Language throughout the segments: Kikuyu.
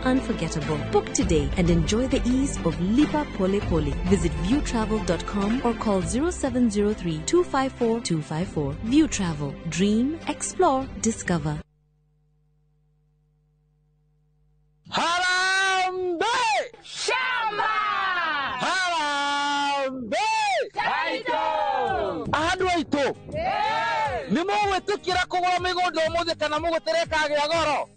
unforgettable. Book today and enjoy the ease of Lipa Pole Pole. Visit viewtravel.com or call 0703 254 254. View Travel. Dream, explore, discover. Harambee! Shamba! Harambee! Taito! Andũ aitũ nĩ mũgwĩtĩkĩra kũgũra mĩgũnda ũmũthĩ kana mũgũtere ĩkagĩa goro?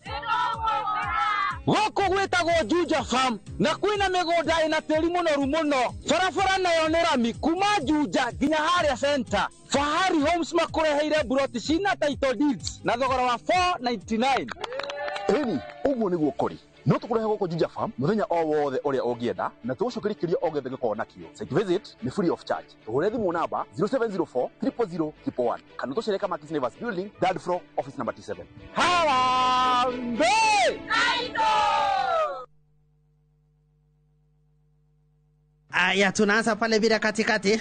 Gũkũ gwĩtagwo Juja Farm na kwĩna mĩgũnda ĩna tĩri mũnoru mũno. Barabara nayo nĩ rami kuma Juja nginya harĩa center. Fahari Homes makũreheire buroti cina title deeds na thogora wa 499. Ĩni ũguo nĩguo kũrĩ. No tũkũrehe gũkũ Juja Farm mũthenya o wothe ũrĩa ũngĩenda na tũgũcokerie kĩũria o gĩothe gĩkorwo nakĩo. Site visit nĩ free of charge. Tũhũre thimũ namba 0704 000 111 kana tũcere Kamakis Neighbors Building, third floor, office number T7. Harambee! Aya, tunaanza pale bila katikati.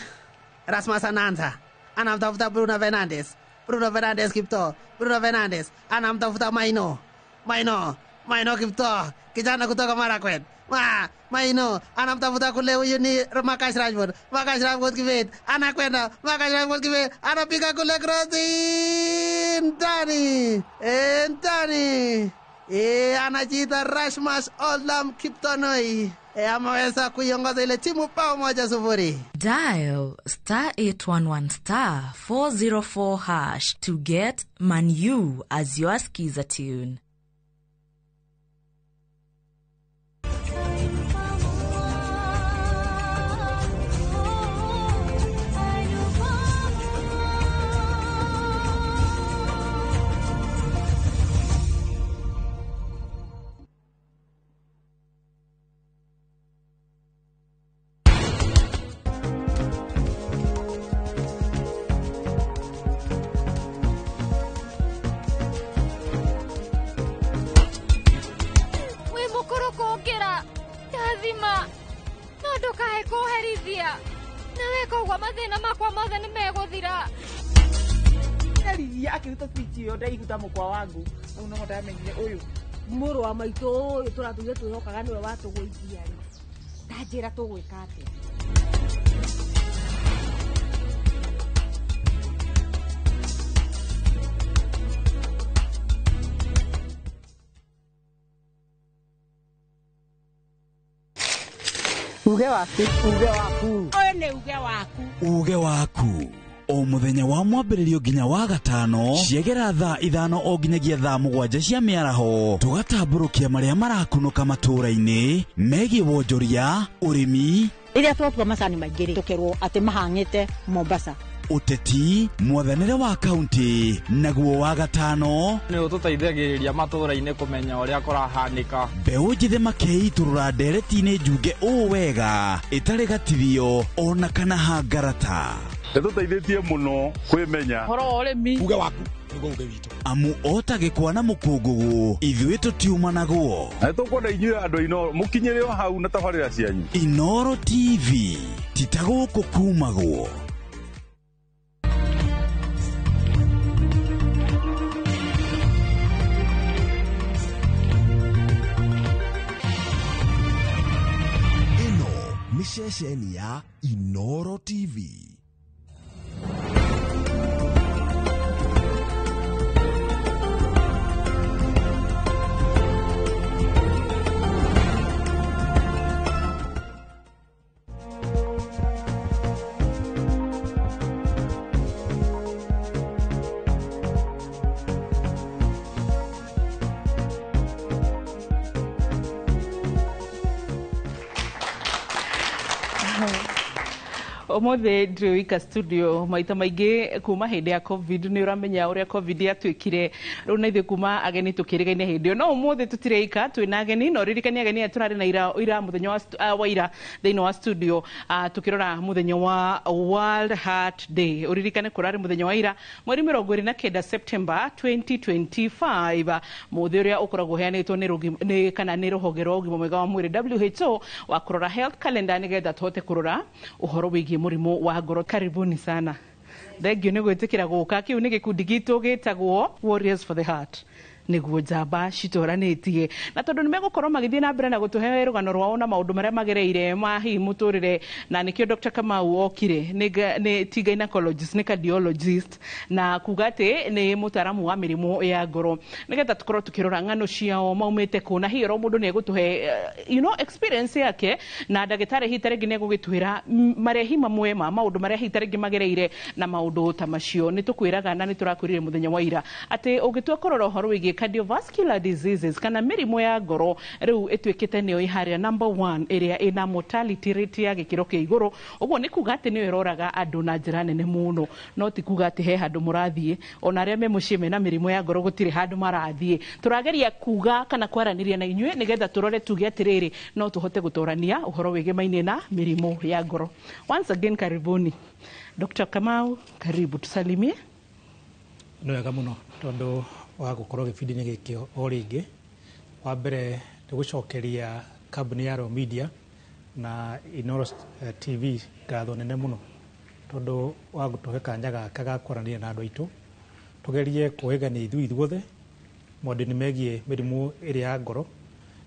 Rasmus anaanza, anamtafuta Bruno Fernandes. Bruno Fernandes Kipto, Bruno Fernandes anamtafuta Maino, Maino, Maino Kipto, kijana kutoka Marakwet. Maino anamtafuta kule, huyu ni Marcus Rashford. Marcus Rashford Kibet anakwenda, Marcus Rashford Kibet anapiga kule krosi ndani, ndani. Anajiita Rasmus Olam Kiptonoi. Ameweza kuiongoza ile timu bao 1-0. Dial star 811 star 404 hash to get Manu as your skiza tune. Ndathima no ndukae kũherithia na weka ũguo mathĩna makwa mothe nĩ megũthira. Nariria akĩruta speech ĩyo ndaihu ta mũkwa wangu rĩu noho ndamenyire ũyũ mũrũ wa maitũ ũyũ tũratũire twĩhokaga nĩwe watũgũithia rĩ, ndanjĩra tũgwĩka atĩa? Uge waku, uge waku. Ũyũ nĩ uge waku. Uge waku. O mũthenya wa mwambĩrĩrio nginya wa gatano ciegera thaa 5 o nginyagia thaa 7 cia mĩaraho tũgatambũrũkia marĩa marakunũka matũũra-inĩ megiĩ wonjoria, ũrĩmi, rĩrĩa twatua macani maingĩ rĩ tũkerwo atĩ mahang'ĩte Mombasa, ũteti, mwathanĩre wa kaunti, naguo wa gatano nĩ ũtũteithagĩrĩria matũũra-inĩ kũmenya ũrĩa kũrahanĩka. Mbeũ njĩthĩ makeitũrũra ndereti-inĩ njunge ũũ wega ĩtarĩ gatithio ona kana hangarata. Nĩtũteithĩtie mũno kwĩmenya ũhoro wa ũrĩmi. Uge waku nĩguo uge witũ. Amu ota gĩkwa na mũkũngũgũ ithuĩ tũtiumanagwo. Na nĩtũkwenda inyuĩ andũ a Inooro mũkinyĩre o hau na tabarĩra cianyu. Inooro TV ti ta gũkũ kumagwo. Ĩno nĩ ceceni ya Inooro TV. Ũmũthĩ ndĩ wika studio maita maingĩ kuma hĩndĩ ya COVID nĩ ũramenya ũrĩa COVID yatuĩkire rĩu na ithuĩ kuma ageni tũkĩrĩgaine hĩndĩ ĩyo no ũmũthĩ tũtirĩ ika twĩna ageni no ririkania ageni aya tũrarĩ na ira mũthenya wa ira thĩinĩ wa studio tũkĩrora mũthenya wa World Heart Day. Ũririkane kũrarĩ mũthenya wa ira mweri 29 September 2025 mũthĩ ũrĩa ũkoragwo ũheanĩtwo nĩ kana nĩ rũhonge rwa ũgima mwega wa mwĩrĩ WHO wa kũrora health calendar nĩgetha tũhote kũrora ũhoro wĩgiĩ mũrimũ wa ngoro. Karibuni sana. Thank you nĩ gwĩtĩkĩra gũka. Kĩu nĩ gĩkundi gitũ gĩtagwo Warriors for the Heart. Nĩguo njamba citoranĩtie na tondũ nĩ megũkorwo magĩthiĩ na mbere na gũtũhe rũgano rwao na maũndũ marĩa magereire ma hihi mũtũrĩre, na nĩkĩo Dr. Kamau okire. Nĩ ti gynecologist, nĩ cardiologist, na kuga atĩ nĩ mũtaaramu wa mĩrimũ ya ngoro, nĩgetha tũkorwo tũkĩrora ng'ano ciao maumĩte kũ, na hihi oro mũndũ nĩ egũtũhe experience yake, na ndagĩtarĩ hihi ta rĩngĩ nĩ egũgĩtwĩra marehi mamwe ma maũndũ marĩa hihi ta rĩngĩ magereire na maũndũ ta macio. Nĩ tũkwĩraga na nĩ tũrakwĩrire mũthenya wa ira atĩ ũngĩtua kũrora ũhoro wĩgiĩ cardiovascular diseases kana mĩrimũ ya ngoro, rĩu ĩtuĩkĩte nĩyo ĩ harĩa number one ĩrĩa ĩna mortality rate ya gĩkĩro kĩa igũrũ. Ũguo nĩ kuga atĩ nĩyo ĩroraga andũ na njĩra nene mũno, no ti kuga atĩ he handũ mũrathiĩ. Ona arĩa me mũciĩ mena mĩrimũ ya ngoro gũtirĩ handũ marathiĩ. Tũrageria kuga kana kwaranĩria na inyuĩ nĩgetha tũrore tuge atĩrĩrĩ, no tũhote gũtorania ũhoro wĩgemaine na mĩrimũ ya ngoro. Once again, karibuni Dr. Kamau, karibu tusalimie. Nĩ wega mũno tondũ wa gũkorwo gĩbindi-inĩ gĩkĩ o rĩngĩ. Wa mbere nĩ gũcokeria kambuni ya Royal Media na Inooro TV ngatho nene mũno tondũ wa gũtũhe kanya gaka ga kwaranĩria na andũ aitũ, tũgerie kũhĩgania ithuĩ ithuothe maũndũ-inĩ megiĩ mĩrimũ ĩrĩa ya ngoro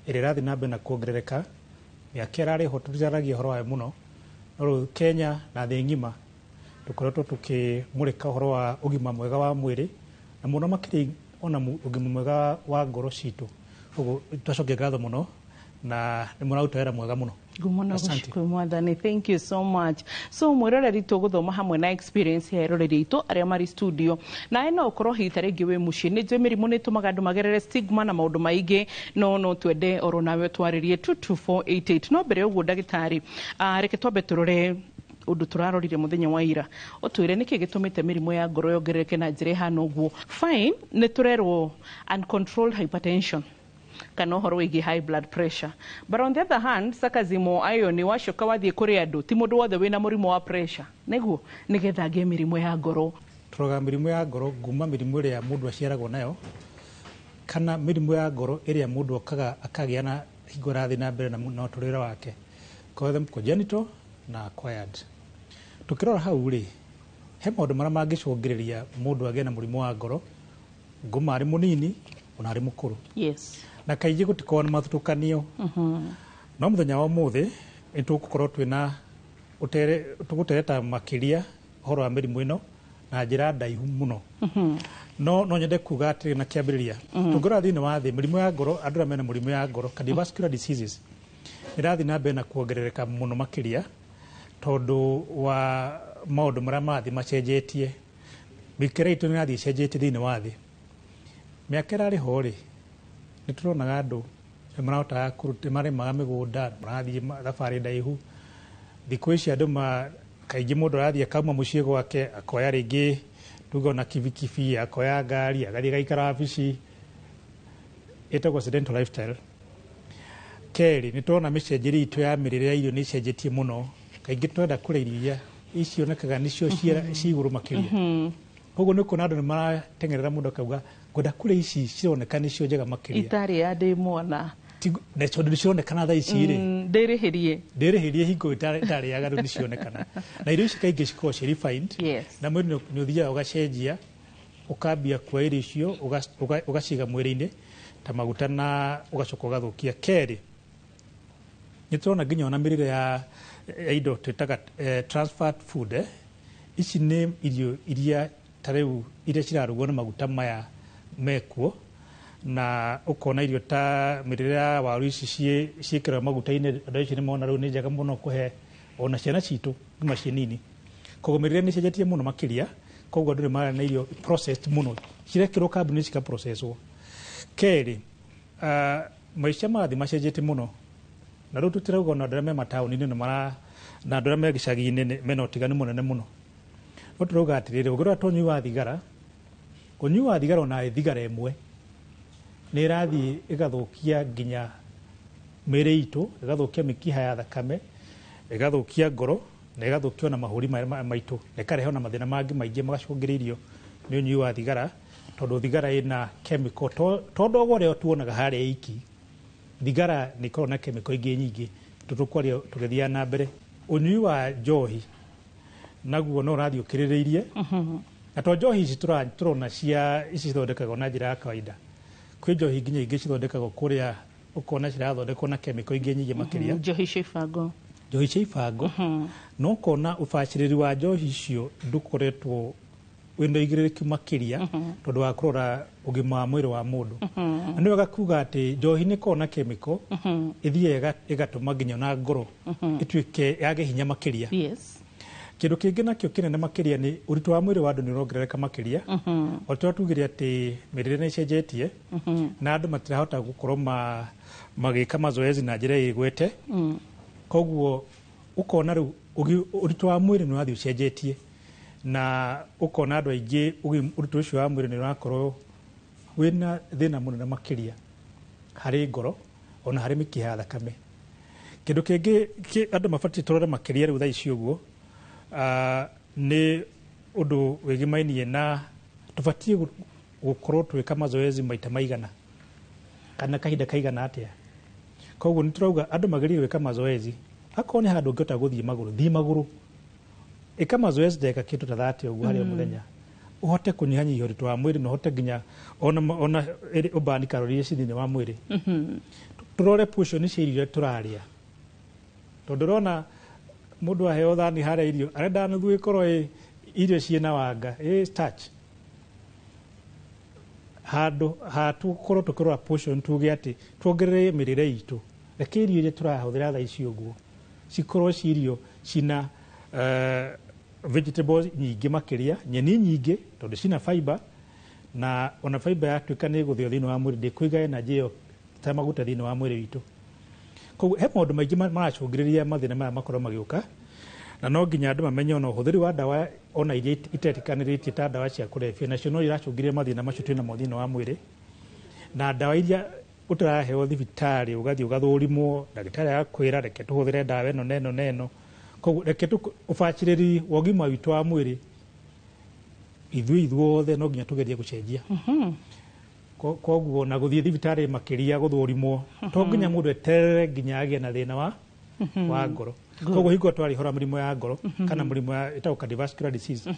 ĩrĩa ĩrathiĩ na mbere na kuongerereka. Mĩaka ĩrarĩ ho tũtiragia ũhoro wayo mũno, no rĩu Kenya na thĩ ng'ima tũkoretwo tũkĩmũrĩka ũhoro wa ũgima mwega wa mwĩrĩ na mũno makĩria ona ũgima mwega wa ngoro citũ. Ũguo twacokia ngatho mũno na nĩ mũraruta wĩra mwega mũno. Ngumo Asante. Gũcukuru mwathani. Thank you so much. So mwĩroreri, tũgũthoma hamwe na experience ya eroreri aitũ arĩa marĩ studio, nawe no ũkorwo hihi ta rĩngĩ wĩ mũciĩ. Nĩ njũĩ mĩrimũ nĩ ĩtũmaga andũ magerere stigma na maũndũ maingĩ, no twende oro nawe twarĩrie 22488. No mbere ya ũguo, ndagĩtarĩ, reke twambe tũrore ũndũ tũrarorire mũthenya wa ira. Ũtwĩre nĩkĩ gĩtũmĩte mĩrimũ ya ngoro yongerereke na njĩra ĩhana ũguo. Fine, nĩ tũrerwo uncontrolled hypertension kana ũhoro wĩgiĩ high blood pressure, but on the other hand, sarcasm ayo nĩ wacoka wathiĩ kũrĩ andũ, ti mũndũ wothe wĩna mũrimũ wa pressure nĩguo nĩgetha agĩe mĩrimũ ya ngoro. Tũroraga mĩrimũ ya ngoro nguma mĩrimũ ĩrĩa mũndũ aciaragwo nayo kana mĩrimũ ya ngoro ĩrĩa mũndũ okaga akagĩa na hingo ĩrathiĩ na mbere na ũtũrĩre wake, call them congenital na acquired. Tũkĩrora hau rĩ, he maũndũ marĩa mangĩcũngĩrĩria mũndũ agĩe na mũrimũ wa ngoro nguma arĩ mũnini ona arĩ mũkũrũ, na kaingĩ gũtikoragwo na mathutũkanio. No mũthenya wa ũmũthĩ nĩ tũgũkorwo twĩna tũgũtereta makĩria ũhoro wa mĩrimũ ĩno na njĩra ndaihu mũno. No nyende kuga atĩrĩ na kĩambĩrĩria, tũngĩrora thĩinĩ wa thĩ, mĩrimũ ya ngoro, andũ arĩa mena mũrimũ ya ngoro, cardiovascular diseases, ĩrathiĩ na mbere na kuongerereka mũno makĩria tondũ wa maũndũ marĩa marathiĩ macenjetie. Mĩikĩre itũ nĩ ĩrathiĩ ĩcenjetie thĩinĩ wa thĩ. Mĩaka ĩrarĩ ho rĩ, nĩ tũronaga andũ nĩ marahotaga kũruta, nĩ marĩmaga mĩgũnda, marathiĩ thabarĩ ndaihu. Thikũ ici andũ kaingĩ mũndũ arathiĩ akauma mũciĩ gwake, akoya rĩngĩ tuge ona kibikibi, akoya ngari, agathiĩ agaikara wabici. Ĩtagwo sedentary lifestyle. Kerĩ, nĩ tũrona mĩcenjerie itũ ya mĩrĩre ya irio nĩ ĩcenjetie mũno. Kaingĩ twenda kũrĩa irio iria icionekaga nĩcio ci igũrũ makĩria. Koguo nĩ ũkuona andũ nĩ marateng'erera, mũndũ akauga ngwenda kũrĩa ici cironeka nĩcio njega makĩria. Itarĩ ya ndĩ mwana. Na tondũ nĩ cironekana thaa ici rĩ, Ndĩrĩhĩrie. Ndĩrĩhĩrie hingo itarĩaga, rĩu nĩ cionekana, na irio ici kaingĩ cikoragwo ci refined, na mwĩrĩ nĩ ũthiaga ũgacenjia, ũkambia kuoya irio icio ũgaciga mwĩrĩ-inĩ ta maguta na ũgacoka ũgathũkia. Kerĩ, nĩ tũrona nginya ona mĩrĩre ya indo twĩtaga transferred food. Ici nĩ irio iria ta rĩu iria cirarugwo na maguta maya mekuo, na ũkona irio ta mĩrĩre ya waru ici ciĩkĩragwo maguta-inĩ. Andũ acio nĩ mona rĩu nĩ njega mũno kũhe ona ciana citũ kuma ciĩ nini. Koguo mĩrĩre nĩ ĩcenjetie mũno makĩria. Koguo andũ nĩ marĩa na irio processed mũno, cirekĩrwo kambuni cikaprocesswo. Kerĩ, maica marathiĩ macenjetie mũno, na rĩu tũtirauga ona andũ arĩa me mataũni-inĩ nĩ mara na andũ arĩa me gĩcagi-inĩ mena ũtiganu mũnene mũno, no tũrauga atĩrĩrĩ, ũngĩrora ta ũnyui wa thigara, ũnyui wa thigara ona thigara ĩmwe nĩ ĩrathiĩ ĩgathũkia nginya mĩĩrĩ itũ, ĩgathũkia mĩkiha ya thakame, ĩgathũkia ngoro na ĩgathũkia ona mahũri maitũ, na ĩkarehe ona mathĩna mangĩ maingĩ magacũngĩrĩirio nĩ ũnyui wa thigara, tondũ thigara ĩna chemical to ndogo ũrĩa tuonaga harĩa iki. Thigara nĩ ĩkoragwo na chemical ingĩ nyingĩ tũtũkwaria tũgĩthiaga na mbere. Ũnyui wa njohi naguo no ũrathiĩ ũkĩrĩrĩirie, na to njohi ici tũrona cia ici cithondekagwo na njĩra ya kawaida. Kwĩ njohi nginya ingĩ cithondekagwo kũrĩa ũkona cirathondekwo na chemical ingĩ nyingĩ makĩria. Njohi cia ibango. Njohi cia ibango. No ũkona ũbacĩrĩri wa njohi icio ndũkoretwo wĩna ũigĩrĩrĩki makĩria tondũ wa kũrora ũgima wa mwĩrĩ wa mũndũ. Na nĩ wega kuga atĩ njohi nĩ ĩkoragwo na chemical ĩthiaga ĩgatũma nginya ona ngoro ĩtuĩke yage hinya makĩria. Kĩndũ kĩngĩ nakĩo kĩnene makĩria nĩ ũritũ wa mwĩrĩ wa andũ nĩ ũrongerereka makĩria. O ta ũrĩa tugire atĩ mĩrĩre nĩ ĩcenjetie na andũ matirahota gũkorwo magĩka mazoezi na njĩra ĩgwete. Koguo ũkona rĩu ũritũ wa mwĩrĩ nĩ ũrathiĩ ũcenjetie na ũkona andũ aingĩ ũritũ ũcio wa mwĩrĩ nĩ ũrakorwo wĩna thĩna mũnene makĩria harĩ ngoro ona harĩ mĩkiha ya thakame. Kĩndũ kĩngĩ andũ mabatiĩ tũrore makĩria rĩu thaa ici ũguo nĩ ũndũ wĩgimainie na tũbatiĩ gũkorwo twĩka mazoezi maita maigana kana kahinda kaigana atĩa. Koguo nĩ tũrauga andũ magĩrĩire gwĩka mazoezi akorwo nĩ handũ ũngĩhota gũthiĩ magũrũ, thiĩ magũrũ. Ĩka mazoezi ndagĩka kĩndũ ta 30 ũguo harĩ o mũthenya ũhote kũnyihanyihia ũritũ wa mwĩrĩ na ũhote nginya ona ũbani karori iria ci thĩinĩ wa mwĩrĩ. Tũrore portion cia irio iria tũrarĩa tondũ ũrona mũndũ aheo thani harĩa irio arenda nuthu ĩkorwo ĩ irio ciĩna wanga ĩ starch. Handũ ha tũkorwo tũkĩrora portion tuge atĩ tuongerere mĩrĩre itũ, reke irio iria tũrahũthĩra thaa ici ũguo cikorwo ci irio cina vegetables nyingĩ makĩria, nyeni nyingĩ tondũ cina fiber, na ona fiber yatuĩka nĩ ĩgũthĩo thĩinĩ wa mwĩrĩ ndĩkũiga energy ĩyo ta maguta thĩinĩ wa mwĩrĩ witũ. Koguo he maũndũ maingĩ maracũngĩrĩria mathĩna maya makorwo magĩũka, na no nginya andũ mamenye ona ũhũthĩri wa ndawa ona iria itetĩkanĩrĩtie ta ndawa cia kũrebia nacio no iracũngĩrĩria mathĩna macio twĩnamo thĩinĩ wa mwĩrĩ, na ndawa iria ũtaraheo thibitarĩ ũgathiĩ ũgathũrimwo ndagĩtarĩ agakwĩra reke tũhũthĩre ndawa ĩno na ĩno na ĩno. Koguo reke ũbacĩrĩri wa ũgima witũ wa mwĩrĩ ithuĩ ithuothe no nginya tũgerie gũcenjia. Koguo na gũthiĩ thibitarĩ makĩria gũthũrimwo to nginya mũndũ eterere nginya agĩe na thĩna wa ngoro. Koguo hingo twarĩ hora mĩrimũ ya ngoro kana mĩrimũ ya ĩtagwo cardiovascular disease,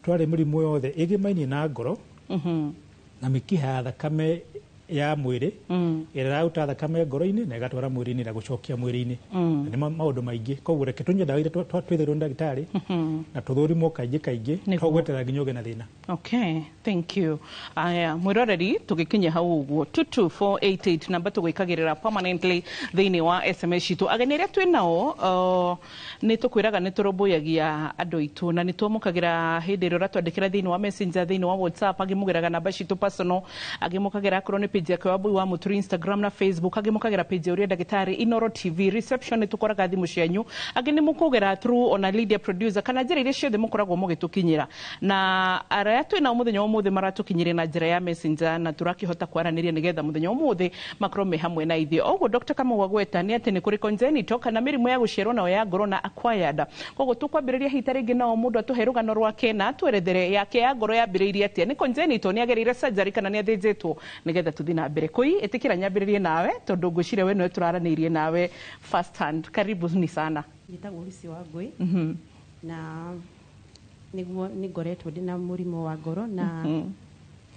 twarĩ mĩrimũ yothe ĩgĩmainie na ngoro na mĩkiha ya thakame ya mwĩrĩ ĩrĩa ĩraruta thakame ngoro-inĩ na ĩgatwara mwĩrĩ-inĩ na gũcokia mwĩrĩ-inĩ. Na nĩ maũndũ maingĩ. Koguo reke tũnyue ndawa iria twĩthĩrwo nĩ ndagĩtarĩ na tũthũrimwo kaingĩ kaingĩ to gweterera nginya ũgĩe na thĩna. Okay, thank you. Aya, mwĩroreri tũgĩkinya hau ũguo 22488 namba tũgwĩkagĩrĩra permanently thĩinĩ wa SMS citũ. Ageni arĩa twĩ nao nĩ tũkwĩraga nĩ tũrũmbũyagia andũ aitũ na nĩ twamũkagĩra hĩndĩ ĩrĩa ũratwandĩkĩra thĩinĩ wa Messenger, thĩinĩ wa WhatsApp, angĩ mũgeraga namba citũ personal, angĩ mũkagĩra akorwo nĩ page yake Wambui wa Mũturi Instagram na Facebook, angĩ mũkagĩra page ya ũrĩa ndagĩtarĩ Inoro TV reception nĩ tũkoraga thimũ cianyu, angĩ nĩ mũkũgera through ona Lydia producer kana njĩra iria ciothe mũkoragwo mũgĩtũkinyĩra. Na arĩa twĩ nao mũthenya wa ũmũthĩ maratũkinyĩria na njĩra ya Messenger na tũrakĩhota kwaranĩria nĩgetha mũthenya wa ũmũthĩ makorwo me hamwe na ithuĩ. Oguo Dr. Kamau agweta nĩ atĩ nĩ kũrĩ congenital kana mĩrimũ ya gũciarwo nayo ya ngoro na acquired. Koguo tũkwambĩrĩria hita rĩngĩ nao mũndũ atũhe rũgano rwake na atwerethere yake ya ngoro yambĩrĩirie atĩa, nĩ congenital, nĩ agereire surgery kana nĩ athĩnjĩtwo, nĩgetha tũthiĩ na mbere. Kũi ĩtĩkĩra nyambĩrĩrie nawe tondũ ngwĩciria we nĩwe tũraranĩirie nawe first hand. Karibu ni sana. Njĩtagwo Lucy Wangũi na nĩguo nĩ ngoretwo ndĩna mũrimũ wa ngoro na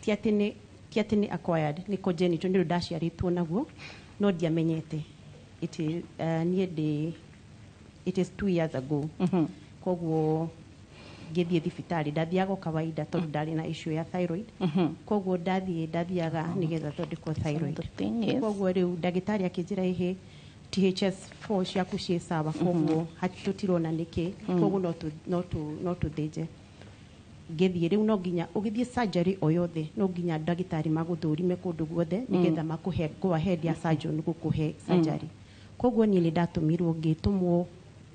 ti atĩ nĩ acquired, nĩ congenital, nĩ ũndũ ndaciarĩtwo naguo no ndiamenyete. Niĩ ndĩ it is 2 years ago. Koguo ngĩthiĩ thibitarĩ ndathiaga o kawaida tondũ ndarĩ na issue ya thyroid. Koguo ndathiaga nĩgetha thondekwo thyroid. Koguo rĩu ndagĩtarĩ akĩnjĩra ĩhĩ THS4 ciaku ciĩ sawa, koguo tũtirona nĩkĩ, koguo no tũthĩnje. Ngĩthiĩ rĩu no nginya ũgĩthiĩ surgery o yothe no nginya ndagĩtarĩ magũthũrime kũndũ guothe nĩgetha makũhe go ahead ya surgeon gũkũhe surgery. Koguo niĩ nĩ ndatũmirwo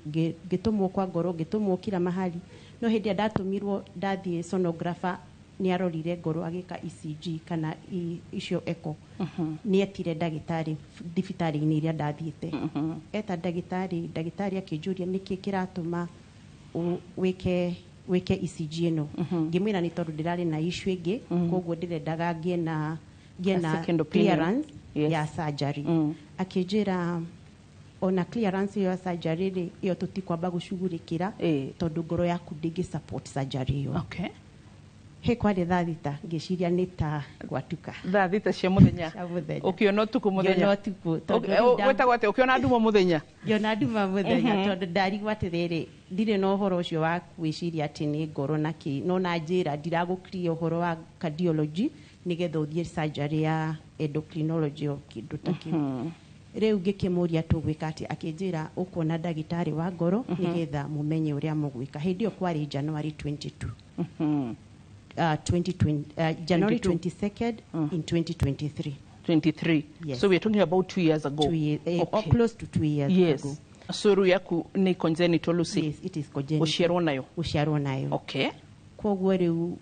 ngĩtũmwo kwa ngoro, ngĩtũmwo kila mahali. No hĩndĩ ĩrĩa ndatũmirwo ndathiĩ sonographer nĩ arorire ngoro agĩka ECG kana icio echo. Nĩ etire ndagĩtarĩ thibitarĩ-inĩ iria ndathiĩte. Eta ndagĩtarĩ, ndagĩtarĩ akĩnjũria nĩkĩ kĩratũma wĩke ECG ĩno. Ngĩmwĩra nĩ tondũ ndĩrarĩ na issue ĩngĩ, koguo ndĩrendaga ngĩe na clearance ya surgery. Akĩnjĩra ona clearance ya surgery rĩ, ĩyo tũtikwamba gũcugurĩkĩra tondũ ngoro yaku ndĩngĩ support surgery ĩyo. Okay. He kwarĩ thaa 6, ngĩciria nĩ ta gwatuka. Thaa 6 cia mũthenya? Cia mũthenya. Ũkĩona ũtukũ mũthenya? Ngĩona ũtukũ, tondũ rĩu Gwĩtagwo atĩa, ũkĩona nduma mũthenya? Ngĩona nduma mũthenya, tondũ ndarigwo atĩrĩrĩ, ndirĩ na ũhoro ũcio wa gwĩciria atĩ nĩ ngoro na kĩ, no na njĩra ndiragũkiria ũhoro wa cardiology nĩgetha ũthiĩ surgery ya endocrinology o kĩndũ ta kĩu. Rĩu ngĩkĩmũria tũgwĩka atĩ, akĩnjĩra ũkuona ndagĩtarĩ wa ngoro nĩgetha mũmenye ũrĩa mũgwĩka. Hĩndĩ ĩyo kwarĩ January 22, 2020, January 22. 22nd in 2023. 23? Yes. So we are talking about 2 years ago. 2 years, or close to 2 years ago. So rĩu yaku nĩ congenital, Lucy? Yes, it is congenital. Ũciarwo nayo? Gũciarwo nayo. Koguo rĩu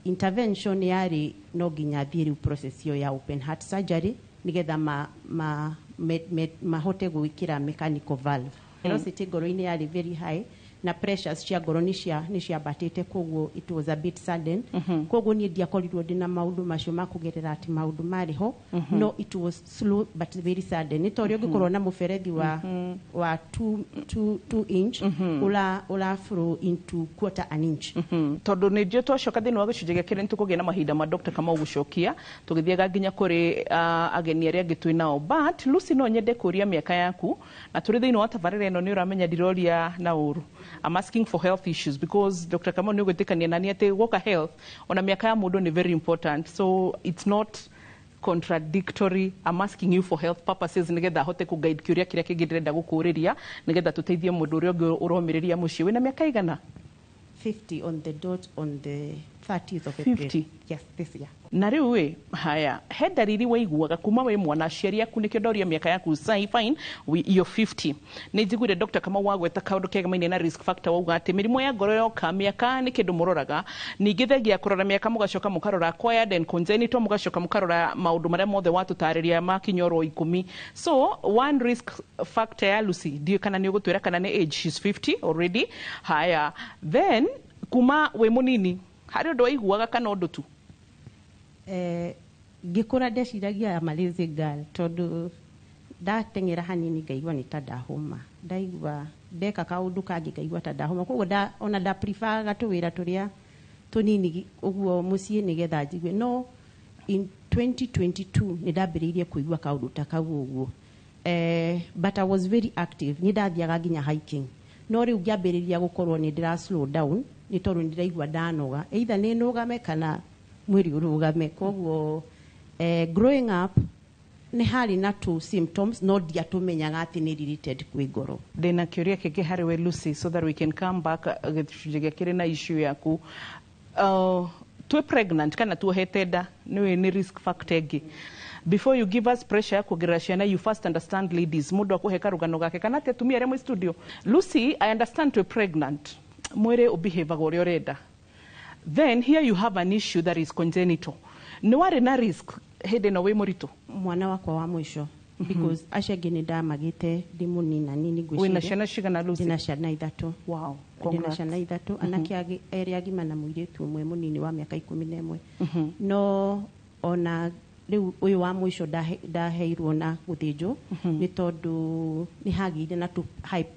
intervention yarĩ no nginya thiĩ rĩu process ĩyo ya open heart surgery nĩgetha mahote gwĩkĩra mechanical valve. Velocity ngoro-inĩ yarĩ very high na pressures cia ngoro nĩ ciambatĩte, koguo it was a bit sudden. Koguo niĩ ndiakorirwo ndĩna maũndũ macio ma kũgerera atĩ maũndũ marĩ ho, no it was slow but very sudden, nĩ ta ũrĩa ũngĩkorwo na mũberethi wa 2 inch ũra flow into quarter an inch. Tondũ nĩ njũĩ twacoka thĩinĩ wa gĩcunjĩ gĩa kerĩ nĩ tũkũgĩa na mahinda ma Dr. Kamau gũcokia tũgĩthiaga nginya kũrĩ ageni arĩa angĩ twĩ nao. But Lucy, no nyende kũria mĩaka yaku, na tũrĩ thĩinĩ wa tabarĩra ĩno nĩ ũramenya ndiroria na ũru. I'm asking for health issues because Dr. Kamau nĩ ũgwĩtĩkania nani atĩ gwoka health, ona mĩaka ya mũndũ nĩ very important, so it's not contradictory. I'm asking you for health purposes nigetha hote ku guide kĩũria kĩrĩa kĩngĩ ndĩrenda gũkũũrĩria, nigetha tũteithie mũndũ ũrĩa ũngĩ ũromĩrĩria mũciĩ. Wĩna mĩaka igana? 50 on the dot on the 30th of April. 50? Yes, this year. Na rĩu ĩ haya, he ndariri waiguaga kuma wĩ mwana, aciari aku? Nĩkĩo ndoria mĩaka yaku. Sai fine, you're 50. Nĩ njiguire Dr. Kamau wagweta kaũndũ kegemaine na risk factor, wauga atĩ mĩrimũ ya ngoro yoka mĩaka nĩ kĩndũ mũroraga, ningĩ thengia ya kũrora mĩaka mũgacoka mũkarora acquired and congenital, mũgacoka mũkarora maũndũ marĩa mothe watũtarĩria makinya oro 10. So one risk factor ya Lucy, ndiũĩ kana nĩ ũgũtwĩra kana nĩ age. She's 50 already. Haya, then kuma wĩ mũnini harĩ ũndũ waiguaga kana ũndũ tu? Ngĩkũra ndeciragia I'm a lazy girl, tondũ ndateng'era hanini ngaigua nĩ ta ndahũma, ndaigua ndeka kaũndũ kangĩ ngaigua ta ndahũma. Koguo ona nda preferaga tũwĩra tũrĩa tũnini ũguo mũciĩ nĩgetha njigue. No in 2022 nĩ ndambĩrĩirie kũigua kaũndũ ta kau ũguo, but I was very active, nĩ ndathiaga nginya hiking, no rĩu ngĩambĩrĩria gũkorwo nĩ ndĩra slow down nĩ tondũ nĩ ndĩraigua ndanoga, either nĩ nũgame kana mwĩrĩ ũrũgame. Koguo growing up nĩ harĩ na two symptoms, no ndiatũmenyaga atĩ nĩ related kwĩ ngoro. Ndĩna kĩũria kĩngĩ harĩ we Lucy, so that we can come back gĩcunjĩ gĩa kĩrĩ na issue yaku. Twĩ pregnant kana tuohete nda nĩwe nĩ risk factor ĩngĩ. Before you give us pressure ya kuongerera ciana, you first understand, ladies, mũndũ akũhe karũgano gake kana atĩ atumia arĩa mwĩ studio. Lucy, I understand twĩ pregnant mwĩrĩ ũbehavaga ũrĩa ũrenda. Then here you have an issue that is congenital. Nĩ warĩ na risk hĩndĩ ĩno wĩ mũritũ? Mwana wakwa wa mũico, because acio angĩ nĩ ndamagĩte ndĩ mũnina nini. Wĩna ciana cigana, Lucy? Ndĩna ciana 3. Ndĩna Congrats. ciana 3, anake erĩ agima na mũirĩtu ũmwe mũnini wa mĩaka 11. No ona rĩu ũyũ wa mũico ndaheirwo na gũthĩnjwo nĩ tondũ nĩ hagĩire na tu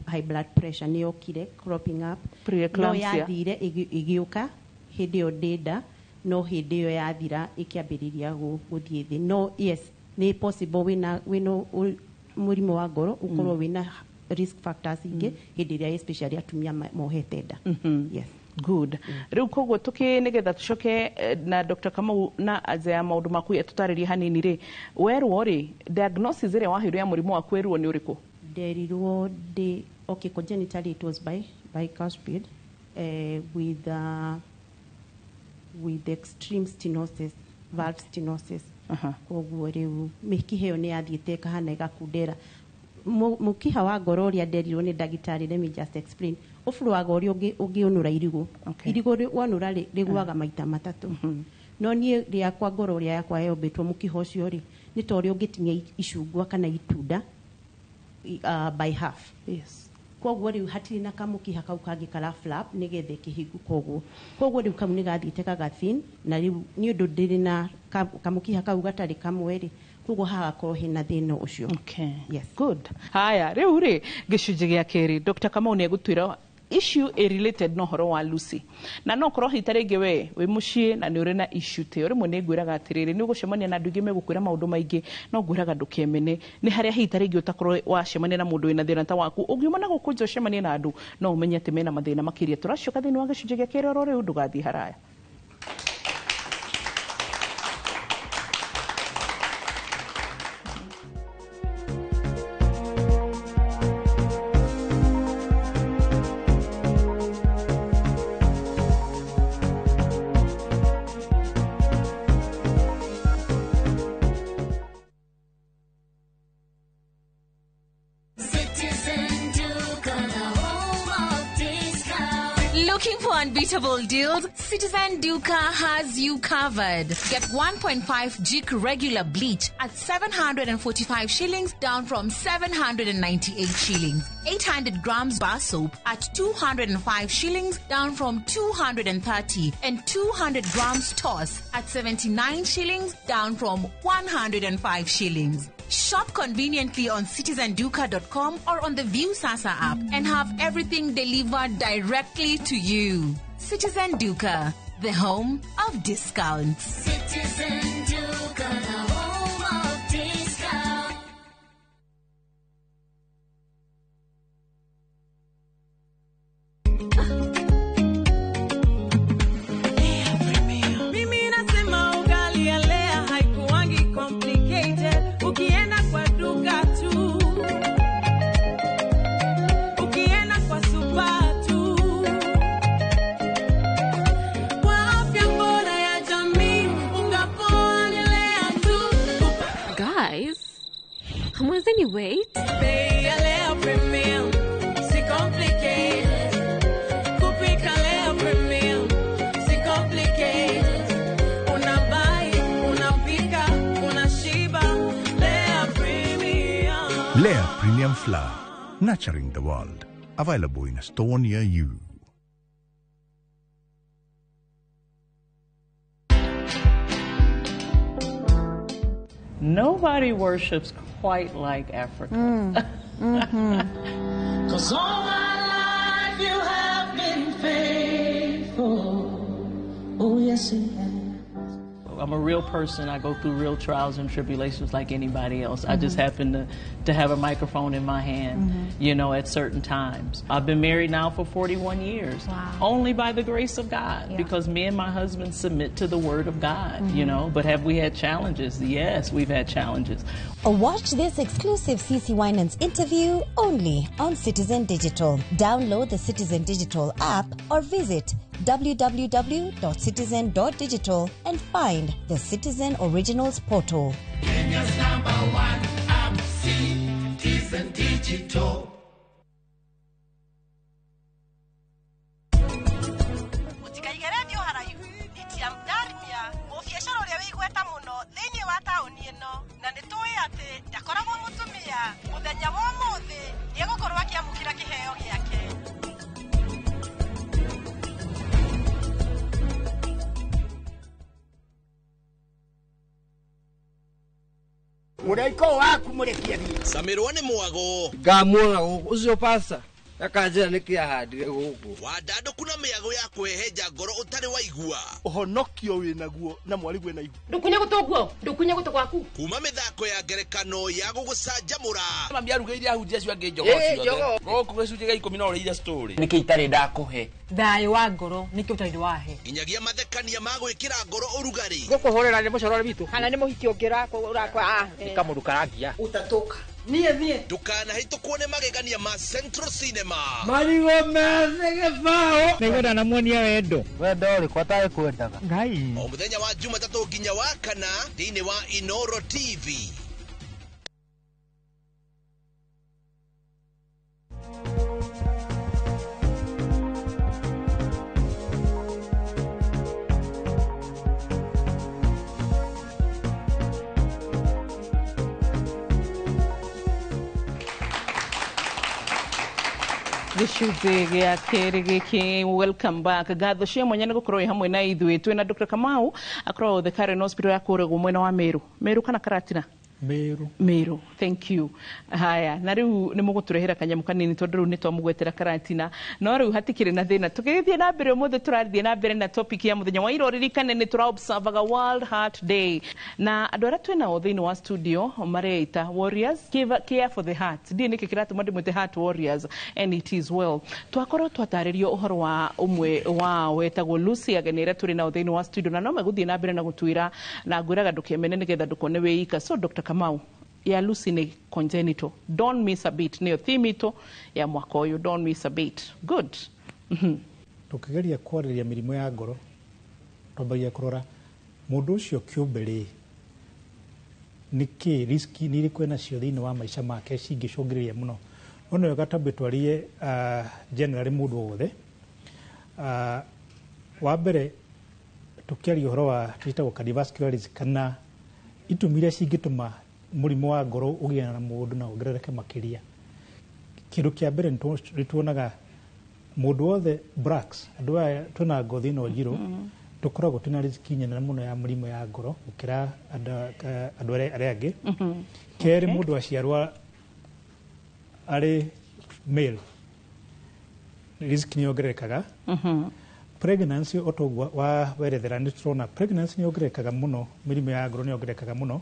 high blood pressure nĩ yokire cropping up. No Preeclampsia. Yathire ĩgĩũka hĩndĩ ĩyo ndĩ nda, no hĩndĩ ĩyo yathira ĩkĩambĩrĩria gũthiĩ thĩ. No yes, nĩ possible wĩna mũrimũ wa ngoro ũkorwo wĩna risk factors ingĩ hĩndĩ ĩrĩa especially atumia mohete nda. Yes. Good. Rĩu koguo tũkĩ nĩgetha tũcoke na Dr. Kamau na aja ya maũndũ maku atũtarĩrie hanini rĩ, werwo rĩ, diagnosis ĩrĩa waheirwo ya mũrimũ waku werwo nĩ ũrĩkũ? Nderirwo ndĩ okay, congenitally it was by bicuspid with extreme stenosis, valve stenosis. Koguo rĩu mĩkiha ĩyo nĩ yathiĩte ĩkahana ĩgakundera. Mũkiha wa ngoro ũrĩa nderirwo nĩ ndagĩtarĩ, let me just explain, ũburuaga ũrĩa ũngĩũnũra irigũ. Irigũ wonũra rĩgũaga maita matatũ. No niĩ rĩakwa ngoro ũrĩa yakwa yombĩtwo, mũkiha ũcio rĩ, nĩ ta ũrĩa ũngĩtinia icungwa kana itunda by half. Koguo rĩu hatirĩ na kamũkiha kau kangĩ kara flap nĩgetha ĩkĩhingũka ũguo. Koguo rĩu kau nĩ gathiĩte gagathin, na rĩu nĩ ũndũ ndĩrĩ na kamũkiha kau gatarĩ kamwe rĩ, koguo hagakorwo hena thĩna ũcio. Okay. Yes. Good. Haya, rĩu rĩ, gĩcunjĩ gĩa kerĩ Dr. Kamau nĩ egũtwĩra Issue ĩ related na ũhoro wa Lucy, na no korwo hihi ta rĩngĩ we wĩ mũciĩ na nĩ ũrĩ na issue ta ĩyo. Rĩmwe nĩ ngwĩraga atĩrĩrĩ, nĩ ũgũcemania na andũ aingĩ megũkwĩra maũndũ maingĩ, no ngwĩraga ndũkemene. Nĩ harĩa hihi ta rĩngĩ ũtakorwo wacemania na mũndũ wĩna thĩna ta waku. Ũngiuma na gũkũ nja ũcemanie na andũ, no ũmenye atĩ mena mathĩna makĩria. Tũracoka thĩinĩ wa gĩcunjĩ gĩa kerĩ oro rĩu, ndũgathiĩ haraya. Looking for unbeatable deals? Citizen Duka has you covered. Get 1.5 Jik regular bleach at 745 shillings, down from 798 shillings. 800 grams bar soap at 205 shillings, down from 230. And 200 grams toss at 79 shillings, down from 105 shillings. Shop conveniently on citizenduka.com or on the View Sasa app and have everything delivered directly to you. Citizen Duka, the home of discounts. Citizen Duka, the home of discount. Mimi nasema ugali ya Lea haikuangi complicated. Ukienda kwa duka tu, ukienda kwa super tu, kwa afya bora ya jamii, unga poa ni Lea tu. Guys, hamwezeni wait? Bei ya Lea Premium, si complicated. Kupika Lea Premium, si complicated. Unabuy, unapika, unashiba. Lea Premium. Lea Premium Flour, nurturing the world. Available in a store near you. Nobody worships quite like Africa. 'Cause all my life you have been faithful. Oh, yes, you have. I'm a real person. I go through real trials and tribulations like anybody else. I just happen to have a microphone in my hand, you know, at certain times. I've been married now for 41 years. Wow. Only by the grace of God, because me and my husband submit to the Word of God, you know. But have we had challenges? Yes, we've had challenges. Watch this exclusive CC Winans interview only on Citizen Digital. Download the Citizen Digital app or visit www.citizen.digital and find the Citizen Originals portal. Kenya's number one app, Citizen Digital. Mũtikaige redio haraihu itia ndarmia mũbiacara ũrĩa wĩ igweta mũno thĩinĩ wa taũni ĩno, na nĩ tũĩ atĩ ndakoragwo mũtumia. Mũthenya wa ũmũthĩ nĩ egũkorwo akĩamũkĩra kĩheo gĩake. Mũraiko waku mũrekie thiĩ. Camirwo nĩ mwago. Ngamuona gũkũ ũcio pasta akanjĩra nĩkĩ ahandire gũkũ. Wandandũku na mĩago ya kwĩhenja ngoro ũtarĩ waigua. Ũhonokio wĩnaguo na mwarigwe na ihu. Ndukunye gũtũ guo, ndukunye gũtũ gwaku. Kuma mĩthako ya ngerekano ya gũgũcanjamũra. Mami arugĩire ahunjia acio angĩ njogoo ciothe. Gũkũ gĩcunjĩ gĩa 10 no ũrĩire story. Nĩkĩ itarĩ ndakũhe? Thayũ wa ngoro nĩkĩo ũtarĩ wahe. Nginyagia mathekania ma gwĩkĩra ngoro ũrugarĩ. Gũkũhũrĩra nĩ mũcorore witũ. Kana nĩ mũhiki ũngĩ ũrakwa. Nĩ kamũndũ karangia. Utatoka. Niĩ thiĩ. Ndũkanahĩtũkwo nĩ magegania ma Central Cinema. Marigũ methĩ gĩbaũ. Nĩngwenda namuonia wendo. Wendo ũrĩkũ atarĩ kwendaga? Ngai. O mũthenya wa Jumatatũ nginya wa kana thĩinĩ wa Inoro TV. Gĩcunjĩ gĩa kerĩ gĩkĩ, welcome back. Ngatho cia mwanya nĩ gũkorwo wĩ hamwe na ithuĩ. Twĩna Dr. Kamau akoragwo The Karen Hospital ya kũrĩa mwena wa Meru. Meru kana Karatina? Meru. Meru, thank you. Haya, na riu ni muguturehera kanyamu kanini tondu riu ni twamugwetera karatina. No riu hatikiri na thina. Tukithie na mbere umuthi turathie na mbere na topic ya muthenya wa ira ririkane ni tura observaga World Heart Day. Na andu aria twina o thiini wa studio mareita Warriors Care for the Heart. Ndi niki kiratuma ndimwite Heart Warriors and it is well. Twakorwo twataririo uhoro wa umwe wao wetagwo Lucy Ageni aria turi nao thiini wa studio na no meguthie na mbere na gutwira na ngwiraga ndukemene nigetha ndukone wiika. So Dr. Kamau, ya Lucy ni congenital. Don't miss a beat. Niyo theme ito ya mwaka uyu. Don't miss a beat. Good. Tukigeria kwariria mirimu ya ngoro twambagia kurora mundu ucio kiumbe ri niki riski ni iriku enacio thiini wa maica make cingicũngĩrĩria muno. No nĩ wega twambe twarie generally mundu wothe. Wa mbere tukiaria ũhoro wa twĩtagwo cardiovascular risk kana itũmi iria cingĩtũma mũrimũ wa ngoro ũgĩe na mũndũ na wongerereke makĩria. Kĩndũ kĩa mbere nĩ tuonaga mũndũ wothe blacks, andũ aya twĩna ngothi ĩno njirũ, tũkoragwo twĩna risk nene mũno ya mũrimũ ya ngoro gũkĩra andũ arĩa angĩ. Kerĩ, mũndũ aciarwo arĩ male, risk nĩ yongererekaga. Pregnancy o toguo wa werethera nĩ tũrona pregnancy nĩ yongererekaga mũno, mĩrimũ ya ngoro nĩ yongererekaga mũno,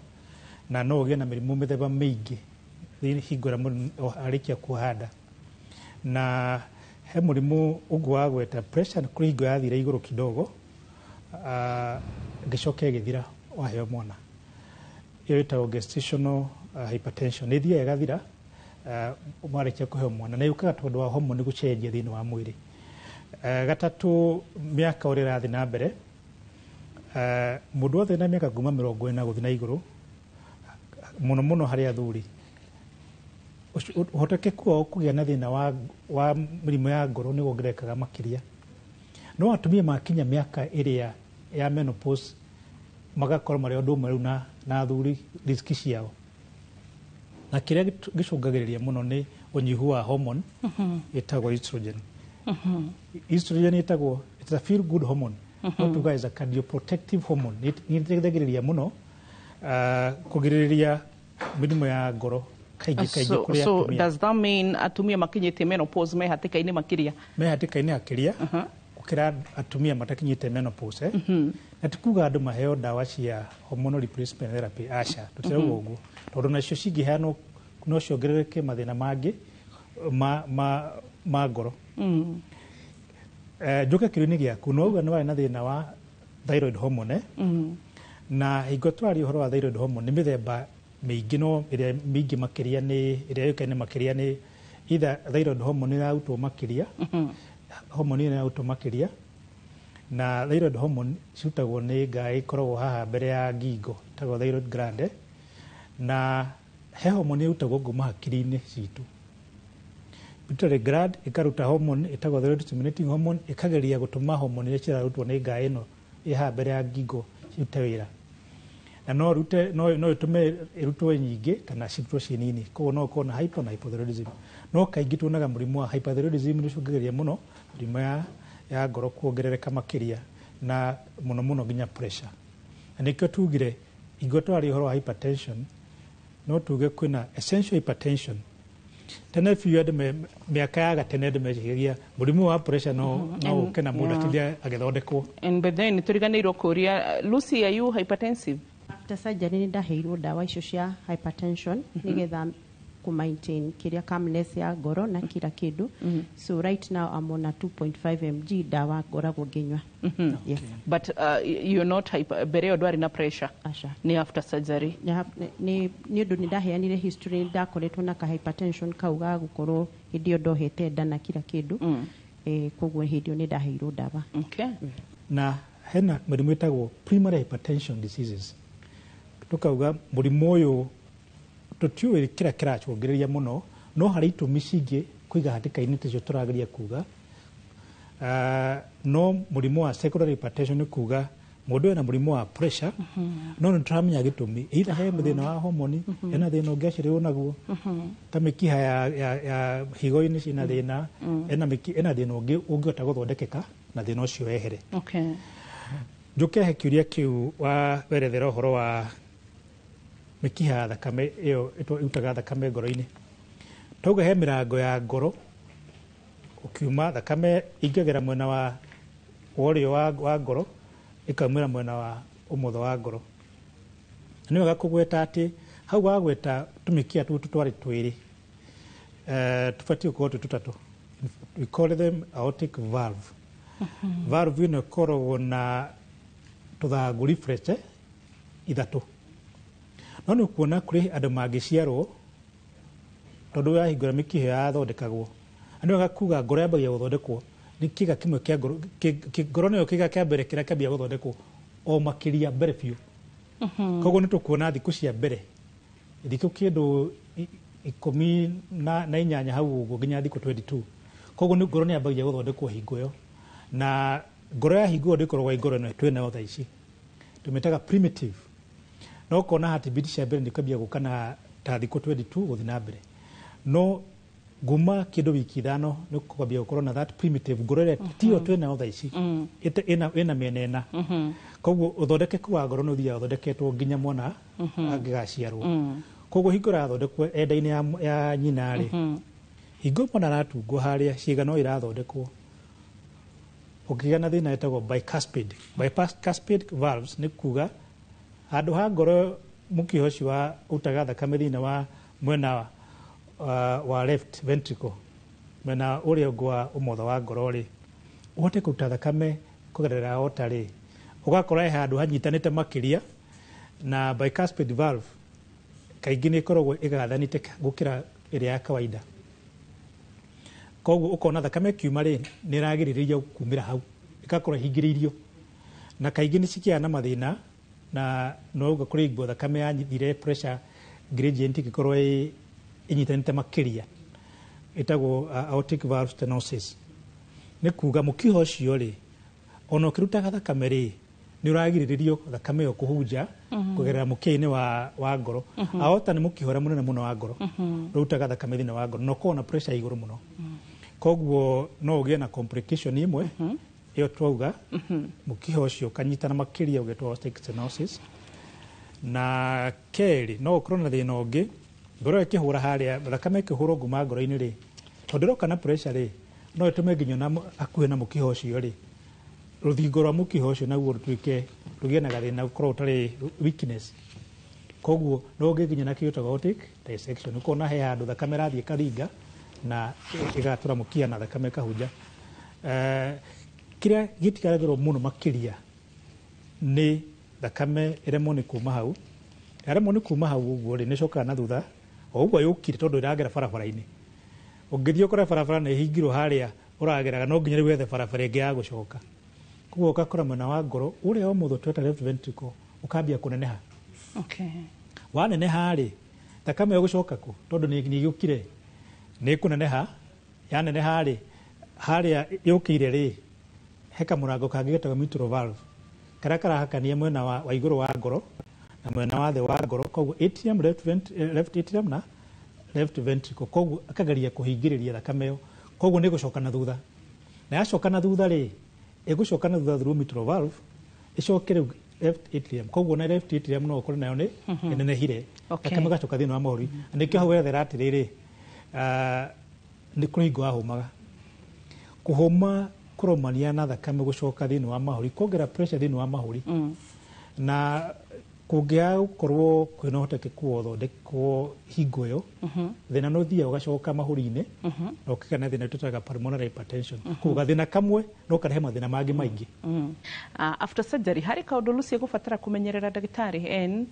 na no ũgĩe na mĩrimũ mĩthemba mĩingĩ hingo ĩrĩa mũndũ arĩkia kuoha nda. Na he mũrimũ ũngĩ wa gweta pressure kũrĩ hingo yathire igũrũ kidogo, ĩgĩcoka ĩgĩthira waheo mwana. Ĩyo ĩtagwo gestational hypertension, nĩ ĩthiaga ĩgathira marĩkia kũheo mwana, na yũkaga tondũ wa hormone gũcenjia thĩinĩ wa mwĩrĩ. Gatatũ, mĩaka ũrĩa ĩrathiĩ na mbere, mũndũ wothe na mĩaka kuma 40 gũthiĩ na igũrũ, mũno mũno harĩ athuri, ũhotekeku wao kũgĩa na thĩna wa mĩrimũ ya ngoro nĩ wongererekaga makĩria. No atumia makinya mĩaka ĩrĩa ya menopause magakorwo marĩ ũndũ ũmwe rĩu na athuri riski ciao. Na kĩrĩa gĩcũngagĩrĩria mũno nĩ ũnyihu wa hormone ĩtagwo estrogen. Estrogen ĩtagwo, it's a feel good hormone. No tuga is a cardioprotective hormone. Nĩ ĩteithagĩrĩria mũno kũgirĩrĩria mĩrimũ ya ngoro kaingĩ kaingĩ kũrĩ So atumia. does that mean atumia makinyĩtie menopause me hatĩka-inĩ makĩria? Me hatĩka-inĩ makĩria gũkĩra atumia matakinyĩte menopause. Na ti kuga andũ maheo ndawa cia hormonal replacement therapy, aca, tũtirauga ũguo, tondũ nacio cingĩheanwo no ciongerereke mathĩna mangĩ ma ngoro. Njoke kĩũria-inĩ gĩaku, no uga nĩ warĩ na thĩna wa thyroid hormone, na hingo tũraria ũhoro wa thyroid hormone nĩ mĩthemba mĩingĩ, no ĩrĩa mĩingĩ makĩria nĩ ĩrĩa yũĩkaine makĩria nĩ either thyroid hormone ĩrarutwo makĩria, hormone ĩyo ĩrarutwo makĩria, na thyroid hormone cirutagwo nĩ ngaĩ ĩkoragwo haha mbere ya ngingo ĩtagwo thyroid gland, na he hormone ĩrutagwo kuma hakiri-inĩ citũ. Pituitary gland ĩkaruta hormone ĩtagwo thyroid stimulating hormone, ĩkageria gũtũma hormone iria cirarutwo nĩ ngaĩ ĩno ĩ haha mbere ya ngingo cirute wĩra. Na no rute no ĩtũme ĩrutwo nyingĩ kana cirutwo ciĩ nini, koguo no ũkorwo na hyper na hypothyroidism. No kaingĩ tuonaga mũrimũ wa hyperthyroidism nĩ ũcũngagĩrĩria mũno mĩrimũ ya ngoro kuongerereka makĩria, na mũno mũno nginya pressure. Na nĩkĩo tugire hingo twaria ũhoro wa hypertension, no tuge kwĩna essential hypertension. Tene biũ andũ mĩaka ya gatene andũ meciragia mũrimũ wa pressure no ũke na mũndũ atinde agĩthondekwo. And by then tũriganĩirwo kũria, Lucy, are you hypertensive? After surgery nĩ ndaheirwo ndawa icio cia hypertension nĩgetha ku maintain kĩrĩa calmness ya ngoro na kila kĩndũ. So right now I'm on a 2.5 mg dawa ngoragwo ngĩnyua. Yes. But you're not hyper, mbere ĩyo ndwarĩ na pressure? Aca. Ni after surgery? Nĩ ũndũ nĩ ndaheanire history, nĩ ndakoretwo na ka hypertension kau ga gũkorwo hĩndĩ ĩyo ndohete nda na kila kĩndũ. Koguo hĩndĩ ĩyo nĩ ndaheirwo ndawa. Na hena mũrimũ ĩtagwo primary hypertension diseases. Tukauga mũrimũ ũyũ tũtiũĩ kĩrĩa kĩracũngĩrĩria mũno, no harĩ itũmi cingĩ kũiga hatĩka-inĩ tacio tũrageria kuga. No mũrimũ wa secondary hypertension nĩ kuga mũndũ ena mũrimũ wa pressure, no nĩ tũramenya gĩtũmi, either he thĩna wa hormone, hena thĩna ũngĩ aciarirwo naguo, ta mĩkiha ya higo-inĩ ciĩna thĩna, ena thĩna ũngĩ ũngĩhota gũthondekeka na thĩna ũcio wehere. Njũke he kĩũria kĩu wa werethera ũhoro wa mĩkiha ya thakame ĩyo ĩrutaga thakame ngoro-inĩ. Twauga he mĩrango ya ngoro, ũkiuma thakame ingagĩra mwena wa ũrĩo wa ngoro, ĩkaumĩra mwena wa ũmotho wa ngoro. Nĩ wega kũgweta atĩ hau wagweta tũmĩkiha tũtũ twarĩ twĩrĩ, tũbatiĩ gũkorwo twĩ tũtatũ. We call them aortic valve. Valve ĩno ĩkoragwo na tũthangũ leaflets ithatũ. No nĩ ũkuona kũrĩ andũ mangĩciarwo tondũ yahingũra mĩkiha yathondekagwo. Na nĩ wega kuga ngoro yambagia gũthondekwo nĩ kĩga kĩmwe kĩa ngoro, ngoro nĩyo kĩga kĩa mbere kĩrĩa kĩambagia gũthondekwo o makĩria mbere biũ. Koguo nĩ tũkuona thikũ cia mbere, thikũ kĩndũ 18 hau ũguo nginya thikũ 22. Koguo nĩ ngoro nĩ yambagia gũthondekwo hingo ĩyo. Na ngoro ya hingo ĩyo ndĩkoragwo ĩ ngoro ĩno twĩ nayo thaa ici. Tũmĩtaga primitive. No ũkona heartbeat cia mbere nĩ kwambia gũka na ta thikũ 22 gũthiĩ na mbere. No nguma kĩndũ wiki 5 nĩ kwambia gũkorwo na that primitive ngoro ĩrĩa tiyo twĩ nayo thaa ici. Ĩna mĩena ĩna. Koguo ũthondekeku wa ngoro nĩ ũthiaga ũthondeketwo nginya mwana angĩgaciarwo. Koguo hingo ĩrathondekwo enda-inĩ ya nyina rĩ, hingo mwana aratungwo harĩa ciĩga no irathondekwo. Ũkĩgĩa na thĩna ĩtagwo bicuspid. Bicuspid valves nĩ kuga handũ ha ngoro mũkiha ũcio wa utaga thakame thĩinĩ wa mwena wa left ventricle, mwena ũrĩa ũngĩ wa ũmotho wa ngoro rĩ, ũhote kũruta thakame kũgerera aorta rĩ, ũgakora he handũ hanyitanĩte makĩria, na bicuspid valve kaingĩ nĩ ĩkoragwo ĩgathanĩte gũkĩra ĩrĩa ya kawaida. Koguo ũkona thakame ĩkiuma rĩ, nĩ ĩragirĩrĩria kumĩra hau, ĩgakorwo ĩhingĩrĩirio. Na kaingĩ nĩ cikĩaga na mathĩna, na no ũguo kũrĩ hingo thakame yanyithire pressure gradient ĩngĩkorwo ĩnyitanĩte makĩria, ĩtagwo aortic valve stenosis. Nĩ kuga mũkiha ũcio rĩ, ona ũkĩrutaga thakame rĩ, nĩ ũragirĩrĩrio thakame ĩyo kũhunja kũgerera mũkiha-inĩ wa ngoro. Aorta nĩ mũkiha ũrĩa mũnene mũno wa ngoro, ũrutaga thakame thĩinĩ wa ngoro na ũkoragwo na pressure igũrũ mũno. Koguo no ũgĩe na complication imwe ĩyo twauga, mũkiha ũcio ũkanyitana makĩria ũgetwo aortic stenosis. Na kerĩ no ũkorwo na thĩna ũngĩ, ngoro ĩkĩhũra harĩa, thakame ĩkĩhũrwo nguma ngoro-inĩ rĩ, tondũ ĩroka na pressure rĩ, no ĩtũme nginya na hakuhĩ na mũkiha ũcio rĩ, rũthingo rwa mũkiha ũcio naguo rũtuĩke rũgĩe na gathĩna, ũkorwo ũtarĩ weakness. Koguo no ũgĩe nginya na kĩndũ aortic dissection, ũkona he handũ thakame ĩrathiĩ ĩkaringa na ĩgatũra mũkiha na thakame ĩkahunja. Kĩrĩa gĩtigaragĩrwo mũno makĩria nĩ thakame ĩremwo nĩ kuma hau. Yaremwo nĩ kuma hau ũguo rĩ, nĩ ĩcokaga na thutha o ũguo yũkire tondũ ĩragera barabara-inĩ. Ũngĩthiĩ ũkore barabara nĩ ĩhingirwo harĩa ũrageraga, no nginya rĩu wethe barabara ĩngĩ ya gũcoka. Koguo ũgakora mwena wa ngoro ũrĩa wa ũmotho tweta left ventricle ũkambia kũneneha. Waneneha rĩ, thakame ĩyo ĩgũcoka kũ? Tondũ nĩ ĩgĩũkire, nĩ ĩkũneneha. Yaneneha rĩ, harĩa yũkĩire rĩ, he kamũrango kangĩ getagwo mitral valve karĩa karahakania mwena wa igũrũ wa ngoro na mwena wa thĩ wa ngoro. Koguo atrium, left atrium na left ventricle. Koguo akageria kũhingĩrĩria thakame ĩyo, koguo nĩ ĩgũcoka na thutha. Na yacoka na thutha rĩ, ĩgũcoka na thutha through mitral valve, ĩcoke rĩu left atrium. Koguo na left atrium no ũkore nayo nĩ ĩnenehire, thakame ĩgacoka thĩinĩ wa mahũri. Na nĩkĩo hau wethera atĩrĩrĩ, nĩ kũrĩ hingo wahũmaga. Kũhũma kũromania na thakame gũcoka thĩinĩ wa mahũri, kuongerera pressure thĩinĩ wa mahũri. Na kũngĩaga gũkorwo kwĩna ũhotekeku wa ũthondekwo hingo ĩyo, thĩna nĩ ũthiaga ũgacoka mahũri-inĩ, na ũkĩgĩa na thĩna twĩtaga pulmonary hypertension. Koguo gathĩna kamwe no karehe mathĩna mangĩ maingĩ. After surgery harĩ kaũndũ Lucy egũbatara kũmenyerera ndagĩtarĩ n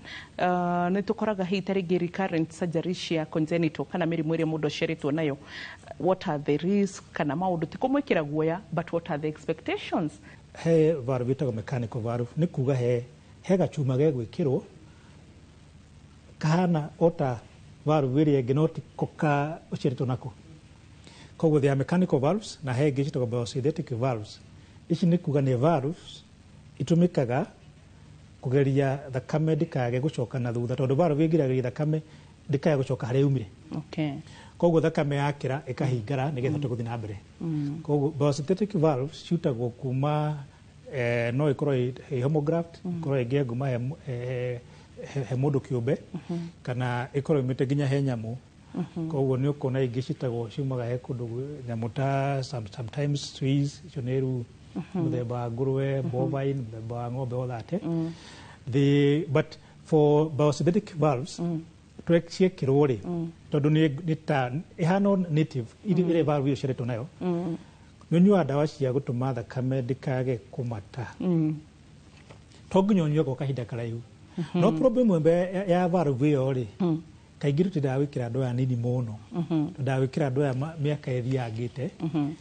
nĩ tũkoraga hihi ta rĩngĩ recurrent surgery cia congenital kana mĩrimũ ĩrĩa mũndũ aciarĩtwo nayo, what are the risks kana maũndũ ti kũmwĩkĩra guoya, but what are the expectations? He valve ĩtagwo mechanical valve, nĩ kuga he gacuma gegwĩkĩrwo kahana ota valve ĩrĩa ĩngĩ no ti ka ũciarĩtwo nako. Koguo they are mechanical valves, na he ĩngĩ ciĩtagwo biosynthetic valves. Ici nĩ kuga nĩ valves itũmĩkaga kũgeria thakame ndĩkage gũcoka na thutha, tondũ valve ĩngiragĩrĩria thakame ndĩkage gũcoka harĩa yumire. Koguo thakame yakĩra ĩkahingara nĩgetha ĩhote gũthiĩ na mbere. Koguo biosynthetic valves ciutagwo kuma no ĩkorwo ĩ homograft, ĩkorwo ĩngĩ nguma he he mũndũ kĩũmbe kana ĩkorwo yumĩte nginya he nyamũ. Koguo nĩ ũkuona ingĩ citagwo ciumaga he kũndũ nyamũ ta sometimes Swiss, icio nĩ rĩu mũthemba wa ngũrwe, bovine, mũthemba wa ng'ombe, all that. The but for biosynthetic valves ciekĩrwo rĩ, tondũ nĩ ta ĩhana native ĩrĩa valve ĩyo ciaretwo nayo, nĩ ũnyuaga ndawa cia gũtũma thakame ndĩkage kũmata. To nginya ũnyue gwa kahinda karaihu. No problem ĩmwe ya valve ĩyo rĩ, kaingĩ tũtindaga gwĩkĩra andũ aya nini mũno. Tũndaga gwĩkĩra andũ aya mĩaka ĩthiangĩte,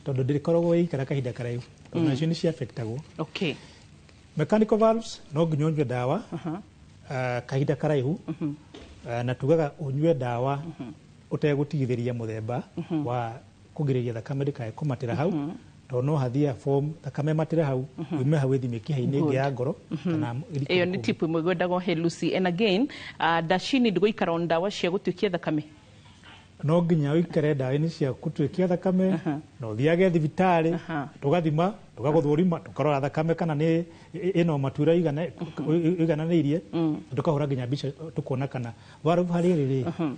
tondũ ndĩkoragwo ĩgĩikara kahinda karaihu, tondũ nacio nĩ ciaffectagwo. Mechanical valves no nginya ũnyue ndawa kahinda karaihu, na tugaga ũnyue ndawa ũtegũtigithĩria mũthemba wa kũgirĩrĩria thakame ndĩkae kũmatĩra hau, tondũ no hathia form thakame matĩre hau, yume hau ĩthiĩ mĩkiha-inĩ ĩngĩ ya ngoro kana ĩrike Ĩyo nĩ kũngĩ. tip ĩmwe ngwendaga ũhe Lucy. And again, does she need gũikara on ndawa cia gũtuĩkia thakame? No nginya ũikare ndawa-inĩ cia gũtuĩkia thakame na ũthiage thibitarĩ, tũgathima, tũgagũthũrima, tũkarora thakame kana nĩ ĩna matura ĩigananĩirie, tũkahũra nginya mbica tũkona kana valve harĩa ĩrĩ rĩ,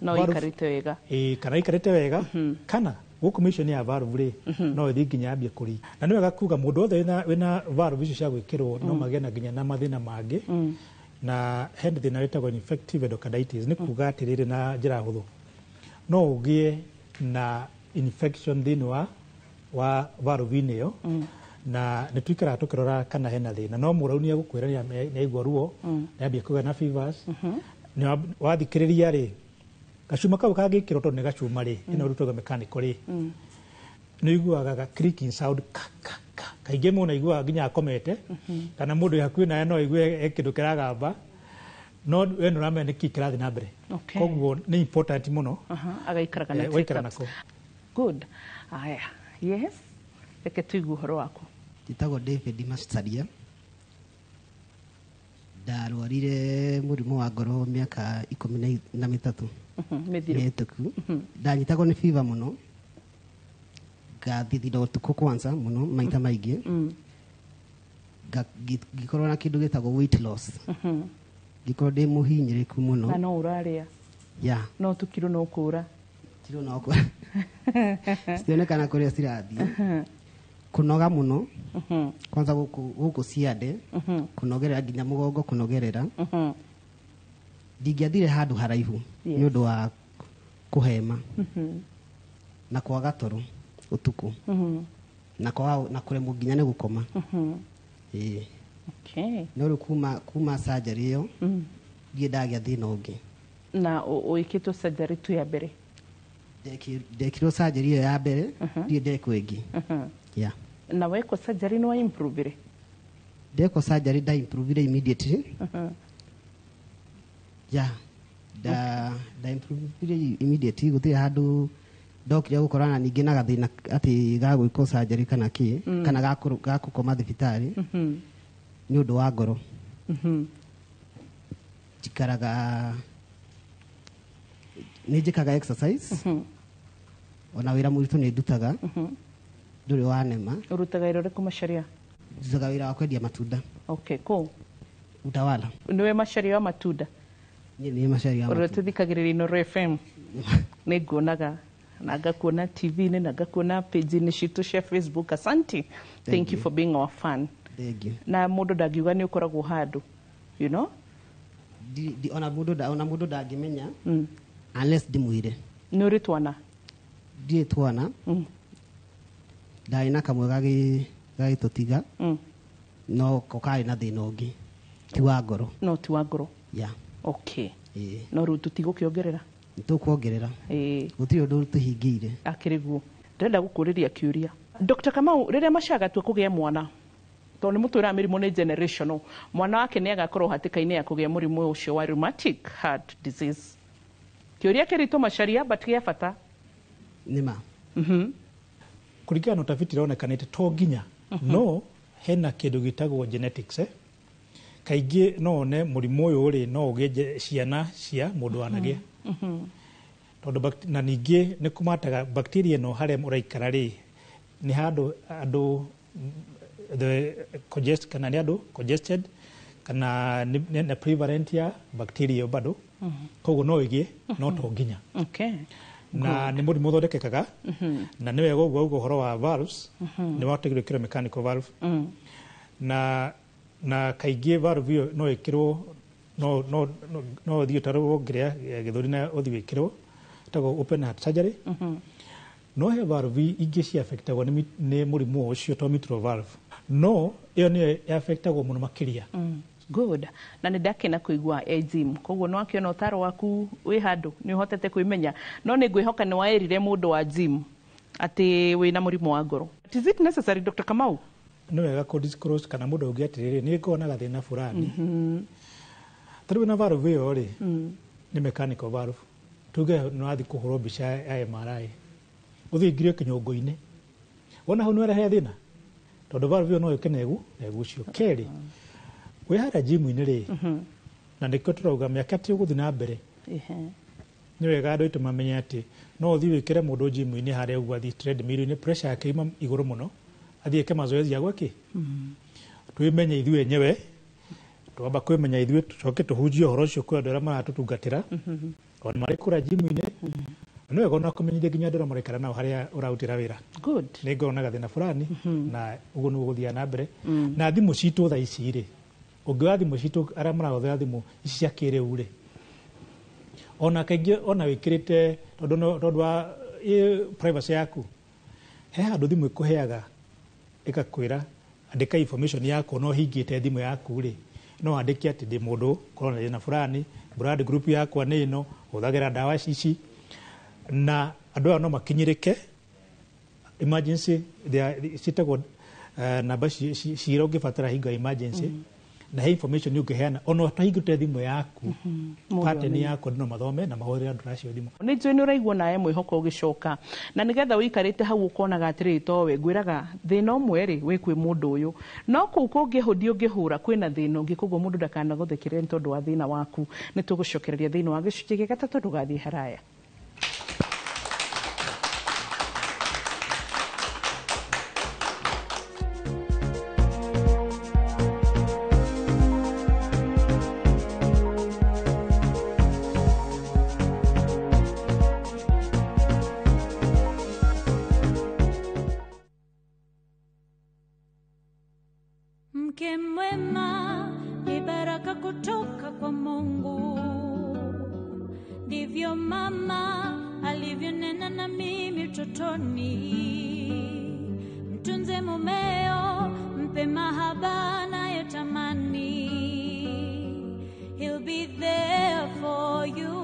No ĩikarĩte wega. Ĩĩ, kana ikarĩte wega, kana gũkũ mĩico-inĩ ya valve rĩ, no ĩthiĩ nginya yambie kũri. Na nĩ wega kuga mũndũ wothe wĩna valve icio cia gwĩkĩrwo no magĩe na nginya na mathĩna mangĩ. Na hena thĩna wĩtagwo infective endocarditis. Nĩ kuga atĩrĩrĩ, na njĩra hũthũ, no ũgĩe na infection thĩinĩ wa valve-inĩ ĩyo, na nĩ tuikaraga tũkĩrora kana hena thĩna. No mũrau nĩ egũkwĩra nĩ aigua ruo, nĩ ambia kũgĩa na fevers. Nĩ wathikĩrĩria rĩ, gacuma kau kangĩkĩrwo, tondũ nĩ gacuma rĩ, ĩno rĩu tuga mechanical rĩ, nĩ ũiguaga ga clicking sound ka ka ka. Kaingĩ mũndũ aiguaga nginya akomete, kana mũndũ wĩ hakuhĩ nawe no aigue he kĩndũ kĩragamba, no we nĩ ũramenya nĩkĩ kĩrathiĩ na mbere. Koguo nĩ important mũno Agaikaraga na waikara checkups. nako. Good. Aya, yes, reke tũigue ũhoro waku. Njĩtagwo David Macharia. Ndarwarire mũrimũ wa ngoro mĩaka 13 Mĩthiru. mĩhĩtũku. Ndanyitagwo nĩ fever mũno, ngathithina ũtukũ kwanza mũno maita maingĩ. Ngĩkorwo na kĩndũ gĩtagwo weight loss, ngĩkorwo ndĩ mũhinyĩrĩku mũno. Na no ũrarĩa? Ya. No tũkiro no kũra? Kiro no kũra, citionekana kũrĩa cirathiĩ. Kũnoga mũno, kwanza gũkũ ciande, kũnogerera nginya mũgongo kũnogerera. Ndingĩathire handũ haraihu nĩ ũndũ wa kũhema na kwaga toro ũtukũ na kwaga na kũremwo nginya nĩ gũkoma. Ĩĩ. No rĩu kuma surgery ĩyo ndirĩ ndagĩa thĩna ũngĩ. Na ũĩkĩtwo surgery tu ya mbere? Ndekirwo surgery ĩyo ya mbere, ndirĩ ndekwo ĩngĩ. Yeah. Na wekwo surgery nĩ wa improve? Ndekwo surgery nda improvire immediately. Yeah, nda improvire immediately. Gũtirĩ handũ ndokire gũkorana ningĩ na gathĩna atĩ ga gwĩkwo surgery kana kĩ, kana ga gũkoma thibitarĩ nĩ ũndũ wa ngoro. Njikaraga nĩ njĩkaga exercise, ona wĩra mũritũ nĩ ndutaga, ndũrĩ wanema. Ũrutaga wĩra ũrĩkũ, Macharia? Ndutaga wĩra wa kwendia matunda. Okay, kũ? Utawala. Nĩwe Macharia wa matunda? Niĩ nĩ Macharia wa Ũrĩa matunda. tũthikagĩrĩria Inooro FM, nĩ nguonaga na ngakuona TV-inĩ na ngakuona page-inĩ citũ cia Facebook. Asante, thank you you. for being our fan. Thank you. Na mũndũ ndangiuga nĩ ũkoragwo handũ. Ona mũndũ ndangĩmenya unless ndĩmwĩre. Nĩ ũrĩ twana? Ndirĩ twana. Ndarĩ na kamwe gagĩtũtiga, no ko karĩ na thĩna ũngĩ, ti wa ngoro. No ti wa ngoro. Yeah. Okay. Ĩĩ. No rĩu tũtigũkĩongerera. Nĩtũkuongerera. Ĩĩ. Gũtirĩ ũndũ tũhingĩire. Akĩrĩ guo ndĩrenda gũkũrĩria kĩũria, Dr. Kamau. Rĩrĩa Machaga atua kũgĩa mwana, tondũ nĩ mũtwĩraga mĩrimũ nĩ generational, mwana wake nĩ agakorwo hatĩka-inĩ ya kũgĩa mũrimũ ũcio wa rheumatic heart disease? Kĩũria kĩritũ, Macharia, but gĩa bata. Nĩma. Kũringana na utafiti ĩronekanĩte to nginya, no hena kĩndũ gĩtagwo genetics, eh? Kaingĩ no one mũrimũ ũyũ rĩ, no ũgĩe ciana cia mũndũ wanagĩa, tondũ na ningĩ nĩ kũmataga bacteria ĩno harĩa ũraikara rĩ, nĩ handũ andũ the congest, kana nĩ andũ congested, Kana nĩ prevalent ya bacteria bado. Koguo no ĩgĩe no to nginya. Na nĩ mũrimũ ũthondekekaga na nĩ wega ũguo auga ũhoro wa valves nĩ wagĩrĩirwo gwĩkĩrwo mechanical valve na kaingĩ valve ĩyo no ĩkĩrwo no ũthiĩ ũtarwo ngĩrĩa gĩthũri na ũthiĩ wĩkĩrwo ĩtagwo open heart surgery. No he valve ingĩ ciaffectagwo nĩ mũrimũ ũcio to mitral valve no ĩyo nĩyo yaffectagwo mũno makĩria. Good. Na nĩ ndakena kũigua Jim koguo nĩ wakĩona ũtaro waku wĩ handũ nĩ ũhotete kwĩmenya no nĩ ngwĩhoka nĩ waĩrire mũndũ wa gym atĩ wĩna mũrimũ wa ngoro. Is it necessary, Dr. Kamau? Nĩ wega kũ disclose kana mũndũ auge atĩrĩrĩ nĩ ngoragwo na gathĩna fulani. Ta rĩu na valve ĩyo rĩ nĩ mechanical valve tuge nĩ wathiĩ kũhũrwo mbica ya MRI ũthiĩ ũingĩrio kĩnyũngũ-inĩ wona hau nĩ warehe thĩna tondũ valve ĩyo no yũke na ĩgucio. Kerĩ wĩ harĩa gym-inĩ rĩ na nĩkĩo tũrauga mĩaka ti ũgũthiĩ na mbere nĩ wega andũ aitũ mamenye atĩ no ũthiĩ wĩkĩre mũndũ gym-inĩ harĩa ũguo athiĩ treadmill-inĩ pressure yake ima igũrũ mũno athiĩ eke mazoezi ya gwĩkĩ twĩmenye ithuĩ enyewe twamba kwĩmenya ithuĩ tũcoke tũhunjie ũhoro ũcio kwĩ andũ arĩa maratũtungatĩra ona marĩ kũrĩa gym-inĩ nĩ wega ona kũmenyithia nginya andũ arĩa maraikara nao harĩa ũrarutĩra wĩra. Nĩ ngoragwo na gathĩna fulani na ũguo nĩguo gũthiaga na mbere. Na thimũ citũ thaa ici rĩ ũngĩoya thimũ citũ arĩa marahũthĩra thimũ ici cia kĩrĩu rĩ ona kaingĩ ona wĩkĩrĩte tondũ wa privacy yaku he handũ thimũ ĩkũheaga ĩgakwĩra andĩka information yaku no hingĩte thimũ yaku rĩ no andĩke atĩ ndĩ mũndũ korwo na thĩna fulani blood group yakwa nĩ ĩno hũthagĩra ndawa ici na andũ aya no makinyĩrĩke emergency ciĩtagwo namba cira ũngĩbatara hingo ya emergency na he information ũngĩheana ona ũtahingũrĩte thimũ yaku pattern yaku andũ no mathome na mahũrĩre andũ acio thimũ. Nĩ njũĩ nĩ ũraigua nawe mwĩhoko ũgĩcoka na nĩgetha ũikarĩte hau ũkonaga atĩrĩrĩ towe ngwĩraga thĩna ũmwe rĩ wĩ kwĩ mũndũ ũyũ no kũu kũngĩ hũndi ũngĩhũra kwĩna thĩna ũngĩ koguo mũndũ ndakanagũthekerere nĩ tondũ wa thĩna waku. Nĩ tũgũcokereria thĩinĩ wa gĩcunjĩ gĩa gatatũ ndũgathiĩ haraya. Mke mwema ni baraka kutoka kwa Mungu, ndivyo mama alivyonena na mimi utotoni. Mtunze mumeo, mpe mahaba anayotamani, he'll be there for you.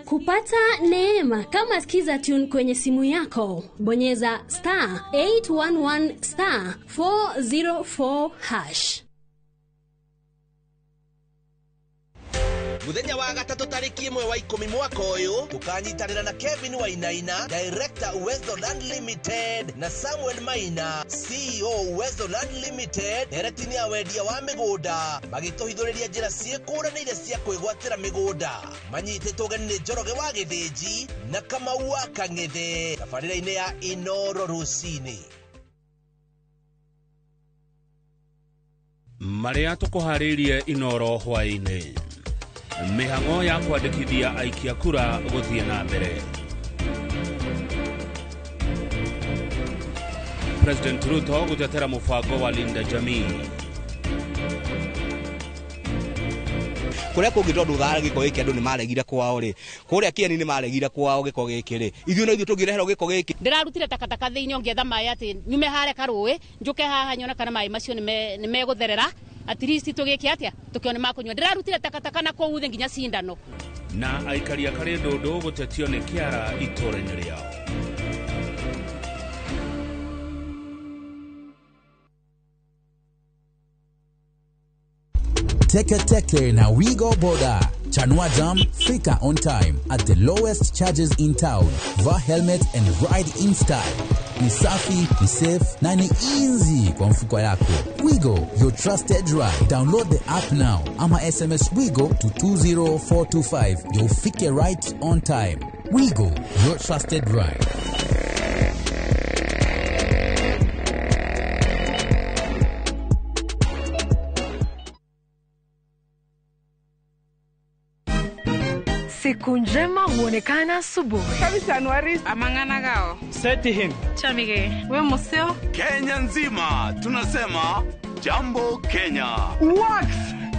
Kupata neema kama Skiza Tune kwenye simu yako, bonyeza star 811 star 404 hash. Muthenya wa gatatũ tarĩki 1 wa 10 mwaka ũyũ tũkanyitanĩra na Kevin Wainaina, Director Uwezo Land Limited, na Samuel Maina, CEO Uwezo Land Limited, nderetini ya wendia wa mĩgũnda magĩtũhithũrĩria njĩra ciĩkũranĩire cia kwĩgwatĩra mĩgũnda. Manyitĩtwo ũgeni nĩ Njoroge wa Gĩthĩnji na Kamau wa Kang'ethe tabarĩra-inĩ ya Inoro rũcinĩ. Marĩa tũkũharĩirie Inoro hwaĩ-inĩ: mĩhang'o ya kwandĩkithia aikia kura gũthiĩ na mbere. President Ruto gũtetera mũbango wa Linda Jamii. Kũrĩa kũngĩ tondũ thara gĩko gĩkĩ andũ nĩ maregire kwao rĩ, kũrĩa Kĩeni nĩ maregire kwao gĩko gĩkĩ rĩ, ithuĩ no ithuĩ tũngĩreherwo gĩko gĩkĩ. Ndĩrarutire takataka thĩinĩ ngĩetha maĩ atĩ nyume harĩa karũĩ njũke haha nyone kana maĩ macio nĩ megũtherera at least tũgĩke atĩa tũkĩone makũnyua. Ndĩrarutire takataka na kũu thĩ nginya cindano. Na aikari a Karĩndũndũ gũtetio nĩ kĩara itũũra-inĩ rĩao. Teke Teke na Wigo Boda. Chanua Jam, fika on time at the lowest charges in town. Vaa helmet and ride in style. Ni safi, ni safe na ni easy kwa mfuko yako. Wigo, your trusted ride. Download the app now ama SMS Wigo to 20425. You'll fike right on time. Wigo, your trusted ride. Siku njema huonekana asubuhi. Amang'ana Seti him. Chamige. We museo. Kenya nzima tunasema jambo Kenya. Wax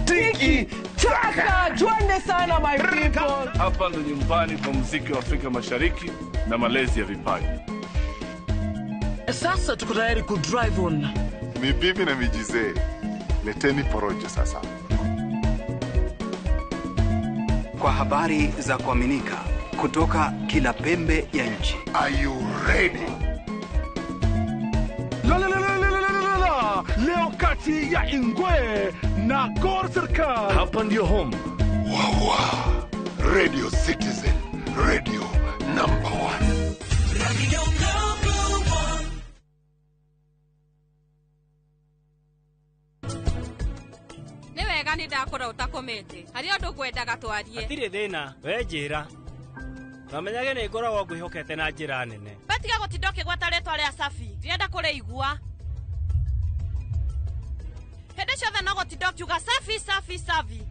tiki taka, twende sana my people. Hapa ndo nyumbani kwa muziki wa Afrika Mashariki na malezi ya vipaji. Sasa tuko tayari ku drive on. Ni bibi na mijizee, leteni porojo sasa. Kwa habari za kuaminika kutoka kila pembe ya nchi. Are you ready? La, la, la, la, la, la, la, la. Leo kati ya Ingwe na Gor Serikal. Hapa ndio home. Wawa. Radio Citizen, radio number one. Radio number one. Nĩ wega nĩ ndakora ũtakomete harĩ ũndũ ngwendaga twarie. Hatirĩ thĩna, we njĩra. Twamenyage nĩ ngoragwo ngwĩhokete na njĩra nene. Batiga gũtinda ũkĩgweta rĩtwa rĩa Safi, ndirenda kũrĩigua. Hĩndĩ ciothe no gũtinda ũkiuga Safi, Safi, Safi.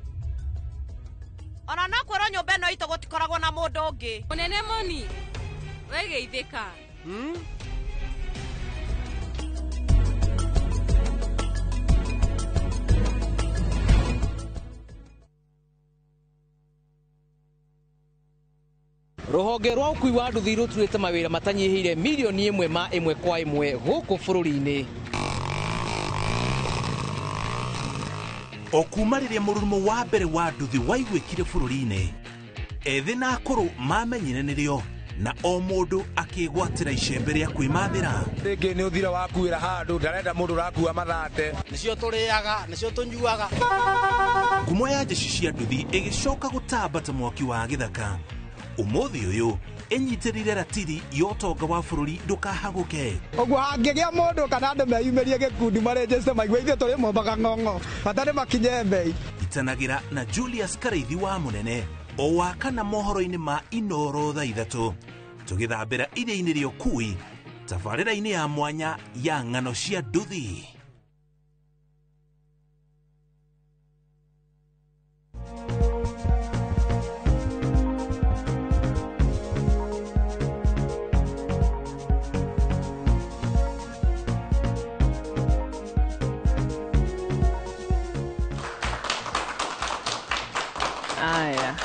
Ona no kwĩrwo nyũmba ĩno itũ gũtikoragwo na mũndũ ũngĩ. Mũnene Moni, we geithĩka. Rũhonge rwa ũkui wa nduthi rũturĩte mawĩra matanyihĩire milioni ĩmwe ma ĩmwe kwa ĩmwe gũkũ bũrũri-inĩ. O kuma rĩrĩa mũrurumo wa mbere wa nduthi waiguĩkire bũrũri-inĩ, ethĩ na akũrũ mamenyire nĩrĩo na o mũndũ akĩgwatĩra icembe rĩa kwĩmathĩra. Rĩngĩ nĩ ũthira wakuĩra handũ ndarenda mũndũ ũrakua mathate. Nĩcio tũrĩaga, nĩcio tũnyuaga. Ngumo ya jeshi cia nduthi ĩgĩcoka gũtamba ta mwaki wa gĩthaka. Ũmũthĩ ũyũ ĩnyitĩrĩire ratiri ya ũtonga wa bũrũri ndũkahagũke. Ũguo hangĩgĩa mũndũ kana andũ meyumĩrie gĩkundi marenjeste maigue ithuĩ tũrĩ mombaga ng'ong'o bata nĩ makinye mbei. Itanagĩra na Julius Karaithi wa Mũnene o wa kana mohoro-inĩ ma Inoro thaa 3 tũgĩthambĩra iria-inĩ rĩa ũkui tabarĩra-inĩ ya mwanya ya ng'ano cia nduthi. Aya.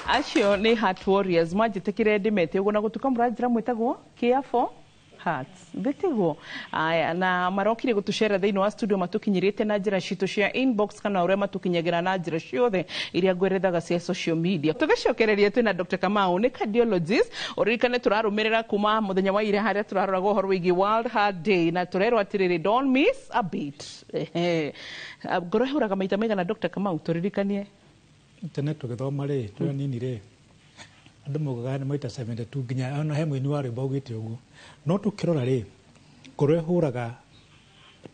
Acio nĩ Heart Warriors manjĩtĩkĩre ndĩmete ũguo na gũtuĩka mũranjĩra mwĩtagwo Care for Hearts. Ndĩtiguo. Aya, na marokire gũtũcera thĩinĩ wa studio matũkinyĩrĩte na njĩra citũ cia inbox kana ũrĩa matũkinyagĩra na njĩra ciothe iria ngwerethaga cia social media. Tũgĩcokereria twĩna Dr. Kamau nĩ cardiologist ũririkane tũrarũmĩrĩra kuma mũthenya wa ira harĩa tũraroraga ũhoro wĩgiĩ World Heart Day na tũrerwo atĩrĩrĩ don't miss a beat. Ngoro ĩhũraga maita maigana Dr. Kamau tũririkanie? Tene tũgĩthoma rĩ tũrĩ anini rĩ andũ maugaga nĩ maita 72 nginya ona he mũini wa rwĩmbo augĩte ũguo no tũkĩrora rĩ ngoro ĩhũraga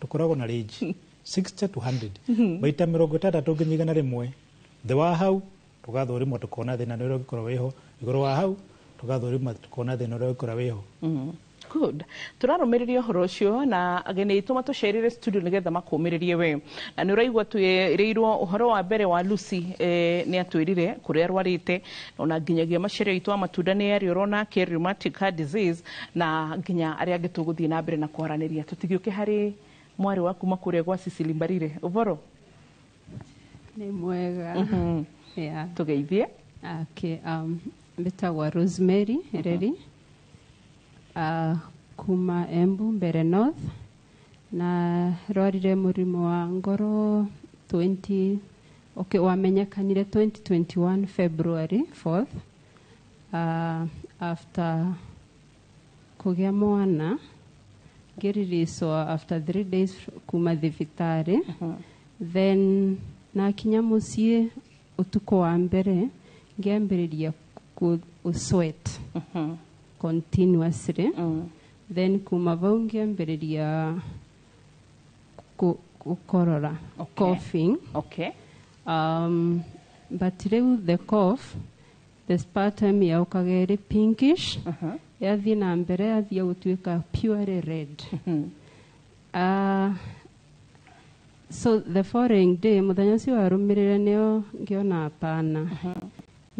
tũkoragwo na range 60 to 100 maita 60 nginya 100 thĩ wa hau tũgathũrimwo tũkona thĩna ũrĩa ũngĩkorwo wĩho igũrũ wa hau tũgathũrimwo tũkona thĩna ũrĩa ũngĩkorwo wĩho. Good. Tũrarũmĩrĩria ũhoro ũcio na ageni aitũ matũcerire studio nĩgetha makũmĩrĩrie we. Na nĩ ũraigua twĩrĩirwo ũhoro wa mbere wa Lucy nĩ atwĩrire kũrĩa arwarĩte ona nginyagia macerio aitũ a matunda nĩ arĩ ũrona rheumatic heart disease na nginya arĩa angĩ tũgũthiĩ na mbere na kwaranĩria. Tũtigĩũke harĩ mwarĩ wa kuma kũrĩa gwa Cecily Mbarire. Ũboro? Nĩ mwega. Yeah. Tũgeithie. Okay, mbĩtagwo Rosemary Reri. Kuma Embu Mbere North na rwarire mũrimũ wa ngoro 20 okay wamenyekanire 2021 February 4th after kũgĩa mwana ngĩririicwo after 3 days kuma thibitarĩ. Then nakinya mũciĩ ũtukũ wa mbere ngĩambĩrĩria ku sweat continuously. Then kuma vau ngĩambĩrĩria gũkorora coughing. Okay. But rĩu the cough the sputum yaukaga ĩrĩ pinkish yathiĩ na mbere yathiĩ gũtuĩka purely red. So the following day mũthenya ũcio warũmĩrĩre nĩo ngĩona hapana.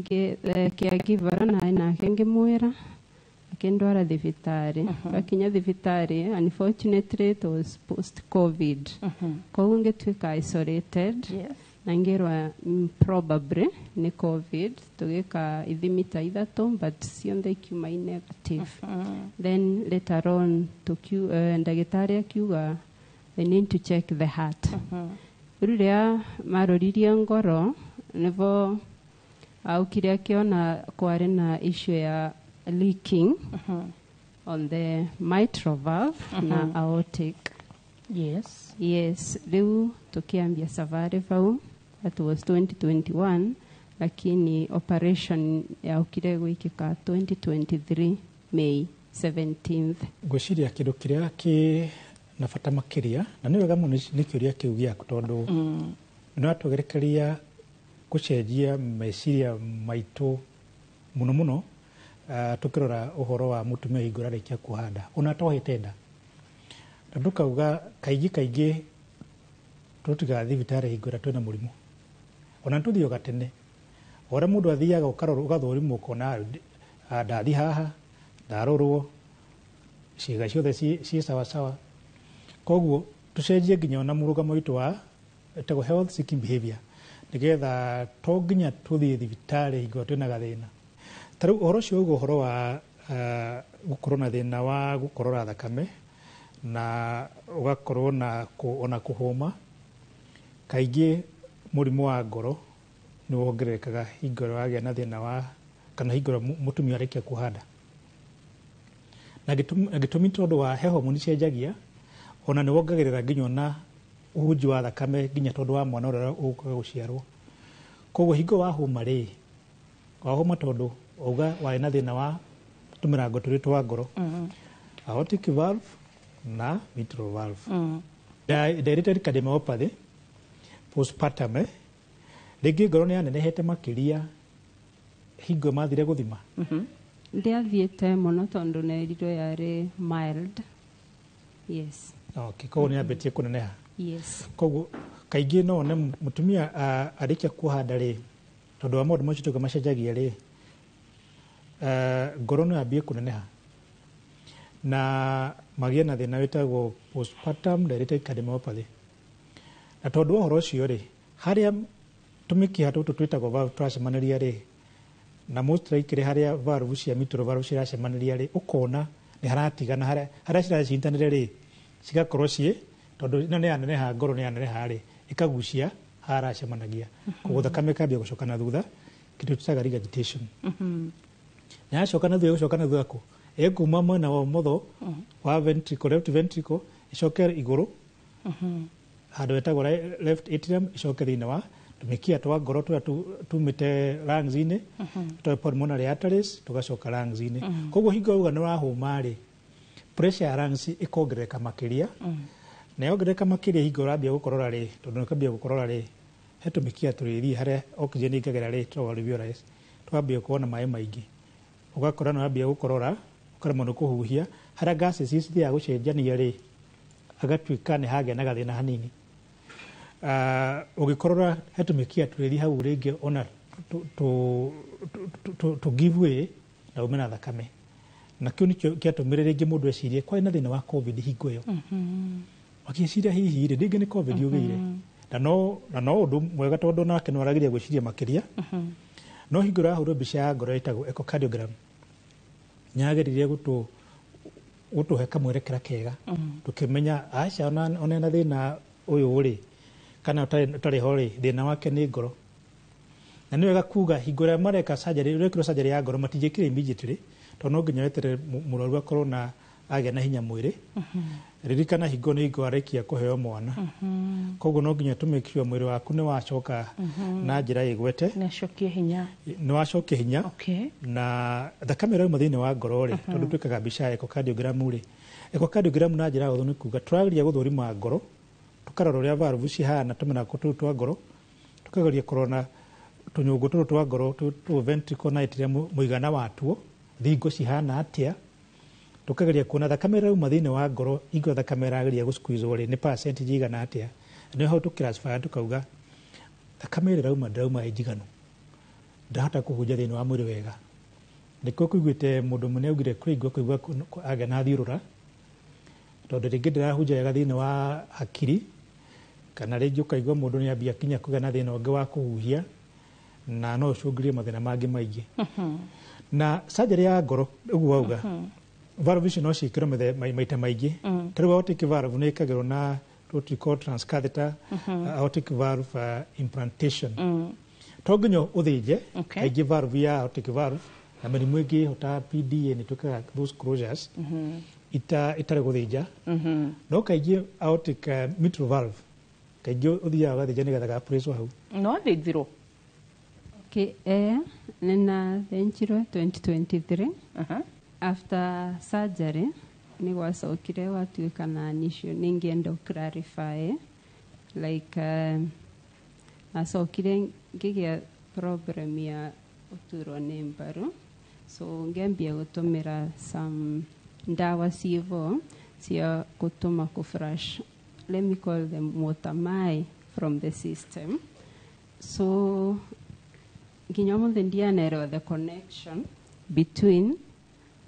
Caregiver naye nake ngĩmwĩra, akĩndwara thibitarĩ. Twakinya thibitarĩ, unfortunately it was post COVID, koguo ngĩtuĩka isolated na ngĩrwa probably nĩ COVID. Tũgĩka ithimi ta 3, but ciothe ikiuma i negative. Then later on ndagĩtarĩ akiuga they need to check the heart. Rĩu rĩrĩa maroririe ngoro, nĩvo aukire akĩona kwarĩ na issue ya leaking on the mitral valve na aortic. Yes, rĩu tukiambia safari vau. That was 2021, lakini operation yaukire gwĩkĩka 2023 May 17th. Ngwĩciria kĩndũ kĩrĩa kĩ na bata makĩria, na nĩ wega mũno nĩ kĩũria kĩu gĩaku, tondũ nĩ watũgerekeria gũcenjia meciria maitũ mũno mũno, tũkĩrora ũhoro wa mũtumia hingo ĩrĩa arĩkia kuoha nda ona atohete nda, na tũkauga kaingĩ kaingĩ tũtigaga thibitarĩ hingo ĩrĩa twĩna mũrimũ, ona tũthiaga tene o ũrĩa mũndũ athiaga ũkarorwo, ũgathũrimwo, ũkona ndathi haha ndarorwo ciĩga ciothe ciĩ sawasawa. Koguo tũcenjie nginya ona mũrũgamo witũ wa ĩtagwo health seeking behavior, nĩgetha to nginya tũthiĩ thibitarĩ hingo ĩrĩa twĩna gathĩna. Ta rĩu ũhoro ũcio ũguo, ũhoro wa gũkorwo na thĩna wa gũkorora thakame na ũgakorwo na ona kũhũma, kaingĩ mũrimũ wa ngoro nĩ wongererekaga hingo ĩrĩa wagĩa na thĩna wa kana hingo ĩrĩa mũtumia arĩkia kuoha nda, na gĩtũmi tondũ wa he homoni cenjagia, ona nĩ wongagĩrĩra nginya ona ũhunji wa thakame, nginya tondũ wa mwana ũrĩa ũgũkaga gũciarwo. Koguo hingo wahũma rĩ, wahũma tondũ auga warĩ na thĩna wa tũmĩrango tũrĩ twa ngoro, aortic valve na mitral valve. Dilated cardiomyopathy postpartum, rĩngĩ ngoro nĩ yanenehete makĩria hingo mathire gũthima. Ndiathiĩte mũno tondũ nerirwo yarĩ mild, yes. Okay, koguo nĩ yambĩtie kũneneha. Yes. Koguo kaingĩ no one mũtumia arĩkia kuoha nda rĩ, tondũ wa maũndũ macio tuga macenjagia rĩ, ngoro no yambie kũneneha na magĩe na thĩna wĩtagwo postpartum dilated cardiomyopathy. Na tondũ wa ũhoro ũcio rĩ, harĩa tũmĩkiha tũtũ twĩtagwo valve tũracemanĩria rĩ, na most likely harĩa valve cia mitral valve ciracemanĩria rĩ, ũkona nĩ haratigana harĩa harĩa ciracindanĩre rĩ, cigakorwo ciĩ tondũ ĩno nĩ yaneneha, ngoro nĩ yaneneha rĩ, ĩkagucia haracemanagia, koguo thakame ĩkambia gũcoka na thutha, kĩndũ tũtaga regurgitation. Na yacoka na thutha, ĩgũcoka na thutha kũ? Ĩkuma mwena wa ũmotho wa ventricle, left ventricle, ĩcoke igũrũ handũ hetagwo left atrium, ĩcoke thĩinĩ wa tũmĩkiha twa ngoro tũrĩa tumĩte lungs-inĩ, twa pulmonary arteries, tũgacoka lungs-inĩ. Koguo hingo uga nĩ wahũma rĩ, pressure ya lungs ĩkongerereka makĩria, na yongerereka makĩria hingo ũrambia gũkorora rĩ, tondũ ũkambia gũkorora rĩ, he tũmĩkiha tũrĩthiĩ harĩa oxygen ĩingagĩra rĩ, twa alveoli, twambia gũkorwo na maĩ maingĩ, ũgakora nĩ wambia gũkorora, ũkaremwo nĩ kũhuhia, harĩa gases cithiaga gũcenjania rĩ, agatuĩka nĩ hagĩa na gathĩna hanini. Ũgĩkorora he tũmĩkiha tũrĩthiĩ hau rĩngĩ ona to give way na ume na thakame, na kĩu nĩkĩo kĩatũmire rĩngĩ mũndũ ecirie kwarĩ na thĩna wa COVID hingo ĩyo, makĩciria hihi rĩ, rĩngĩ nĩ COVID ũgĩire, na no ũndũ mwega tondũ nake no arageria gwĩciria makĩria. No hingo ĩrĩa yahũrwo mbica ya ngoro ĩtagwo echocardiogram, nĩyageririe gũtũhe kamwerekera kega, tũkĩmenya aca ona ena thĩna ũyũ rĩ, kana ũtarĩ ho rĩ, thĩna wake nĩ ngoro. Na nĩ wega kuga hingo ĩrĩa mareka surgery, ũrekĩrwo surgery ya ngoro, matingĩkĩra immediately, tondũ no nginya weterere mũrwaru akorwo na agĩa na hinya mwĩrĩ. Ririkana hingo nĩ hingo arĩkia kũheo mwana, koguo no nginya tũ make sure mwĩrĩ waku nĩ wacoka na njĩra ĩgwete. Nĩ acokie hinya. Nĩ wacokia hinya. Na thakame ĩrauma thĩinĩ wa ngoro rĩ, tondũ twĩkaga mbica ya echocardiogram rĩ, echocardiogram na njĩra hũthũ nĩ kuga tũrageria gũthũrima ngoro, tũkarora ũrĩa valve cihana, tũmĩrango tũu twa ngoro, tũkageria kũrora tũnyũngũ tũtũ twa ngoro tũ ventricle na atrium, mũigana watuo, thingo cihana atĩa, tũkageria kuona thakame ĩrauma thĩinĩ wa ngoro, hingo thakame ĩrageria gũ rĩ, nĩ percentage igana atĩa. Nĩ hau tũkĩclassify, tũkauga thakame ĩrĩa ĩrauma ndĩrauma ĩ njiganu. Ndahota kũhunjia thĩinĩ wa mwĩrĩ wega. Nĩkĩo kũiguĩte mũndũ mũnene augire kwĩ hingo kũigua agĩa na thiũrũra, tondũ rĩngĩ ndĩrahunjia wega thĩinĩ wa hakiri, kana rĩngĩ ũkaigua mũndũ nĩ ambia kinya kũgĩa na thĩna ũngĩ wa kũhuhia, na no ũcũngĩrĩrie mathĩna mangĩ maingĩ. Na surgery ya ngoro ũguo wauga, valve icio no ciĩkĩrwo maita maingĩ. Ta rĩu aortic valve nĩ ĩkagĩrwo na what we call transcatheter aortic valve implantation. To nginya ũthĩnje. Kaingĩ valve ya aortic valve na mĩrimũ ĩngĩ ta PDA nĩ twĩkaga those closures itarĩ gũthĩnja. No kaingĩ aortic mitral valve kaingĩ ũthiaga ũgathĩnja nĩgetha ga-place hau. No athĩnjirwo? Okay, nĩnathĩnjirwo 2023. After surgery nĩ gwacokire gwatuĩka na an issue nĩngĩenda clarify, like nacokire ngĩgĩa problem ya gũturwo nĩ mbaru, so ngĩambia gũtũmĩra some ndawa ciĩvo cia gũtũma kũ flush, let me call them water, mai from the system. So nginya ũmũthĩ ndianerewa the connection between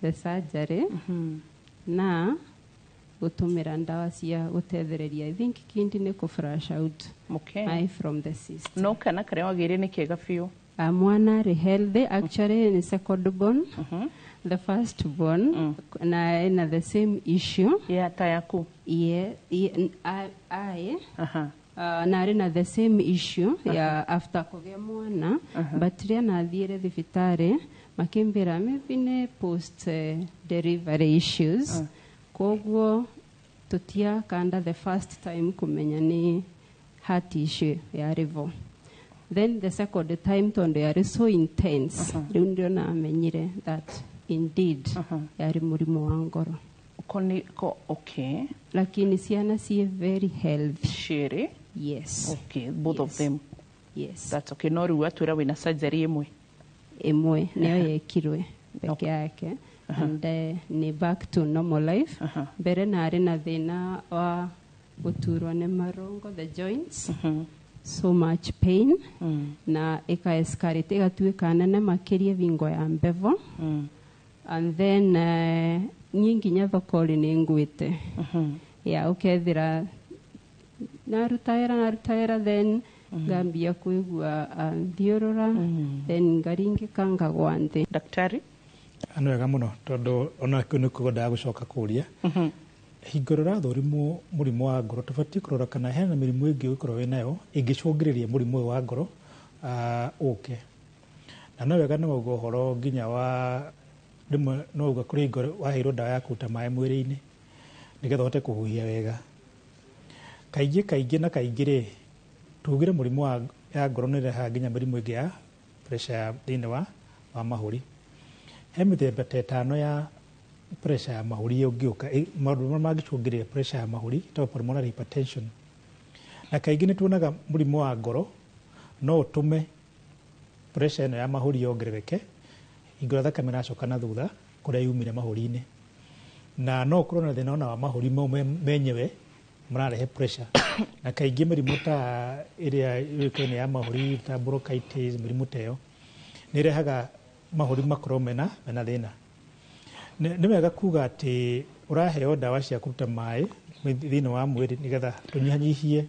the surgery na gũtũmĩra ndawa cia gũtethereria, I think kindi nĩ kũ flush out mai from the system. No kana karĩa wagĩire nĩ kega biũ? Mwana arĩ healthy. Actually ni second born. The first born na ena the same issue. Yeah, ta yaku? Yeah, aye. Na arĩ na the same issue ya after kũgĩa mwana, but rĩrĩa nathiĩre thibitarĩ makĩmbĩra maybe nĩ post delivery issues, koguo tũtiakanda the first time kũmenya nĩ heart issue yarĩ vo. Then the second time, tondũ yarĩ so intense, rĩu nĩrĩo namenyire that indeed yarĩ mũrimũ wa ngoro. Ko, okay. Lakini ciana ciĩ very healthy. Cierĩ? Yes. Okay, both of them? Yes. That's okay. No rĩu atwĩra wĩna surgery ĩmwe. Ĩmwe nĩyo yekirwe peke yake, and ni back to normal life. Mbere narĩ na thĩna wa gũturwo nĩ marũngo, the joints, so much pain, na ĩka escalate ĩgatuĩka nene makĩria bingo ya mbevo. And then niĩ nginya thoko-rĩ nĩ ngwĩte ya ũkethĩra naruta wĩra, then ngambia kwĩgua thiũrũra, then ngaringĩka ngagwa nthĩ. Daktari? Nĩ wega mũno, tondũ ona kĩu nĩkuo ndaga gũcoka kũria. Hingo ĩrĩa ũrathũrimwo mũrimũ wa ngoro, tũbatiĩ kũrora kana hena mĩrimũ ĩngĩ ũngĩkorwo wĩ nayo ĩngĩcũngĩrĩria mũrimũ ũyũ wa ngoro ũke. Na no wega nĩ wauga ũhoro nginya wa rĩmwe no uga kũrĩ hingo waheirwo ndawa ya kũruta maĩ mwĩrĩ-inĩ nĩgetha ũhote kũhuhia wega. Kaingĩ kaingĩ na kaingĩ rĩ, tugire mũrimũ wa ya ngoro nĩ ĩrehaga nginya mĩrimũ ĩngĩ ya pressure ya thĩinĩ wa mahũri. He mĩthemba ta 5 ya pressure ya mahũri ũngĩũka, maũndũ marĩa mangĩcũngĩrĩria pressure ya mahũri ĩtagwo pulmonary hypertension. Na kaingĩ nĩ tuonaga mũrimũ wa ngoro no ũtũme pressure ĩno ya mahũri yongerereke hingo ĩrĩa thakame ĩracoka na thutha kũrĩa yumire mahũri-inĩ. Na no ũkorwo na thĩna ona wa mahũri mau menyewe mararehe pressure. Na kaingĩ mĩrimũ ta ĩrĩa yũĩkaine ya mahũri ta bronchitis, mĩrimũ ta ĩyo nĩ ĩrehaga mahũri makorwo mena thĩna. Nĩ wega kuga atĩ ũraheo ndawa cia kũruta maĩ thĩinĩ wa mwĩrĩ nĩgetha tũnyihanyihie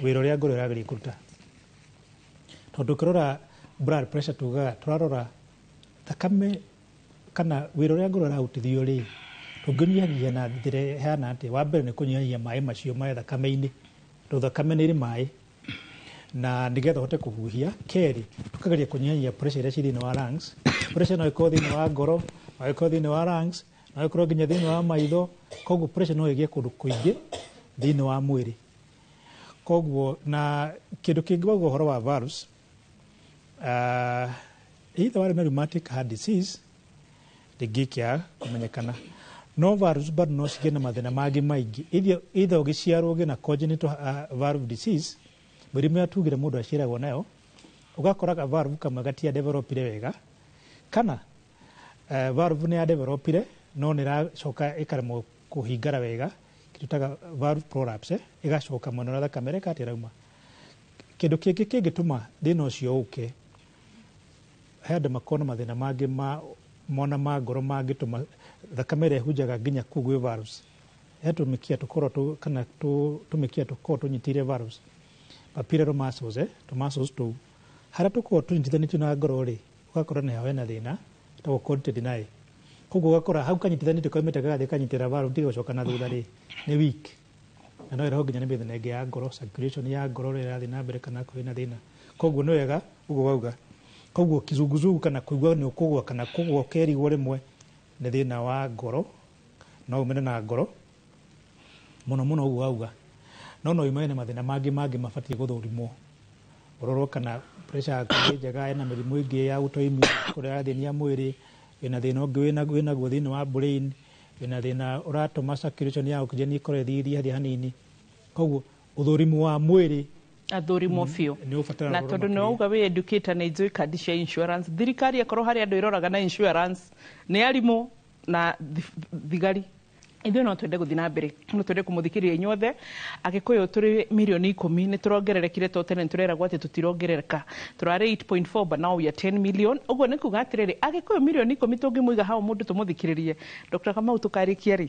wĩra ũrĩa ngoro ĩrageria kũruta. Tondũ ũkĩrora blood pressure tugaga tũrarora thakame kana wĩra ũrĩa ngoro ĩrarutithio rĩ, tũngĩnyihanyihia na njĩra ĩhana atĩa? Wa mbere nĩ kũnyihanyihia maĩ macio me thakame-inĩ, tondũ thakame nĩ ĩrĩ maĩ na nĩgetha ũhote kũhuhia. Kerĩ, tũkageria kũnyihanyihia pressure iria ciĩ thĩinĩ wa lungs. Pressure no ĩkorwo thĩinĩ wa ngoro, no ĩkorwo thĩinĩ wa lungs, no ĩkorwo nginya thĩinĩ wa maitho. Koguo pressure no ĩgĩe kũndũ kũingĩ thĩinĩ wa mwĩrĩ. Koguo na kĩndũ kĩngĩ wauga ũhoro wa valves, either warĩ na rheumatic heart disease rĩngĩ ĩkĩaga kũmenyekana, no valves bado no cigĩe na mathĩna mangĩ maingĩ, either ũgĩciarwo ũgĩe na congenital valve disease, mĩrimũ ĩrĩa tugire mũndũ aciaragwo nayo, ũgakora ka valve kamwe gatia developire wega, kana valve nĩ ya developire no nĩ ĩracoka ĩkaremwo kũhingara wega, kĩndũ taga valve prolapse, ĩgacoka mwena ũrĩa thakame ĩreka atĩ ĩrauma. Kĩndũ kĩngĩ kĩngĩtũma thĩna ũcio ũke He andũ makoragwo na mathĩna mangĩ ma mona ma ngoro mangĩtũma thakame ĩrĩa ĩhunjaga nginya kũu gwĩ valves. He tũmĩkiha tũkoragwo kana tũmĩkiha tũkoragwo tũnyitĩrĩire valves, papillary muscles, tũ muscles tũu harĩa tũkoragwo tũnyitithanĩtio na ngoro rĩ, ũgakora nĩ hena thĩna ĩtagwo quantity deny. Koguo ũgakora hau kanyitithanĩtio kaumĩte gagathiĩ kanyitĩrĩra valve tigũcoka na thutha rĩ, nĩ weak, na no ĩrehwo nginya nĩ mĩthĩna ĩngĩ ya ngoro, circulation ya ngoro ũrĩa ĩrathiĩ na mbere kana kwĩna thĩna. Koguo nĩ wega ũguo wauga. Koguo kizunguzungu kana kũigua nĩ ũkũgũa kana kũgũa ũkerigwo rĩmwe nĩ thĩna wa ngoro, no umane na ngoro mũno mũno ũguo wauga, no no umane na mathĩna mangĩ mangĩ mabatiĩ gũthũrimwo, ũrorwo kana pressure yaku nĩ njega, ĩna mĩrimũ ĩngĩ ya autoimmune kũrĩa ĩrathĩnia mwĩrĩ, wĩna thĩna ũngĩ wĩnaguo thĩinĩ wa brain, wĩna thĩna ũratũma circulation ya oxygen ĩkorwo ĩthiĩ hanini. Koguo ũthũrimu wa mwĩrĩ athũrimwo biũ nĩ ũbataraga na kũrorwo tondũ nĩ makĩria. Wauga wĩ educator na njũĩ kandi cia insurance, thirikari akorwo harĩ andũ ĩroraga na insurance nĩ arimũ na thigari. Ithuĩ no twende gũthiĩ na mbere, no twende kũmũthikĩrĩria inyuothe. Agĩkũyũ tũrĩ mirioni 10, nĩ tũrongererekire. To tene nĩ tũreragwo atĩ tũtirongerereka, tũrarĩ 8.4 but now we are 10 million. Ũguo nĩ kuga atĩrĩrĩ, Agĩkũyũ mirioni 10 tũngĩmũiga hau mũndũ tũmũthikĩrĩrie Dr. Kamau tũkarĩkia rĩ?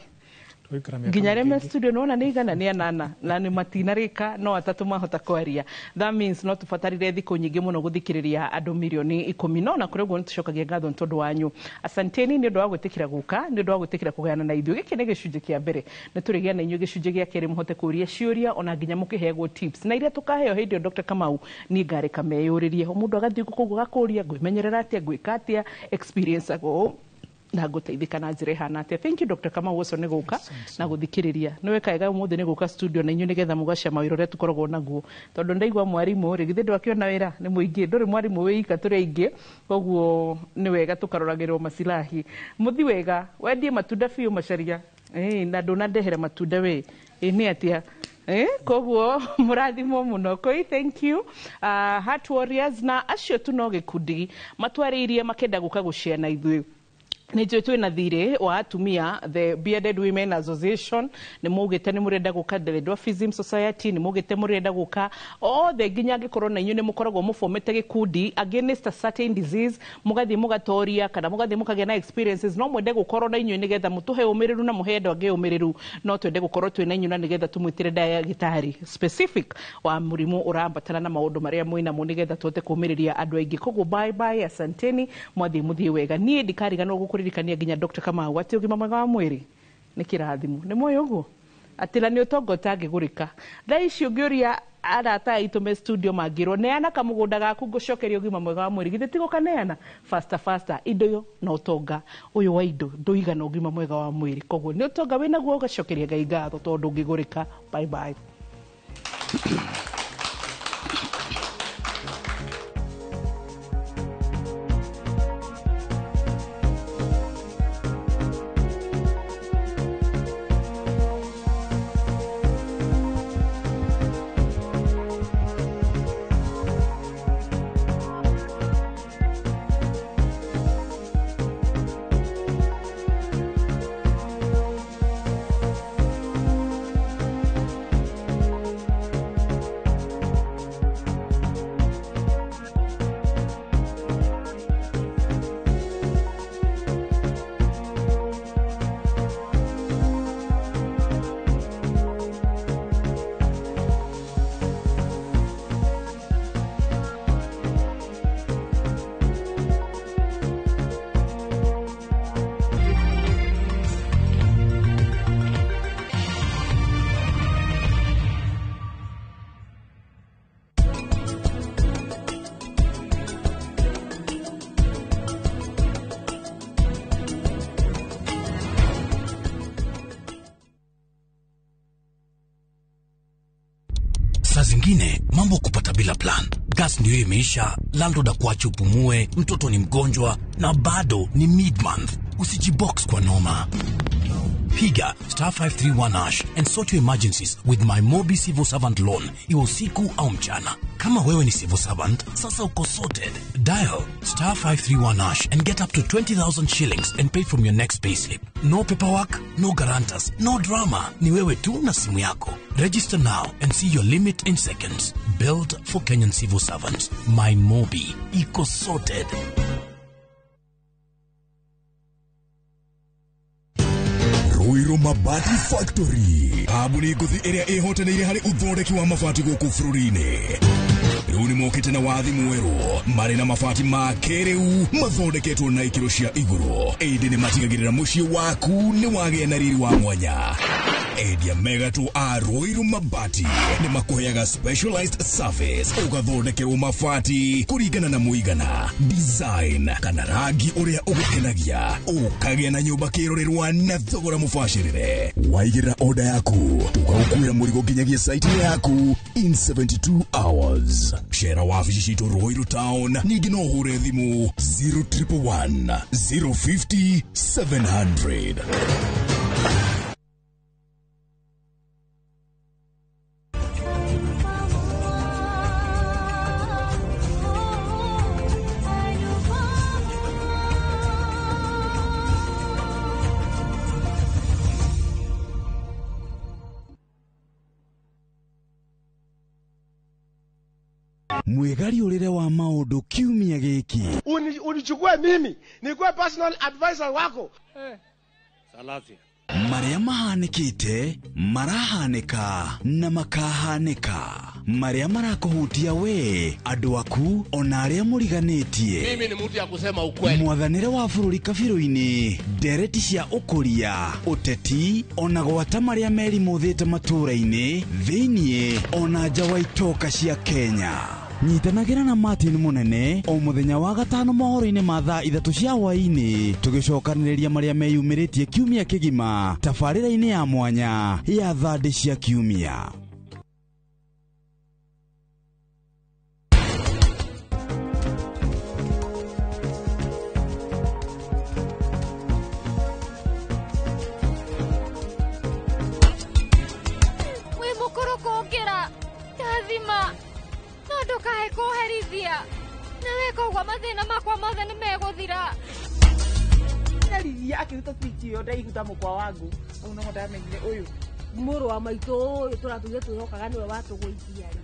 Tũgũikara mĩaka Nginya arĩa me mĩingĩ. studio nĩwona nĩ 108 na nĩ matinarĩka, no atatũ mahota kwaria. That means no tũbatarire thikũ nyingĩ mũno gũthikĩrĩria andũ mirioni 10. No na kũrĩ ũguo nĩ tũcokagia ngatho nĩ tondũ wanyu. Asanteni nĩ ũndũ wa gwĩtĩkĩra gũka, nĩ ũndũ wa gwĩtĩkĩra kũgayana na ithuĩ. Gĩkĩ nĩ gĩcunjĩ kĩa mbere, nĩ tũrĩgĩa na inyuĩ gĩcunjĩ gĩa kerĩ, mũhote kũũria ciũria ona nginya mũkĩheagwo tips na iria tũkaheo hĩndĩ ĩyo. Dr. Kamau niĩ ngarĩka meyũrĩrie, o mũndũ agathiĩ kũu agakũria, ngwĩmenyerera atĩa, ngwĩka atĩa, experience ago na ngũteithĩka na njĩra ĩhana atĩa. Thank you, Dr. Kamau ũcio nĩ gũka na gũthikĩrĩria. Nĩ weka wega ũmũthĩ nĩ gũka studio na inyuĩ nĩgetha mũgacama wĩra ũrĩa tũkoragwo naguo, tondũ ndaigua mwarimũ rĩ, githĩ ndwakĩona wĩra nĩ mũingĩ, ndũrĩ mwarimũ wĩ ika, tũrĩ aingĩ. Koguo nĩ wega tũkaroragĩrwo masilahi. Mũthi wega, wendie matunda biũ macaria. Na ndũnandehera matunda we. Ĩ nĩ atĩa? Koguo mũrathimwo mũno koi. Thank you, Heart Warriors na acio tu no gĩkundi matwarĩirie makenda gũka gũcea na ithuĩ. Nĩ njũĩ twĩna thirĩ wa atumia, the Bearded Women Association, nĩ maugĩte nĩ mũrenda gũka, the Dwarfism Society nĩ maugĩte mũrenda gũka, othe nginya angĩkorwo na inyuĩ nĩ mũkoragwo mũbomete gĩkundi against a certain disease, mũgathiĩ mũgatoria kana mũgathiĩ mũkagĩa na experiences, no mwende gũkorwo na inyuĩ nĩgetha mũtũhe ũmĩrĩru na mũhe andũ angĩ ũmĩrĩru. No twende gũkorwo twĩ na inyuĩ na nĩgetha tũmwĩtĩre ndagĩtarĩ specific wa mũrimũ ũrambatana na maũndũ marĩa mwĩnamo, nĩgetha tũhote kũmĩrĩria andũ aingĩ. Koguo bye bye, asanteni, mwathiĩ mũthiĩ wega. Niĩ ndikariganĩrwo gũkũririkania nginya Dr. Kamau atĩ ũgima mwega wa mwĩrĩ nĩ kĩrathimo. Nĩ moĩ ũguo atĩ na nĩ ũtonga ũtangĩgũrĩka. Thaa ici ũngĩũria arata aitũ me studio, mangĩrwo neana kamũgũnda gaku ngũcokeria ũgima mwega wa mwĩrĩ, githĩ ti gũkaneana faster faster? Indo yo na ũtonga ũyũ wa indo ndũigana ũgima mwega wa mwĩrĩ. Koguo nĩ ũtonga wĩnaguo, ũgacokeria Ngai ngatho tondũ ndũngĩgũrĩka. Bye bye. Saa zingine mambo kupata bila plan. Gas ndio imeisha, landlord akuache upumue, mtoto ni mgonjwa na bado ni mid-month. Usijibox kwa noma. Piga *531# and sort your emergencies with my Mobi Civil Servant Loan, iwe usiku au mchana. Kama wewe ni civil servant, sasa uko sorted. Dial *531# and get up to 20,000 shillings and pay from your next payslip. No paperwork, no guarantors, no drama. Ni wewe tu na simu yako. Register now and see your limit in seconds. Built for Kenyan civil servants. My Mobi. Iko sorted. Ruiru Mabati Factory, kambuni ngũthi ĩrĩa ĩhotanĩire harĩ ũthondeki wa mabati gũkũ bũrũri-inĩ. Rĩu nĩ mokĩte na wathi mwerũ, marĩ na mabati ma kĩrĩu mathondeketwo na ikĩro cia igũrũ, ĩndĩ nĩ matigagĩrĩra mũciĩ waku nĩ wagĩa na riri wa mwanya. Endia megatũ a Ruiru Mabati nĩ makũheaga specialized service, ũgathondekerwo mabati kũringana na mũigana, design kana rangi ũrĩa ũgũkenagia, ũkagĩa na nyũmba kĩrorerwa na thogora mũbacĩrĩre. Waigĩrĩra order yaku, tũgagũkuĩra mũrigo nginyagia site yaku in 72 hours. Cera wabici citũ Ruiru Town, ningĩ no ũhũre thimũ 0111 050 700. Mwĩgariũrĩre wa maũndũ kiumia gĩkĩ. Unichukue mimi nikuwe personal advisor wako. Salasia. Marĩa mahanĩkĩte, marahanĩka na makahanĩka, marĩa marakũhutia we, andũ aku ona arĩa mũriganĩtie. Mimi ni mtu ya kusema ukweli. Mwathanĩre wa bũrũri kabirũ-inĩ, ndereti cia ũkũria, ũteti ona gwata marĩa merimũthĩte matũũra-inĩ, thĩiniĩ ona nja wa itoka cia Kenya. Nyitanagĩra na Martin Mũnene o mũthenya wa gatano mohoro-inĩ ma thaa 3 cia hwaĩ-inĩ, tũgĩcokanĩrĩria marĩa meyumĩrĩtie kiumia kĩgima tabarĩra-inĩ ya mwanya ya thandĩ cia kiumia. Wĩ mũkũrũ kũngĩra ndathima no ndũkae kũherithia, na weka ũguo mathĩna makwa mothe nĩ megũthira. Nariria akĩruta speech ĩyo ndaiguta mũkwa wangu hau noho ndamenyire ũyũ mũrũ wa maitũ ũyũ tũratũire twĩhokaga nĩwe watũgũithia rĩ,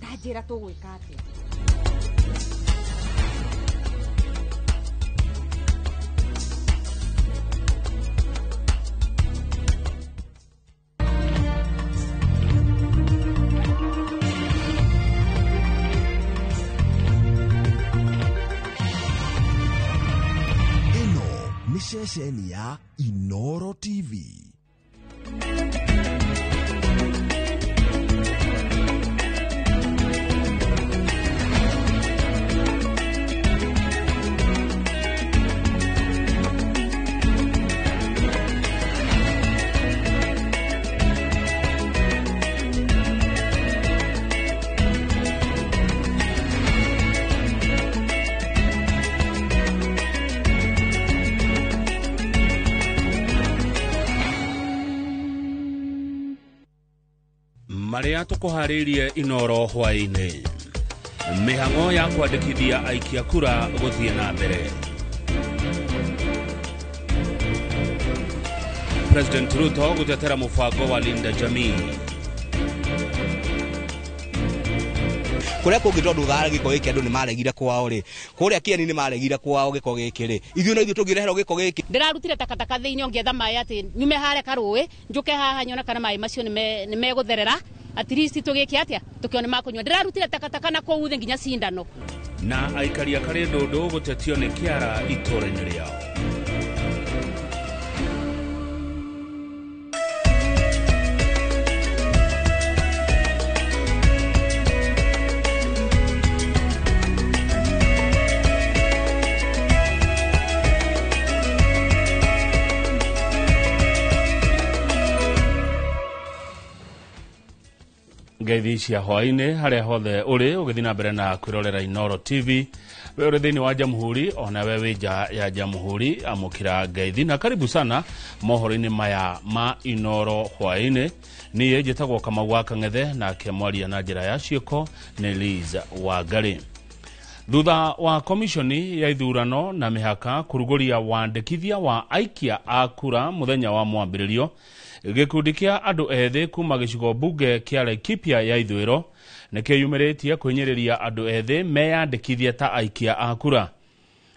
ta njĩra tũgwĩka atĩa? Ceceni ya Inoro TV. Marĩa tũkũharĩirie Inoro hwaĩ-inĩ. Mĩhang'o ya kwandĩkithia aikia kura gũthiĩ na mbere. President Ruto gũtetera mũbango wa Linda Jamii. Kũrĩa kũngĩ tondũ thara gĩko gĩkĩ andũ nĩ maregire kwao rĩ, kũrĩa Kieni nĩ maregire kwao gĩko gĩkĩ rĩ, ithuĩ no ithuĩ tũngĩreherwo gĩko gĩkĩ. Ndĩrarutire takataka thĩinĩ ngĩetha maĩ atĩ nyume hare karũĩ njũke haha nyone kana maĩ macio nĩ megũtherera, at least tũgĩke atĩa tũkĩone makũnyua. Ndĩrarutire takataka na kũu thĩ nginya cindano. Na aikari a Karĩndũndũ gũtetio nĩ kĩara itũũra-inĩ rĩao. Ngeithi cia hwaĩ-inĩ harĩa hothe ũrĩ ũgĩthiĩ na mbere na kwĩrorera Inoro TV, we ũrĩ thĩinĩ wa Jamhuri ona we wĩ nja ya Jamhuri, amũkĩra ngeithi na karibu sana mohoro-inĩ maya ma Inoro hwaĩ-inĩ. Niĩ njĩtagwo Kamau wa Kang'ethe, nake mwaria na njĩra ya ciĩko nĩ Liz Wangari. Thutha wa komishoni ya ithurano na mĩhaka kũrugũria wandĩkithia wa aikia a kura mũthenya wa mwambĩrĩrio, gĩkundi kĩa andũ ethĩ kuma gĩcigo mbunge kĩa Laikipia ya ithũĩro nĩ kĩyumĩrĩtie kwĩnyĩrĩria andũ ethĩ meyandĩkithie ta aikia a kura.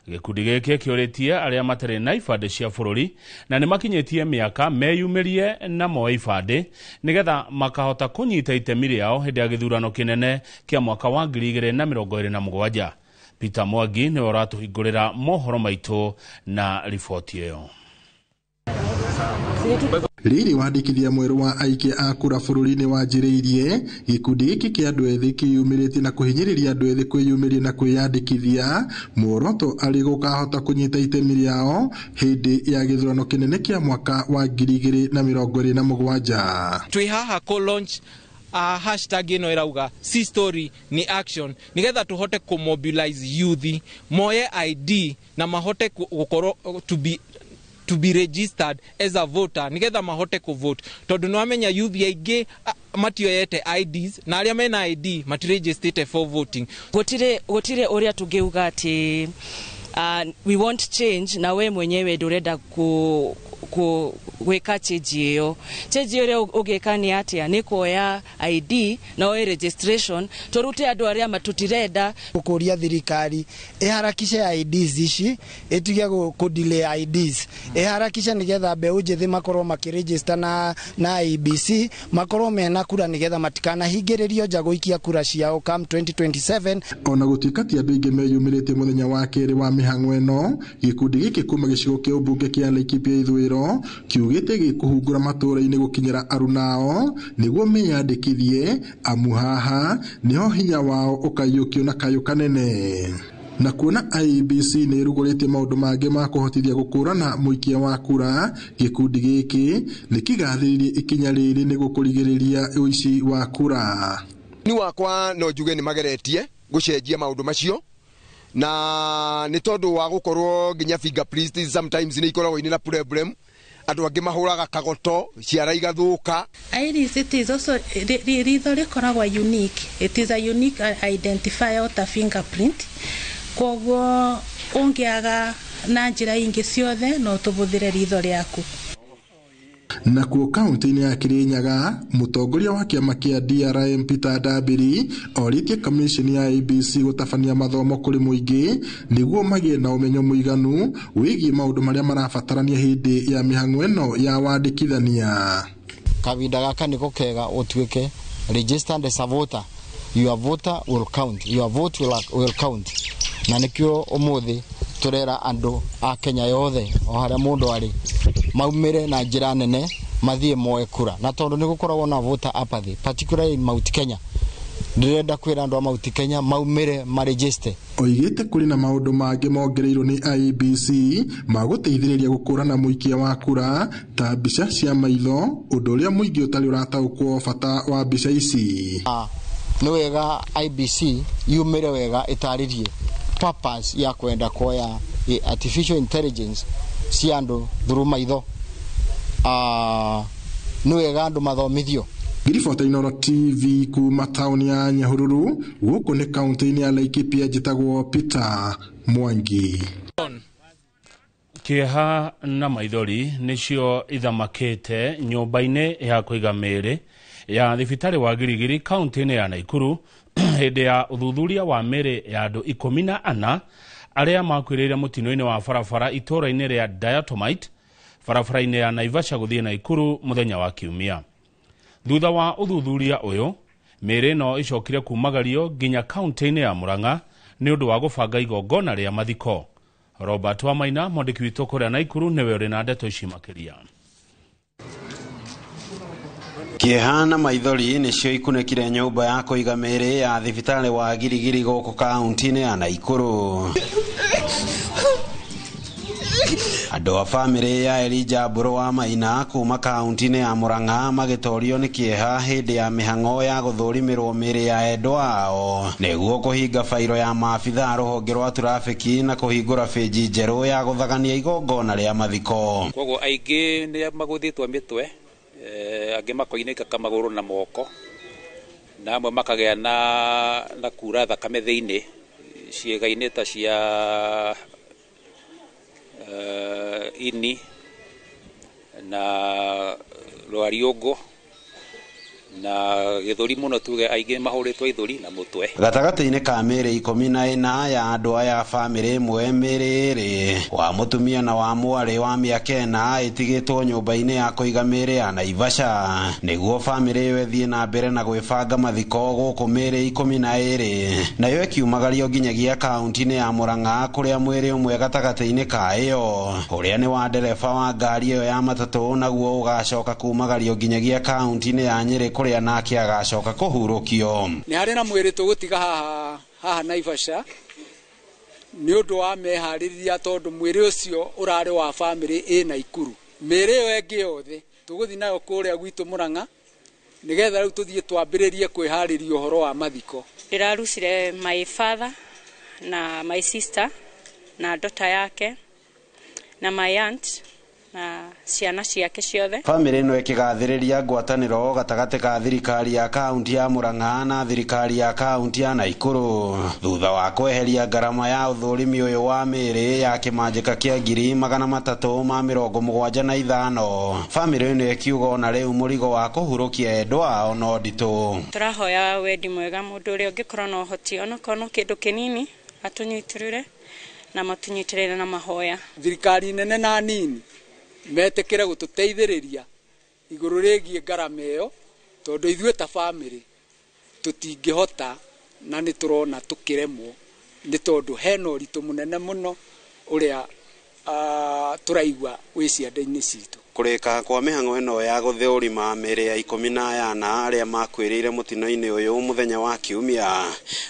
Gĩkundi gĩkĩ kĩũrĩtie arĩa matarĩ na ibandĩ cia bũrũri na nĩ makinyĩtie mĩaka meyumĩrie na moe ibandĩ nĩgetha makahota kũnyita itemi rĩao hĩndĩ ya gĩthurano kĩnene kĩa mwaka wa 2027. Peter Mwangi nĩwe ũratũhingũrĩra mohoro maitũ na riboti ĩyo. Rĩrĩ wandĩkithia mwerũ wa aikia a kura bũrũri-inĩ wanjĩrĩirie, gĩkundi gĩkĩ kĩa andũ ethĩ kĩyumĩrĩtie na kũhinyĩrĩria andũ ethĩ kwĩyumĩria na kwĩyandĩkithia, muoroto arĩ gũkahota kũnyita itemi rĩao hĩndĩ ya gĩthurano kĩnene kĩa mwaka wa 2027. Twĩ haha kũ launch hashtag ĩno ĩrauga C story ni action, nigetha tũhote kũ mobilize youth moye ID na mahote gũkorwo to be registered as a voter, nigetha mahote ku vote, tondu no amenya youth aingĩ matioyete IDs na arĩa mena ID matiregistered for voting. Gutire uria tungiuga ati we want change na we mwenyewe ndurenda ku gwika change iyo. Change iyo ugika ni atia? Ni kuoya ID na oe registration turute andu aria matutirenda. Kuria thirikari iharakishe IDs ici, ituge ku delay IDs, iharakishe nigetha mbeu njithi makorwo makiregister na IEBC, makorwo mena kura nigetha matikanahingĩrĩrio nja gũikia kura ciao come 2027. Ona gũtuĩka ti andũ aingĩ meyumĩrĩtie mũthenya wa kerĩ wa mĩhang'o ĩno, gĩkundi gĩkĩ kuma gĩcigo kĩa ũmbunge kĩa Laikipia ithũĩro kiugĩte gĩkũhungura matũũra-inĩ gũkinyĩra arunao nĩguo meyandĩkithie, amu haha nĩho hinya wao ũkaiyũkio na kayũ kanene. Na kuona IEBC nĩ ĩrugũrĩtie maũndũ mangĩ ma kũhotithia gũkũrana mũikia wa kura, gĩkundi gĩkĩ nĩ kĩgathĩrĩirie ikinya rĩrĩ nĩguo kũrigĩrĩria ũici wa kura. Ni wakwa no njuge nĩ mageretie gũcenjia maũndũ macio, na nĩ tondũ wa gũkorwo nginya fingerprint sometimes nĩ ikoragwo ina problem, andũ angĩ mahũraga kagoto ciara igathuka. Iris, it is also ritho rikoragwo unique, it is a unique identifier ta fingerprint, koguo ũngĩaga na njĩra ingĩ ciothe no tũbũthĩre ritho rĩaku. Nakuo kaunti-inĩ ya Kirinyaga, mũtongoria wa kĩama kĩa DRM Peter Ndambiri orĩtie kamĩcini ya IEBC gũtabania mathomo kũrĩ mũingĩ nĩguo magĩe na ũmenyo mũiganu wĩgiĩ maũndũ marĩa marabatarania hĩndĩ ya mĩhang'o ĩno ya wandĩkithania. Kahinda gaka nĩko kega ũtuĩke registered as a voter. Your voter will count. Your vote will count. Na nĩkĩo ũmũthĩ tũrera andũ a Kenya yothe o harĩa mũndũ arĩ maumire na njĩra nene mathiĩ moe kura, na tondũ nĩ gũkoragwo na voter apathy particularly in Mount Kenya, ndĩrenda kwĩra andũ a Mount Kenya maumire maregister. Oigĩte kũrĩ na maũndũ mangĩ mongereirwo nĩ IEBC ma gũteithĩrĩria gũkũrana mũikia wa kura ta mbica cia maitho, ũndũ ũrĩa mũingĩ ũtarĩ ũrataũkwo bata wa mbica ici. Nĩ wega IEBC yumire wega ĩtarĩrie purpose ya kwenda kuoya artificial intelligence cia andũ through maitho. Nĩ wega andũ mathomithio. Ngiribota Inooro TV kuma taũni ya Nyahururu, gũkũ nĩ kaunti-inĩ ya Laikipia, njĩtagwo Peter Mwangi. Kĩeha na maithori nĩcio ithamakĩte nyũmba-inĩ ya kũiga mĩĩrĩ ya thibitarĩ wa Girigiri kaunti-inĩ ya Naikuru hĩndĩ ya ũthuthuria wa mĩĩrĩ ya andũ 14 arĩa makuĩrĩire mũtino-inĩ wa barabara itũũra-inĩ rĩa Diatomite barabara-inĩ ya Naivasha gũthiĩ Naikuru mũthenya wa Kiumia. Thutha wa ũthuthuria ũyũ, mĩĩrĩ ĩno ĩcokire kumagario nginya kaunti-inĩ ya Murang'a nĩ ũndũ wa gũbanga igongona rĩa mathiko. Robert Wamaina, mwandĩki witũ kũrĩa Naikuru, nĩwe ũrĩ na ndeto ici makĩria. Kĩeha na maithori nĩcio ikunĩkire nyũmba ya kũiga mĩĩrĩ ya thibitarĩ wa Girigiri gũkũ kaunti-inĩ ya Naikuru. Andũ a bamĩrĩ ya Elijah Mbũrũ wa Maina kuma kaunti-inĩ ya Murang'a magĩtorio nĩ kĩeha hĩndĩ ya mĩhang'o ya gũthũrimĩrwo mĩĩrĩ ya endwa ao nĩguo kũhinga bairo ya maabitha rũhonge rwa trafiki na kũhingũra bĩnji njerũ ya gũthagania igongona rĩa mathiko. Koguo aingĩ nĩ magũthĩtwo mĩtwe, angĩ makoinĩka magũrũ na moko, na amwe makagĩa na kura thakame thĩinĩ ciĩga-inĩ ta cia ini na rwariũngũ Na gĩthũri mũno tuge aingĩ mahũrĩtwo ithũri na mũtwe. Gatagatĩ-inĩ ka mĩĩrĩ 14 ya andũ aya bamĩrĩ ĩmwe, mĩĩrĩ 2 wa mũtumia na wa mwarĩ wa mĩaka 4 ĩtigĩtwo nyũmba-inĩ ya kũiga mĩĩrĩ ya Naivasha nĩguo bamĩrĩ ĩyo ĩthiĩ na mbere na gwĩbanga mathiko gũkũ mĩĩrĩ 12 nayo ĩkiumagario nginyagia kaunti-inĩ ya Murang'a kũrĩa mwĩrĩ ũmwe gatagatĩ-inĩ ka ĩyo ũrĩa nĩ wa ndereba wa ngari ĩyo ya matatũ naguo ũgacoka kumagario nginyagia kaunti-inĩ ya Nyĩrĩ kũrĩa nake agacoka kũhurũkio. Nĩ harĩ na mwĩrĩ tũgũtiga haha Naivasha nĩ ũndũ wa meharĩria tondũ mwĩrĩ ũcio ũrarĩ wa bamĩrĩ ĩ Naikuru. Mĩĩrĩ ĩyo ĩngĩ yothe tũgũthiĩ nayo kũrĩa gwitũ Murang'a nĩgetha rĩu tũthiĩ twambĩrĩrie kwĩharĩria ũhoro wa mathiko. Ndĩrarucire my father na my sister na daughter yake na my aunt na ciana ciake ciothe. Bamĩrĩ ĩno ĩkĩgathĩrĩria ngwatanĩro gatagatĩ ka thirikari ya kaunti ya Murang'a na thirikari ya kaunti ya Naikuru thutha wa kweheria ngarama ya ũthũrimi ũyũ wa mĩĩrĩ ya kĩmanjĩka kĩa 375,000. Bamĩrĩ ĩno ĩkiuga ona rĩu mũrigo wa kũhurũkia endwa ao no nditũ. Tũrahoya wendi mwega mũndũ ũrĩa ũngĩkorwo na ũhoti onokorwo no kĩndũ kĩnini atũnyitĩrĩre na matũnyitĩrĩre na mahoya. Thirikari nene na nini metĩkĩre gũtũteithĩrĩria igũrũ rĩgiĩ ngarama ĩyo tondũ ithuĩ ta bamĩrĩ tũtingĩhota na nĩ tũrona tũkĩremwo nĩ tondũ hena ũritũ mũnene mũno ũrĩa tũraigua wĩ ciande-inĩ citũ. Kũrĩka kwa mĩhang'o ĩno ya gũthũrima mĩĩrĩ ya 14 arĩa makuĩrĩire mũtino-inĩ ũyũ mũthenya wa kiumia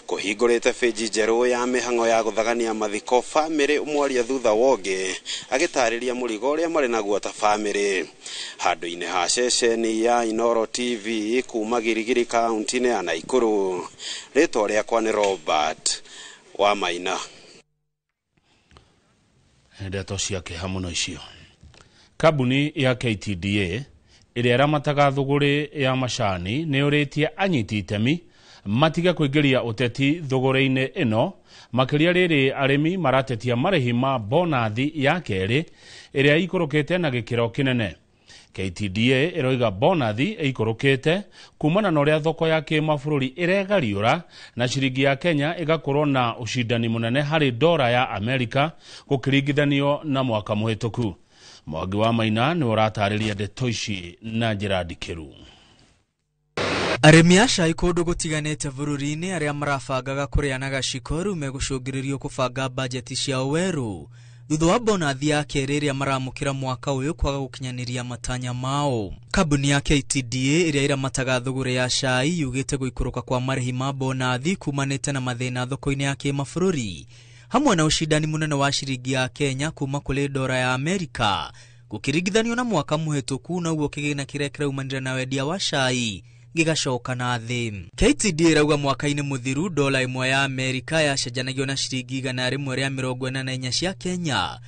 kũhingũrĩte bĩnji njerũ ya mĩhang'o ya gũthagania mathiko bamĩrĩ mwaria thutha wongĩ agĩtarĩria mũrigo ũrĩa marĩ naguo ta bamĩrĩ. Handũ-inĩ ha ceceni ya Inooro TV kuma Girigiri kaunti-inĩ ya Naikuru, rĩtwa rĩakwa nĩ Robert wa Maina. Ndeto cia kĩeha mũno icio. Kambuni ya KTDA ĩrĩa ĩramataga thũgũrĩ ya macani nĩ ũrĩtie anyiti itemi matige kũingĩria ũteti thũgũrĩ-inĩ ĩno makĩria rĩrĩ arĩmi maratetia marĩhi ma bonathi ya kerĩ ĩrĩa ĩikũrũkĩte na gĩkĩro kĩnene. KTDA ĩroiga bonathi ĩikũrũkĩte kumana na ũrĩa thoko ya kĩmabũrũri ĩregariũra na ciringi ya Kenya ĩgakorwo na ũcindani mũnene harĩ dora ya Amerika gũkĩringithanio na mwaka mũhĩtũku. Mwangi wa Maina nĩ ũratarĩria ndeto ici na njĩra ndikĩru. Arĩmi a cai kũndũ gũtiganĩte bũrũri-inĩ arĩa marabangaga kũrĩa na gaciko rĩu megũcũngĩrĩrio kũbanga bajeti ciao werũ thutha wa bonathi ya kerĩ ĩrĩa maramũkĩra mwaka ũyũ kwaga gũkinyanĩria matanya mao. Kambuni ya KTDA ĩrĩa ĩramataga thũgũrĩ ya cai yugĩte gũikũrũka kwa marĩhi ma bonathi kumanĩte na mathĩna thoko-inĩ ya kĩmabũrũri hamwe na ũcindani mũnene wa ciringi ya Kenya kuma kũrĩ dora ya Amerika gũkĩringithanio na mwaka mũhĩtũku, naguo kĩgĩna kĩrĩa kĩraumanire na wendia wa cai gĩgacoka na thĩ. KTDA ĩrauga mwaka-inĩ mũthiru dola ĩmwe ya Amerika yacenjanagio na ciringi 144 cia Kenya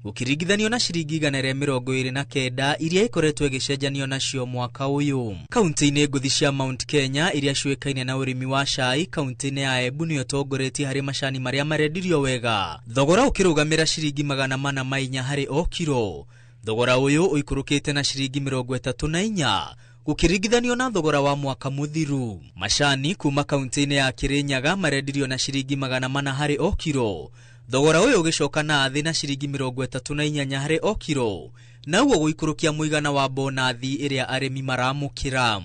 gũkĩringithanio na ciringi 129 iria ikoretwo ĩgĩcenjanio nacio mwaka ũyũ. Kaunti-inĩ ngũthi cia Mount Kenya iria ciũĩkaine na ũrĩmi wa cai, kaunti-inĩ ya Embu nĩyo ĩtongoretie harĩ macani marĩa marendirio wega, thogora ũkĩrũgamĩra ciringi 404 harĩ o kiro. Thogora ũyũ ũikũrũkĩte na ciringi 34 gũkĩringithanio na thogora wa mwaka mũthiru. Macani kuma kaunti-inĩ ya Kirinyaga marendirio na ciringi 400 harĩ o kiro, thogora ũyũ ũgĩcoka na thĩ na ciringi 38 harĩ o kiro, naguo gũikũrũkia mũigana wa bonathi ĩrĩa arĩmi maramũkĩra.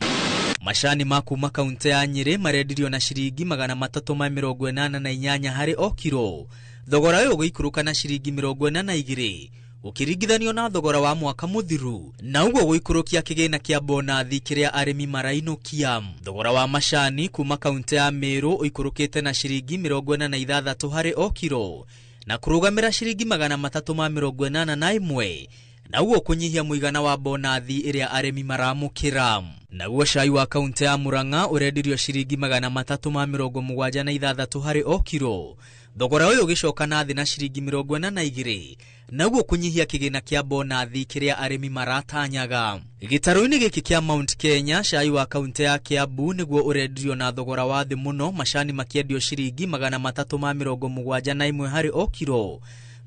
Macani ma kuma kaunti ya Nyĩrĩ marendirio na ciringi 388 harĩ o kiro, thogora ũyũ ũgĩikũrũka na ciringi 42 ũkĩringithanio na thogora wa mwaka mũthiru, na ũguo gũikũrũkia kĩgĩna kĩa bonathi kĩrĩa arĩmi marainũkia. Thogora wa macani kuma kaunti ya Meru ũikũrũkĩte na ciringi 46 harĩ o kiro na kũrũgamĩra ciringi 381, na ũguo kũnyihia mũigana wa bonathi ĩrĩa arĩmi maramũkĩra. Naguo cai wa kaunti ya Murang'a ũrendirio ciringi 376 harĩ o kiro, thogora ũyũ ũgĩcoka na thĩ na ciringi 42, naguo kũnyihia kĩgĩna kĩa bonathi kĩrĩa arĩmi maratanyaga. Gĩtarũ-inĩ gĩkĩ kĩa Mount Kenya, cai wa kaunti ya Kiambu nĩguo ũrendirio na thogora wa thĩ mũno, macani makĩendio ciringi 371 harĩ o kiro,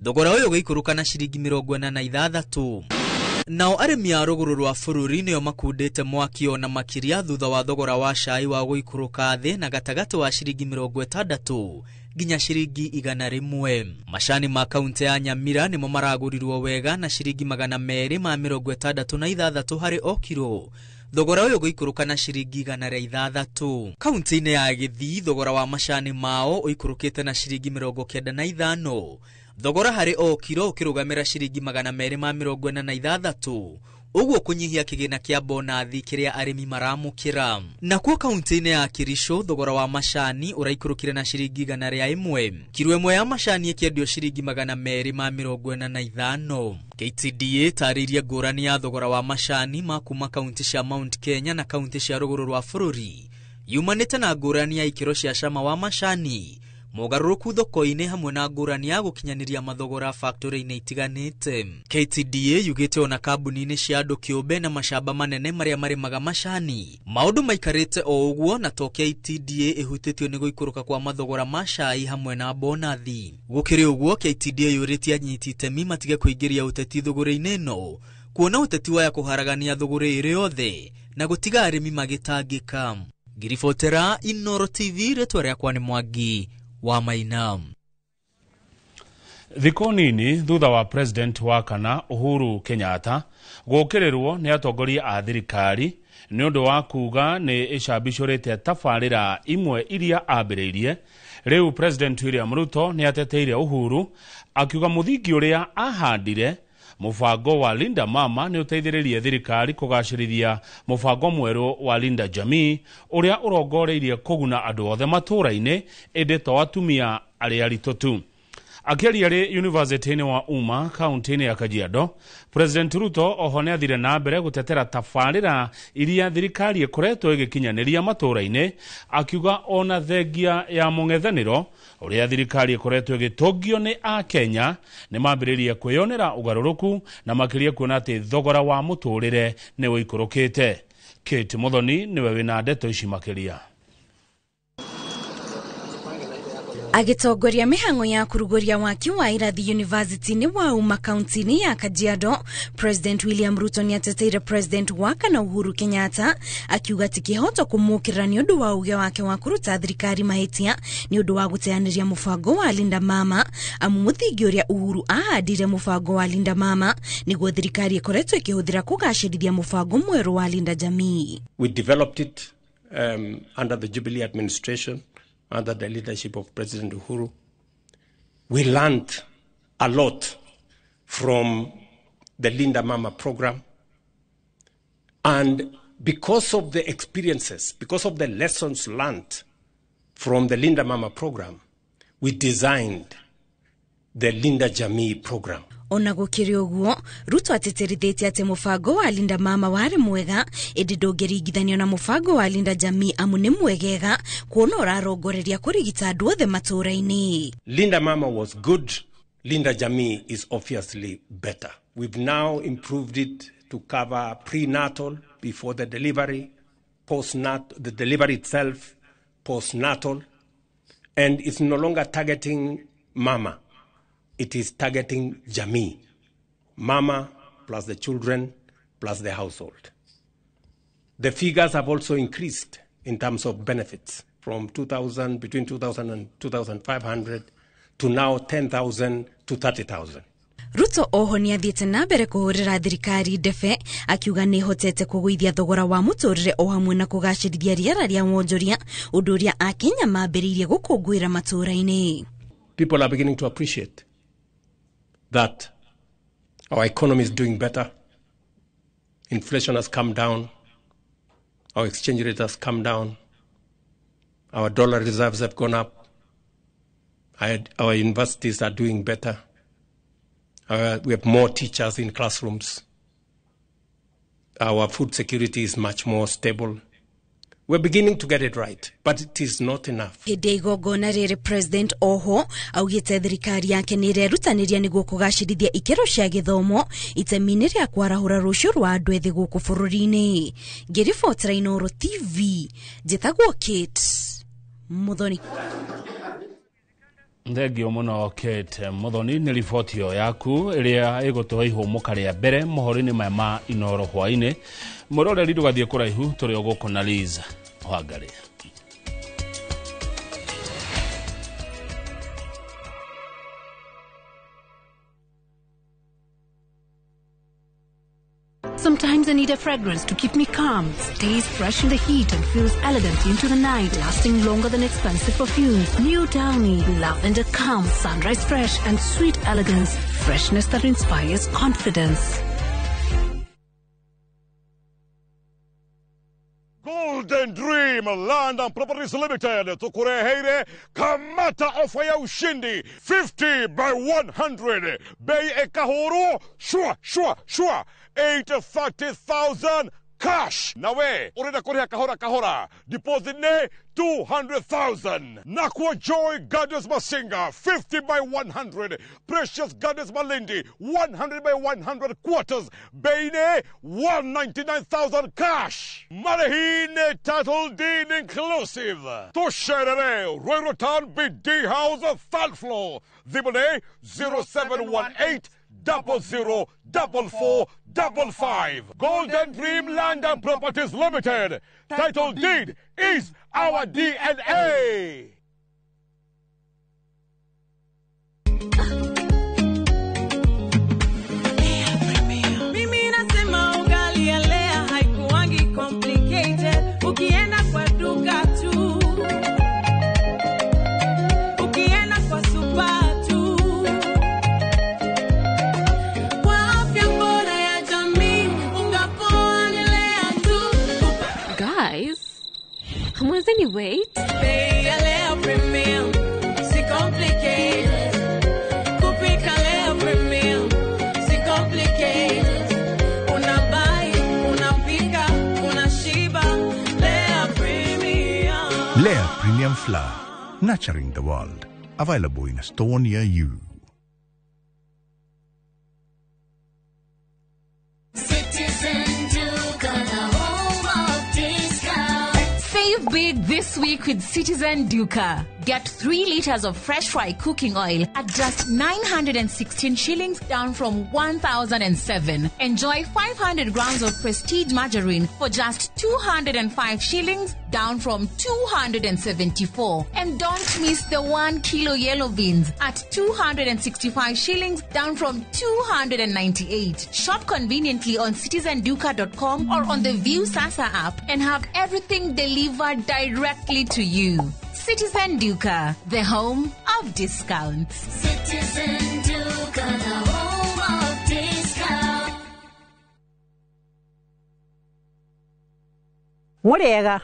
thogora ũyũ ũgĩikũrũka na ciringi 46. Nao arĩmi a rũgũrũ rwa bũrũri nĩo makundĩte mwaki ona makĩria thutha wa thogora wa cai wa gũikũrũka thĩ na gatagatĩ wa ciringi 60 nginya ciringi 100. Macani ma kaunti ya Nyamira nĩmo maragũrirwo wega na ciringi 266 harĩ o kiro, thogora ũyũ gũikũrũka na ciringi 106. Kaunti-inĩ ya Gĩthii thogora wa macani mao ũikũrũkĩte na ciringi 95, thogora harĩ o kiro ũkĩrũgamĩra ciringi 246, ũguo kũnyihia kĩgĩna kĩa bonathi kĩrĩa arĩmi maramũkĩra. Nakuo kaunti-inĩ ya Kericho thogora wa macani ũraikũrũkire na ciringi 101, kiro ĩmwe ya macani ĩkĩendio ciringi 245. KTDA ĩtarĩirie ngũrani ya thogora wa macani ma kuma kaunti cia Mount Kenya na kaunti cia rũgũrũ rwa bũrũri yumanĩte na ngũrani ya ikĩro cia cama wa macani, mogarũrũku thoko-inĩ hamwe na ngũrani ya gũkinyanĩria mathogora factory-inĩ itiganĩte. KTDA yugĩte ona kambuni-inĩ cia andũ kĩũmbe na macamba manene marĩa marĩmaga macani maũndũ maikarĩte o ũguo, na to KTDA ĩhutĩtio nĩ gũikũrũka kwa mathogora ma cai hamwe na bonathi. Gũkĩrĩ ũguo, KTDA yũrĩtie anyiti itemi matige kũingĩria ũteti thũgũrĩ-inĩ ĩno, kuona ũteti waya kũharagania thũgũrĩ ĩrĩ yothe na gũtiga arĩmi magĩtangĩka. Ngiribotera Inooro TV, rĩtwa rĩakwa nĩ Mwangi wa Maina. Thikũ nini thutha wa president wa kana Uhuru Kenyatta gũkĩrĩrwo nĩ atongoria a thirikari nĩ ũndũ wa kuga nĩ ĩcambicũrĩte tabarĩra imwe iria ambĩrĩirie, rĩu President William Ruto nĩ ateteire Uhuru akiuga mũthingi ũrĩa ahandire mũbango wa Linda Mama nĩ ũteithĩrĩrie thirikari kũgacĩrithia mũbango mwerũ wa Linda Jamii ũrĩa ũrongoreirie kũguna andũ othe matũũra-inĩ ĩndĩ to atumia arĩa aritũ tu. Akĩaria rĩ University-inĩ wa Umma kaunti-inĩ ya Kajiado, President Ruto oho nĩ athire na mbere gũtetera tabarĩra iria thirikari ĩkoretwo ĩgĩkinyanĩria matũũra-inĩ, akiuga ona thengia ya mũng'ethanĩro ũrĩa thirikari ĩkoretwo ĩgĩtũngio nĩ Akenya nĩ mambĩrĩrie kwĩyonera ũgarũrũku na makĩria kuona atĩ thogora wa mũtũrĩre nĩ ũikũrũkĩte. Kate Muthoni nĩwe wĩna ndeto ici makĩria. Agĩtongoria mĩhang'o ya kũrugũria waki wa irathi University-inĩ wa Umma kaunti-inĩ ya Kajiado, President William Ruto nĩateteire President wa kana Uhuru Kenyatta akiuga ti kĩhoto kũmũkĩrĩra nĩ ũndũ wa uge wake wa kũruta thirikari mahĩtia nĩ ũndũ wa gũteanĩria mũbango wa Linda Mama, amu mũthingi ũrĩa Uhuru ahandire mũbango wa Linda Mama nĩguo thirikari ĩkoretwo ĩkĩhũthĩra kũgacĩrithia mũbango mwerũ wa Linda Jamii. We developed it under the Jubilee administration, under the leadership of President Uhuru. We learned a lot from the Linda Mama program. And because of the experiences, because of the lessons learned from the Linda Mama program, we designed the Linda Jamii program. Ona gũkĩrĩ ũguo, Ruto atĩtĩrithĩtie atĩ mũbango wa Linda Mama warĩ mwega ĩndĩ ndũngĩringithanio na mũbango wa Linda Jamii amu nĩ mwegega kuona ũrarongoreria kũrigita andũ othe matũũra-inĩ. Linda Mama was good. Linda Jamii is obviously better. We've now improved it to cover prenatal, before the delivery, postnatal, the delivery itself, postnatal, and it's no longer targeting mama. It is targeting Jamii, mama plus the children plus the household. The figures have also increased in terms of benefits from 2,000, between 2,000 and 2,500 to now 10,000 to 30,000. Ruto oho nĩ athiĩte na mbere kũhũrĩra thirikari ndebe akiuga nĩ ĩhotete kũgũithia thogora wa mũtũrĩre o hamwe na kũgacĩrithia rĩera rĩa wonjoria, ũndũ ũrĩa Akenya mambĩrĩirie gũkũngũĩra matũũra-inĩ. People are beginning to appreciate that our economy is doing better. Inflation has come down. Our exchange rate has come down. Our dollar reserves have gone up. Our universities are doing better. We have more teachers in classrooms. Our food security is much more stable. We're beginning to get it right, but it is not enough. Hĩndĩ ya igongona rĩrĩ, President oho augĩte thirikari yake nĩ ĩrerutanĩria nĩguo kũgacĩrithia ikĩro cia gĩthomo itemi-inĩ rĩa kwarahũra rũciũ rwa andũ ethĩ gũkũ bũrũri-inĩ. Ngĩribotera Inooro TV, njĩtagwo Kate Muthoni. Thengio muno Kate Muthoni nĩ riboti ĩyo yaku ĩrĩa ĩgũtũhe ihũmũka rĩa mbere mohoro-inĩ maya ma Inooro hwaĩ-inĩ. Mũroreri ndũgathiĩ kũraihu, tũrĩ o gũkũ na Liz Wangari. Sometimes I need a fragrance to keep me calm, stays fresh in the heat and feels elegant into the night, lasting longer than expensive perfumes. New Downy, lavender calm, sunrise fresh and sweet elegance, freshness that inspires confidence. Golden Dream Land and Properties Limited tukureheire kamata ofa ya ushindi 50 by 100 bei ekahuru shua shua shua 830,000 cash. Nawe urenda kuriha kahora kahora, deposit ne 200,000. Nakwa Joy Gardens Masinga 50 by 100, Precious Gardens Malindi 100 by 100 quarters, bei ne 199,000 cash. Marehine title deed inclusive. Tusherere Ruiru Town BD House third floor. Thimũ 0718 00 44 55. Golden Dream Land and Properties Limited. Title deed is our DNA. Mimi nasema ugali ya Lea haikuangi complicated. Ukienda kwa duka tu, ukienda kwa super tu, kwa afya bora ya jamii, unga poa ni Lea tu. Guys, hamwezi wait? Bei ya Lea Premium, si complicated. Kupika Lea Premium, si complicated. Unabuy, unapika, unashiba. Lea Premium. Lea Premium Flour, nurturing the world. Available in a store near you. Citizen Duka, the home of discount. Save big this week with Citizen Duka. Get 3 liters of fresh fry cooking oil at just 916 shillings, down from 1,007. Enjoy 500 grams of Prestige margarine for just 205 shillings, down from 274. And don't miss the 1 kilo yellow beans at 265 shillings, down from 298. Shop conveniently on citizenduka.com or on the View Sasa app and have everything delivered directly to you. Citizen Duka, the home of discounts. Citizen Duka, the home of discount. Mũrĩega,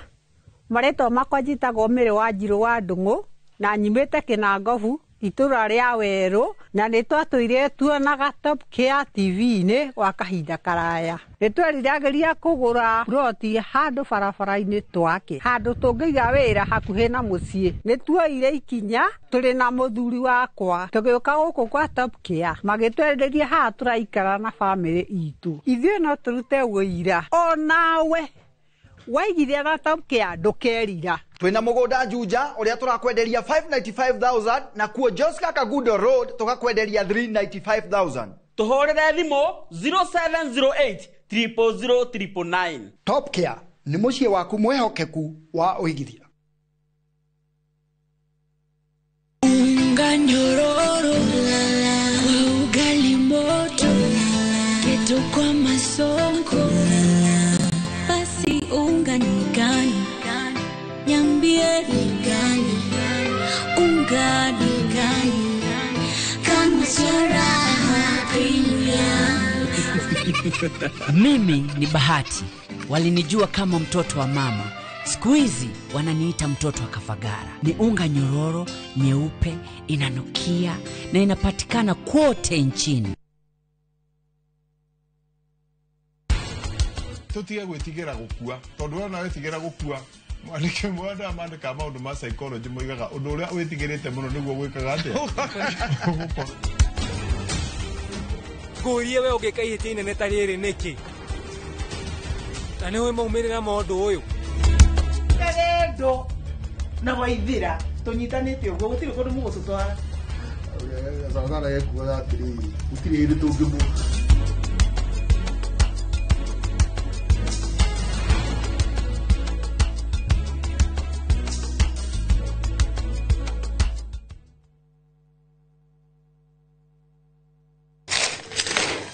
marĩtwa makwa njĩtagwo Mĩrĩ wa Njirũ wa Ndung'u na nyumĩte Kĩnangobu itũra rĩa Werũ, na nĩ twatũire tuonaga Top Care TV-inĩ gwa kahinda karaya. Nĩ tweriragĩria kũgũra ploti handũ barabara-inĩ twake, handũ tũngĩiga wĩra hakuhĩ na mũciĩ. Nĩ tuoire ikinya tũrĩ na mũthuri wakwa tũgĩũka gũkũ kwa Top Care, magĩtwenderia haha tũraikara na bamĩrĩ itũ. Ithuĩ no tũrute wũira onawe waigithia na Top Care ndũkerira. Twina mugunda Juja uria turakwenderia 595,000 na kuo Joska Kagudo Road tukakwenderia 395,000. Tuhurire thimu 0708 000 999. Top Care ni muciĩ waku mwihokeku wa uigithia. Unga nyororo kwa ugali moto, keto kwa masonko, basi unga ni gani? Niambie ni gani? Unga ni gani? Kama Raha Premium. Mimi ni Bahati. Walinijua kama mtoto wa mama. Siku hizi wananiita mtoto wa Kafagara. Ni unga nyororo, nyeupe, inanukia na inapatikana kote nchini. Tutige gwĩtigĩra gũkua, tondũ wona wĩtigĩra gũkua, mwandĩki mwanda mandĩkaga maũndũ ma psychology moigaga ũndũ ũrĩa wĩtigĩrĩte mũno nĩguo gwĩkaga atĩa. Ngũrie we ũngĩka ihĩtia inene ta rĩrĩ nĩkĩ? Na nĩũĩ maumĩrĩra ma ũndũ ũyũ? Kagendo na Waithira tũnyitanĩte ũguo gũtirĩ kũndũ mũgũtũtwara. Sana sana gekugaga atĩrĩrĩ, gũtirĩ hĩndĩ tũngĩmũ.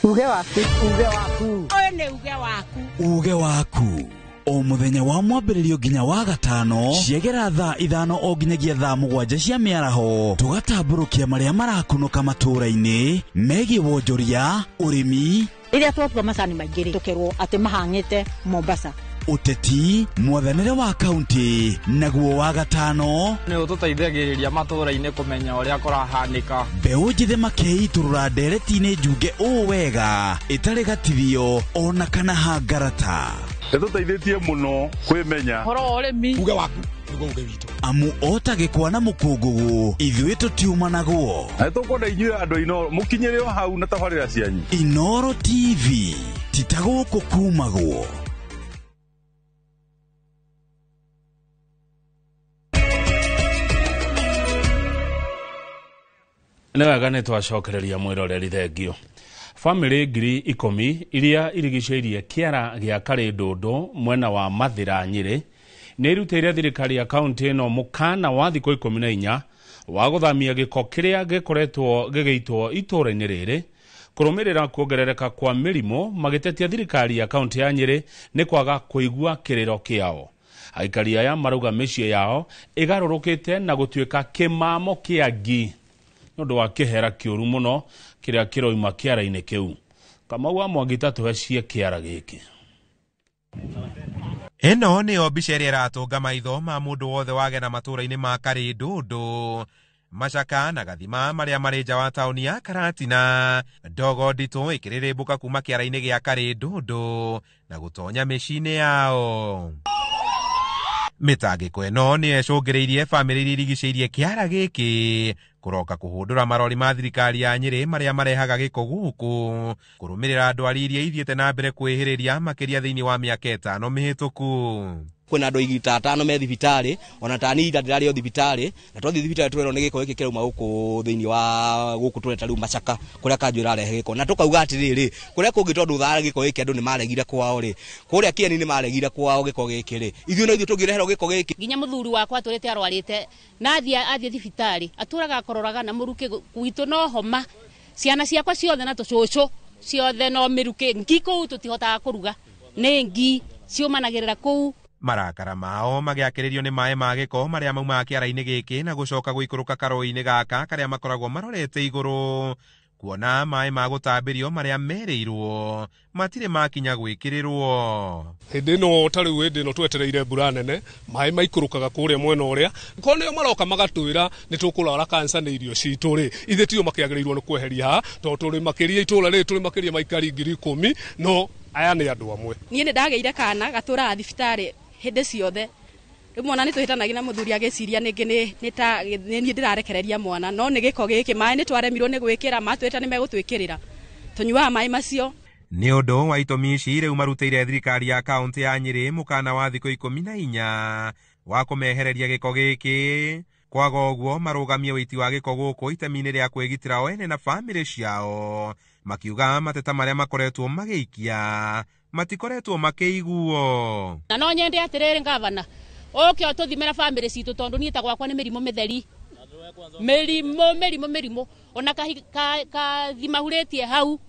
Uge waku, uge waku. Ũyũ nĩ uge waku. Uge waku o muthenya wa mwambĩrĩrio nginya wa gatano ciegera thaa 5 o nginyagia thaa 7 cia mĩaraho, tũgatambũrũkia marĩa marakunũka matũũra-inĩ megiĩ wonjoria, ũrĩmi. Rĩrĩa twatua macani maingĩ rĩ, tũkerwo atĩ mahang'ĩte Mombasa. Ũteti, mwathanĩre wa kaunti, naguo wa gatano nĩ ũtũteithagĩrĩria matũũra-inĩ kũmenya ũrĩa kũrahanĩka. Mbeũ njĩthĩ makeitũrũra ndereti-inĩ njunge ũũ wega ĩtarĩ gatithio ona kana hangarata. Ĩtũteithĩtie mũno kwĩmenya. Ũhoro wa ũrĩmi. Uge waku nĩguo uge witũ. Amu ota gĩkwa na mũkũngũgũ ithuĩ tũtiumanagwo. Na nĩtũkwenda inyuĩ andũ a Inooro mũkinyĩre o hau na tabarĩra cianyu. Inooro TV ti ta gũkũ kumagwo. Nĩ wega nĩ twacokereria mwĩroreri thengio. Bamĩrĩ 10,000 iria irigicĩirie kĩara gĩa Karĩndũndũ mwena wa Mathĩra Nyĩrĩ nĩ irutĩire thirikari ya kaunti ĩno mũkana wa thikũ 14 wa gũthamia gĩko kĩrĩa gĩkoretwo gĩgĩitwo itũũra-inĩ rĩrĩ kũrũmĩrĩra kuongerereka kwa mĩrimũ, magĩtetia thirikari ya kaunti ya Nyĩrĩ nĩ kwaga kũigua kĩrĩro kĩao. Aikari aya marauga mĩciĩ yao ĩgarũrũkĩte na gũtuĩka kĩmamo kĩa ngi nĩ ũndũ wa kĩhera kĩũru mũno kĩrĩa kĩroima kĩara-inĩ kĩu. Kamau wa Mwangi tatũhe cie kĩara gĩkĩ. Ĩno nĩyo mbica ĩrĩa ĩratũnga maitho ma mũndũ wothe wagena matũũra-inĩ ma Karĩndũndũ, Macaka na Gathima marĩa marĩ nja wa taũni ya Karatina. Ndogo nditũ ĩkĩrĩrĩmbũka kuma kĩara-inĩ gĩa Karĩndũndũ na gũtonya mĩciĩ-inĩ yao. Mĩtangĩko ĩno nĩ ĩcũngĩrĩirie bamĩrĩ iria irigicĩirie kĩara gĩkĩ kũroka kũhũndũra marori ma thirikari ya Nyĩrĩ marĩa marehaga gĩko gũkũ kũrũmĩrĩra ndwari iria ithiĩte na mbere kwĩhĩrĩria makĩria thĩinĩ wa mĩaka 5 mĩhĩtũku. Kwĩna andũ igita 5 me thibitarĩ, ona tani ira ndĩrarĩ o thibitarĩ, na twathiĩ thibitarĩ tũrerwo nĩ gĩko gĩkĩ kĩrauma gũkũ thĩinĩ wa gũkũ tũreta rĩu Macaka kũrĩa kanjũ ĩrarehe gĩko, na tũkauga atĩrĩrĩ, kũrĩa kũngĩ tondũ thara gĩko gĩkĩ andũ nĩ maregire kwao rĩ, kũrĩa Kĩeni nĩ maregire kwao gĩko gĩkĩ rĩ, ithuĩ no ithuĩ tũngĩreherwo gĩko gĩkĩ. Nginya mũthuri wakwa atũrĩte arwarĩte na athiĩ thibitarĩ atũraga akororaga na mũrukĩ gwitũ no homa, ciana ciakwa ciothe na tũcũcũ ciothe no mĩrukĩ, ngi kũu tũtihotaga kũruga nĩ ngi ciũmanagĩrĩra kũu. Marakara mao magĩakĩrĩrio nĩ maĩ ma gĩko marĩa maumaga kĩara-inĩ gĩkĩ na gũcoka gũikũrũka karũĩ-inĩ gaka karĩa makoragwo marorete igũrũ, kuona maĩ ma gũtambĩrio marĩa merĩirwo matirĩ makinya gwĩkĩrĩrwo. Hĩndĩ ĩno ta rĩu hĩndĩ ĩno twetereire mbura nene, maĩ maikũrũkaga kũrĩa mwena ũrĩa korwo nĩo maroka magatwĩra nĩ tũkũrwara kansa nĩ irio citũ rĩ, ithuĩ tio makĩagĩrĩirwo nĩ kweheria haha tondũ tũrĩ makĩria itũũra rĩrĩ tũrĩ makĩria maikari 10,000, no aya nĩ andũ amwe. Niĩ nĩ ndagĩire kana gatũraga thibitarĩ hĩndĩ ciothe, rĩu mwana nĩ tũhĩtanagia na mũthuri agĩciria nĩngĩ nĩ ta nĩ niĩ ndĩrarekereria mwana, no nĩ gĩko gĩkĩ maĩ nĩ twaremirwo nĩ gwĩkĩra, matwĩta nĩ megũtwĩkĩrĩra, tũnyuaga maĩ macio. Nĩ ũndũ wa itũmi ici rĩu marutĩire thirikari ya kaunti ya Nyĩrĩ mũkana wa thikũ 14 wa kũmehereria gĩko gĩkĩ, kwaga ũguo marũgamie ũiti wa gĩko gũkũ itemi-inĩ rĩa kwĩgitĩra o ene na bamĩrĩ ciao, makiuga mateta marĩa makoretwo magĩikia matikoretwo makĩiguo. Na no nyende atĩrĩrĩ ngavana ũke ũtũthimĩra bamĩrĩ citũ tondũ niĩ ta gwakwa nĩ mĩrimũ mĩtheri, mĩrimũ ona kathimahurĩtie hau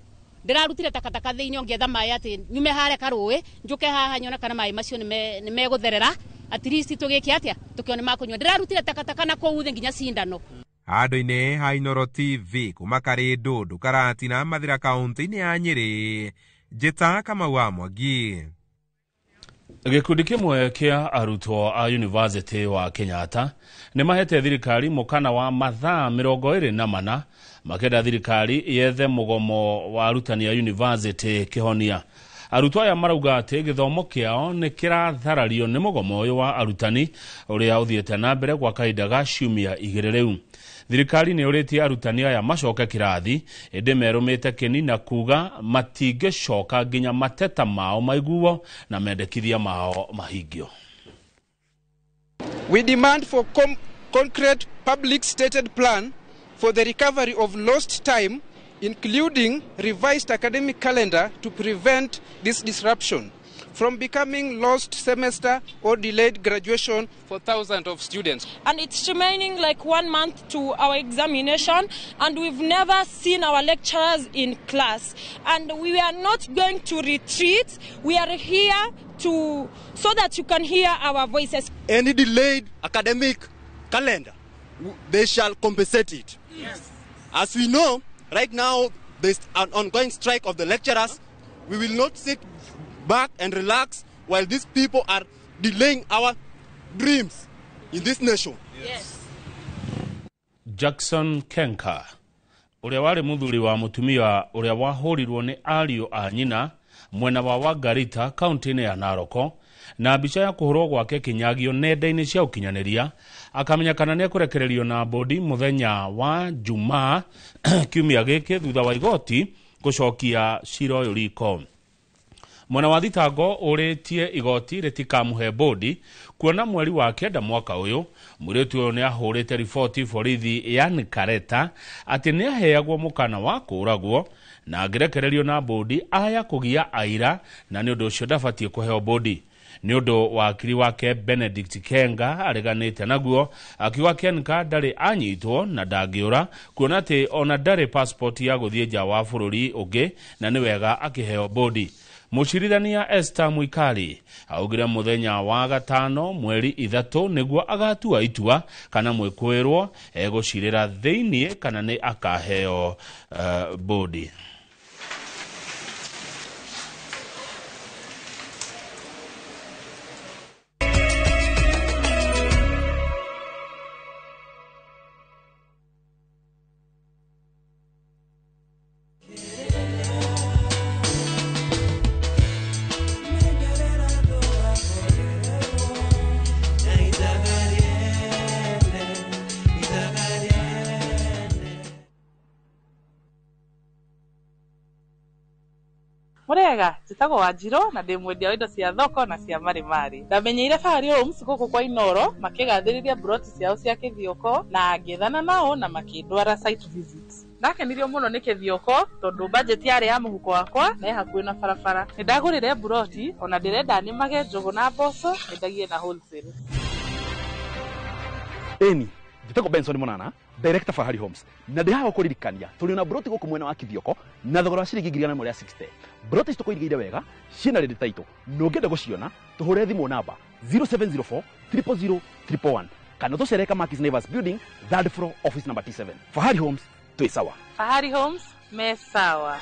ndĩrarutire takataka thĩinĩ ngĩetha maĩ atĩ nyume harĩa karũĩ njũke haha nyone kana maĩ macio nĩ megũtherera, at least tũgĩke atĩa tũkĩone makũnyua. Ndĩrarutire takataka na kũu thĩ nginya cindano. Handũ-inĩ ha Inooro TV kuma Karĩndũndũ, Karatina, Mathĩra kaunti-inĩ ya Nyĩrĩ, Njĩta Kamau wa Mwangi. Gĩkundi kĩmwe kĩa arutwo a University wa Kenyatta nĩ mahete thirikari mũkana wa mathaa 24 makĩenda thirikari yethe mũgomo wa arutani a university kĩhonia. Arutwo aya marauga atĩ gĩthomo kĩao nĩ kĩratharario nĩ mũgomo ũyũ wa arutani ũrĩa ũthiĩte na mbere kwa kahinda ga ciumia 2 rĩu. Thirikari nĩ ũrĩtie arutani aya macoke kĩrathi ĩndĩ merũmĩte kĩni na kuga matingĩcoka nginya mateta mao maiguo na mendekithia mao mahingio. We demand for concrete public stated plan for the recovery of lost time, including revised academic calendar to prevent this disruption from becoming lost semester or delayed graduation for thousands of students. And it's remaining like 1 month to our examination, and we've never seen our lecturers in class. And we are not going to retreat. We are here to so that you can hear our voices. Any delayed academic calendar, they shall compensate it. Yes. As we know, right now, there's an ongoing strike of the lecturers. We will not sit back and relax while these people are delaying our dreams in this nation. Yes. Jackson Kenka ũrĩa warĩ mũthuri wa mũtumia ũrĩa wahũrirwo nĩ ariũ a nyina mwena wa Wagarita kaunti-inĩ ya Naroko na mbica ya kũhũrwo gwake kĩnyagio nenda-inĩ cia ũkinyanĩria akamenya kana nĩ ekũrekererio na bodi mũthenya wa Jumaa kiumia gĩkĩ thutha wa igoti gũcokia cira ũyũ riko. Mwena wa thitango ũrĩtie igoti rĩtikamũhe bodi kuona mweri wa 9 mwaka ũyũ mũirĩtu ũyũ nĩ ahũrĩte riboti borithi ya Nkareta atĩ nĩ aheagwo mũkana wa kũũragwo na angĩrekererio na bodi aya kũgia aira na nĩ ũndũ ũcio ndabatiĩ kũheo bodi. Nĩ ũndũ wakiri wake Benedict Kenga areganĩte naguo akiuga Kenga ndarĩ anyitwo na ndangĩũra kuona atĩ ona ndarĩ passport ya gũthiĩ nja wa bũrũri ũngĩ na nĩ wega akĩheo bodi. Mũcirithania Esther Mwikali augire mũthenya wa 5 mweri 3 nĩguo agatua itua kana mwĩkũĩrwo egũcirĩra thĩiniĩ kana nĩ akaheo bodi. Murega njĩtagwo Wanjirũ na ndĩ mwendia wa indo cia thoko na cia marimari. Ndamenyeire Fahari Homes gũkũ kwa Inoro makĩgathĩrĩria broti ciao cia Kĩthioko na ngĩethana nao na makĩndwara site visit. Ndakenirio mũno nĩ Kĩthioko tondũ budget yarĩ ya mũhuko wakwa na ĩ hakuhĩ na barabara. Nĩndagũrire broti ona ndĩrenda nĩmage njũgũ na mboco nyendagie na wholesale. Ĩni njĩtagwo Benson Monana, director Fahari Homes, na ndĩ haha gũkũririkania tũrĩ na broti gũkũ mwena wa Kĩthioko na thogora wa ciringi 160. Broti ici tũkũigĩire wega ciĩna rĩndĩ taitũ na ũngĩenda gũciona tũhũre thimũ namba 0704 000 111 kana tũcere Kamakis Neighbors Building, 3rd floor, office number T7. Fahari Homes twĩ sawa. Fahari Homes me sawa.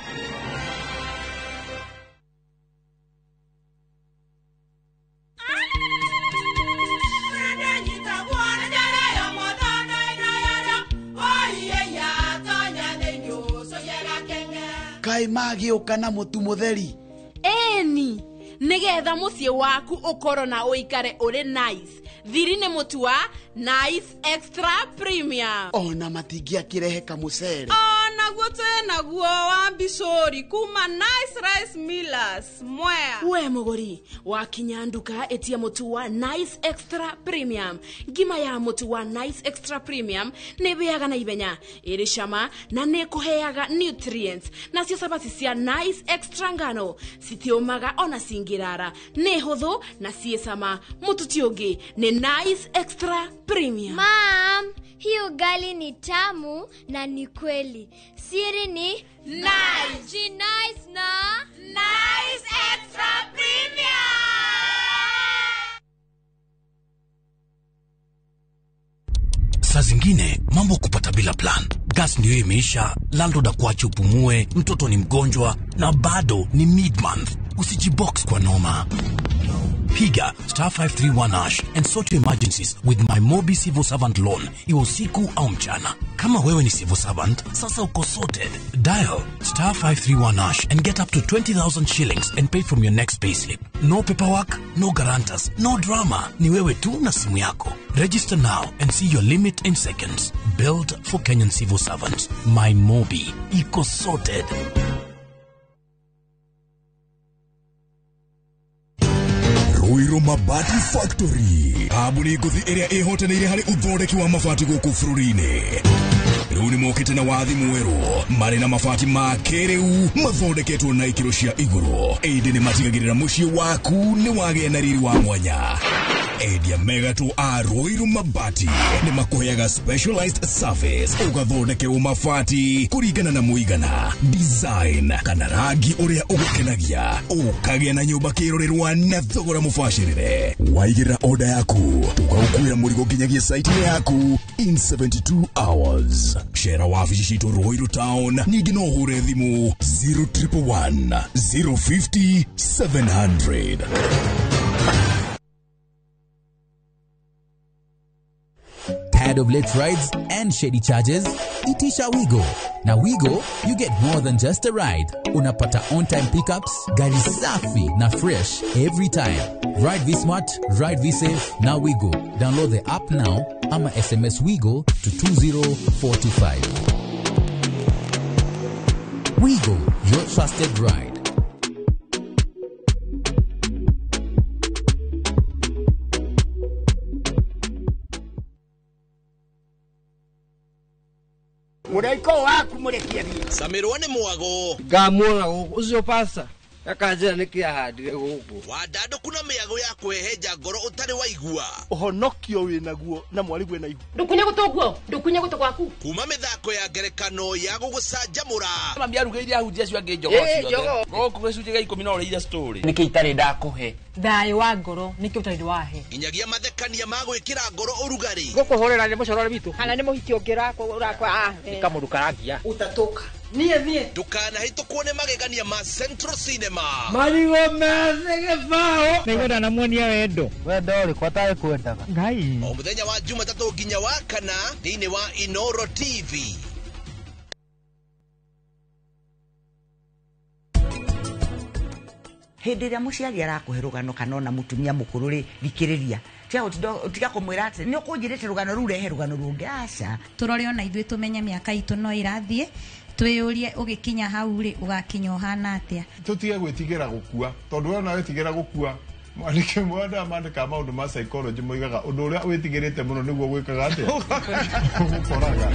Kai magĩũka na mũtu mũtheri. Ĩni nĩgetha mũciĩ waku ũkorwo na ũikare ũrĩ nice. Thiri nĩ mũtu wa Nice Extra Premium. Ona matingĩakĩrehe kamũcere. Onaguo twĩnaguo wa mbicũri kuma Nice Rice Millers Mwea. We mũgũri wakinya nduka ĩtia mũtu wa Nice Extra Premium. Ngima ya mũtu wa Nice Extra Premium nĩ ĩhĩaga na ihenya, ĩrĩ cama na nĩ ĩkũheaga nutrients. Nacio cabaci cia Nice Extra ngano citiũmaga ona cingĩrara, nĩ hũthũ na ciĩ cama. Mũtu ti ũngĩ nĩ Nice Extra Premium. Mom, hii ugali ni tamu na ni kweli. Siri ni Nice. Nice na Nice Extra Premium. Saa zingine mambo kupata bila plan. Gas ndio imeisha, landlord akuache upumue, mtoto ni mgonjwa na bado ni mid-month. Usijibox kwa noma. Piga star 531 hash and sort your emergencies with my Mobi Civil Servant Loan. Iwe usiku au mchana. Kama wewe ni civil servant, sasa uko sorted. Dial star 531 hash and get up to 20,000 shillings and pay from your next payslip. No paperwork, no guarantors, no drama. Ni wewe tu na simu yako. Register now and see your limit in seconds. Built for Kenyan civil servants. My Mobi. Iko sorted. Ruiru Mabati Factory kambuni ngũthi ĩrĩa ĩhotanĩire harĩ ũthondeki wa mabati gũkũ bũrũri-inĩ. Rĩu nĩmokĩte na wathi mwerũ marĩ na mabati ma kĩrĩu mathondeketwo na ikĩro cia igũrũ ĩndĩ nĩmatigagĩrĩra mũciĩ waku nĩ wagĩa na riri wa mwanya. Endia megatũ a Ruiru Mabati nĩmakũheaga specialized service ũgathondekerwo mabati kũringana na mũigana, design kana rangi ũrĩa ũgũkenagia, ũkagĩa na nyũmba kĩrorerwa na thogora mũbacĩrĩre. Waigĩrĩra order yaku tũgaũkuĩra mũrigo nginyagia site-inĩ yaku in 72 hours. Cera wabici citũ Ruiru Town, ningĩ no ũhũre thimũ 0111 050 700. Tired of late rides and shady charges? Itisha Wigo. Na Wigo, you get more than just a ride. Unapata on-time pickups, gari safi na fresh every time. Ride V-Smart, ride V-Safe, na Wigo. Download the app now ama SMS Wigo to 20425. Wigo, your trusted ride. Mũraiko waku mũrekie thiĩ. Camirwo nĩ mwago. Ngamuona gũkũ ũcio pasta akanjĩra nĩkĩ ahandire gũkũ. Wandandũku na mĩago ya kwĩhenja ngoro ũtarĩ waigua. Ũhonokio wĩnaguo na mwarĩguo na ihu. Ndũkunye gũtũ guo, ndũkunye gũtũ gwaku. Kuma mĩthako ya ngerekano ya gũgũcanjamũra. Mami arugĩire ahunjia acio angĩ njogoo ciothe. Gũkũ gĩcunjĩ gĩa 10 no ũrĩire story. Nĩkĩ itarĩ ndakũhe? Thayũ wa ngoro nĩkĩ ũtarĩ wahe? Nginyagia mathekania ma gwĩkĩra ngoro ũrugarĩ. Gũkũhũrĩra nĩ mũcorore witũ. Kana nĩ mũhiki ũngĩ ũrakwa. Nĩ kamũndũ karangia. Utatoka. Niĩ thiĩ. Ndũkanahĩtũkwo nĩ magegania ma Central Cinema. Marigũ methĩ gĩbaũ. Nĩngwenda na muonia wendo. Wendo ũrĩkũ atarĩ kwendaga? Ngai. O mũthenya wa Jumatatũ nginya wa kana thĩinĩ wa Inoro TV. Hĩndĩ ĩrĩa mũciari arakũhe rũgano kana ona mũtumia mũkũrũ rĩ, thikĩrĩria. Tiga kũmwĩra atĩ nĩ ũkũnjĩrĩte rũgano rũu, rehe rũgano rũngĩ, aca. Tũrore ona ithuĩ tũmenye mĩaka itũ no ĩrathiĩ, twĩyũrie ũgĩkinya hau rĩ, ũgakinya ũhana atĩa. Tũtige gwĩtigĩra gũkua, tondũ we ona wetigĩra gũkua, mwandĩki mwanda mandĩkaga maũndũ ma psychology moigaga ũndũ ũrĩa wĩtigĩrĩte mũno nĩguo gwĩkaga atĩa? Ũgũkoraga.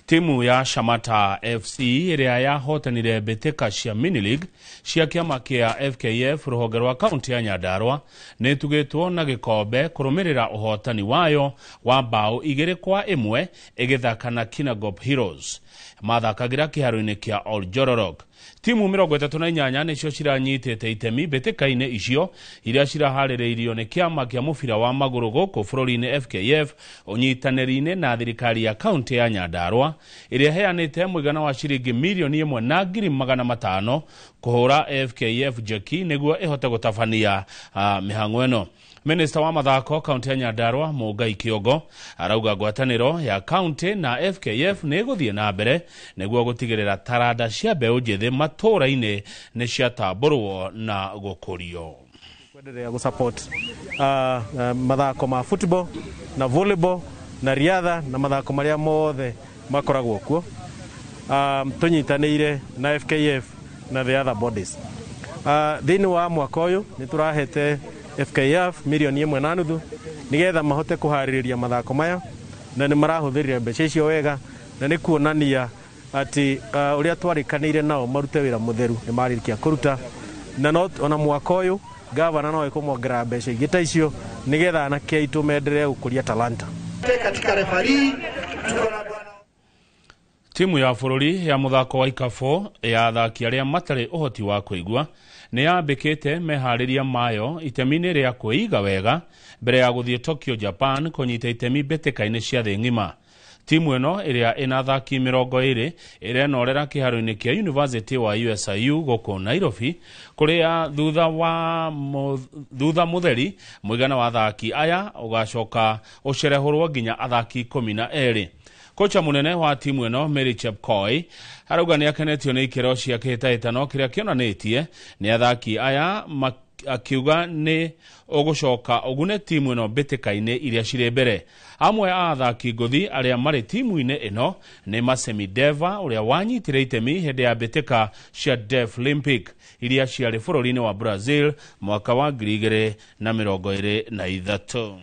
Timu ya Shamata FC ĩrĩa yahotanire mbĩtĩka cia mini league cia kĩama kĩa FKF rũhonge rwa kaunti ya Nyandarua nĩ ĩtugĩtwo na gĩkombe kũrũmĩrĩra ũhotani wayo wa mbaũ 2-1 ĩgĩthaka na Kinangop Heroes. Mathakagĩra kĩharo-inĩ kĩa Oljororok. Timu 38 nĩcio ciranyitĩte itemi mbĩtĩka-inĩ icio iria ciraharĩrĩirio nĩ kĩama kĩa mũbira wa magũrũ gũkũ bũrũri-inĩ FKF ũnyitanĩri-inĩ na thirikari ya kaunti ya Nyandarua ĩrĩa ĩheanĩte mũigana wa ciringi mirioni 1,500,000 kũhũra FKF jeki nĩguo ĩhote gũtabania mĩhang'o ĩno. Minista wa mathako kaunti ya Nyandarua Mũngai Kĩongo arauga ngwatanĩro ya kaunti na FKF nĩ ĩgũthiĩ na mbere nĩguo gũtigĩrĩra taranda cia mbeũ njĩthĩ matũũra-inĩ nĩ ciatambũrwo na gũkũrio. Kwendelea gũsupport mathako ma football na volleyball na riadha na mathako marĩa mothe makoragwo kuo, tũnyitanĩire na FKF na the other bodies. Thĩinĩ wa mwaka ũyũ nĩ tũrahete FKF mirioni 1.5 nigetha mahote kũharĩrĩria mathako maya, na nĩ marahũthĩrire mbeca icio wega, na nĩ kuonania atĩ ũrĩa twarĩkanĩire nao marute wĩra mũtheru nĩ marĩkia kũruta, na no ona mwaka ũyũ gavana no ekũmongerera mbeca ingĩ ta icio nigetha anake aitũ menderee gũkũria talanta. Katika refarii Timu ya bũrũri ya mũthako wa ikabũ ya athaki arĩa matarĩ ũhoti wa kũigua nĩ yambĩkĩte meharĩria mayo itemi-inĩ rĩa kwĩiga wega mbere ya gũthiĩ Tokyo, Japan kũnyita itemi mbĩtĩka-inĩ cia thĩ ng'ima. Timu ĩno ĩrĩa ĩna athaki 20 ĩrenorera kĩharo-inĩ kĩa University wa USIU gũkũ Nairobi kũrĩa thutha mũtheri mũigana wa athaki aya ũgacoka ũcerehũrwo nginya athaki 12. Kocha munene wa timu ĩno Mary Chepkoi arauga nĩ akenetio nĩ ikĩro cia kĩhĩtahĩtano kĩrĩa kĩonanĩtie nĩ athaki aya akiuga nĩ ũgũcoka ũgune timu ĩno mbĩtĩka-inĩ iria cirĩ mbere. Amwe a athaki ngũthi arĩa marĩ timu-inĩ ĩno nĩ Masemi Deva ũrĩa wanyitire itemi hĩndĩ ya mbĩtĩka cia Deaflympic iria ciarĩ bũrũri-inĩ wa Brazil mwaka wa 2023.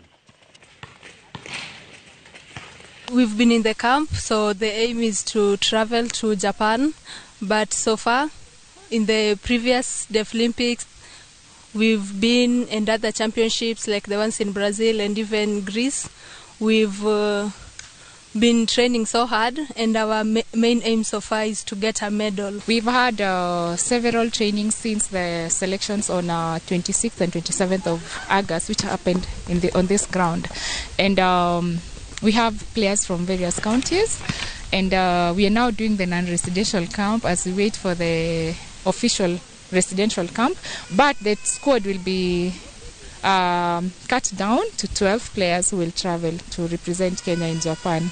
We've been in the camp, so the aim is to travel to Japan. But so far, in the previous Deaflympics, we've been in other championships like the ones in Brazil and even Greece. We've been training so hard, and our main aim so far is to get a medal. We've had several trainings since the selections on 26th and 27th of August, which happened on this ground. And we have players from various counties, and we are now doing the non-residential camp as we wait for the official residential camp. But the squad will be cut down to 12 players who will travel to represent Kenya in Japan.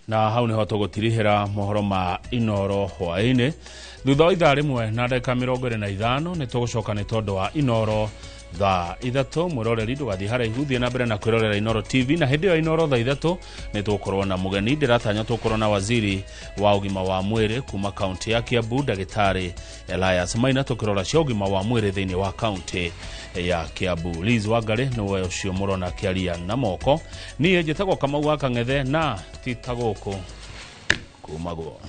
Na hau niho tũgũtirihĩra mohoro ma Inoro hwaĩ-inĩ. Thutha wa ithaa rĩmwe na ndagĩka 25 nĩ tũgũcoka nĩ tondũ wa Inoro thaa 3. Mwĩroreri ndũgathiĩ haraihu, thiĩ na mbere na kwĩrorera Inoro TV, na hĩndĩ ĩyo Inoro thaa 3 nĩ tũgũkorwo na mũgeni. Ndĩratanya tũgũkorwo na waziri wa ũgima wa mwĩrĩ kuma kaunti ya Kiambu, Ndagĩtarĩ Elias Maina, tũkĩrora cia ũgima wa mwĩrĩ thĩinĩ wa kaunti ya Kiambu. Liz Wangari nĩwe ũcio mũrona akĩaria na moko. Niĩ njĩtagwo Kamau wa Kang'ethe na ti ta gũkũ kumagwo.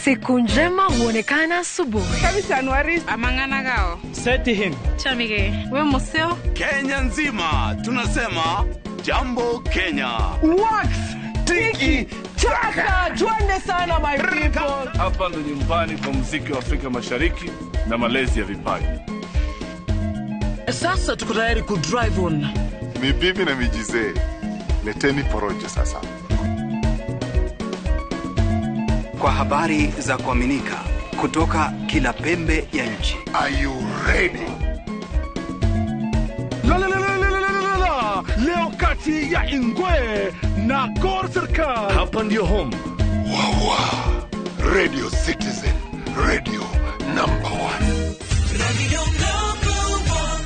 Siku njema huonekana asubuhi. Kabisa Anuari amangana gao. Seti him. Chamige. We museo. Kenya nzima tunasema jambo Kenya. Wax tiki taka. Twende sana my people. Hapa ndo nyumbani kwa muziki wa Afrika Mashariki na malezi ya vipaji. Sasa tuko tayari ku drive on. Ni bibi na mijize. Leteni porojo sasa. Kwa habari za kuaminika kutoka kila pembe ya nchi. Are you ready? La la la la la la la. Leo kati ya Ingwe na Gor Serikal. Hapa ndio home. Wawa. Radio Citizen, radio number 1. Radio number 1.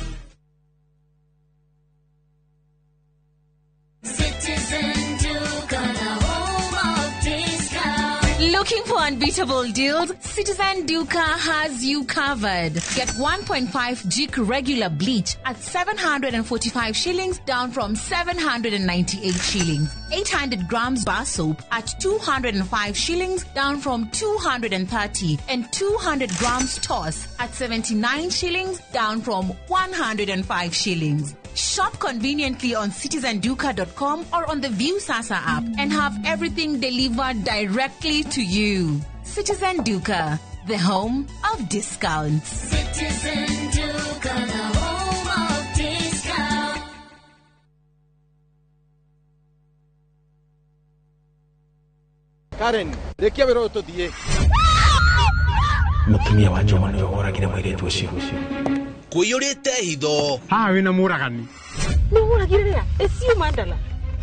Citizen Duka, the home of discount. Looking for unbeatable deals? Citizen Duka has you covered. Get 1.5 Jik regular bleach at 745 shillings, down from 798 shillings. 800 grams bar soap at 205 shillings, down from 230. And 200 grams toss at 79 shillings, down from 105 shillings. Shop conveniently on citizenduka.com or on the Viusasa app and have everything delivered directly to you. Citizen Duka, the home of discounts. Citizen Duka, the home of discounts. Karen, rekia wĩra ũyũ tũthiĩ. Mũtumia wa Juma nĩwe woragire mũirĩtu ũcio. Kũiyũrĩte hitho. Haha wĩna mũragani. Nĩ ũragire rĩa? Ĩcio mandala.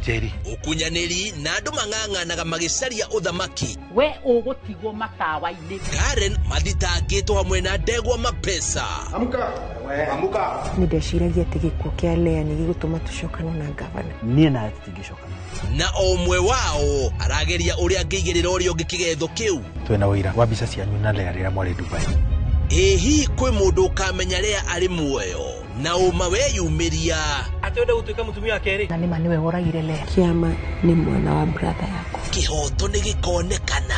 Jerry. Ũkunyanĩri na andũ mang'ang'anaga magĩcaria ũthamaki. We ũgũtigwo matawa-inĩ. Karen mathitangĩtwo hamwe na ndegwa mapesa. Amka. Amka. Nĩ ndeciragia atĩ gĩkuũ kĩa Lea nĩ gĩgũtũma tũcokane na gavana. Niĩ nawe tũtingĩcokana. Na o ũmwe wao arageria ũrĩa angĩigĩrĩra ũrĩa ũngĩ kĩgetho kĩu. Twĩna ũira wa mbica cianyu na Lea rĩrĩa mwarĩ Dubai. Ĩ hihi kwĩ mũndũ ũkamenya Lea arĩ muoyo na ũma weyumĩria atĩ wenda gũtuĩka mũtumia wa kerĩ? Na nĩma nĩwe woragire Lea. Kĩama nĩ mwana wa brother yakwa. Kĩhoto nĩ gĩkonekana.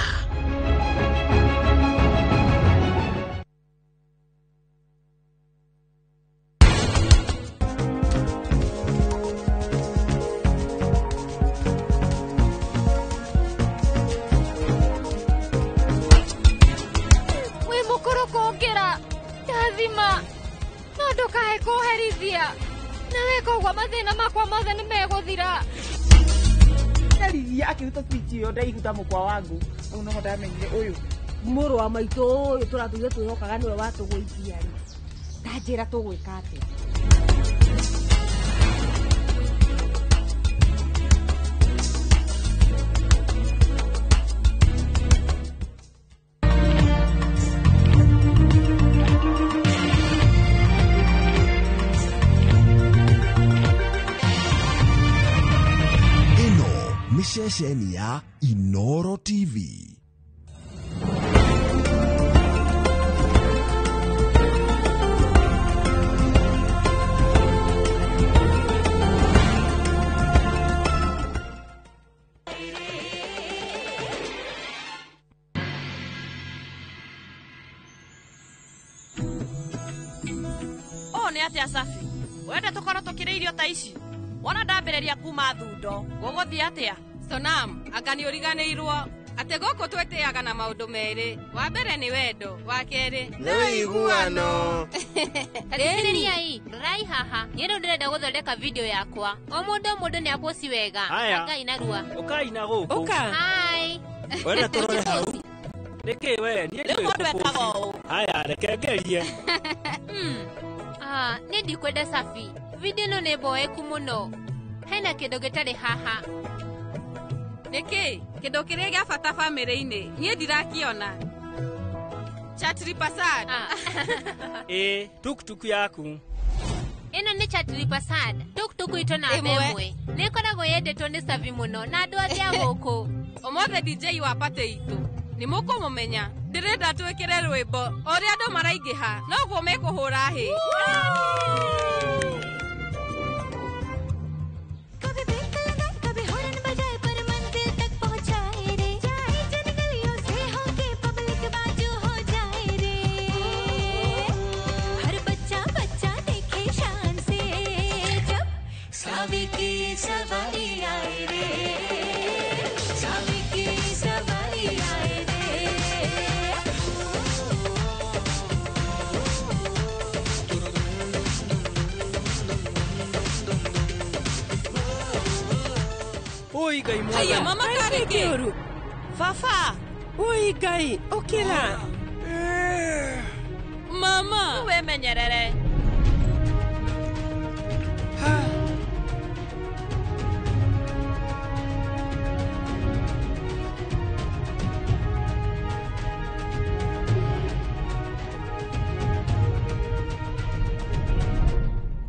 Ndũkae kũherithia. Na weka ũguo mathĩna makwa mothe nĩ megũthira. Eriria akiruta speech ĩyo ndaihu ta mũkwa wangu. Rĩu noho ndamenyire ũyũ. Mũrũ wa maitũ ũyũ tũratũire twĩhokaga nĩwe watũgũithia rĩ. Ndanjĩra tũgwĩka atĩa? Ĩno nĩ ceceni ya Inoro TV. Ũũ nĩ atĩa Safi? Wenda tũkorwo tũkĩrĩa irio ta ici? Wona ndambĩrĩria kuma thundo, gũgũthiĩ atĩa? Sonam, anga nĩ ũriganĩirwo atĩ gũkũ twĩtĩaga na maũndũ merĩ. Wa mbere nĩ wendo, wa kerĩ nĩ ũiguano. Tathikĩrĩriai, rorai haha. Niĩ rĩu ndĩrenda gũthondeka video yakwa. O mũndũ nĩ aposti wega. Haya. Angai narua. Ũkai na gũkũ. Ũka. Hi. Wenda tũrore hau. Nĩkĩ we niĩ Rĩu mũndũ ekaga ũũ. Haya reke ngerie. Ah, niĩ ndikwenda Safi. Video ĩno nĩ mboeku mũno. Hena kĩndũ gĩtarĩ haha. Nĩkĩ? Kĩndũ kĩrĩa gĩa bata bamĩrĩ-inĩ niĩ ndirakiona. Chatri Pasad. Ĩ, tuktuk yaku. Ĩno nĩ Chatri Pasad. Tuktuk itũ namba Ĩmwe. ĩmwe. Nĩ ĩkoragwo yendetwo nĩ Safi mũno na andũ othe a gũkũ. Ũmũthĩ DJ wa party itũ nĩ mũkũmũmenya. Ndĩrenda twĩkĩre rwĩmbo o ũrĩa andũ maraingĩha noguo mekũhũra hĩ. सावी की सवारी आए रे, सावी की सवारी आए रे। Oi Ngai mwathani. Haiya mama karĩ kĩ? Baba. Oi Ngai, ũkĩra. Mama. Wĩmenyerere.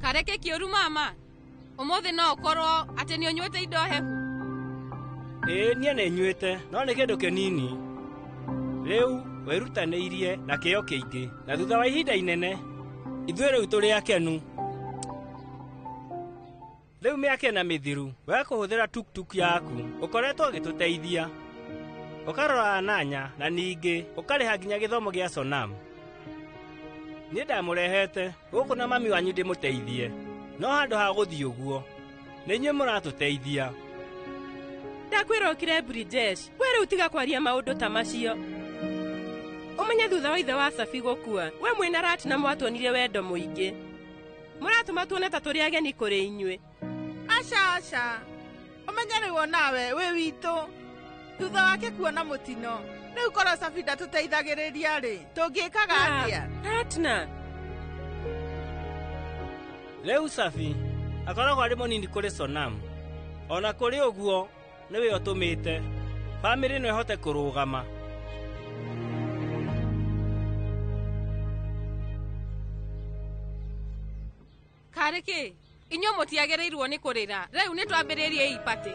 Kareke kĩũru mama. Ũmũthĩ no ũkorwo atĩ nĩ ũnyuĩte indo hehu. Ĩ, niĩ nĩ nyuĩte, no nĩ kĩndũ kĩnini. Rĩu wĩrutanĩirie na kĩyo kĩingĩ, na thutha wa ihinda inene, ithuĩ rĩu tũrĩ akenu. Rĩu mĩaka ĩna mĩthiru, we kũhũthĩra tuktuk yaku, ũkoretwo ũgĩtũteithia. Ũkarora Ananya na ningĩ ũkarĩha nginya gĩthomo gĩa Sonam. Niĩ ndamũrehete gũkũ na mami wanyu ndĩmũteithie, no handũ ha gũthiĩ ũguo, nĩ inyuĩ mũratũteithia. Ndakwĩra ũkire Brijesh, we rĩu tiga kwaria maũndũ ta macio. Ũmenye thutha wa ithe wa Safi gũkua, we mwĩna Ratna mwatuonirie wendo mũingĩ. Mũratũma tuone ta tũrĩ ageni kũrĩ inyuĩ. Aca aca. Ũmenye rĩu onawe wĩ witũ. Thutha wake kuona mũtino, rĩu korwo Safi ndatũteithagĩrĩria rĩ, tũngĩkaga atĩa? Ratna. Rĩu Safi akoragwo arĩ mũnini kũrĩ Sonam. Ona kũrĩ ũguo nĩwe ũtũmĩte bamĩrĩ ĩno ĩhote kũrũgama. Karĩ kĩ? Inyuĩ mũtiagĩrĩirwo nĩ kũrĩra. Rĩu nĩ twambĩrĩrie ipatĩ.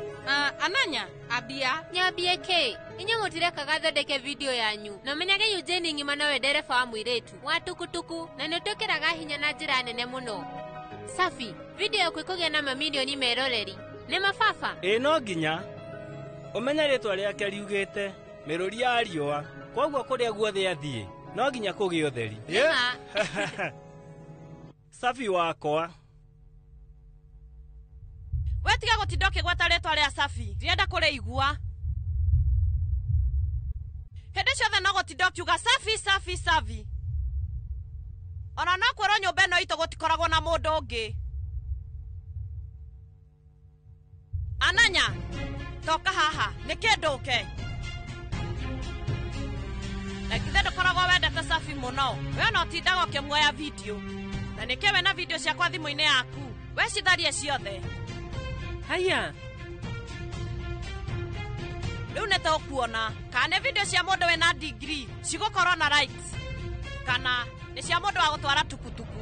Ananya, ambia. Nyambie kĩ? Inyuĩ mũtirekaga thondeke video yanyu. Na ũmenyage Eugene ng'ima nowe ndereba wa mũirĩtu wa tukutuku na nĩ ũtwĩkĩraga hinya na njĩra nene mũno. Safi, video yaku ĩkũgĩa na mamirioni meroreri. Nĩ mababa? Ĩ no nginya. Ũmenye rĩtwa rĩake riugĩte mĩrũri ya riũa. Koguo kũrĩa guothe athiĩ, no nginya kũgĩe ũtheri. Nĩma. Safi wakwa. We tiga gũtinda ũkĩgweta rĩtwa rĩa Safi. Ndirenda kũrĩigua. Hĩndĩ ciothe no gũtinda ũkiuga Safi, Safi, Safi. Ona no kwĩrwo nyũmba ĩno itũ gũtikoragwo na mũndũ ũngĩ. Ananya, toka haha, nĩ kĩ ndũke? Na githĩ ndũkoragwo wendete Safi mũno? We ona ũtindaga ũkĩmuoya video. Na nĩkĩ wĩna video ciakwa thimũ-inĩ yaku? We citharie ciothe. Haya. Rĩu nĩ tũkuona kana nĩ video cia mũndũ wĩna degree cigũkorwo na likes kana nĩ cia mũndũ wa gũtwara tukutuku.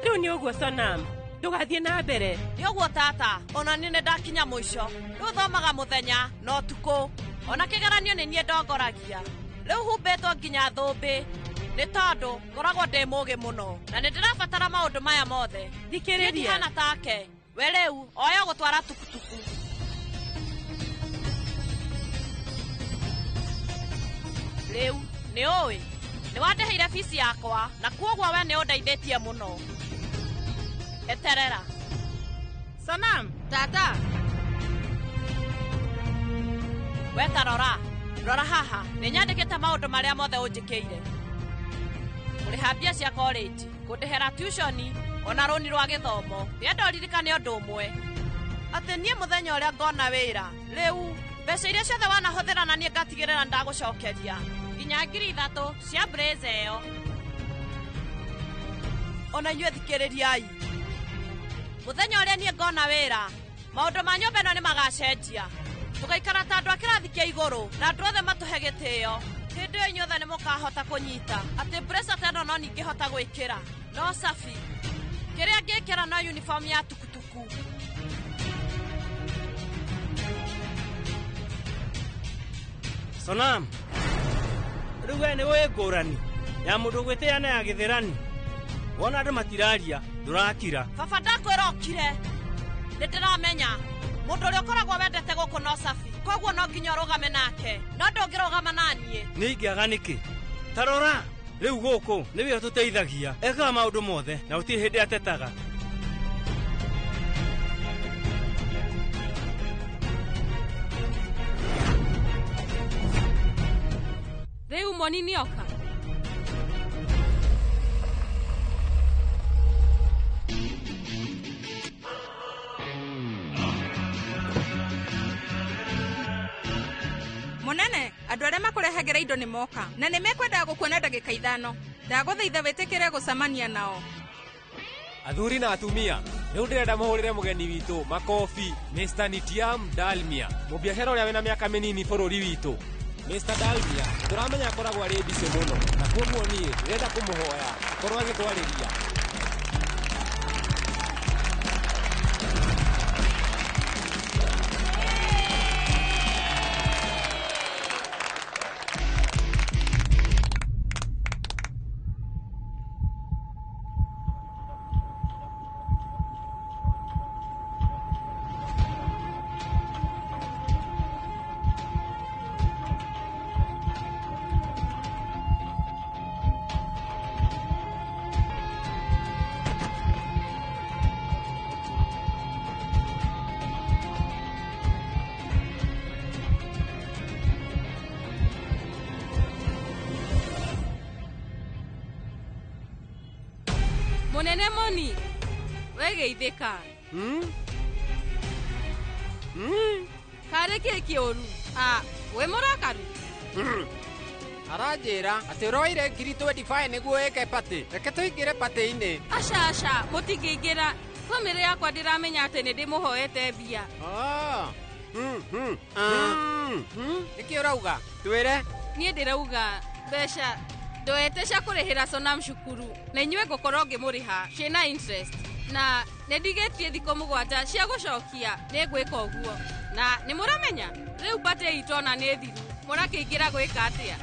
Rĩu nĩ ũguo Sonam, ndũgathiĩ na mbere. Nĩ ũguo tata, ona niĩ nĩ ndakinya mũico. Rĩu thomaga mũthenya na ũtukũ. Ona kĩgeranio nĩ niĩ ndongoragia. Rĩu humbĩtwo nginya thũmbĩ. Nĩ tondũ ngoragwo ndĩ mũũgĩ mũno na nĩ ndĩrabatara maũndũ maya mothe. Thikĩrĩria. Ndihana take. We rĩu oya gũtwara tukutuku. Rĩu nĩ ũĩ nĩ wandĩhĩire bici yakwa na kuoguo we nĩ ũndeithĩtie mũno. Eterera. Sonam, tata. We ta rora. Rora haha, nĩ nyandĩkĩte maũndũ marĩa mothe ũnjĩkĩire. Kũrĩha mbia cia college, kũndĩhĩra tuition, ona rũni rwa gĩthomo. Ndĩrenda ũririkane ũndũ ũmwe. Atĩ niĩ mũthenya ũrĩa ngona wĩra, rĩu mbeca iria ciothe wanahũthĩra na niĩ ngatigĩrĩra ndagũcokeria. Nginya 3,000 cia blazer ĩyo. Ona inyuĩ thikĩrĩriai. Mũthenya ũrĩa niĩ ngona wĩra, maũndũ ma nyũmba ĩno nĩ magacenjia. Tũgaikara ta andũ a kĩrathi kĩa igũrũ na andũ othe matũhe gĩtĩo. Hĩndĩ ĩyo inyuothe nĩ mũkahota kũnyita atĩ blazer ta ĩno no ningĩhota gwĩkĩra. No Safi, kĩrĩa ngĩkĩra no uniform ya tukutuku. Sonam, rĩu we nĩ ũĩ ngũrani ya mũndũ gwĩtĩa na ya gĩthĩrani. Wona andũ matiraria, ndũrakira. Baba ndakwĩra ũkire. Nĩ ndĩramenya mũndũ ũrĩa ũkoragwo wendete gũkũ no Safi, koguo no nginya ũrũgame nake, no ndũngĩrũgama na niĩ. Nĩ ingĩaga nĩkĩ? Ta rora, rĩu gũkũ nĩwe ũtũteithagia. Ekaga maũndũ mothe na gũtirĩ hĩndĩ atetaga. Rĩu Moni nĩoka. Munene, andũ arĩa makũrehagĩra indo nĩ moka na nĩ mekwendaga gũkuona ndagĩka 5. Ndagũthaitha wĩtĩkĩre gũcemania nao. Athuri na atumia, rĩu ndĩrenda mũhũrĩre mũgeni witũ makobi, Mr. Nitiam Dalmia, mũbiacara ũrĩa wĩna mĩaka mĩnini bũrũri witũ. Mr. Dalmia, tũramenya akoragwo arĩ busy mũno na kwoguo niĩ ndĩrenda kũmũhoya akorwo agĩtwarĩria. Munene Moni, wegeithĩka. Karĩ kĩ kĩũru? A, wĩ mũrakaru? Aranjĩra atĩ ũroire 25,000 nĩguo ĩke patĩ. Reke tũingĩre patĩ-inĩ. Aca aca, mũtingĩingĩra. Bamĩrĩ yakwa ndĩramenya atĩ nĩ ndĩmũhoete mbia. Nĩkĩ ũrauga? Twĩre. Niĩ ndĩrauga mbeca ndoete cia kũrĩhĩra Sonam cukuru na inyuĩ ngũkorwo ngĩmũrĩha ciĩna interest na nĩ ndigĩtie thikũ 7 cia gũcokia nĩ ngwĩka ũguo na nĩ mũramenya rĩu patĩ itũ ona nĩ thiru mũrakĩingĩra gwĩka atĩa?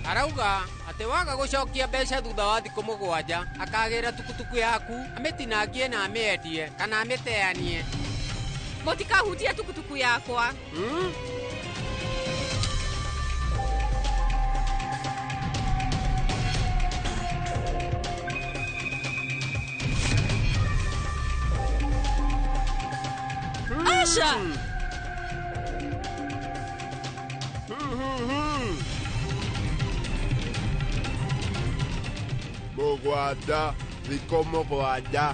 Arauga atĩ waga gũcokia mbeca thutha wa thikũ 7 akagĩra tukutuku yaku amĩtinangie na amĩendie kana amĩteanie. Mũtikahutie tukutuku yakwa. Asha! Mũgwanja thikũ mũgwanja.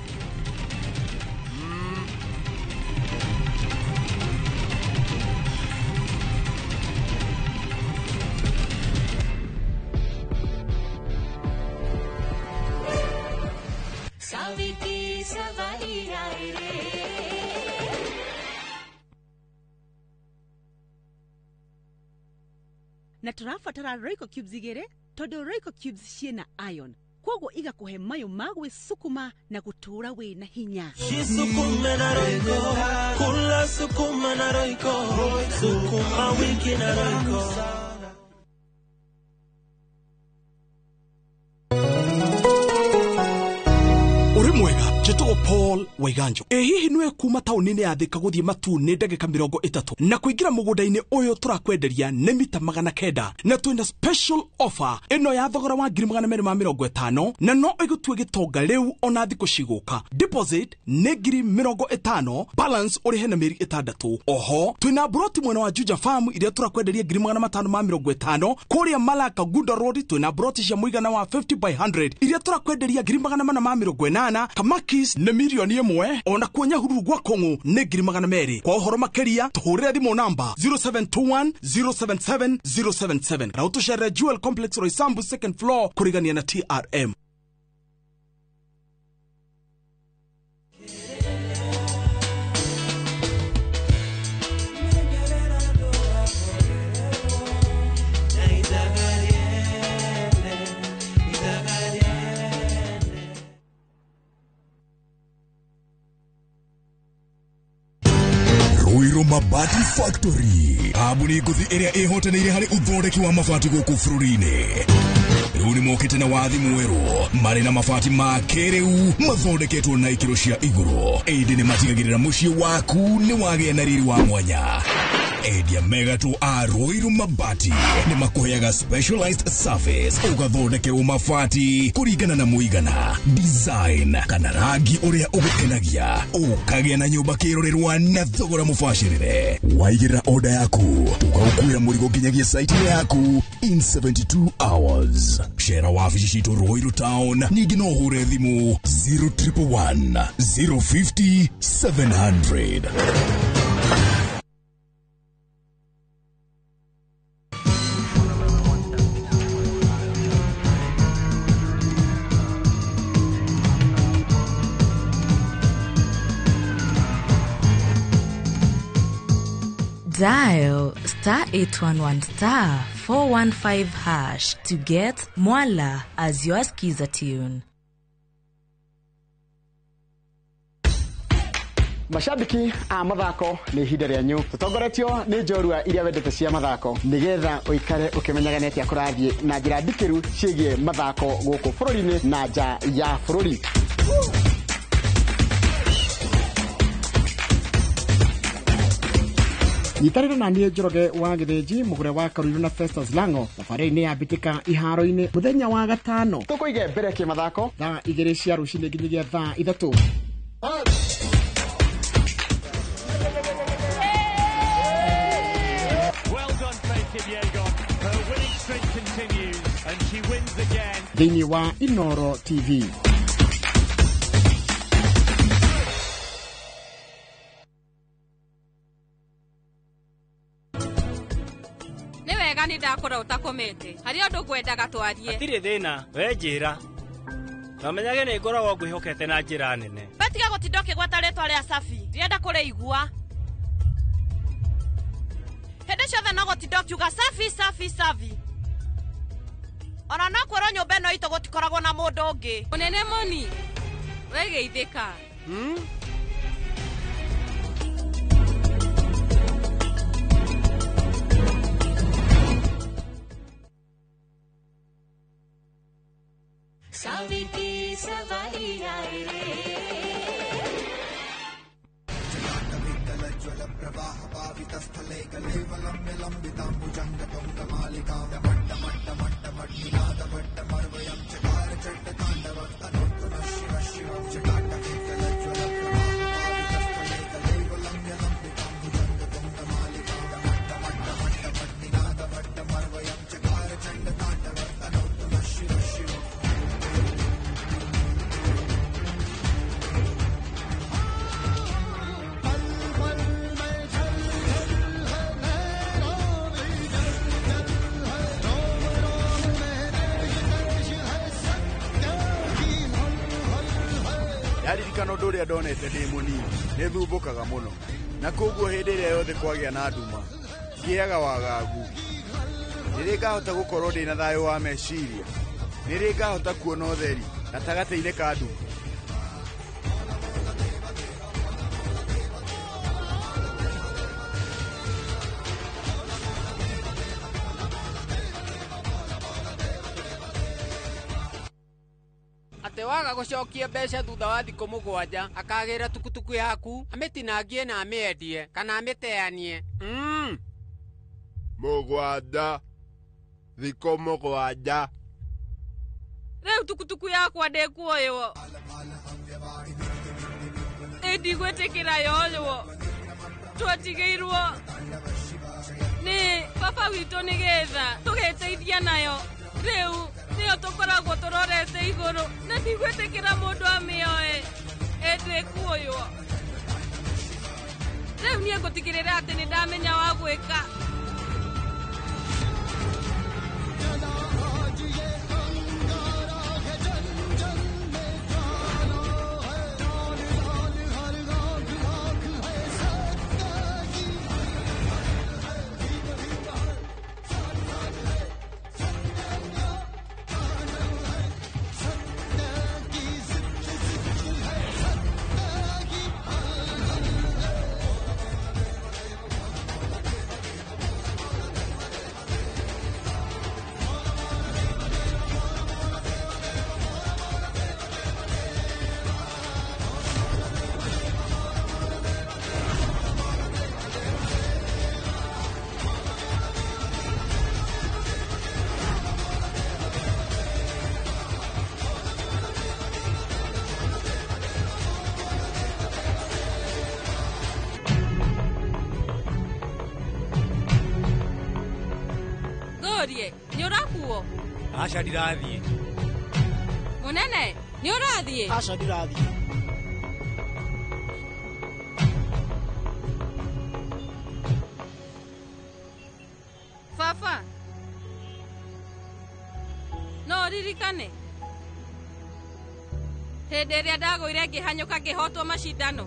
Saviki सवारी आए रे Na tũrabatara Royco cubes igĩrĩ tondũ Royco cubes ciĩna iron koguo igakũhe mayũ ma gwĩcukuma na gũtũũra wĩna hinya. Jisukume na Royco, kula sukuma na Royco, sukuma wiki na Royco. Uri mwega njĩtagwo Paul Waiganjo. Ĩ hihi nĩwe kuma taũni-inĩ ya Thika gũthiĩ Matuu nĩ ndagĩka 30 na kũingĩra mũgũnda-inĩ ũyũ tũrakwenderia nĩ mita 900 na twĩna special offer ĩno ya thogora wa 250,000 na no ĩgũtue gĩtonga rĩu ona thikũ cigũka. Deposit nĩ 50,000, balance ũrĩhe na mĩeri 6. Oho twĩna broti mwena wa Juja Farm iria tũrakwenderia 550,000. Kũrĩa Malaka Gunda Road twĩna broti cia mũigana wa 50 by 100 iria tũrakwenderia 480,000. Kamakis nĩ 1,000,000 ona kuo Nyahururu gwa Kong'u nĩ 200,000. Kwa ũhoro makĩria tũhũrĩre thimũ namba 0721 077 077 na ũtũcerere Jewel Complex Roysambu second floor kũrigania na TRM. Ruiru Mabati Factory kambuni ngũthi ĩrĩa ĩhotanĩire harĩ ũthondeki wa mabati gũkũ bũrũri-inĩ. Rĩu nĩ mokĩte na wathi mwerũ marĩ na mabati ma kĩrĩu mathondeketwo na ikĩro cia igũrũ. Ĩndĩ nĩ matigagĩrĩra mũciĩ waku nĩ wagĩa na riri wa mwanya. Endia mega tu a Ruiru Mabati nĩ makũheaga specialized service ũgathondekerwo mabati kũringana na mũigana, design kana rangi ũrĩa ũgũkenagia, ũkagĩa na nyũmba kĩrorerwa na thogora mũbacĩrĩre. Waigĩrĩra order yaku tũgagũkuĩra mũrigo nginyagia site yaku in 72 hours. Cera wabici citũ Ruiru Town, ningĩ no ũhũre thimũ 0111 050 700. Dial star 811 star 415 hash to get Mwala as your skiza tune. Mashabiki a mathako nĩ ihinda rĩanyu tũtongoretio nĩ njorua iria wendete cia mathako nĩgetha ũikare ũkĩmenyaga nĩ atĩa kũrathiĩ na njĩra ndikĩru ciĩgiĩ mathako gũkũ bũrũri-inĩ na nja ya bũrũri. Nyitanĩra na niĩ Njoroge wa Gĩthĩnji mũgũre wa Karuiru na Festus Lango thabarĩ-inĩ ya mbĩtĩka iharo-inĩ mũthenya wa gatano tũkũige mbere kĩmathako thaa 2 cia rũcinĩ nginyagia thaa 3. Well done, Faith Kipyegon. Her winning streak continues and she wins again. Thĩinĩ wa Inoro TV. Nĩ wega nĩ ndakora ũtakomete harĩ ũndũ ngwendaga twarie. Hatirĩ thĩna, we njĩra. Na menyage nĩ ngoragwo ngwĩhokete na njĩra nene. Batiga gũtinda ũkĩgweta rĩtwa rĩa Safi, ndirenda kũrĩigua. Hĩndĩ ciothe no gũtinda ũkiuga Safi, Safi, Safi. Ona no kwĩrwo nyũmba ĩno itũ gũtikoragwo na mũndũ ũngĩ. Mũnene Moni, we geithĩka. Saviki सवारी आए रे Ũndũ ũrĩa ndonete ndĩ mũnini nĩ thumbũkaga mũno, na koguo hĩndĩ ĩrĩa yothe kwagĩa na nduma ngĩaga wagagu. Nĩ rĩ ngahota gũkorwo ndĩ na thayũ wa meciria? Nĩ rĩ ngahota kuona ũtheri gatagatĩ-inĩ ka nduma? Atĩ waga gũcokia mbeca thutha wa thikũ 7 akagĩra tukutuku yaku amĩtinangie na amĩendie kana amĩteanie. 7 thikũ 7. Rĩu tukutuku yakwa ndĩkuoywo. Ĩndigwĩtĩkĩra yoywo. Twatigĩirwo nĩ baba witũ nĩgetha tũgeteithia nayo. Rĩu nĩyo tũkoragwo tũrorete igũrũ na ndigwĩtĩkĩra mũndũ amĩoe. Ĩndĩkuoywo. Rĩu niĩ ngũtigĩrĩra atĩ nĩ ndamenya wa gwĩka. Nĩ ũrakuo? Aca ndirathiĩ. Mũnene, nĩ ũrathiĩ? Aca ndirathiĩ. Baba, no ũririkane hĩndĩ ĩrĩa ndagũire ngĩhanyũka ngĩhotwo macindano?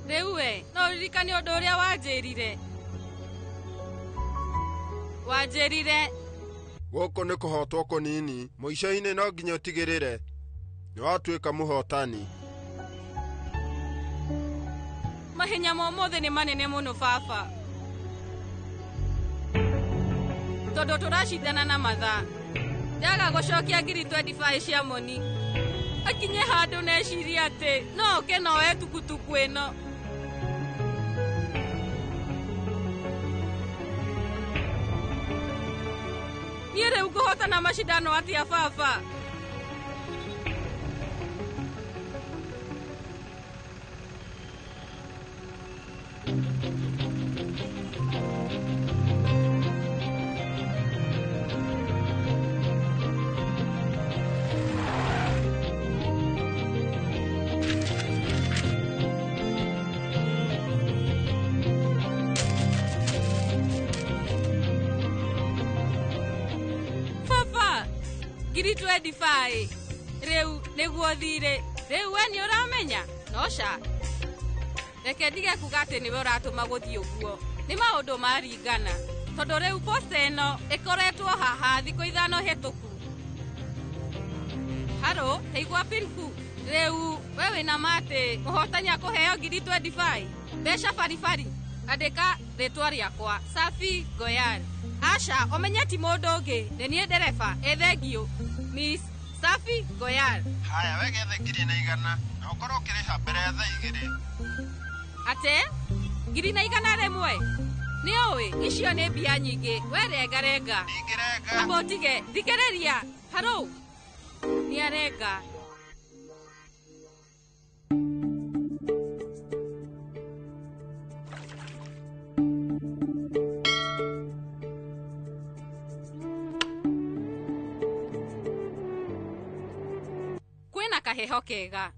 Rĩu we no ũririkane ũndũ ũrĩa wanjĩrire? Wanjĩrire gũkũ nĩ kũhotwo kũnini, mũico-inĩ no nginya ũtigĩrĩre nĩ watuĩka mũhotani. Mahenya ma ũmũthĩ nĩ manene mũno baba, tondũ tũracindana na mathaa. Ndaga gũcokia 25,000 cia moni, akinye handũ neciria atĩ no oke na oe tukutuku ĩno. Niĩ rĩu ngũhotana macindano atĩa baba? Ngiri 25 rĩu nĩguo thirĩ. Rĩu we nĩ ũramenya? No ca, reke ndige kuga atĩ nĩwe ũratũma gũthiĩ ũguo. Nĩ maũndũ maringana, tondũ rĩu posta ĩno ĩkoretwo haha thikũ 5 hĩtũku. Haro, taigua pinku. Rĩu we wĩna ma atĩ mũhotani akũheo ngiri 25 mbeca baribari. Andĩka rĩtwa rĩakwa, Safi Goyal. Aca, ũmenye ti mũndũ ũngĩ, nĩ niĩ ndereba. Ĩ thengiũ, Miss Safi Goyal. Haya, we gethe 1,100 na ũkorwo ũkĩrĩha mbere ya thaa 2. Ate? 1,100? Nĩ ũĩ, icio nĩ mbia nyingĩ. We renga renga. Ndingĩrenga. Amba ũtige, thikĩrĩria. Harũ, nĩ arenga. Kwĩna kaheho kega.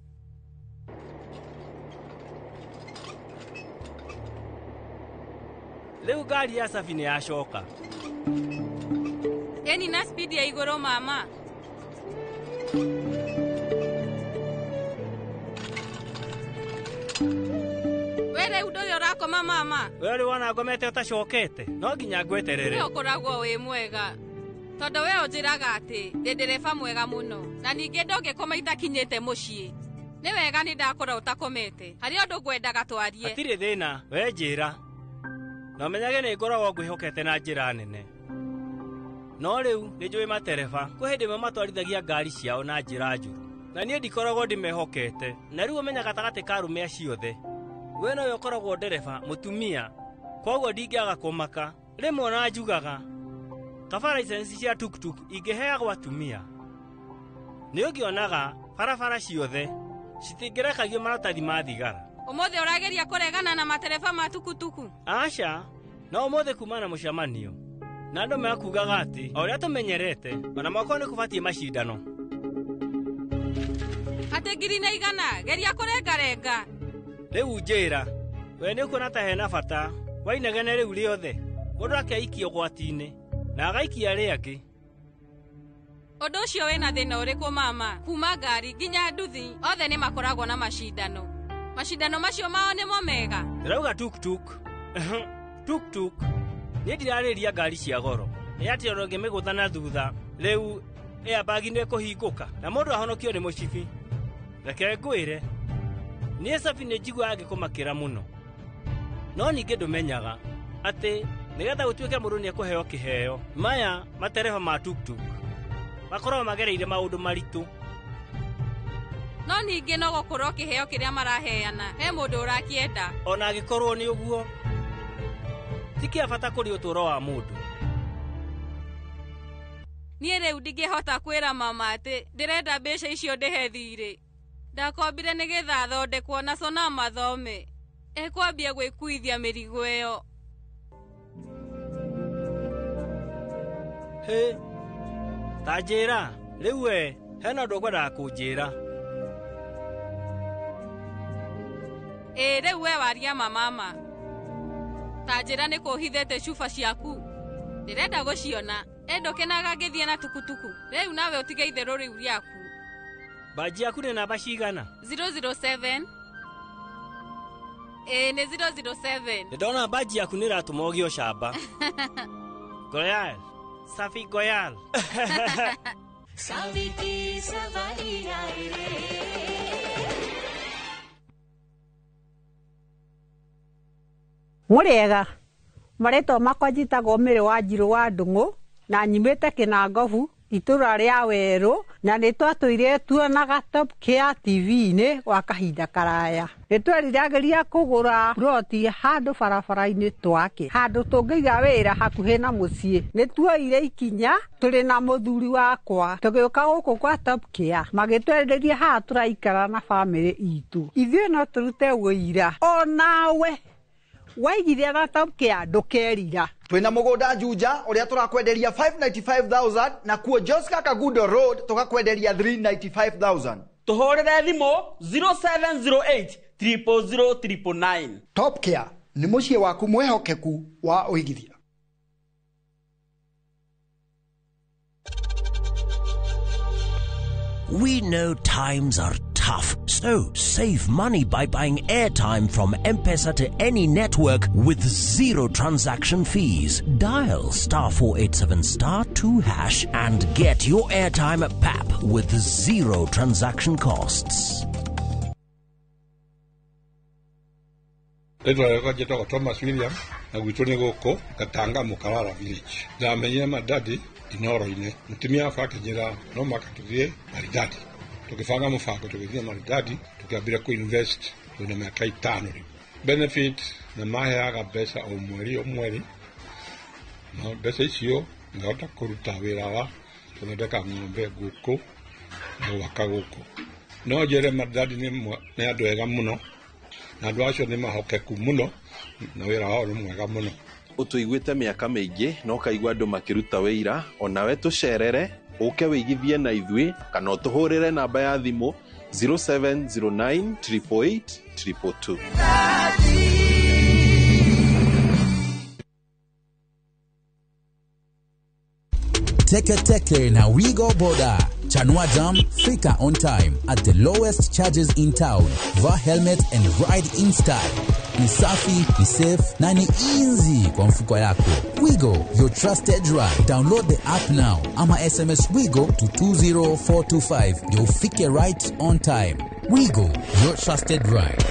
Rĩu ngari ya Safi nĩ yacoka. Ĩni na speed ya igũrũ mama. We rĩu ndũrĩ ũrakoma mama. We ũrĩ wona ngomete ũtacokete, no nginya ngweterere. We ũkoragwo wĩ mwega tondũ we ũnjĩraga atĩ ndĩ ndereba mwega mũno na ningĩ ndũngĩkoma itakinyĩte mũciĩ. Nĩ wega nĩ ndakora ũtakomete. Harĩ ũndũ ngwendaga twarie. Hatirĩ thĩna, we njĩra. Na ũmenyage nĩ ngoragwo ngwĩhokete na njĩra nene. No rĩu nĩ njũĩ matereba kwĩ hĩndĩ ĩmwe matwarithagia ngari ciao na njĩra njũru, na niĩ ndikoragwo ndĩmehokete. Na rĩu ũmenya gatagatĩ ka arũme acio othe, we nowe ũkoragwo ndereba mũtumia, koguo ndingĩaga kũmaka. Rĩmwe ona njugaga kaba license cia tuktuk ingĩheagwo atumia. Nĩ ũngĩonaga barabara ciothe citingĩrekagio maratathi ma thigara. Ũmũthĩ ũrageria kũregana na matereba ma tukutuku? Aca, no ũmũthĩ kuma na mũcemanio na andũ makugaga atĩ o ũrĩa tũmenyerete ona mwaka nĩ kũbatiĩ macindano. Atĩ 1,100, geria kũrengarenga. Rĩu njĩra, we nĩ ũkuona ta hena bata wa inegene rĩu rĩothe, mũndũ akeikia ũgwati-inĩ na agaikia arĩa angĩ. Ũndũ ũcio wĩna thĩna ũrĩkũ mama? Kuma ngari nginya nduthi othe nĩ makoragwo na macindano. Macindano macio mao nĩmo mega. Ndĩrauga tuktuk. Tuktuk. Niĩ ndirarĩria ngari cia goro. Nĩ atĩ ona ũngĩmĩgũtha na thutha, rĩu airbag nĩ ĩkũhingũka na mũndũ ahonokio nĩ mũcibi. Reke ngwĩre, niĩ Safi nĩ njiguaga ngĩkũmakĩra mũno. No ningĩ ndũmenyaga atĩ nĩgetha gũtuĩke mũndũ nĩekũheo kĩheo, maya matereba ma tuktuk makoragwo magereire maũndũ maritũ. No ningĩ no gũkorwo kĩheo kĩrĩa maraheana he mũndũ ũrakĩenda. Ona angĩkorwo nĩ ũguo, ti kĩa bata kũrĩ ũtũũro wa mũndũ. Niĩ rĩu ndingĩhota kwĩra mama atĩ ndĩrenda mbeca icio ndĩhe thiirĩ. Ndakombire nĩgetha thondekwo na Sonam athome. Ekwambia gwĩkuithia mĩrigo ĩyo. Hĩ, ta njĩra, rĩu we hena ũndũ ũkwendaga kũnjĩra. Ĩĩ rĩu we waria ma mama. Ta njĩra nĩ kũhithĩte cuba ciaku. Ndĩrenda gũciona. Ĩ ndũkenaga ngĩthiĩ na tukutuku. Rĩu nawe ũtige itherũ rĩu rĩaku. Mbanji yaku nĩ namba cigana? 007. Ĩĩ nĩ 007. Nĩndona mbanji yaku nĩ ĩratũma ũgĩe ũcamba. Goyal, Safi Goyal. Safi ki savari ai re. Mũrĩega, marĩtwa makwa njĩtagwo Mĩrĩ wa Njirũ wa Ndung'u na nyumĩte Kĩnangobu itũra rĩa Werũ, na nĩ twatũire tuonaga Top Care TV-inĩ gwa kahinda karaya. Nĩ tweriragĩria kũgũra ploti handũ barabara-inĩ twake, handũ tũngĩiga wĩra hakuhĩ na mũciĩ. Nĩ tuoire ikinya tũrĩ na mũthuri wakwa tũgĩũka gũkũ kwa Top Care, magĩtwenderia haha tũraikara na bamĩrĩ itũ. Ithuĩ no tũrute wũira onawe waigithia na Top Care ndũkerira. Twina mugunda Juja uria turakwenderia 595,000 na kuo Joska Kagudo Road tukakwenderia 395,000. Tuhurire thimu 0708 000 999. Top Care ni muciĩ waku mwihokeku wa uigithia. We know times are tough, so save money by buying airtime from M-Pesa to any network with zero transaction fees. Dial *487*2# and get your airtime at PAP with zero transaction costs. Rĩtwa rĩakwa njĩtagwo Thomas William na gwitũ nĩ gũkũ Gatanga Mũkarara village. Ndamenyire Maridadi Inoro-inĩ. Mũtumia wakwa akĩnjĩra no mũhaka tũthiĩ Maridadi. Tũkĩbanga mũbango tũgĩthiĩ Maridadi, tũkĩambĩrĩria kũ-invest twĩna mĩaka 5 rĩu. Benefit na maheaga mbeca o mweri o mweri, na mbeca icio ngahota kũruta wĩra wa gũthondeka ng'ombe, ngũkũ na gwaka gũkũ. No njĩre Maridadi nĩ andũ ega mũno, na andũ acio nĩ mahokeku mũno na wĩra wao nĩ mwega mũno. Ũtũiguĩte mĩaka mĩingĩ na ũkaigua andũ makĩruta wĩira, onawe tũcerere ũke wĩigithie na ithuĩ kana ũtũhũrĩre namba ya thimũ 0709 888 222. Teke Teke na Wigo Boda. Chanua Jam, fika on time at the lowest charges in town. Vaa helmet and ride in style. Ni safi, ni safe na ni easy kwa mfuko yako. Wigo, your trusted ride. Download the app now ama SMS Wigo to 20425 ndio ufike right on time. Wigo, your trusted ride.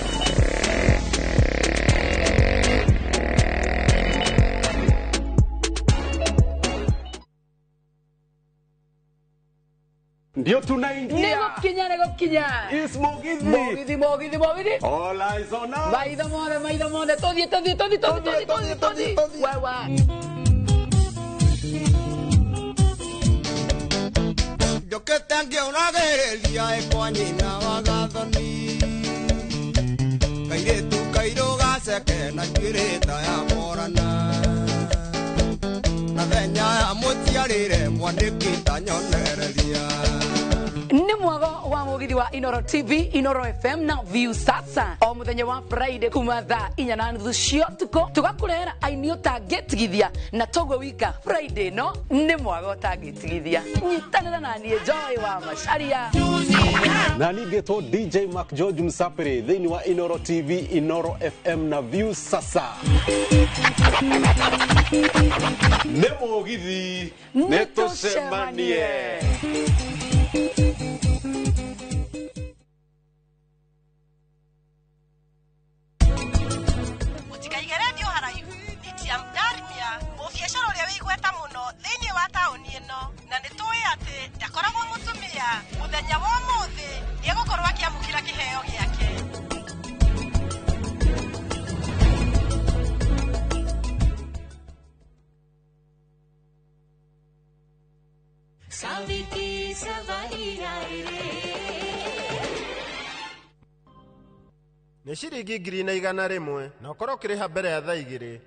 Ndio tunaingia. Nĩgũkinya. Is Mugithi. Mugithi, Mugithi, Mugithi. All eyes on us. Maitho mothe, maitho mothe. Tũthiĩ, tũthiĩ, tũthiĩ, tũthiĩ, tũthiĩ, tũthiĩ, tũthiĩ. Wewe. Njũkĩte ngĩũragĩrĩria ĩ kwa nyina wa Gathoni, kairĩtu kairũ gaceke na njuĩrĩ ta ya Morana, na thenya ya mũciarĩre mwandĩki ta nyonereria. Nĩ mwago wa mugithi wa Inoro TV, Inoro FM na View Sasa o muthenya wa Friday kuma thaa 4:30 cia ũtukũ tũgakũrehera aini ũtangĩtigithia na toguo wika Friday no nĩ mwago ũtangĩtigithia. Nyitanĩra na niĩ Joy wa Macharia na ningĩtwo DJ Mark George Msafiri thĩinĩ wa Inoro TV, Inoro FM na View Sasa. Nĩ mũgithi, nĩ tũcemanie. Mũtikaige redio haraihu Nitiam Darmia mũbiacara ũrĩa wĩ igweta mũno thĩinĩ wa taũni ĩno, na nĩ tũĩ atĩ ndakoragwo mũtumia. Mũthenya wa ũmũthĩ nĩegũkorwo akĩamũkĩra kĩheo gĩake. Saviki savari रे Nĩ ciringi 1,100 na ũkorwo ũkĩrĩha mbere ya thaa 2.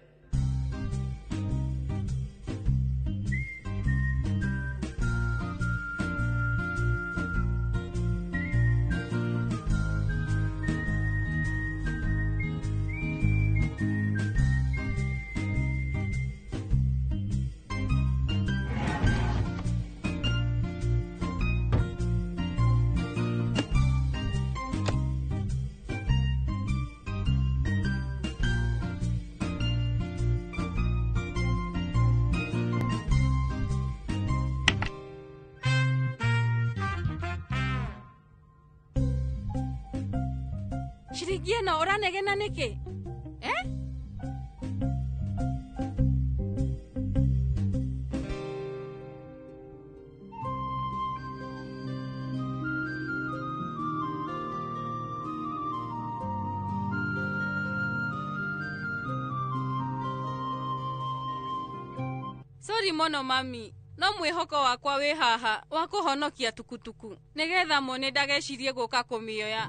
Ciringi ĩno ũranegena nĩkĩ? Eh? Sorry mũno mami, no mwĩhoko wakwa wĩ haha wa kũhonokia tukutuku nĩgetha mone ndagecirie gũka kũmĩoya.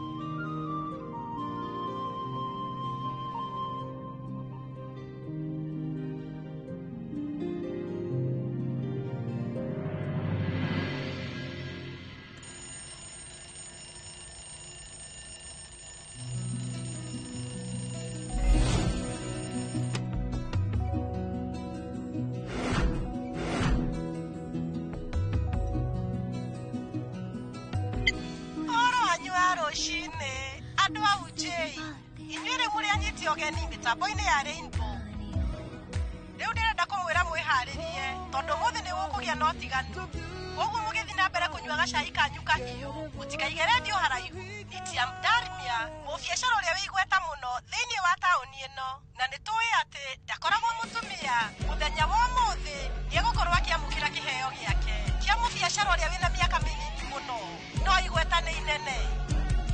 Rũcinĩ andũ a Ujei, inyuĩ rĩu mũrĩ anyiti ũgeni mĩtambo-inĩ ya Rainbow. Rĩu ndĩrenda kũmwĩra mwĩharĩrie tondũ ũmũthĩ nĩ gũkũgĩa na ũtiganu. Koguo mũgĩthiĩ na mbere kũnyua gacai kanyu kahiũ, mũtikaige redio haraihu. Nitiam Darmia, mũbiacara ũrĩa wĩ igweta mũno thĩinĩ wa taũni ĩno, na nĩ tũĩ atĩ ndakoragwo mũtumia. Mũthenya wa ũmũthĩ nĩegũkorwo akĩamũkĩra kĩheo gĩake kĩa mũbiacara ũrĩa wĩna mĩaka mĩnini mũno no igweta nĩ inene.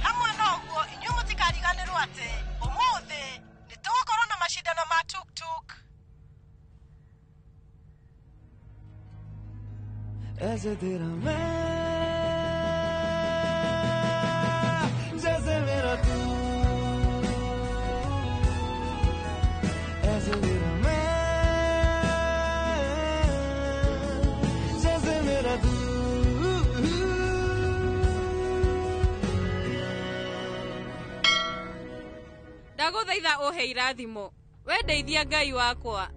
Hamwe na ũguo inyuĩ mũtikariganĩrwo atĩ ũmũthĩ nĩ tũgũkorwo na macindano ma tuk-tuk. ऐसे तेरा मैं जैसे मेरा तू, ऐसे तेरा मैं जैसे मेरा तू। Ndagũthaitha ũhe irathimo, we ndeithia Ngai wakwa,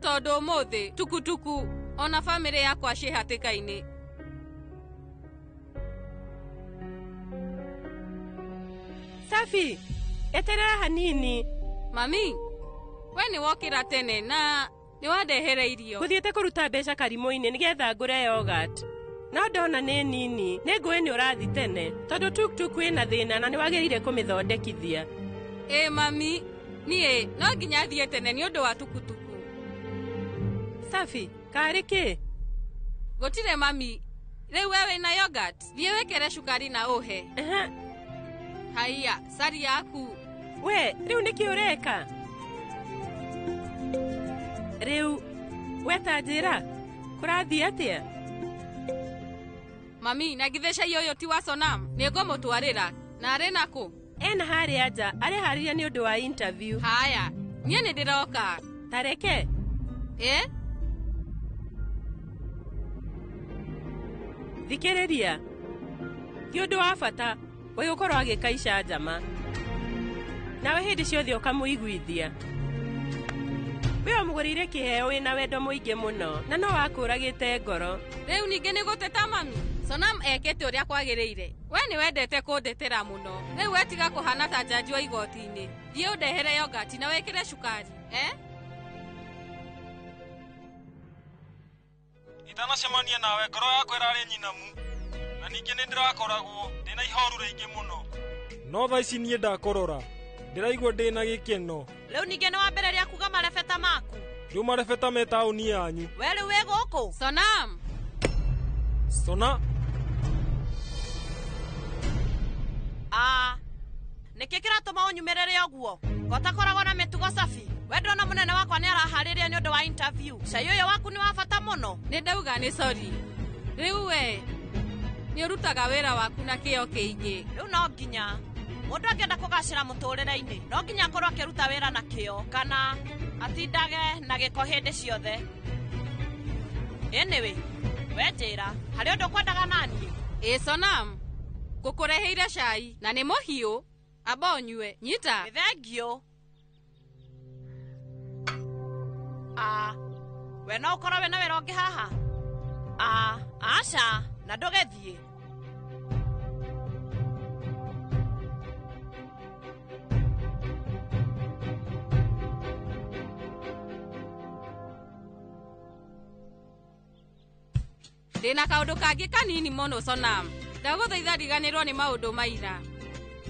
tondũ ũmũthĩ tukutuku Ona bamĩrĩ yakwa ciĩ hatĩka-inĩ. Safi, eterera hanini. Mami, we nĩ wokĩra tene na nĩ wandehere irio. Ngũthiĩte kũruta mbeca karimũ-inĩ nĩgetha ngũre yogurt. No ndona nĩ nini, nĩ ngũĩ nĩ ũrathi tene, tondũ tuktuk ĩna thĩna na nĩ wagĩrĩire kũmĩthondekithia. Ĩ mami, niĩ no nginya thiĩ tene nĩ ũndũ wa tukutuku. Safi, karĩ kĩ? Gũtirĩ mami, rĩu we wĩna yogurt, thiĩ wĩkĩre cukari na ũhe. Haiya, cari yaku. We, rĩu nĩkĩ ũreka? Rĩu, we ta njĩra, kũrathiĩ atĩa? Mami, na githĩ cai ũyũ ti wa Sonam? Nĩngũmũtwarĩra. Na arĩ nakũ? Ena harĩa nja, areharĩria nĩ ũndũ wa interview. Haya, niĩ nĩ ndĩroka. Tareke. Ĩ? Thikĩrĩria. Ti ũndũ wa bata, we gũkorwo agĩka icanjama. Nawe hĩndĩ ciothe ũkamũiguithia. We ũmũgũrĩire kĩheo wĩna wendo mũingĩ mũno, na no wakũragĩte ngoro. Rĩu ningĩ nĩ gũteta mami? Sonam ekĩte ũrĩa kwagĩrĩire. We nĩ wendete kũndetera mũno. Rĩu we tiga kũhana ta njanji wa igoti-inĩ. Thiĩ ũndehere yogurt na wĩkĩre cukari. Eh? Itanacemania nawe ngoro yakwa ĩrarĩ nyinamu na ningĩ nĩ ndĩrakoragwo ndĩna ihoru rĩingĩ mũno. No thaa ici niĩ ndakũrora ndĩraigua ndĩna gĩkeno. Rĩu ningĩ nĩ wambĩrĩria kuga marebeta maku. Rĩu marebeta me taũni yanyu. We rĩu wĩ gũkũ? Sonam. Sona. Aa, nĩkĩ kĩratũma ũnyumĩrĩre ũguo? Gotakoragwo na mĩtugo safi. We ndona mũnene wakwa nĩ araharĩria nĩ ũndũ wa interview. Cai ũyũ waku nĩ wa bata mũno. Nĩ ndauga nĩ sorry. Rĩu we nĩ ũrutaga wĩra waku na kĩyo kĩingĩ. Rĩu no nginya mũndũ angĩenda kũgacĩra mũtũrĩre-inĩ no nginya akorwo akĩruta wĩra na kĩyo kana atindage na gĩko hĩndĩ ciothe. Anyway, we njĩra, harĩ ũndũ ũkwendaga naniĩ? Ĩ Sonam, ngũkũreheire cai na nĩ mũhiũ, amba ũnyue. Nyita. Nĩ thengiũ. Aa, we no ũkorwo wĩna wĩra ũngĩ haha? Aa, aca, na ndũgĩthiĩ. Ndĩna kaũndũ kangĩ kanini mũno Sonam. Ndagũthaitha riganĩrwo nĩ maũndũ maira.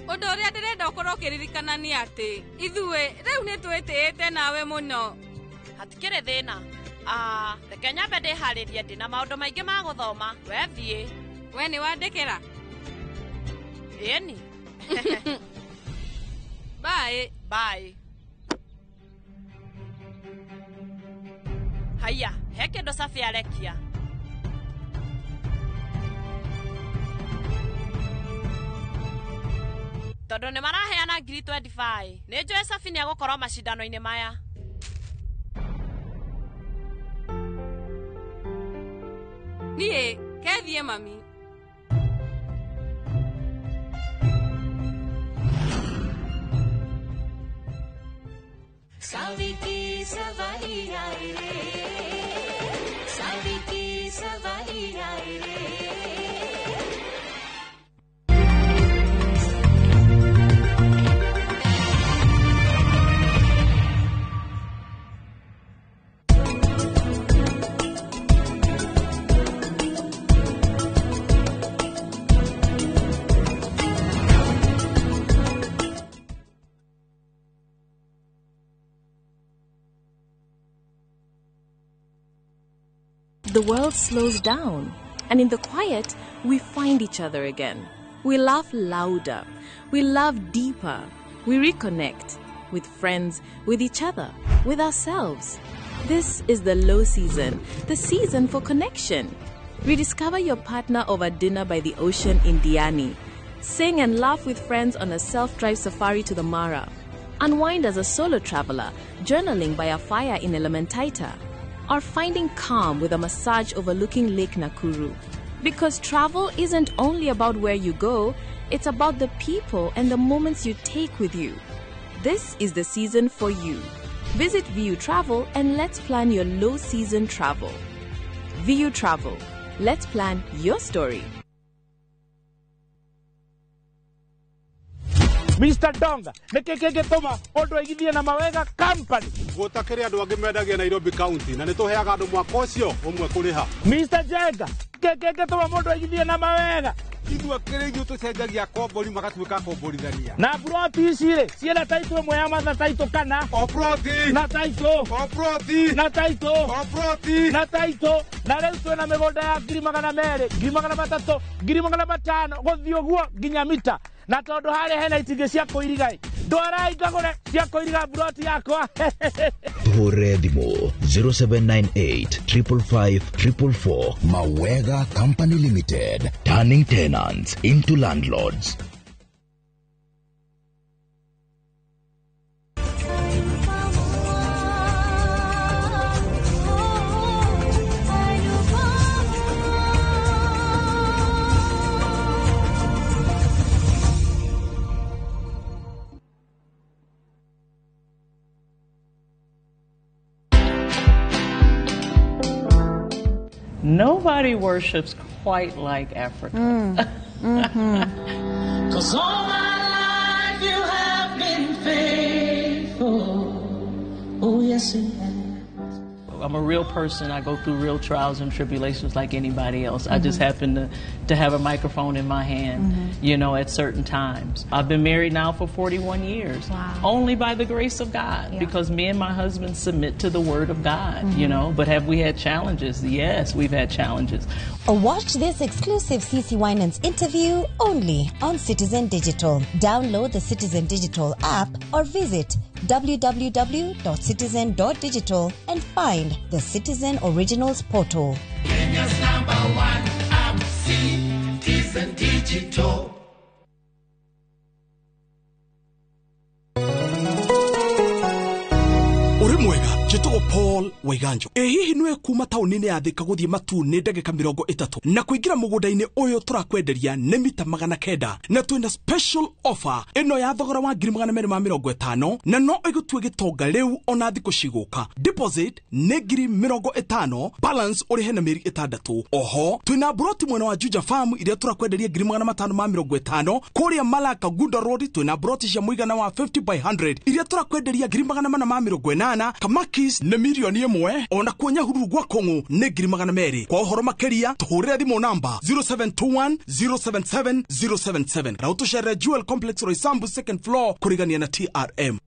Ũndũ ũrĩa ndĩrenda ũkorwo ũkĩririkana nĩ atĩ ithuĩ rĩu nĩ twĩtĩĩte nawe mũno. Hatikĩrĩ thĩna. Aa, reke nyambe ndĩharĩrie ndĩna maũndũ maingĩ ma gũthoma. We thiĩ. We nĩ wandĩkĩra? Ĩni. Bye. Bye. Haiya, he kĩndũ Safi arekia. Tondũ nĩ maraheana 25,000. Nĩ njũĩ Safi nĩ egũkorwo macindano-inĩ maya. Niĩ kethiĩ mami. Saviki savari aaye re, Saviki savari aaye re. The world slows down, and in the quiet, we find each other again. We laugh louder, we love deeper, we reconnect with friends, with each other, with ourselves. This is the low season, the season for connection. Rediscover your partner over dinner by the ocean in Diani. Sing and laugh with friends on a self-drive safari to the Mara. Unwind as a solo traveler, journaling by a fire in Elementaita. Or finding calm with a massage overlooking Lake Nakuru. Because travel isn't only about where you go, it's about the people and the moments you take with you. This is the season for you. Visit VU Travel and let's plan your low season travel. VU Travel. Let's plan your story. Mr. Donga, nĩkĩ kĩngĩtũma mũndũ aigithie na Mawega Company? Gũtakĩrĩ andũ angĩ mendagia Nairobi County na nĩ tũheaga andũ mwaka ũcio ũmwe kũrĩha. Mr. Jenga, nĩkĩ kĩngĩtũma mũndũ aigithie na Mawega? Ithuĩ kĩrĩ ithuĩ tũcenjagia kombori magatuĩka komborithania. Na buroti ici rĩ, ciĩna taitũ ĩmwe ya matha taitũ kana? O buroti. Na taitũ. O buroti. Na taitũ. O buroti. Na taitũ. Na rĩu twĩna mĩgũnda ya 200,000, 300,000, 500,000 gũthiĩ ũguo nginya mita. Na tondũ harĩa hena itingĩ cia kũiriga ĩ, ndwarai ngagũre cia kũiriga buroti yakwa. Tũhũrĩre thimũ 0798 555 444. Mawega Company Limited, turning tenants into landlords. Nobody worships quite like Africa. Cause all my life you have been faithful. Oh, yes, you have. I'm a real person. I go through real trials and tribulations like anybody else. I just happen to have a microphone in my hand, you know, at certain times. I've been married now for 41 years. Wow. Only by the grace of God, because me and my husband submit to the Word of God, you know. But have we had challenges? Yes, we've had challenges. Watch this exclusive CC Winans interview only on Citizen Digital. Download the Citizen Digital app or visit www.citizen.digital and find the Citizen Originals portal. Kenya's number one app, Citizen Digital. Ũrĩ mwega, njĩtagwo Paul Waiganjo. Ĩ hihi nĩwe kuma taũni-inĩ ya Thika gũthiĩ Matuu nĩ ndagĩka 30 na kũingĩra mũgũnda-inĩ ũyũ tũrakwenderia nĩ mita 900 na twĩna special offer ĩno ya thogora wa 250,000 na no ĩgũtue gĩtonga rĩu ona thikũ cigũka. Deposit nĩ 50,000, balance ũrĩhe na mĩeri 6. Oho twĩna broti mwena wa Juja Farm iria tũrakwenderia 550,000. Kũrĩa Malaka Gunda Road twĩna broti cia mũigana wa 50 by 100 iria tũrakwenderia 480,000. Kamakis nĩ 1,000,000, ona kuo Nyahururu gwa Kong'u nĩ 200,000. Kwa ũhoro makĩria tũhũrĩre thimũ namba 0721 077 077 na ũtũcerere Jewel Complex Roysambu second floor kũrigania na TRM.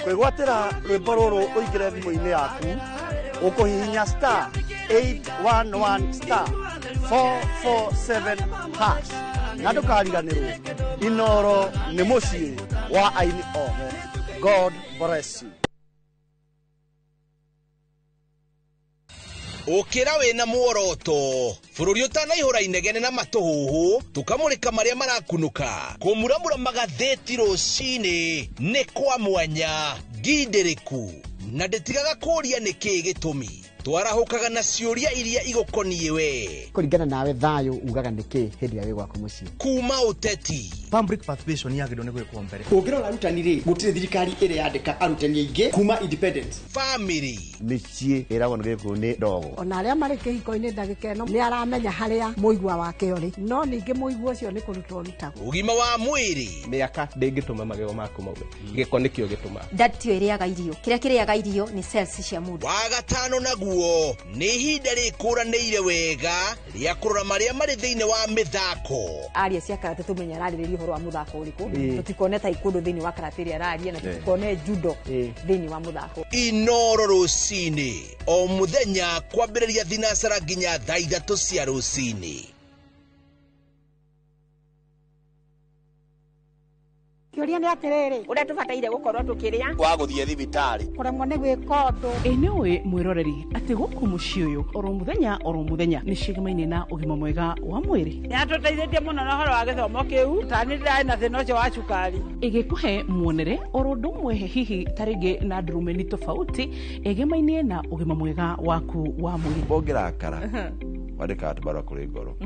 Kwĩgwatĩra rwĩmbo rũrũ ũingĩre thimũ-inĩ yaku ũkũhihinya star 811 star 447 hash na ndũkariganĩrwo Inoro nĩ mũciĩ wa aini othe. God bless you. Ũkĩra wĩna muoroto bũrũri ũtanaihũra inegene na matũhũhũ tũkamũrĩka marĩa marakunũka kũmuramura magathĩti rũcinĩ nĩ kwa mwanya ngindĩrĩku na ndĩtigaga kũũria nĩkĩĩ gĩtũmi twarahũkaga na ciũria iria igũkoniĩ we kũringana nawe thayũ ugaga nĩkĩ hĩndĩ ĩrĩa wĩ gwaku mũciĩ kuma ũteti public participation yagĩrĩirwo nĩ gwĩkwo mbere ũngĩrora arutani rĩ gũtirĩ thirikari ĩrĩa yandĩka arutani aingĩ kuma independence family mĩciĩ ĩragwo nĩ gĩkũyũ nĩ ndogo ona arĩa marĩ kĩhiko-inĩ ndagĩka ĩno nĩ aramenya harĩa mũigua wake ũrĩ no ningĩ mũigua ũcio nĩ kũrutwo ũrutagwo ũgima wa mwĩrĩ mĩaka ndĩngĩtũma magego maku maume gĩko nĩkĩo gĩtũmaga ndatio ĩrĩaga irio kĩrĩa kĩrĩaga irio nĩ cells cia mũndũ wa gatano naguo nĩ ihinda rĩkũranĩire wega rĩa kũrora marĩa marĩ thĩinĩ wa mĩthako aria cia karate tũmenye ararĩrĩria ũhoro wa mũthako ũrĩkũ tũtikone taekwondo thĩinĩ wa karate ĩrĩa araria na tũtikone judo thĩinĩ wa mũthako. Inoro rũcinĩ o mũthenya kwambĩrĩria thinacara nginya thaa 3 cia rũcinĩ. Kĩũria nĩ atĩrĩrĩ, ũrĩa tũbataire gũkorwo tũkĩrĩa wa gũthiĩ thibitarĩ kũremwo nĩ gwĩka ũndũ. Ĩ nĩ ũĩ mwĩroreri atĩ gũkũ mũciĩ ũyũ oro mũthenya oro mũthenya nĩ cigemaine na ũgima mwega wa mwĩrĩ. Nĩatũteithĩtie mũno na ũhoro wa gĩthomo kĩu, tani ndĩrarĩ na thĩna ũcio wa cukari. Ĩgĩkũhe muonere oro ũndũ ũmwe hihi ta rĩngĩ na ndurumeni tofauti ĩgemainie na ũgima mwega waku wa mwĩrĩ. Ũngĩrakara wandĩkaga tũbarũa kũrĩ ngoro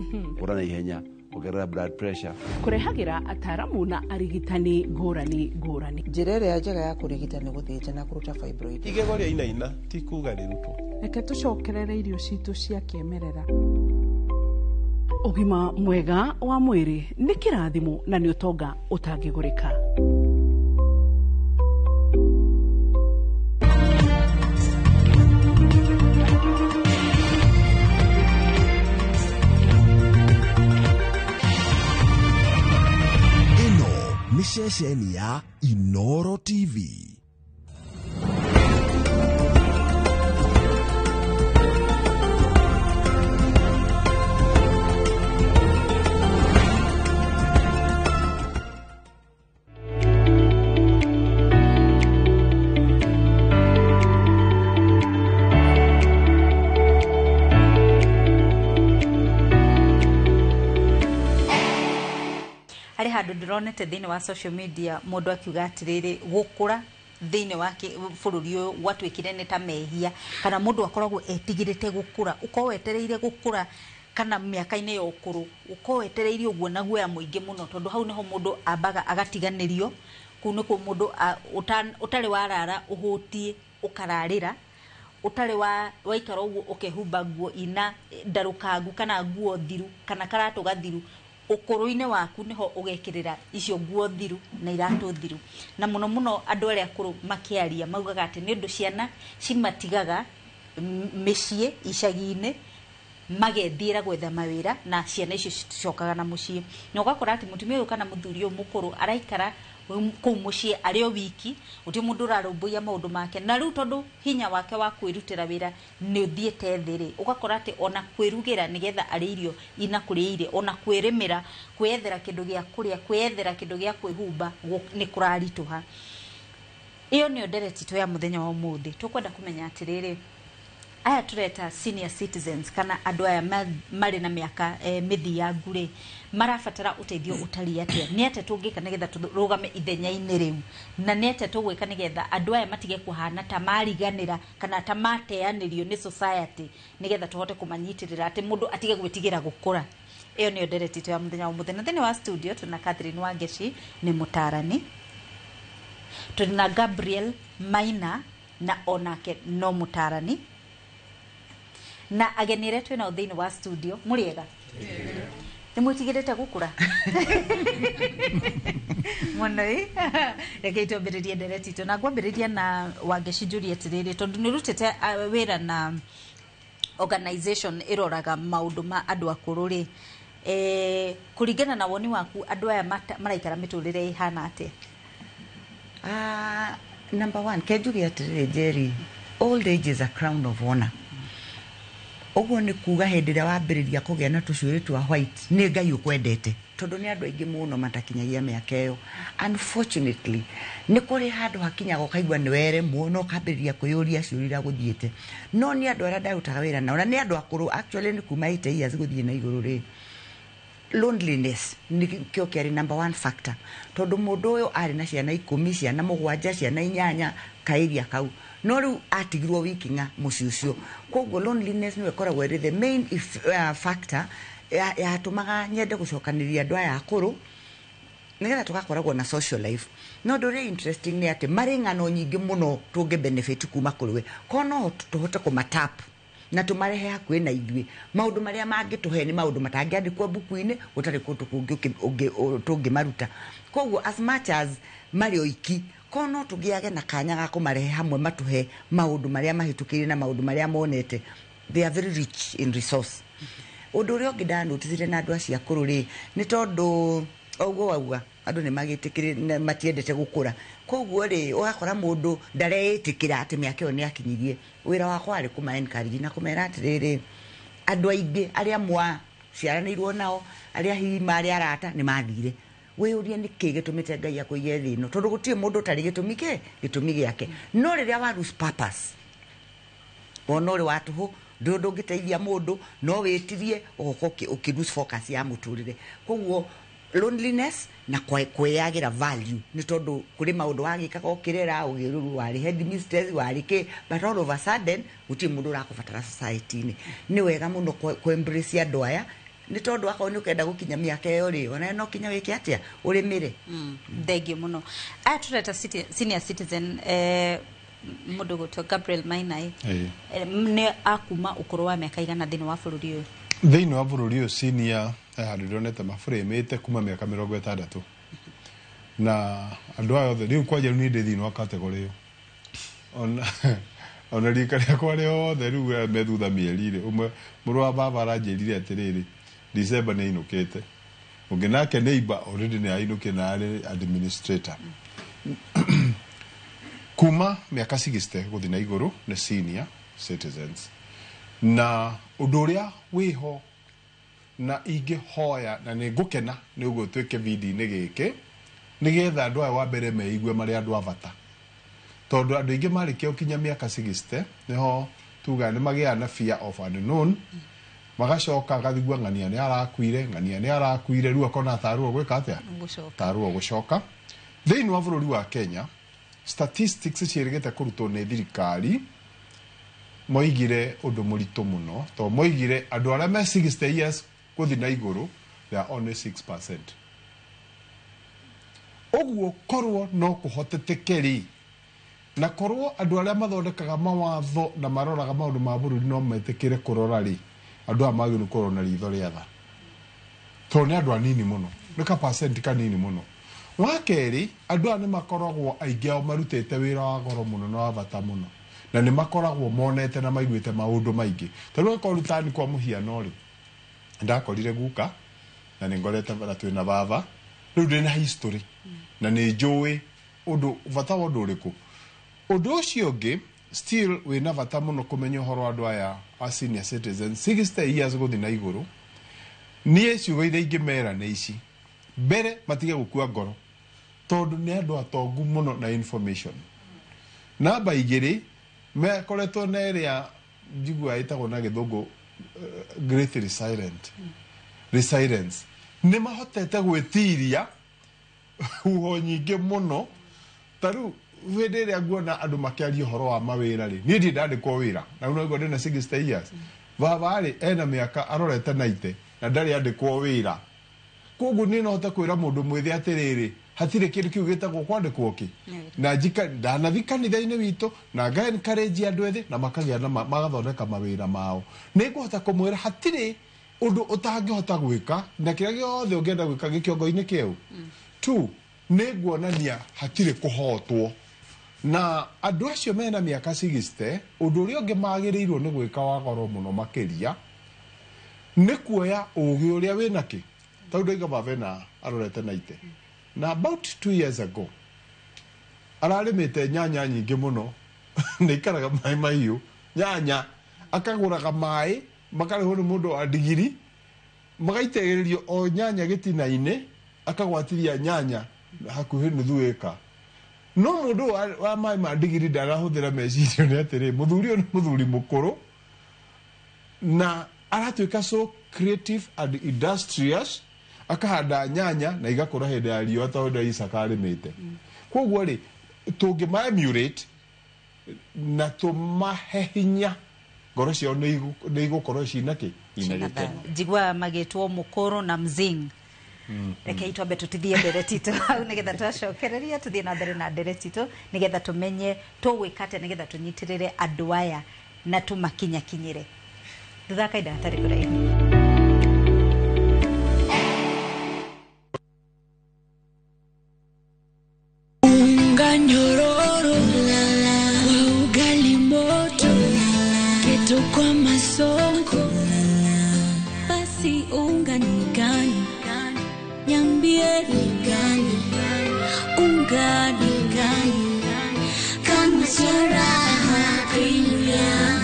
kũra na ihenya, ongerera blood pressure. Kũrehagĩra ataramu na arigitani ngũrani ngũrani. Njĩra ĩrĩa njega ya kũrigita nĩ gũthĩnja na kũruta fibroid. Igego rĩa inaina ti kuga rĩrutwo. Reke tũcokerere irio citũ cia kĩmerera. Ũgima mwega wa mwĩrĩ nĩ kĩrathimo na nĩ ũtonga ũtangĩgũrĩka. Nĩ ceceni ya Inoro TV. Harĩ handũ ndĩronete thĩinĩ wa social media mũndũ akiuga atĩrĩrĩ, gũkũra thĩinĩ wa bũrũri ũyũ gwatuĩkire nĩ ta mehia, kana mũndũ akoragwo etigĩrĩte gũkũra, ũkorwo wetereire gũkũra kana mĩaka-inĩ ya ũkũrũ, ũkorwo wetereire ũguo na guoya mũingĩ mũno, tondũ hau nĩho mũndũ ambaga agatiganĩrio, kũu nĩkuo mũndũ ũtarĩ warara ũhũtiĩ ũkararĩra, ũtarĩ waikara ũguo ũkehumba nguo ina ndarũkangu kana nguo thiru kana karatũ gathiru. Ũkũrũ-inĩ waku nĩho ũgekĩrĩra icio nguo thiru na iratũ thiru. Na mũno mũno andũ arĩa akũrũ makĩaria maugaga atĩ nĩ ũndũ ciana cimatigaga mĩciĩ icagi-inĩ magethiĩra gwetha mawĩra, na ciana icio citicokaga na mũciĩ. Na ũgakora atĩ mũtumia ũyũ kana mũthuri ũyũ mũkũrũ araikara kũu mũciĩ arĩ o wiki, gũtirĩ mũndũ ũrarũmbũiya maũndũ make, na rĩu tondũ hinya wake wa kwĩrutĩra wĩra nĩ ũthiĩte thĩ rĩ, ũgakora atĩ ona kwĩrugĩra nĩgetha arĩe irio ina kũrĩa irio, ona kwĩrĩmĩra, kwĩyethera kĩndũ gĩa kũrĩa, kwĩyethera kĩndũ gĩa kwĩhumba nĩ kũraritũha. Ĩyo nĩyo ndereti itũ ya mũthenya wa ũmũthĩ. Tũkwenda kũmenya atĩrĩrĩ, aya tũreta senior citizens kana andũ aya marĩ na mĩaka mĩthiangu rĩ, marabatara ũteithio ũtariĩ atĩa? Nĩ atĩa tũngĩka nĩgetha tũrũgame ithenya-inĩ rĩu, na nĩ atĩa tũgwĩka nĩgetha andũ aya matige kũhana ta mariganĩra kana ta mateanĩrio nĩ society, nĩgetha tũhote kũmanyitĩrĩra atĩ mũndũ atige gwĩtigĩra gũkũra. Ĩyo nĩyo ndereti itũ ya mũthenya wa ũmũthĩ. Na thĩinĩ wa studio tũna Catherine Wangeci nĩ mũtaarani, tũrĩ na Gabriel Maina na onake no mũtaarani, na ageni arĩa twĩ nao thĩinĩ wa studio. Mũrĩega? Nĩ mwĩtigĩrĩte gũkũra mũno? Ĩ reke twambĩrĩrie ndereti itũ, na ngwambĩrĩria na Wangeci njũrie atĩrĩrĩ, tondũ nĩ ũrutĩte wĩra na organization ĩroraga maũndũ ma andũ akũrũ rĩ, kũringana na woni waku andũ aya maraikara mĩtũrĩre ĩhana atĩa? Number one, kenjuge atĩrĩrĩ Jerry, old age is a crown of honor. Ũguo nĩ kuga hĩndĩ ĩrĩa wambĩrĩria kũgĩa na tũcuĩrĩ twa white nĩ Ngai ũkwendete, tondũ nĩ andũ aingĩ mũno matakinyagia mĩaka ĩyo. Unfortunately nĩ kũrĩ handũ hakinyaga ũkaigua nĩ weremwo na ũkambĩrĩria kwĩyũria ciũria iria gũthiĩte. No nĩ andũ arĩa ndarutaga wĩra nao, na nĩ andũ akũrũ actually nĩ kuma 80 years gũthiĩ na igũrũ rĩ, loneliness nĩkĩo kĩarĩ number one factor, tondũ mũndũ ũyũ arĩ na ciana 10, ciana 7, ciana 8 kaĩria kau, no rĩu atigirwo wiki ng'a mũciĩ ũcio. Koguo loneliness nĩyo ĩkoragwo ĩrĩ the main factor yatũmaga nyende gũcokanĩria andũ aya akũrũ nĩgetha tũgakoragwo na social life. No ũndũ ũrĩa interesting nĩ atĩ marĩ ng'ano nyingĩ mũno tũngĩ benefit kuma kũrĩ we, korwo no tũhote kũmatap na tũmarehe hakuhĩ na ithuĩ. Maũndũ marĩa mangĩtũhe nĩ maũndũ matangĩandĩkwo mbuku-inĩ, gũtarĩ kũndũ kũngĩ tũngĩmaruta. Koguo as much as marĩ oiki, korwo no tũgĩage na kanya ga kũmarehe hamwe matũhe maũndũ marĩa mahĩtũkĩire na maũndũ marĩa monete, they are very rich in resource. Ũndũ ũrĩa ũngĩ ndanoticire na andũ acio akũrũ rĩ, nĩ tondũ ũguo wauga andũ nĩ magĩtĩkĩrĩ matiendete gũkũra, koguo rĩ ũgakora mũndũ ndareĩtĩkĩra atĩ mĩaka ĩyo nĩ akinyirie. Wĩra wakwa warĩ kũma encourage na kũmera atĩrĩrĩ, andũ aingĩ arĩa mwaciaranĩirwo nao, arĩa hihi marĩ arata nĩ mathire, Wĩyũrie nĩkĩ gĩtũmĩte Ngai akũige thĩ ĩno, tondũ gũtirĩ mũndũ ũtarĩ gĩtũmi kĩ gĩtũmi gĩake. No rĩrĩa wa lose purpose, wona ũrĩ wa tũhũ, ndũrĩ ũndũ ũngĩteithia mũndũ, no wĩtirie ũgoka ũkĩ lose focus ya mũtũrĩre. Koguo loneliness na kwĩyagĩra value, nĩ tondũ kũrĩ maũndũ wagĩkaga ũkĩrera, warĩ headmistress, warĩ kĩ, but all of a sudden gũtirĩ mũndũ ũrakũbatara society-inĩ. Nĩ wega mũno kũ embrace andũ aya, nĩ tondũ akorwo nĩ ũkenda gũkinya mĩaka ĩyo rĩ, ona no kinya wĩke atĩa, ũrĩmĩre. Thengiũ mũno. Aya tũreta senior citizen, mũndũ gwĩtwo Gabriel Mainai, nĩ akuma ũkũrũ wa mĩaka igana thĩinĩ wa bũrũri ũyũ? Thĩinĩ wa bũrũri ũyũ senior handũ ndĩronete mabũrĩmĩte kuma mĩaka 60, na andũ aya othe rĩu kwanja rĩu niĩ ndĩ thĩinĩ wa category ĩyo, ona rika rĩakwa rĩothe rĩu me thutha mĩeri rĩ, ũmwe mũrũ wa baba aranjĩrire atĩrĩrĩ, December nĩ ainũkĩte, ũngĩ nake neighbor already nĩ ainũkĩte na arĩ administrator. Kuma mĩaka 60 gũthiĩ na igũrũ nĩ senior citizens, na ũndũ ũrĩa wĩho na ingĩhoya na nĩ ngũkena nĩ ũguo twĩke video-inĩ gĩkĩ, nĩgetha andũ aya wa mbere meigue marĩ andũ a bata, tondũ andũ aingĩ marĩkia gũkinya mĩaka 60 nĩho tugaga nĩ magĩaga na fear of unknown, magacoka agathigua ng'ania nĩ arakuire, ng'ania nĩ arakuire, rĩu akona tarũo gwĩka atĩa, tarũo gũcoka. Thĩinĩ wa bũrũri wa Kenya statistics ciĩrĩgĩte kũrutwo nĩ thirikari, moigire ũndũ mũritũ mũno, tondũ moigire andũ arĩa me 60 years gũthiĩ na igũrũ they are only 6%. Ũguo korwo no kũhoteteke rĩ, na korwo andũ arĩa mathondekaga mawatho na maroraga maũndũ ma bũrũri no metĩkĩre kũrora rĩ, andũ aya magĩrĩirwo kũrorwo na ritho rĩa tha, tondũ nĩ andũ anini mũno, nĩ ka percent kanini mũno. Wa kerĩ, andũ aya nĩ makoragwo aingĩ ao marutĩte wĩra wa goro mũno na wa bata mũno, na nĩ makoragwo monete na maiguĩte maũndũ maingĩ. Ta rĩu angĩkorwo rutani kwa mũhiano rĩ, ndakorire guka na nĩ ngorete na twĩna baba, rĩu ndĩna history na nĩ njũĩ ũndũ bata wa ũndũ ũrĩkũ. Ũndũ ũcio ũngĩ still wĩna bata mũno kũmenya ũhoro wa andũ aya a senior citizens 60 years gũthiĩ na igũrũ. Niĩ ciugo iria ingĩmera nĩ ici: mbere, matige gũkua ngoro, tondũ nĩ andũ atongu mũno na information. Namba igĩrĩ, mekoretwo na ĩrĩa njiguaga ĩtagwo na gĩthũngũ great resilience, nĩ mahotete gwĩtiria huho nyingĩ mũno. Ta rĩu hĩndĩ ĩrĩa nguona andũ makĩaria ũhoro wa mawĩra rĩ, niĩ ndirĩ ndandĩkwo wĩra, na rĩu noguo ndĩna 60 years. Baba rĩ ena mĩaka arorete 90 na ndarĩ andĩkwo wĩra. Koguo niĩ no hote kwĩra mũndũ mwĩthĩ atĩrĩrĩ, hatirĩ kĩndũ kĩu gĩtagwo kwandĩkwo kĩ, na njika ndanathi kanitha-inĩ witũ na nga encourage andũ ethĩ na makagĩa na magathondeka mawĩra mao. Nĩ ngũhota kũmwĩra hatirĩ ũndũ ũtangĩhota gwĩka, na kĩrĩa gĩothe ũngĩenda gwĩka gĩkĩongo-inĩ kĩu. Two, nĩ nguonania hatirĩ kũhotwo, na andũ acio mena mĩaka 60 ũndũ ũrĩa ũngĩ magĩrĩirwo nĩ gwĩka wa goro mũno makĩria nĩ kuoya ũgĩ ũrĩa wĩna kĩ. Tondũ ndauga baba ena arorete 90, na about 2 years ago ararĩmĩte nyanya nyingĩ mũno nĩ ikaraga maĩ mahiũ, nyanya akagũraga maĩ makarĩhwo nĩ mũndũ wa ndigiri, magaitĩrĩrio o nyanya gĩtina-inĩ, akagwatiria nyanya hakuhĩ nuthu ĩka. No mũndũ wa maĩ ma ndigiri ndarahũthĩra meciria nĩ atĩrĩ, mũthuri ũyũ nĩ mũthuri mũkũrũ na aratuĩka so creative and industrious, akahanda nyanya na igakũra hĩndĩ ya riũa ta ũrĩa Isaka arĩmĩte. Koguo rĩ, tũngĩma emulate na tũmahe hinya, ngoro ciao nĩ igũkorwo cina kĩ, ina gĩkeno. Njiguaga magĩtwo mũkũrũ na mzing. Rekei twambe tũtithie ndereti itũ hau, nĩgetha twacokereria tũthiĩ na mbere na ndereti itũ, nĩgetha tũmenye tũgwĩka atĩa nĩgetha tũnyitĩrĩre andũ aya na tũmakinyakinyĩre. Thutha kahinda gatarĩ kũraihu. Unga nyororo kwa ugali moto, keto kwa masonko, basi unga ni gani? Niambie ni gani? Unga ni gani? Kama sharaha premium.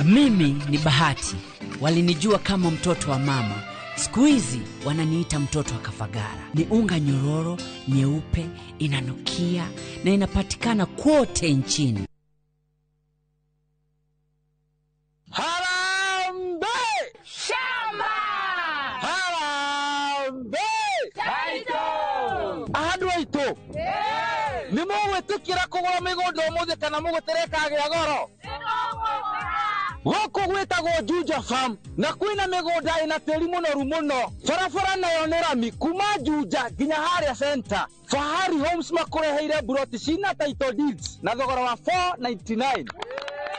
Mimi ni Bahati, walinijua kama mtoto wa mama. Siku hizi wananiita mtoto wa Kafagara. Ni unga nyororo, nyeupe, inanukia na inapatikana kote nchini. Harambee! Shamba! Harambee! Taito! Andũ aitũ nĩ mũgwĩtĩkĩra kũgũra mĩgũnda ũmũthĩ kana mũgũtere ĩkagĩa goro? Gũkũ gwĩtagwo Juja Farm na kwĩna mĩgũnda ĩna tĩri mũnoru mũno. Barabara nayo nĩ rami kuma Juja nginya harĩa center. Fahari Homes makũreheire mburoti cina title deeds na thogora wa 499.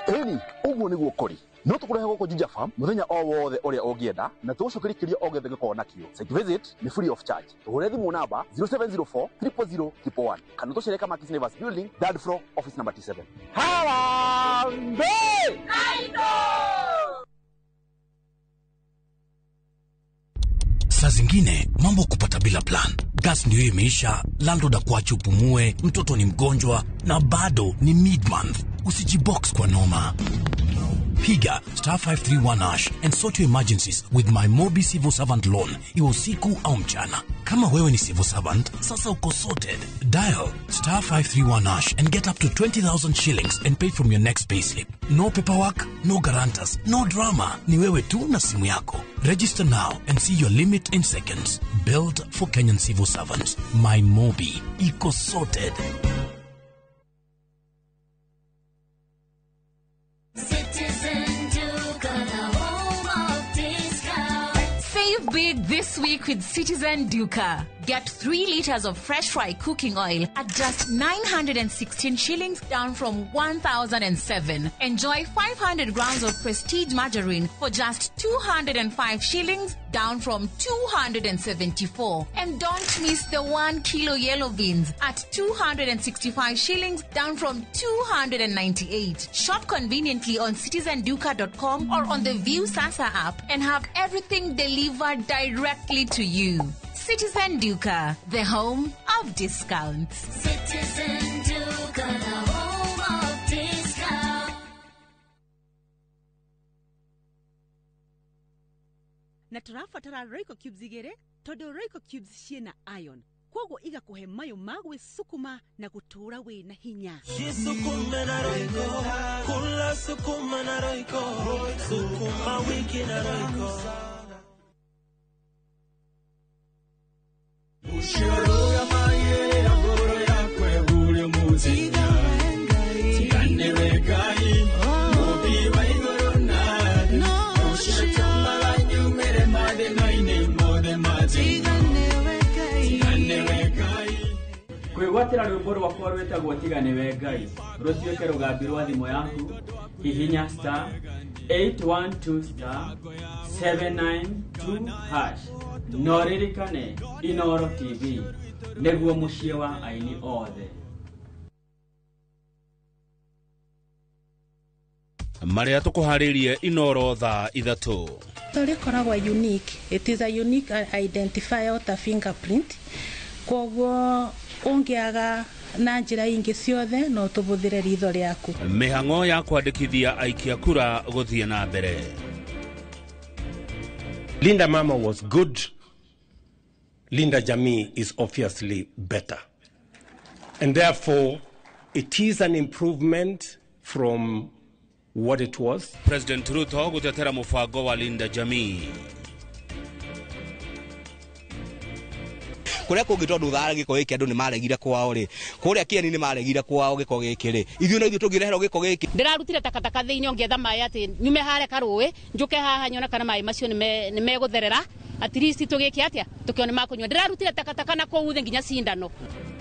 Ĩni, ũguo nĩguo kũrĩ. No tũkũrehe gũkũ Juja Farm mũthenya o wothe ũrĩa ũngĩenda na tũgũcokerie kĩrĩa o gĩothe gĩkoragwo nakĩo. Site visit nĩ free of charge. Tũhũre thimũ namba 0704 000 111 kana tũcere Kamakis Neighbors Building, third floor, office number T7. Harambee! Saa zingine mambo kupata bila plan. Gas ndio imeisha, landlord akuache upumue, mtoto ni mgonjwa na bado ni mid month. Usijibox kwa noma. Piga star 531 hash and sort your emergencies with my Mobi Civil Servant Loan, iwe usiku au mchana. Kama wewe ni civil servant, sasa uko sorted. Dial star 531 hash and get up to 20,000 shillings and pay from your next payslip. No paperwork, no guarantors, no drama. Ni wewe tu na simu yako. Register now and see your limit in seconds. Built for Kenyan civil servants. My Mobi. Iko sorted. Citizen Duka, the home of discount. Save big this week with Citizen Duka. Get 3 liters of fresh fry cooking oil at just 916 shillings, down from 1,007. Enjoy 500 grams of Prestige margarine for just 205 shillings, down from 274. And don't miss the 1 kilo yellow beans at 265 shillings, down from 298. Shop conveniently on citizenduka.com or on the View Sasa app and have everything delivered directly to you. Citizen Duka, the home of discounts. Citizen Duka, the home of discount. Na tũrabatara Royco cubes igĩrĩ tondũ Royco cubes ciĩna iron koguo igakũhe mayũ ma gwĩcukuma na gũtũũra wĩna hinya. Jisukume na Royco, kula sukuma na Royco, sukuma wiki na Royco. Kwĩgwatĩra rwĩmbo rwakwa rwĩtagwo tiga nĩwe Ngai rũtuĩke rũgambi rwa thimũ yaku hihinya star 812 star 792 hash no ririkane Inoro TV nĩguo mũciĩ wa aini othe. Marĩa tũkũharĩrie Inoro thaa 3. Rĩkoragwo unique. It is a unique identifier ta fingerprint. Koguo ũngĩaga na njĩra ingĩ ciothe no tũbũthĩre ritho rĩaku. Mĩhang'o ya kwandĩkithia aikia kura gũthiĩ na mbere. Linda Mama was good. Linda Jamii is obviously better. And therefore, it is an improvement from what it was. President Ruto gũtetera mũbango wa Linda Jamii. Kuria kũngĩ tondũ thara gĩko gĩkĩ andũ nĩ maregire kwao rĩ, kũrĩa Kĩeni nĩ maregire kwao gĩko gĩkĩ rĩ, ithuĩ no ithuĩ tũngĩreherwo gĩko gĩkĩ. Ndĩrarutire takataka thĩinĩ ngĩetha maĩ atĩ nyume harĩa karũĩ njũke haha nyone kana maĩ macio nĩ megũtherera, at least tũgĩke atĩa tũkĩone makũnyua. Ndĩrarutire takataka na kũu thĩ nginya cindano.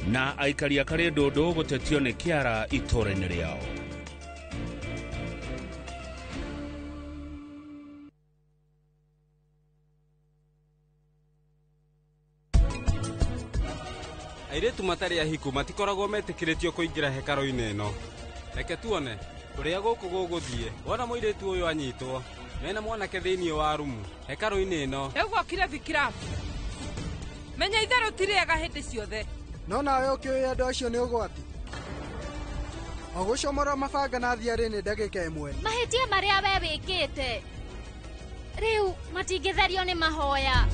Na aikari a Karĩndũndũ gũtetio nĩ kĩara itũũra-inĩ rĩao. Airĩtu matarĩ ahiku matikoragwo metĩkĩrĩtio kũingĩra hekarũ-inĩ ĩno. Reke tuone ũrĩa gũkũ gũgũthiĩ. Wona mũirĩtu ũyũ anyitwo mena mwanake thĩinĩ wa rumu hekarũ-inĩ ĩno. Rĩu gwokire Vikram. Menya itherũ ti rĩega hĩndĩ ciothe. No nawe ũkĩũĩ andũ acio nĩ ũgwati. O gũcomorwo mabanga na thiarĩ nĩ ndagĩka ĩmwe. Mahĩtia marĩa we wĩkĩte Rĩu matingĩtherio nĩ mahoya.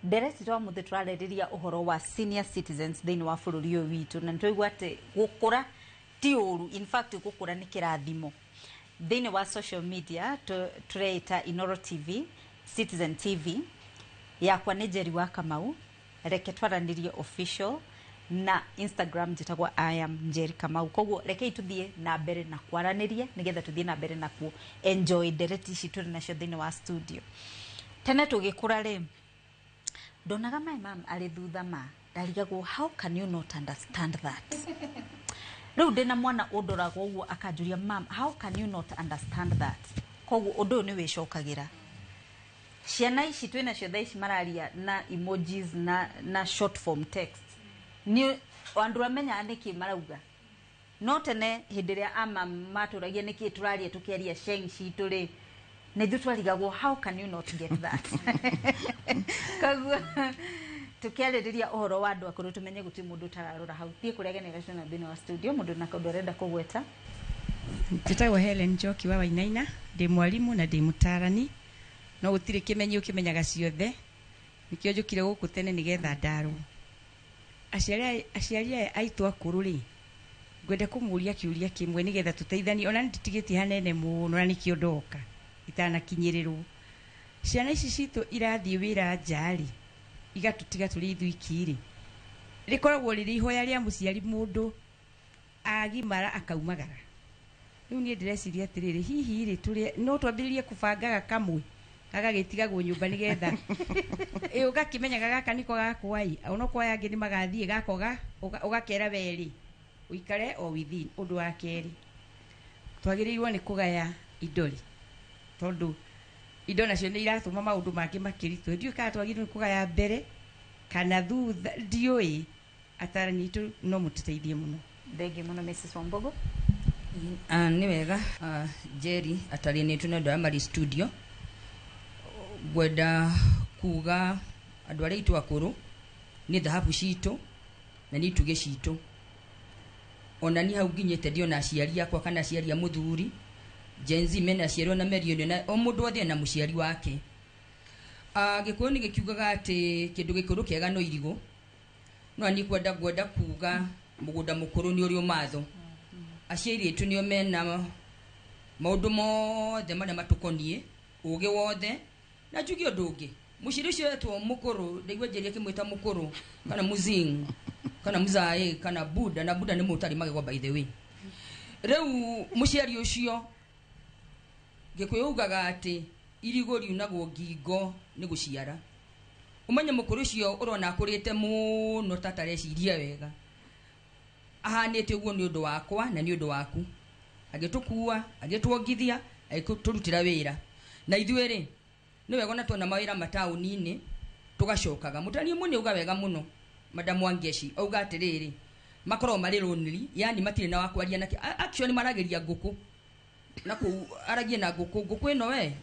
Ndereti twa muthi twareriria uhoro wa senior citizens thiini wa bururi uyu witu, na nitwaigua ati gukura ti uru, in fact gukura ni kirathimo. Thiini wa social media tureita Inoro TV, Citizen TV yakwa ni Njeri wa Kamau, reke twaranirie official, na Instagram njitagwo I am Njeri Kamau. Koguo reke tuthie na mbere na kwaraniria nigetha tuthie na mbere na ku enjoy ndereti ici turi nacio thiini wa studio. Tene tugikura ri ndonaga my mom ari thutha ma ndarigagwo, how can you not understand that? Riu ndina mwana undoragwo uguo akanjuria, mam, how can you not understand that? Koguo undu uyu ni wicokagira. Ciana ici twina cio thaa ici mararia na emojis na short form text, ni andu amenyaga niki marauga. No tene hindi ria ama maturagia niki turaria tukiaria sheng citu ri, na ithuĩ twarigagwo how can you not get that? Koguo tukiarĩrĩria ũhoro wa andũ akũrũ tumenye gũtirĩ mũndũ ũtararora hau. Thiĩ kũrĩa generation na thĩinĩ wa studio mũndũ na kaũndũ arenda kũgweta. Njĩtagwo Helen Njoki wa Wainaina, ndĩ mwarimũ na ndĩ mũtaarani, no gũtirĩ kĩmenyi ũkĩmenyaga ciothe, nĩkĩo njũkire gũkũ tene nĩgetha ndarwo. Aciari aya aitũ akũrũ rĩ, ngwenda kũmũria kĩũria kĩmwe nĩgetha tũteithanie, ona nĩndĩtigĩtie hanene mũno na nĩkĩo ndoka itanakinyĩrĩrwo. Ciana ici citũ irathiĩ wĩra nja rĩ, igatũtiga tũrĩ ithuiki rĩ, rĩkoragwo rĩrĩ ihoya rĩa mũciari mũndũ agimara akaumagara. Rĩu niĩ ndĩreciria atĩrĩrĩ, hihi rĩ tũrĩ no twambĩrĩrie kũbangaga kamwe gagagĩtigagwo nyũmba nĩgetha ĩ ũgakĩmenyaga gaka nĩko gakwa ĩ, onokorwo aya angĩ nĩmagathiĩ gaka ũgakera we rĩ ũikare o within. Ũndũ wa kerĩ, twagĩrĩirwo nĩ kũgaya indo rĩ, tondũ indo nacio nĩ iratũma maũndũ mangĩ makĩritũ. Ndiũĩ kana twagĩrĩirwo nĩ kũgaya mbere kana thutha, ndiũĩ. Atarani aitũ no mũtũteithie mũno. Thengiũ mũno Mrs. Wambogo. Nĩ wega Njeri ataranĩtwo nĩ andũ aya marĩ studio. Ngwenda kuga andũ arĩa aitũ akũrũ nĩ thahabu citũ na nĩ itugĩ citũ. Ona niĩ hau nginyĩte ndiona aciari akwa kana aciari a mũthuri. Gen Z mena aciari ona merioni na o mũndũ othe na mũciari wake. Gĩkũyũ nĩ gĩkiugaga atĩ kĩndũ gĩkũrũ kĩega no irigũ. No niĩ ngwenda kuga mũgũnda mũkũrũ nĩ ũrĩ ũmatho. Aciari aitũ nĩo mena maũndũ mothe marĩa matũkoniĩ, ũgĩ wothe. Na njuge ũndũ ũngĩ, mũciari ũcio wetwo mũkũrũ, ndaigua Njeri akĩmwĩta mũkũrũ kana muzing kana muzae kana buda, na buda nĩ mũtarĩ magego by the way. Rĩu mũciari ũcio Gĩkũyũ ugaga atĩ irigũ riunagwo ngingo nĩ gũciara. Ũmenye mũkũrũ ũcio ũrona akũrĩte mũno ta atareciria wega, ahanĩte ũguo nĩ ũndũ wakwa na nĩ ũndũ waku. Agĩtũkua, agĩtuongithia, agĩtũrutĩra wĩra. Na ithuĩ rĩ, nĩ wega ona tuona mawĩra mataũni-inĩ tũgacokaga. Mũtani ũmwe nĩ auga wega mũno, Madam Wangeshi, auga atĩrĩrĩ, makoragwo marĩ lonely, yani matirĩ na wa kwaria nake. Actually marageria ngũkũ na kũu aragie na ngũkũ, ngũkũ ĩno we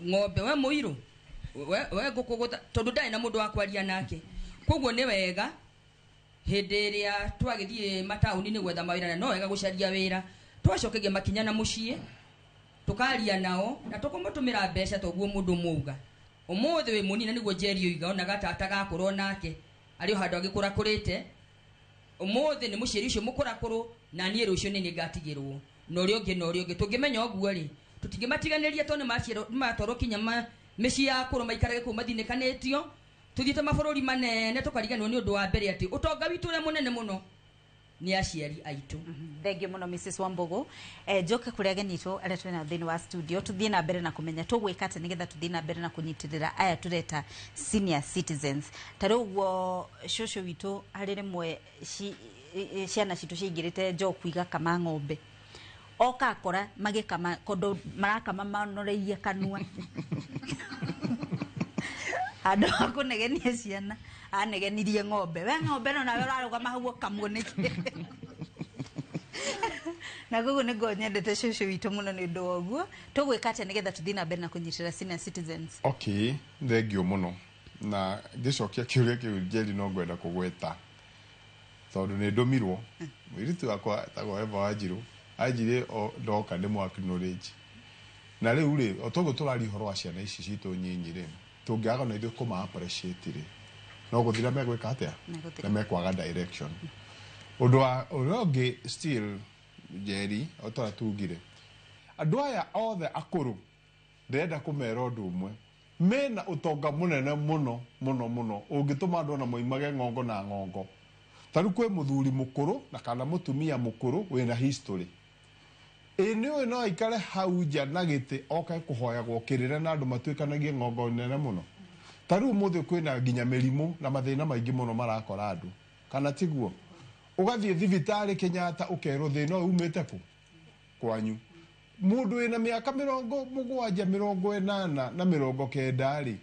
ng'ombe we mũirũ we ngũkũ, tondũ ndarĩ na mũndũ wa kwaria nake. Koguo nĩ wega hĩndĩ ĩrĩa twagĩthiĩ mataũni-inĩ gwetha mawĩra, na no wega gũcaria wĩra, twacokeria makinya na mũciĩ tũkaria nao na tũkũmũtũmĩra mbeca toguo mũndũ mũuga. Ũmũthĩ wĩ mũnini nĩguo Njeri oiga onaga tata gakũrwo nake arĩ o handũ agĩkũrakũrĩte. Ũmũthĩ nĩ mũciari ũcio mũkũrakũrũ na niĩ rũciũ nĩ ngatigĩrwo na ũrĩa ũngĩ na ũrĩa ũngĩ. Tũngĩmenya ũguo rĩ, tũtingĩmatiganĩria tondũ nĩmatwarwo kinya mĩciĩ ya akũrũ maikarage kũu mathinĩkanĩtio. Tũthiĩte mabũrũri manene tũkariganĩrwo nĩ ũndũ wa mbere atĩ ũtonga witũ ũrĩa mũnene mũno nĩ aciari aitũ. Thengiũ mũno Mrs. Wambogo. Njoke kũrĩa ageni aitũ arĩa twĩna thĩinĩ wa studio, tũthiĩ na mbere na kũmenya tũgwĩka atĩa nĩgetha tũthiĩ na mbere na kũnyitĩrĩra aya tũreta senior citizens. Ta rĩu ũguo cũcũ witũ harĩ rĩmwe ciana citũ ciaingĩrĩte njoku igakama ng'ombe, oka akora magĩkama kondo marakama manoreirie kanua andũ a kũnegenia ciana anegenirie ng'ombe, we ng'ombe no nawe ũrarũgama hau ũkamwo nĩkĩ? Na koguo nĩ ngoragwo nyendete cũcũ witũ mũno nĩ ũndũ wa ũguo. Tũgwĩka atĩa nĩgetha tũthiĩ na mbere na kũnyitĩrĩra senior citizens? Okay, thengio mũno. Na ngĩcokia kĩũria kĩu, Njeri, no ngwenda kũgweta tondũ nĩ ndũmirwo mũirĩtu wakwa etagwo Eva Wanjirũ, anjire o ndoka nĩ mũ acknowledge. Na rĩu rĩ, o toguo tũraria ũhoro wa ciana ici citũ nyinyi rĩ, tũngĩaga na ithuĩ kũma appreciate rĩ, no gũthira megwĩka atĩa? Megũthira. Na mekwaga direction. Ũndũ wa ũrĩa ũngĩ still, Njeri, o ta ũrĩa tugire, andũ aya othe akũrũ ndĩrenda kũmera ũndũ ũmwe: mena ũtonga mũnene mũno mũno mũno ũngĩtũma andũ ona moimage ng'ongo na ng'ongo. Ta rĩu kwĩ mũthuri mũkũrũ na kana mũtumia mũkũrũ wĩna history, ĩ nĩ ũĩ no aikare hau nja na gĩtĩ oke kũhoyagwo kĩrĩra na andũ matuĩkanagie ng'ongo nene mũno. Ta rĩu ũmũthĩ kwĩna nginya mĩrimũ na mathĩna maingĩ mũno marakora andũ, kana tiguo? Ũgathiĩ thibitarĩ Kenyatta ũkerwo thĩna ũyũ umĩte kũ kwanyu. Mũndũ wĩna mĩaka 70, 80 na 90 rĩ,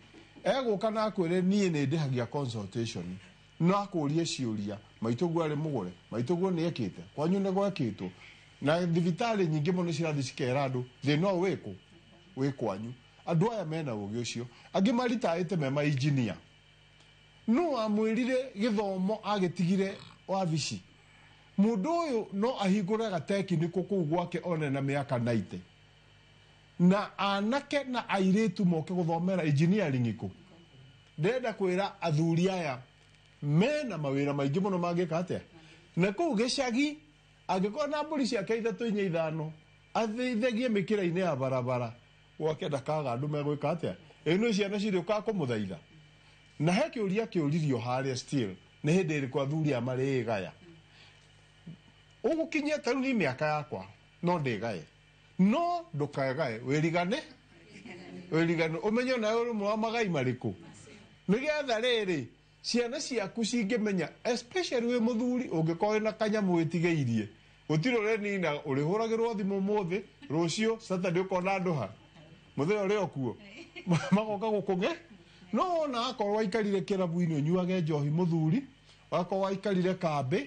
egũka na akwĩre, "Niĩ nĩ ndĩhagia consultation," no akũrie ciũria, "Maitũguo arĩ mũgũre, maitũguo nĩ ekĩte kwanyu, nĩ gwekĩtwo?" Na thibitarĩ nyingĩ mũno cirathiĩ cikera andũ thĩna ũyũ wĩkũ wĩ kwanyu. Andũ aya mena ũgĩ ũcio, angĩ maritaĩte me mainjinia. No amwĩrire gĩthomo agĩtigire wabici. Mũndũ ũyũ no ahingũre gatekiniko kũu gwake one na mĩaka 90, na anake na airĩtu moke gũthomera engineering kũ. Ndĩrenda kwĩra athuri aya mena mawĩra maingĩ mũno mangĩka atĩa na kũu gĩcagi. Angĩkorwo na mbũri ciake ithatũ, inya, ithano, athĩithagie mĩkĩra-inĩ ya barabara gwake, ndakaga andũ megwĩka atĩa. Ĩ nĩ ciana cirĩũkaga kũmũthaitha. Na he kĩũria kĩũririo harĩa still, nĩ hĩndĩ ĩrĩkũ athuri aya marĩgaya? Ũgũkinyia ta rĩu ni mĩaka yakwa no ndĩgaye, no ndũkegaye, wĩrigane wĩrigane, ũmenye onawe ũrĩ ũmwe wa magai marĩkũ, nĩgetha rĩrĩ ciana ciaku cingĩmenya, especially wĩ mũthuri ũngĩkorwo wĩna kanyamũ wĩtigĩirie, gũtirĩ ũrenina ũrĩhũragĩrwo thimũ ũmũthĩ, rũciũ Saturday ũkona andũ ha mũthenya ũrĩa ũkuo magoka gũkũge. No wona akorwo waikarire kĩrabu-inĩ ũnyuage njohi mũthuri, wakorwo waikarire kambĩ,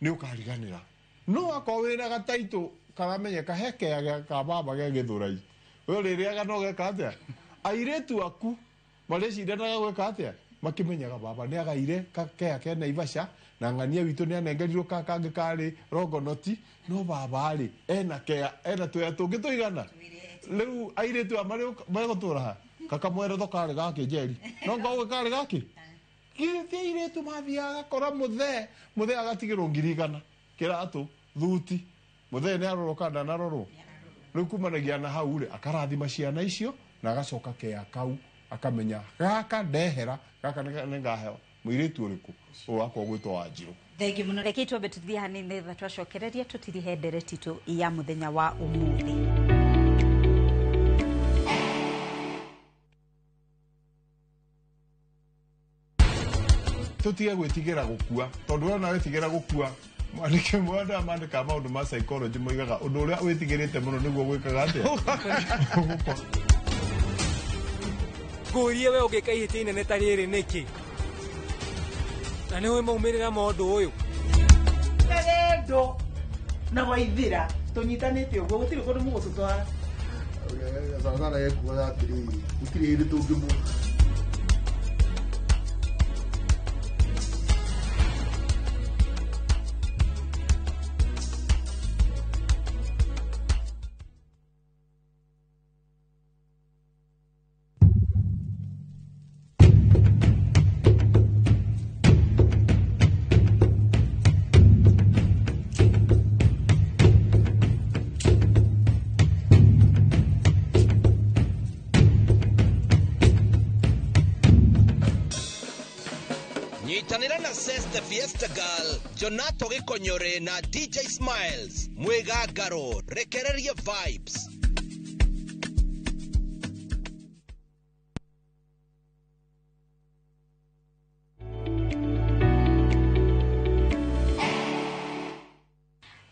nĩ ũkariganĩra. No akorwo wĩna gataitũ karamenyeka he kea ka baba ge gĩthũrai, we ũrĩrĩaga no geka atĩa, airĩtu aku marĩcindanaga gwĩka atĩa, makĩmenyaga baba nĩ agaire kea ke Naivasha na ng'ania witũ nĩ anengerirwo ka kangĩ karĩ Rongonoti, no baba rĩ ena kea ena twea tũngĩ tũigana. Rĩu airĩtu aya megũtũra ha kakamweretho karĩ gakĩ, Njeri, no ngauge karĩ gakĩ githĩ ti airĩtu mathiaga gakora mũthee, mũthee agatigĩrwo 100,000, kĩratũ, thuti. Mũthee nĩ arorwo kana ndanarorwo? Rĩu kumanagia na hau rĩ, akarathima ciana icio na agacoka kea kau akamenya gaka ndehera gaka nĩ ngaheo mũirĩtu ũrĩkũ ũyũ wakwa ũgwĩtwo Wanjirũ. Thengiũ mũno. Reke twambe tũthiĩ hanini nĩgetha twacokereria tũtirihe ndereti itũ ya mũthenya wa ũmũthĩ. Tũtige gwĩtigĩra gũkua, tondũ wona wĩtigĩra gũkua, mwandĩki mwandĩ mandĩkaga maũndũ ma psychology moigaga ũndũ ũrĩa wĩtigĩrĩte mũno nĩguo gwĩkaga atĩa. Ngũrie, we ũngĩka ihĩtia inene ta rĩrĩ nĩkĩ? Na nĩ ũĩ maumĩrĩra ma ũndũ ũyũ? Wendo na Waithira tũnyitanĩte ũguo gũtirĩ kũndũ mũgũtũtwara. Sana sana ekuaga atĩrĩrĩ, gũtirĩ hĩndĩ tũngĩmũ Nyitanĩra na Seste Fiesta Girl, Jonato Gĩkonyore na DJ Smiles mwĩgangaro rekererie vibes.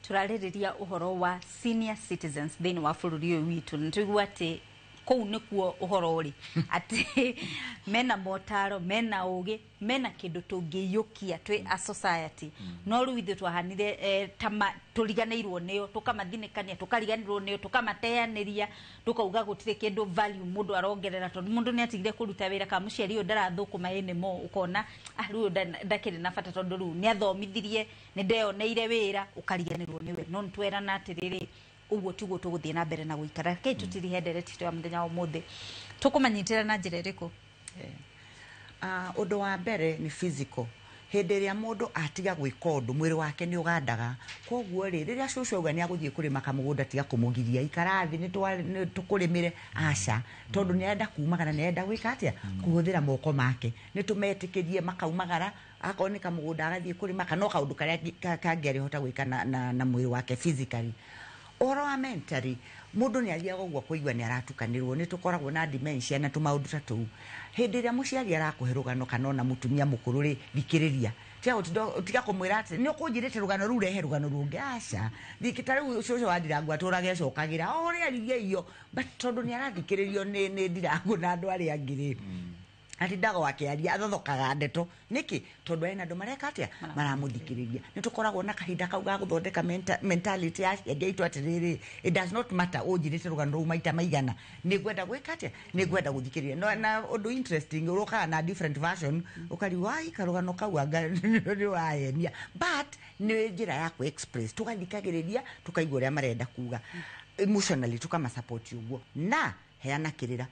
Tũrarĩrĩria ũhoro wa senior citizens thĩinĩ wa bũrũri ũyũ witũ, na tũigua atĩ Kũu nĩkuo ũhoro ũrĩ atĩ mena motaro, mena ũgĩ, mena kĩndũ tũngĩiyũkia twĩ a society. No rĩu ithuĩ twahanire ta tũriganĩirwo nĩo, tũkamathinĩkania, tũkariganĩrwo nĩo, tũkamateanĩria, tũkauga gũtirĩ kĩndũ value mũndũ arongerera, tondũ mũndũ nĩ atigire kũruta wĩra kana mũciari ũyũ ndarathũkũma anymore, ũkona rĩu ndakĩrĩ na bata tondũ rĩu nĩ athomithirie, nĩ ndeyoneire wĩra, ũkariganĩrwo nĩwe. No nĩ twerana atĩrĩrĩ, ũguo tiguo tũgũthiĩ na mbere na gũikara. Rekei tũtirihe ndereti itũ ya mũthenya wa ũmũthĩ. Tũkũmanyitĩra na njĩra ĩrĩkũ? Ũndũ wa mbere nĩ physical. Hĩndĩ ĩrĩa mũndũ atiga gwĩka ũndũ, mwĩrĩ wake nĩ ũgandaga. Koguo rĩ, rĩrĩa cũcũ auga nĩ agũthiĩ kũrĩma kamũgũnda, tiga kũmũgiria, ikara thĩ nĩ tũkũrĩmĩre, aca, tondũ nĩ arenda kumagara, nĩ arenda gwĩka atĩa, kũhũthĩra moko make. Nĩ tũmetĩkĩrie makaumagara, akorwo nĩ kamũgũnda agathiĩ kũrĩma, kana o kaũndũ karĩa kangĩ arĩhota gwĩka na mwĩrĩ wake physically. Ũhoro wa mentally, mũndũ nĩ athiaga ũguo kũigua nĩ aratukanĩrwo, nĩ tũkoragwo na dementia na tũmaũndũ ta tũu. Hĩndĩ ĩrĩa mũciari arakũhe rũgano kana ona mũtumia mũkũrũ rĩ, thikĩrĩria. Tiga kũmwĩra atĩ nĩ ũkũnjĩrĩte rũgano rũu, rehe rũgano rũngĩ, aca. Ta rĩu cũcũ wa Ndirangu atũraga ecokagĩra o ũrĩa aririe iyo, but tondũ nĩ arathikĩrĩrio nĩ Ndirangu na andũ arĩa angĩ rĩ, atindaga akĩaria, athothokaga ndeto. Nĩkĩ? Tondũ ena andũ mareka atĩa, maramũthikĩrĩria. Nĩ tũkoragwo na kahinda kau ga gũthondeka mentality ya aciari aitũ atĩrĩrĩ, it does not matter ũnjĩrĩte rũgano rũu maita maigana, nĩ ngwenda gwĩka atĩa, nĩ ngwenda gũthikĩrĩria. No, na ũndũ interesting, ũrokaga na different version, ũkarigwo ai karũgano kau anga nĩ ũrahenia, but nĩ njĩra ya kũ express, tũgathikagĩrĩria, tũkaigua ũrĩa marenda kuga emotionally, tũkamasupport ũguo. Na heana kĩrĩra.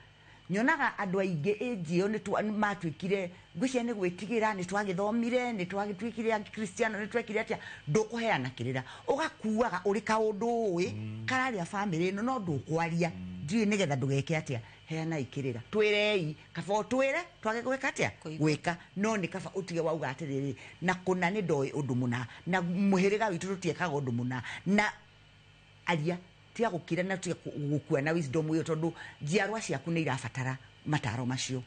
Nyonaga andũ aingĩ ĩnji ĩyo nĩ matuĩkire, ngwĩciria nĩ gwĩtigĩra, nĩ twagĩthomire, nĩ twagĩtuĩkire Akristiano, nĩ twekire atĩa, ndũkũheana kĩrĩra, ũgakuaga ũrĩ kaũndũ ũĩ kararĩa bamĩrĩ ĩno, no ndũkwaria, ndiũĩ nĩgetha ndũgeke atĩa. Heanai kĩrĩra, twĩrei, kaba ũtwĩre twage gwĩka atĩa, gwĩka, no nĩ kaba ũtige wauga atĩrĩrĩ, na kũna nĩ ndoĩ ũndũ mũna, na mũhĩrĩga witũ tũtiekaga ũndũ mũna, na aria, tiga gũkira na tiga gũkua na wisdom ĩyo, tondũ njiarwa ciaku nĩ irabatara mataro macio.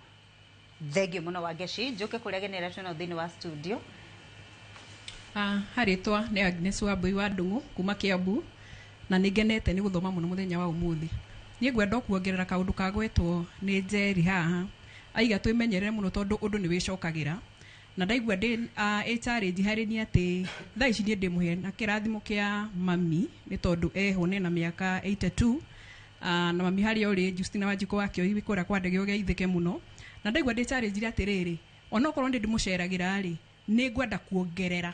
Thengio mũno Wangeci. Njũke kũrĩa genera twĩnao thĩinĩ wa studio. Harĩtwa nĩ Agnes Wambui wa Ndung'u kuma Kiambu, na nĩ ngenete nĩ gũthoma mũno mũthenya wa ũmũthĩ. Niĩ ngwenda o kuongerera kaũndũ ka gwetwo nĩ Njeri haha, aiga twĩmenyerere mũno tondũ ũndũ nĩ wĩcokagĩra. Na ndaigua ndĩ challenge harĩ niĩ atĩ thaa ici niĩ ndĩ na kĩrathimo kĩa mami, nĩ tondũ eho nĩ na mĩaka 82, na mami harĩa ũrĩ Justina Wanjikũ wa Kĩoi kũrĩa kwa ndege ũgeithĩke mũno. Na ndaigua ndĩ challenge atĩrĩrĩ, onokorwo nĩ ndĩmũceragĩra rĩ, nĩ ngwenda kuongerera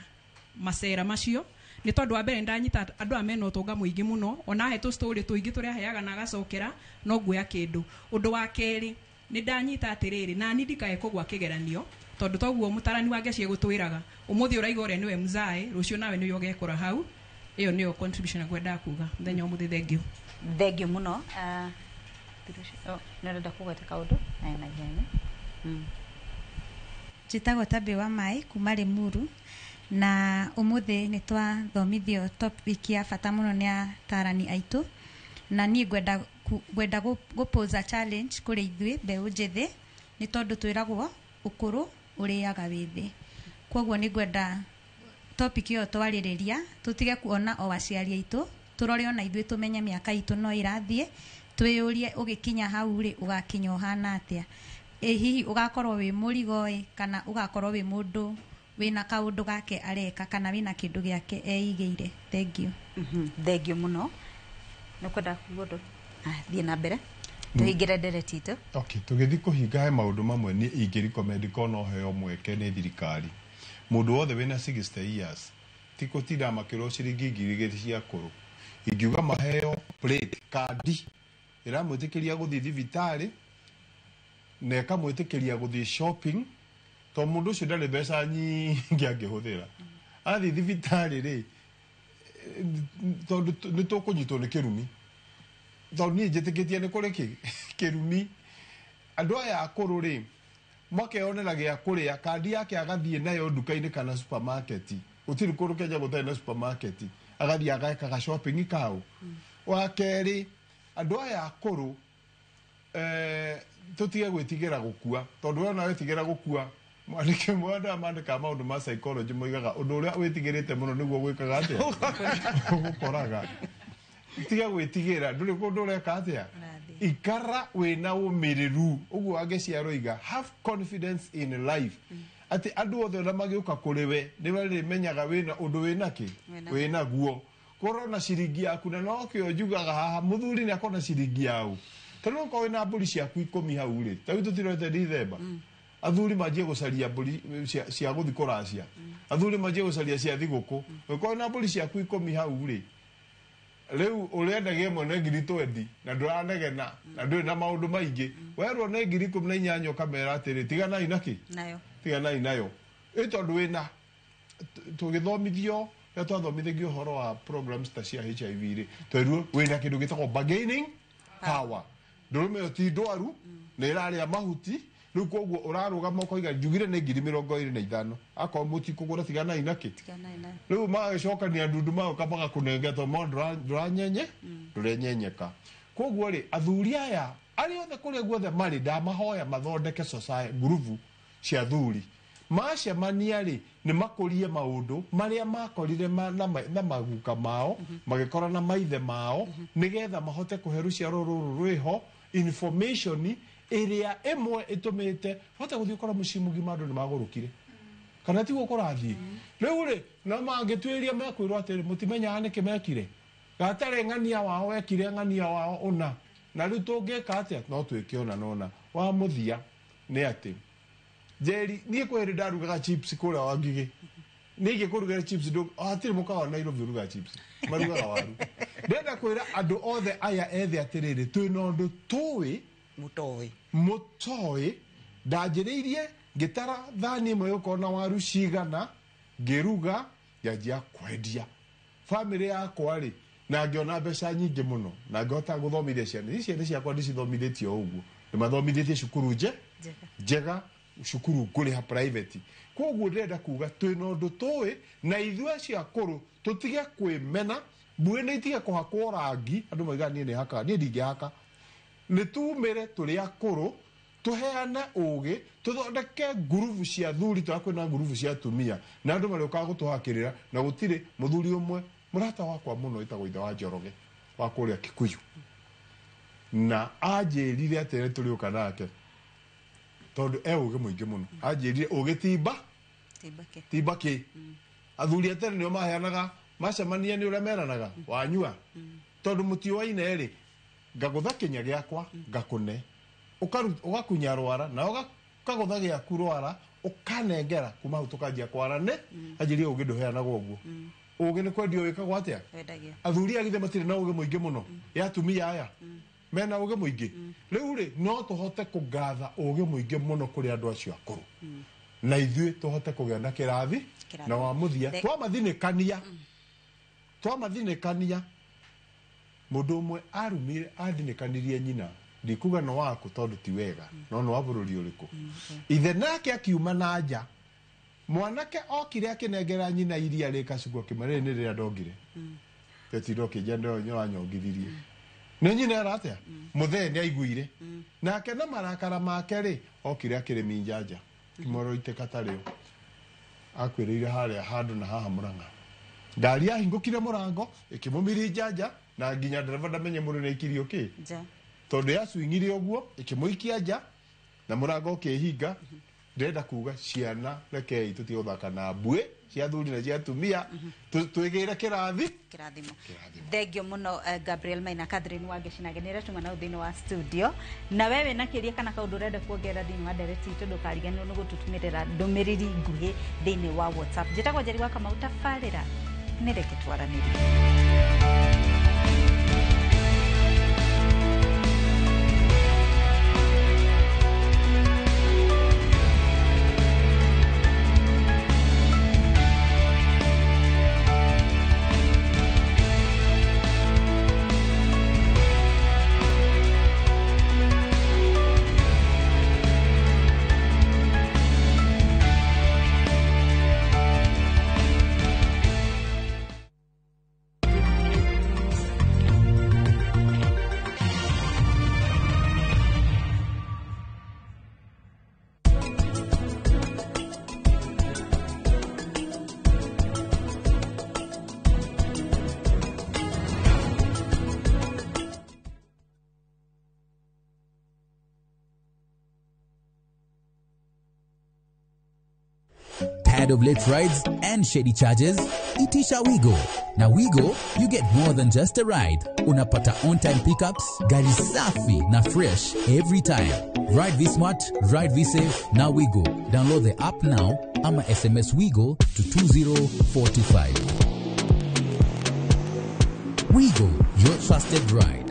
macera macio, nĩ tondũ wa mbere ndanyita andũ aya mena ũtonga mũingĩ mũno, ona he tũ story tũingĩ tũrĩa aheaga na agacokera, no nguoya kĩndũ. Ũndũ wa kerĩ, nĩ ndanyita atĩrĩrĩ, nani ndikae kũgwa kĩgeranio, tondũ toguo mũtarani wa Ngeci egũtwĩraga, ũmũthĩ ũraiga ũrĩa nĩwe mzae, rũciũ nawe nĩwe ũgekora hau. Ĩyo nĩyo contribution ngwendaga kuga mũthenya wa ũmũthĩ. Thengio. Thengio mũno. Nĩ ũrenda kũgweta kaũndũ na ihenya? Njĩtagwo Tabĩ wa Maĩ kuma Limuru, na ũmũthĩ nĩ twathomithio topic ya bata mũno nĩ atarani aitũ, na niĩ ngwenda gũ pose a challenge kũrĩ ithuĩ mbeũ njĩthĩ, nĩ tondũ twĩragwo ũkũrũ ũrĩaga wĩthĩ. Koguo nĩ ngwenda topic ĩyo twarĩrĩria tũtige kuona o aciari aitũ, tũrore ona ithuĩ, tũmenye mĩaka itũ no ĩrathiĩ, twĩyũrie ũgĩkinya hau rĩ, ũgakinya ũhana atĩa? Ĩ hihi ũgakorwo wĩ mũrigo ĩ, kana ũgakorwo wĩ mũndũ wĩna kaũndũ gake areka, kana wĩna kĩndũ gĩake eigĩire? Thank you. Thengio mũno. Nĩ ũkwenda kuga ũndũ? Thiĩ na mbere tũhingĩre ndereti itũ. Okay, tũgĩthiĩ kũhinga, he maũndũ mamwe niĩ ingĩ korwo no heo mweke nĩ thirikari. Mũndũ wothe wĩna 60 years ti gũtinda makĩrwo ciringi 2,000 cia kũrũ, ingiuga maheo plate kandi ĩramwĩtĩkĩria gũthiĩ thibitarĩ na ĩkamwĩtĩkĩria gũthiĩ shopping, tondũ mũndũ ũcio ndarĩ mbeca nyingĩ angĩhũthĩra athiĩ thibitarĩ rĩ, tondũ nĩ tũkũnyitwo nĩ kĩrumi, tondũ niĩ njĩtĩkĩtie nĩ kũrĩ kĩrumi. Andũ aya akũrũ rĩ, makeyonera gĩa kũrĩa, kandi yake agathiĩ nayo nduka-inĩ kana supermarket, gũtirĩ kũndũ Kenya gũtarĩ na supermarket, agathiĩ agekaga shopping kau. Wa kerĩ, andũ aya akũrũ tũtige gwĩtigĩra gũkua, tondũ wona wetigĩra gũkua, mwandĩke andũ aya mandĩkaga maũndũ ma psychology moigaga ũndũ ũrĩa wĩtigĩrĩte mũno nĩguo gwĩkaga atĩa, ũgũkoraga. Tiga gwĩtigĩra, ndũrĩ kũndũ ũreka atĩa. Ikara wĩna ũmĩrĩru ũguo angĩciaroiga, have confidence in life, atĩ andũ othe ona magĩũka kũrĩ we nĩ marĩmenyaga wĩna ũndũ wĩna kĩ wĩna guo. Korwo na ciringi yaku, na nokĩo njugaga haha mũthuri nĩ akorwo na ciringi yau, tondũ okorwo wĩna mbũri ciaku 10 hau rĩ, ta rĩu tũtirete Dithemba, athuri manjie gũcaria mbũri cia gũthiĩ kũracia, athuri manjie gũcaria cia thigũkũ. Ũkorwo na mbũri ciaku 10 hau rĩ, rĩu ũrĩendagia ĩmwe nĩ ngiri 20 na ndũranegena na ndũrĩ na maũndũ maingĩ, werwo nĩ ngiri 18 ũkamera atĩrĩ, tiganai na kĩ, tiganai nayo. Ĩ tondũ wĩna tũgĩthomithio, rĩrĩa twathomithagio ũhoro wa programs ta cia HIV rĩ, twerirwo wĩna kĩndũ gĩtagwo bargaining power. Ndũrũme ĩyo ti ndwaru, nĩ ĩrarĩa mahuti, rĩu koguo ũrarũgama ũkoiga njugire nĩ ngiri 25, akorwo mũtikũgũra tiganai na kĩ. Rĩu magagĩcokania ndundu magoka magakũnengera tondũ mo ndũranyenye ndũrenyenyeka. Koguo rĩ, athuri aya arĩa othe kũrĩa guothe marĩ, ndamahoya mathondeke society ngurubu cia athuri. Macemania rĩ, nĩ makũrie maũndũ marĩa makorire na maguka mao, magĩkora na maithe mao, nĩgetha mahote kũhe rũciaro rũrũ rwĩho information ĩrĩa ĩmwe ĩtũmĩte hote gũthiĩ ũkora mũciĩ mũgima andũ nĩ magũrũkire kana tiguo kũrathiĩ. Rĩu rĩ, no mangĩtuĩria mekwĩrwo atĩrĩ, mũtimenyaga nĩkĩ mekire, gatarĩ ng'ania wao wekire ng'ania wao ũna, na rĩu tũngĩka atĩa? No twĩke ũna na ũna. Wa mũthia nĩ atĩ Njeri, niĩ kwĩ hĩndĩ ndarugaga chips kũrĩa Wangigĩ, niĩ ingĩkũrugĩra chips hatirĩ mũkawa Nairobi ũrugaga chips, marugaga waru. Ndĩrenda kwĩra andũ othe aya ethĩ atĩrĩrĩ, twĩna ũndũ tũĩ mũtoĩ. Ndanjĩrĩirie ngĩtara thani ĩmwe ĩgũkorwo na waru cigana, ngĩruga ngĩanjia kwendia bamĩrĩ yakwa rĩ, na ngĩona mbeca nyingĩ mũno na ngĩhota gũthomithia ciana ici. Ciana ciakwa ndicithomithĩtie o ũguo, nĩmathomithĩtie cukuru njega, cukuru ngũrĩha private. Koguo ndĩrenda kuga twĩna ũndũ tũĩ, na ithuĩ acio akũrũ tũtige kwĩmena, mbuĩ nĩ itige kũhakwo rangi. Andũ moigaga niĩ nĩ hakaga, niĩ ndingĩhaka. Nĩ tumĩre tũrĩ akũrũ, tũheane ũgĩ, tũthondeke ngurubu cia athuri tũrĩa kwĩna ngurubu cia atumia, na andũ marĩũkaga gũtũhakĩrĩra. Na gũtirĩ mũthuri ũmwe mũrata wakwa mũno ĩtagwo ithe wa Njoroge wa kũrĩa Kikuyu, na anjĩrire atĩ nĩ tũrĩũka nake tondũ e ũgĩ mũingĩ mũno. Anjĩrire ũgĩ timba kĩ. Athuri a tene nĩo maheanaga, macemania nĩ ũrĩa meranaga wanyua, tondũ mũtiũaine rĩ, ngagũtha kĩnya gĩakwa ngakũne, ũgakunya rwara na ũkagũtha gĩaku rwara ũkanengera, kuma hau tũkanjia kwarane. Anjĩrire ũgĩ ndũheanagwo ũguo, ũgĩ nĩ kwendio wĩkagwo atĩa. Athuri a githĩ matirĩ na ũgĩ mũingĩ mũno ya atumia aya mena ũgĩ mũingĩ. Rĩu rĩ, no tũhote kũngatha ũgĩ mũingĩ mũno kũrĩ andũ acio akũrũ, na ithuĩ tũhote kũgĩa na kĩrathi. Na wa mũthia, twamathinĩkania mũndũ ũmwe arumire athinĩkanirie nyina, ndikuga no waku tondũ ti wega, no nĩ wa bũrũri ũrĩkũ. Ithe nake akiuma na nja, mwanake okire akĩnengera nyina iria rĩ kacuku, akĩmwĩra rĩrĩ nĩ rĩrĩa ndongire, tetinda ũkĩnjia nĩwanyongithirie. Nĩ nyina era atĩa, mũthee nĩ aiguire nake na marakara make rĩ, okire akĩrĩminja nja, kĩmwĩra ũitĩka tarĩo akwĩrĩire harĩa handũ na haha Mũrang'a. Ngari yahingũkire mũrango ĩkĩmũmirinja nja, na nginya ndereba ndamenye mũndũ nĩ aikirio kĩ, tondũ yacwing'ire ũguo ĩkĩmũikia nja na mũrango ũkĩhinga. Ndĩrenda kuga ciana rekei tũtige gũthaka na mbuĩ cia athuri na cia atumia, twĩgĩre kĩrathi. Kĩrathimo. Thengio mũno Gabriel Maina. Catherine Wangeci nake nĩ aratũma nao thĩinĩ wa studio. Na we wĩna kĩũria kana kaũndũ ũrenda kuongerera thĩinĩ wa ndereti itũ, ndũkariganĩrwo nĩ gũtũtũmĩrĩra ndũmĩrĩri nguhĩ thĩinĩ wa WhatsApp. Njĩtagwo Njeri wa Kamau, tabarĩra nĩ reke twaranĩrie. Tired of late rides and shady charges? Itisha Wigo. Na Wigo, you get more than just a ride. Unapata on-time pickups, gari safi na fresh every time. Ride V Smart, ride V Safe, na Wigo. Download the app now ama SMS Wigo to 20425. Wigo, your trusted ride.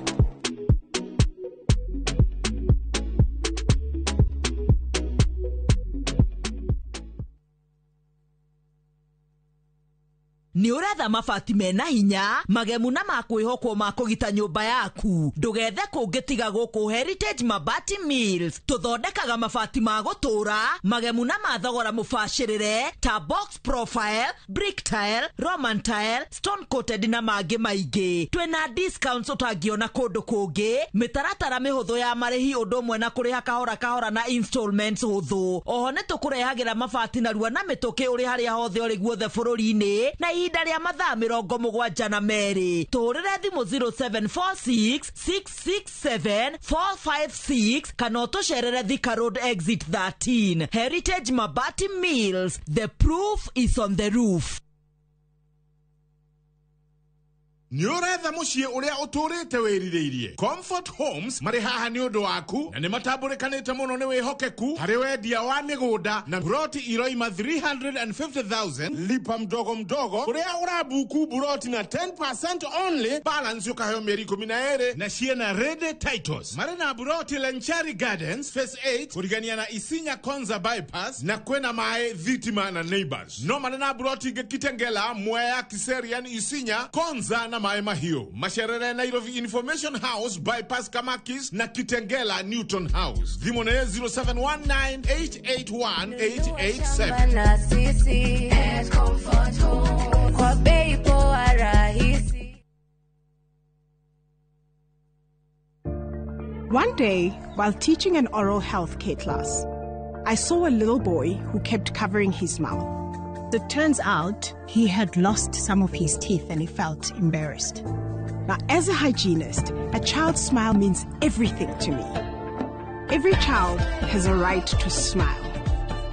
Nĩ ũretha mabati mena hinya magemu na makwĩhokwo ma kũgita nyũmba yaku. Ndũgethe kũngĩ tiga gũkũ Heritage Mabati Mills. Tũthondekaga mabati ma gũtũũra magemu na ma thogora mũbacĩrĩre ta box profile, brick tile, roman tile, stone coated na mangĩ maingĩ. Twĩna discounts ũtangĩona kũndũ kũngĩ, mĩtaratara mĩhũthũ ya marĩhi ũndũ ũmwe na kũrĩha kahora kahora na installments hũthũ. Oho nĩ tũkũrehagĩra mabati narua na mĩtũkĩ ũrĩ harĩa hothe ũrĩ guothe bũrũri-inĩ na ihinda rĩa mathaa 72. Tũhũrĩre thimũ 0746 667 456 kana ũtũcerere Thika Road exit 13. Heritage Mabati Mills, the proof is on the roof. Nĩ ũretha mũciĩ ũrĩa ũtũrĩte wĩrirĩirie. Comfort Homes marĩ haha nĩ ũndũ waku na nĩ matambũrĩkanĩte mũno nĩ wĩhokeku harĩ wendia wa mĩgũnda na buroti iroima 350,000 lipa mdogo mdogo ũrĩa ũrabuku buroti na 10% only balance ũkaheo mĩeri 12 na ciena ready titles. Marĩ na buroti Lenchari Gardens Phase 8 kũrigania na Isinya Konza bypass na kwĩna maĩ thitima na neighbors. No marĩ na buroti ingĩ Kitengela, Mwea, Kiserian, Isinya, Konza na Maĩ Mahiũ. Macerere Nairobi Information House bypass Kamakis na Kitengela Newton House. Thimũ nĩ 0719881887. Na sisi at Comfort Home kwa bei poa rahisi. One day, while teaching an oral health care class, I saw a little boy who kept covering his mouth. It turns out he had lost some of his teeth and he felt embarrassed. Now, as a hygienist, a child's smile means everything to me. Every child has a right to smile,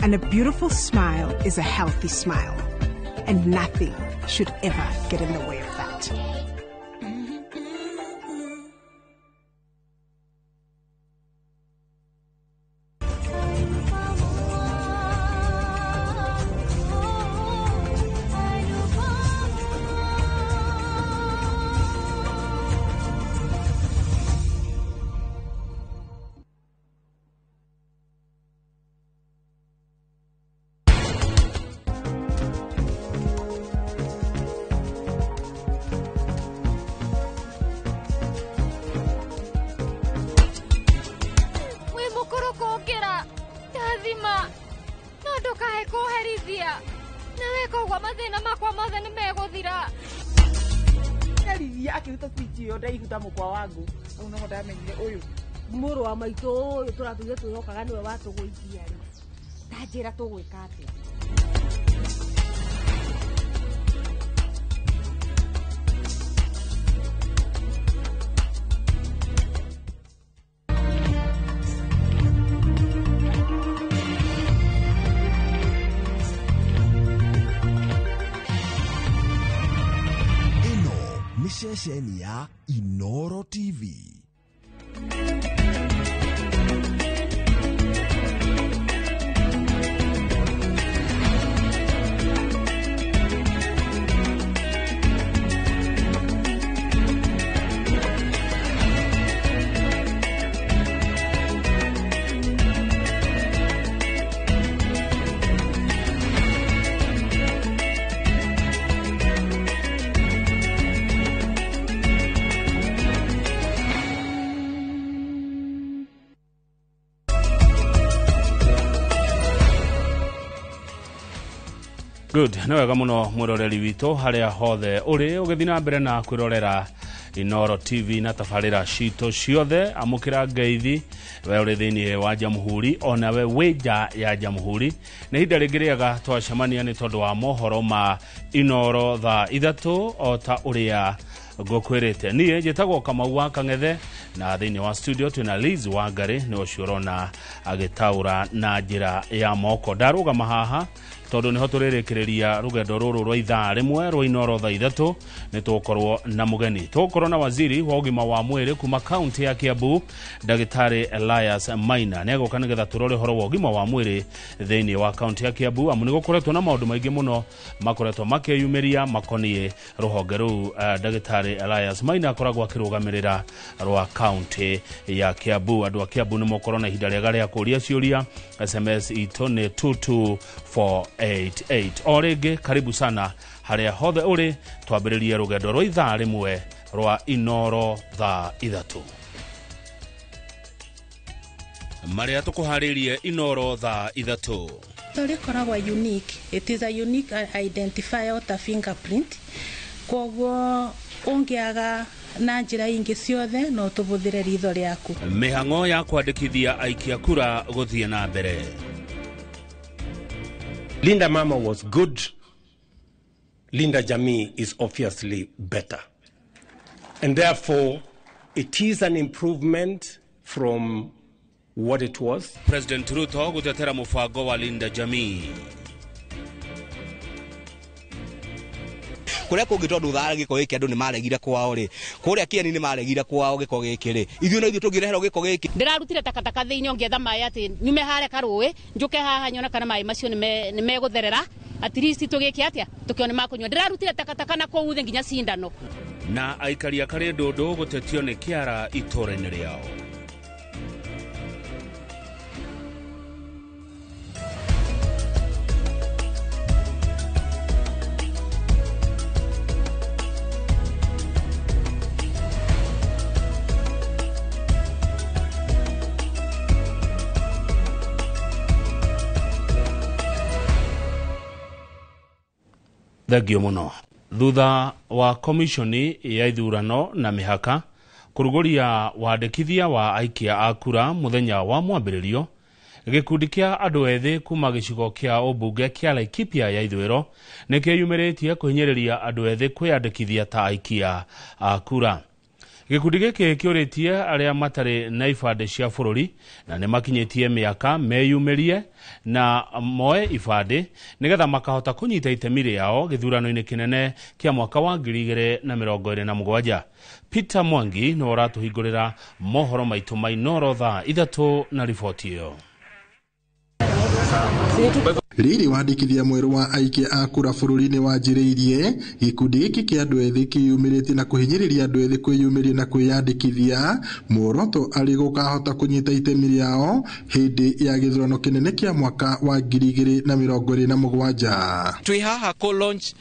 and a beautiful smile is a healthy smile, and nothing should ever get in the way of that. Wĩ mũkũrũ kũngĩra ndathima no ndũkae kũherithia na weka ũguo mathĩna makwa mothe nĩ megũthira. Ndarithia akĩruta speech ĩyo ndaihu ta mũkwa wangu hau noho ndamenyire ũyũ mũrũ wa maitũ ũyũ tũratũire twĩhokaga nĩwe watũgũithia rĩ, ta njĩra tũgwĩka atĩa? Ĩno nĩ ceceni ya Inoro TV. Good, nĩ wega mũno mwĩroreri witũ harĩa hothe ũrĩ ũgĩthiĩ na mbere na kwĩrorera Inoro TV na tabarĩra citũ ciothe. Amũkĩra ngeithi we ũrĩ thĩinĩ wa Jamhuri onawe wĩ nja ya Jamhuri. Nĩ ihinda rĩngĩ rĩega twacemania nĩ tondũ wa mohoro ma Inoro thaa 3 o ta ũrĩa Ngũkwĩrĩte niĩ njĩtagwo Kamau wa Kang'ethe, na thĩinĩ wa studio twĩna Liz Wangari, nĩ ũcio ũrona agĩtaũra na njĩra ya moko. Ndarũgama haha tondũ nĩho tũrĩrĩkĩrĩria rũgendo rũrũ rwa ithaa rĩmwe rwa Inooro thaa 3. Nĩ tũgũkorwo na mũgeni, tũgũkorwo na waziri wa ũgima wa mwĩrĩ kuma kaunti ya Kiambu, Ndagĩtarĩ Elias Maina. Nĩ egũka nĩgetha tũrore ũhoro wa ũgima wa mwĩrĩ thĩinĩ wa kaunti ya Kiambu, amu nĩ gũkoretwo na maũndũ maingĩ mũno makoretwo makĩyumĩria makoniĩ rũhonge rũu. Ndagĩtarĩ Elias Maina akoragwo akĩrũgamĩrĩra rwa kaunti ya Kiambu. Andũ a Kiambu nĩ mũkorwo na ihinda rĩega rĩa kũria ciũria. SMS itũ nĩ 22488. O rĩngĩ, karibu sana harĩa hothe ũrĩ, twambĩrĩrie rũgendo rwa ithaa rĩmwe rwa Inooro thaa 3, marĩa tũkũharĩirie Inooro thaa 3. Rĩkoragwo unique, it is a unique identifier ta fingerprint, koguo ũngĩaga na njĩra ingĩ ciothe no tũbũthĩre ritho rĩaku. Mĩhang'o ya kwandĩkithia aikia kura gũthiĩ na mbere. Linda Mama was good. Linda Jamii is obviously better. And therefore, it is an improvement from what it was. President Ruto gũtetera mũbango wa Linda Jamii. Kũrĩa kũngĩ tondũ thara gĩko gĩkĩ andũ nĩ maregire kwao rĩ, kũrĩa Kĩeni nĩ maregire kwao gĩko gĩkĩ rĩ, ithuĩ no ithuĩ tũngĩreherwo gĩko gĩkĩ. Ndĩrarutire takataka thĩinĩ ngĩetha maĩ atĩ nyume harĩa karũĩ njũke haha nyone kana maĩ macio nĩ megũtherera, at least tũgĩke atĩa tũkĩone makũnyua. Ndĩrarutire takataka na kũu thĩ nginya cindano. Na aikari a Karĩndũndũ gũtetio nĩ kĩara itũũra-inĩ rĩao. Thengio mũno. Thutha wa komishoni ya ithurano na mĩhaka kũrugũria wandĩkithia wa aikia a kura mũthenya wa mwambĩrĩrio, gĩkundi kĩa andũ ethĩ kuma gĩcigo kĩa ũmbunge kĩa Laikipia ya ithũĩro nĩ kĩyumĩrĩtie kũhinyĩrĩria andũ ethĩ kwĩyandĩkithia ta aikia a kura. Gĩkundi gĩkĩ kĩũrĩtie arĩa matarĩ na ibandĩ cia bũrũri na nĩ makinyĩtie mĩaka meyumĩrie na moe ibandĩ nĩgetha makahota kũnyita itemi rĩao gĩthurano-inĩ kĩnene kĩa mwaka wa 2027. Peter Mwangi nĩwe ũratũhingũrĩra mohoro maitũ ma Inooro thaa 3 na riboti ĩyo. Rĩrĩ wandĩkithia mwerũ wa aikia a kura bũrũri-inĩ wanjĩrĩirie, gĩkundi gĩkĩ kĩa andũ ethĩ kĩyumĩrĩtie na kũhinyĩrĩria andũ ethĩ kwĩyumĩria na kwĩyandĩkithia, muoroto arĩ gũkahota kũnyita itemi rĩao hĩndĩ ya gĩthurano kĩnene kĩa mwaka wa 2027. Twĩ haha kũ launch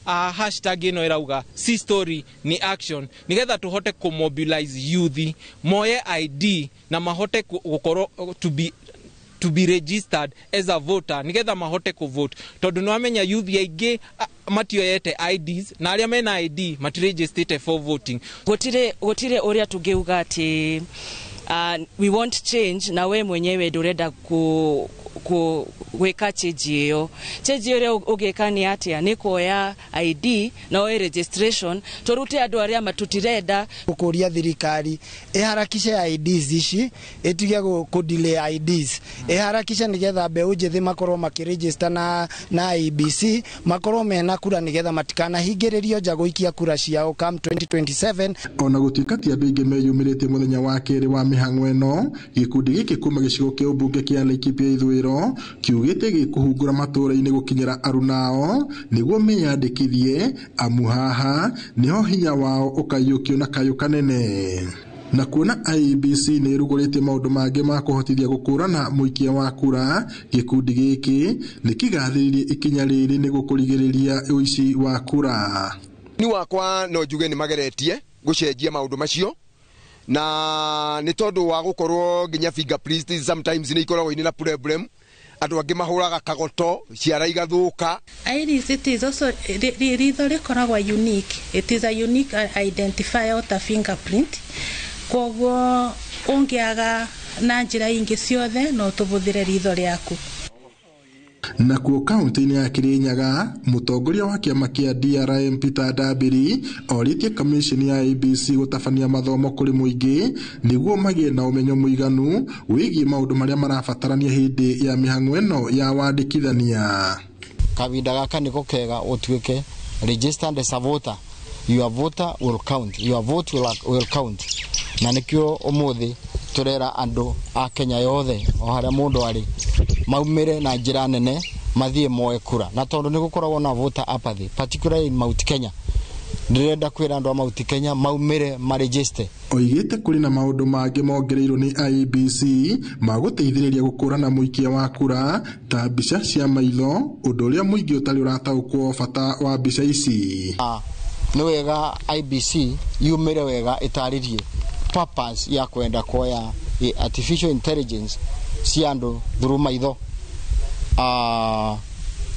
hashtag ĩno ĩrauga si story ni action, nigetha tũhote kũ mobilize youth moye ID na mahote gũkorwo to be registered as a voter, nigetha mahote ku vote, tondu nwamenya youth aingĩ matioyete IDs na arĩa mena ID matiregistrate for voting. Gũtirĩ ũrĩa tũngĩuga atĩ we want change na we mwenyewe ndũrenda gwĩka change ĩyo. Change ĩrĩa ũngĩka nĩ atĩa? Nĩ kuoya ID na oe registration tũrute andũ arĩa matutirenda. Gũkũria thirikari ĩharakishe IDs ici, ĩtige kũ delay IDs, ĩharakishe nĩgetha mbeũ njĩthĩ makorwo makĩregister na IEBC, makorwo mena kura nĩgetha matikanahingĩrĩrio nja gũikia kura ciao come 2027. Ona gũtuĩka ti andũ aingĩ meyumĩrĩtie mũthenya wa kerĩ wa mĩhang'o ĩno, gĩkundi gĩkĩ kuma gĩcigo kĩa ũmbunge kĩa Laikipia ithũĩro kiugĩte gĩkũhungura matũũra-inĩ gũkinyĩra arunao nĩguo meyandĩkithie, amu haha nĩho hinya wao ũkaiyũkio na kayũ kanene. Na kuona IEBC nĩ ĩrugũrĩtie maũndũ mangĩ ma kũhotithia gũkũrana mũikia wa kura, gĩkundi gĩkĩ nĩ kĩgathĩrĩirie ikinya rĩrĩ nĩguo kũrigĩrĩria ũici wa kura. Ni wakwa no njuge nĩ mageretie gũcenjia maũndũ macio, na nĩ tondũ wa gũkorwo nginya fingerprints sometimes nĩ ikoragwo ina problem, andũ angĩ mahũraga kagoto ciara igathũka. Iris, it is also ritho rĩkoragwo unique, it is a unique identifier ta fingerprint, koguo ũngĩaga na njĩra ingĩ ciothe no tũbũthĩre ritho rĩaku. Nakuo kaunti-inĩ ya Kirinyaga, mũtongoria wa kĩama kĩa DRM Peter Ndambiri orĩtie kamĩcini ya IEBC gũtabania mathomo kũrĩ mũingĩ nĩguo magĩe na ũmenyo mũiganu wĩgiĩ maũndũ marĩa marabatarania hĩndĩ ya mĩhang'o ĩno ya wandĩkithania. Kahinda gaka niko kega ũtuĩke registered as a voter. Your voter will count. Your vote will count. Na nikio umuthi turera andu a Kenya yothe o haria mundu ari maumire na njira nene mathie moe kura, na tondu ni gukoragwo na voter apathy particularly in Mount Kenya, ndirenda kwira andu a Mount Kenya maumire maregister. Oigĩte kũrĩ na maũndũ mangĩ mongereirwo nĩ IEBC ma gũteithĩrĩria gũkũrana mũikia wa kura ta mbica cia maitho, ũndũ ũrĩa mũingĩ ũtarĩ ũrataũkwo bata wa mbica ici. Nĩ wega IEBC yumĩre wega ĩtarĩrie purpose ya kwenda kuoya artificial intelligence cia andũ through maitho.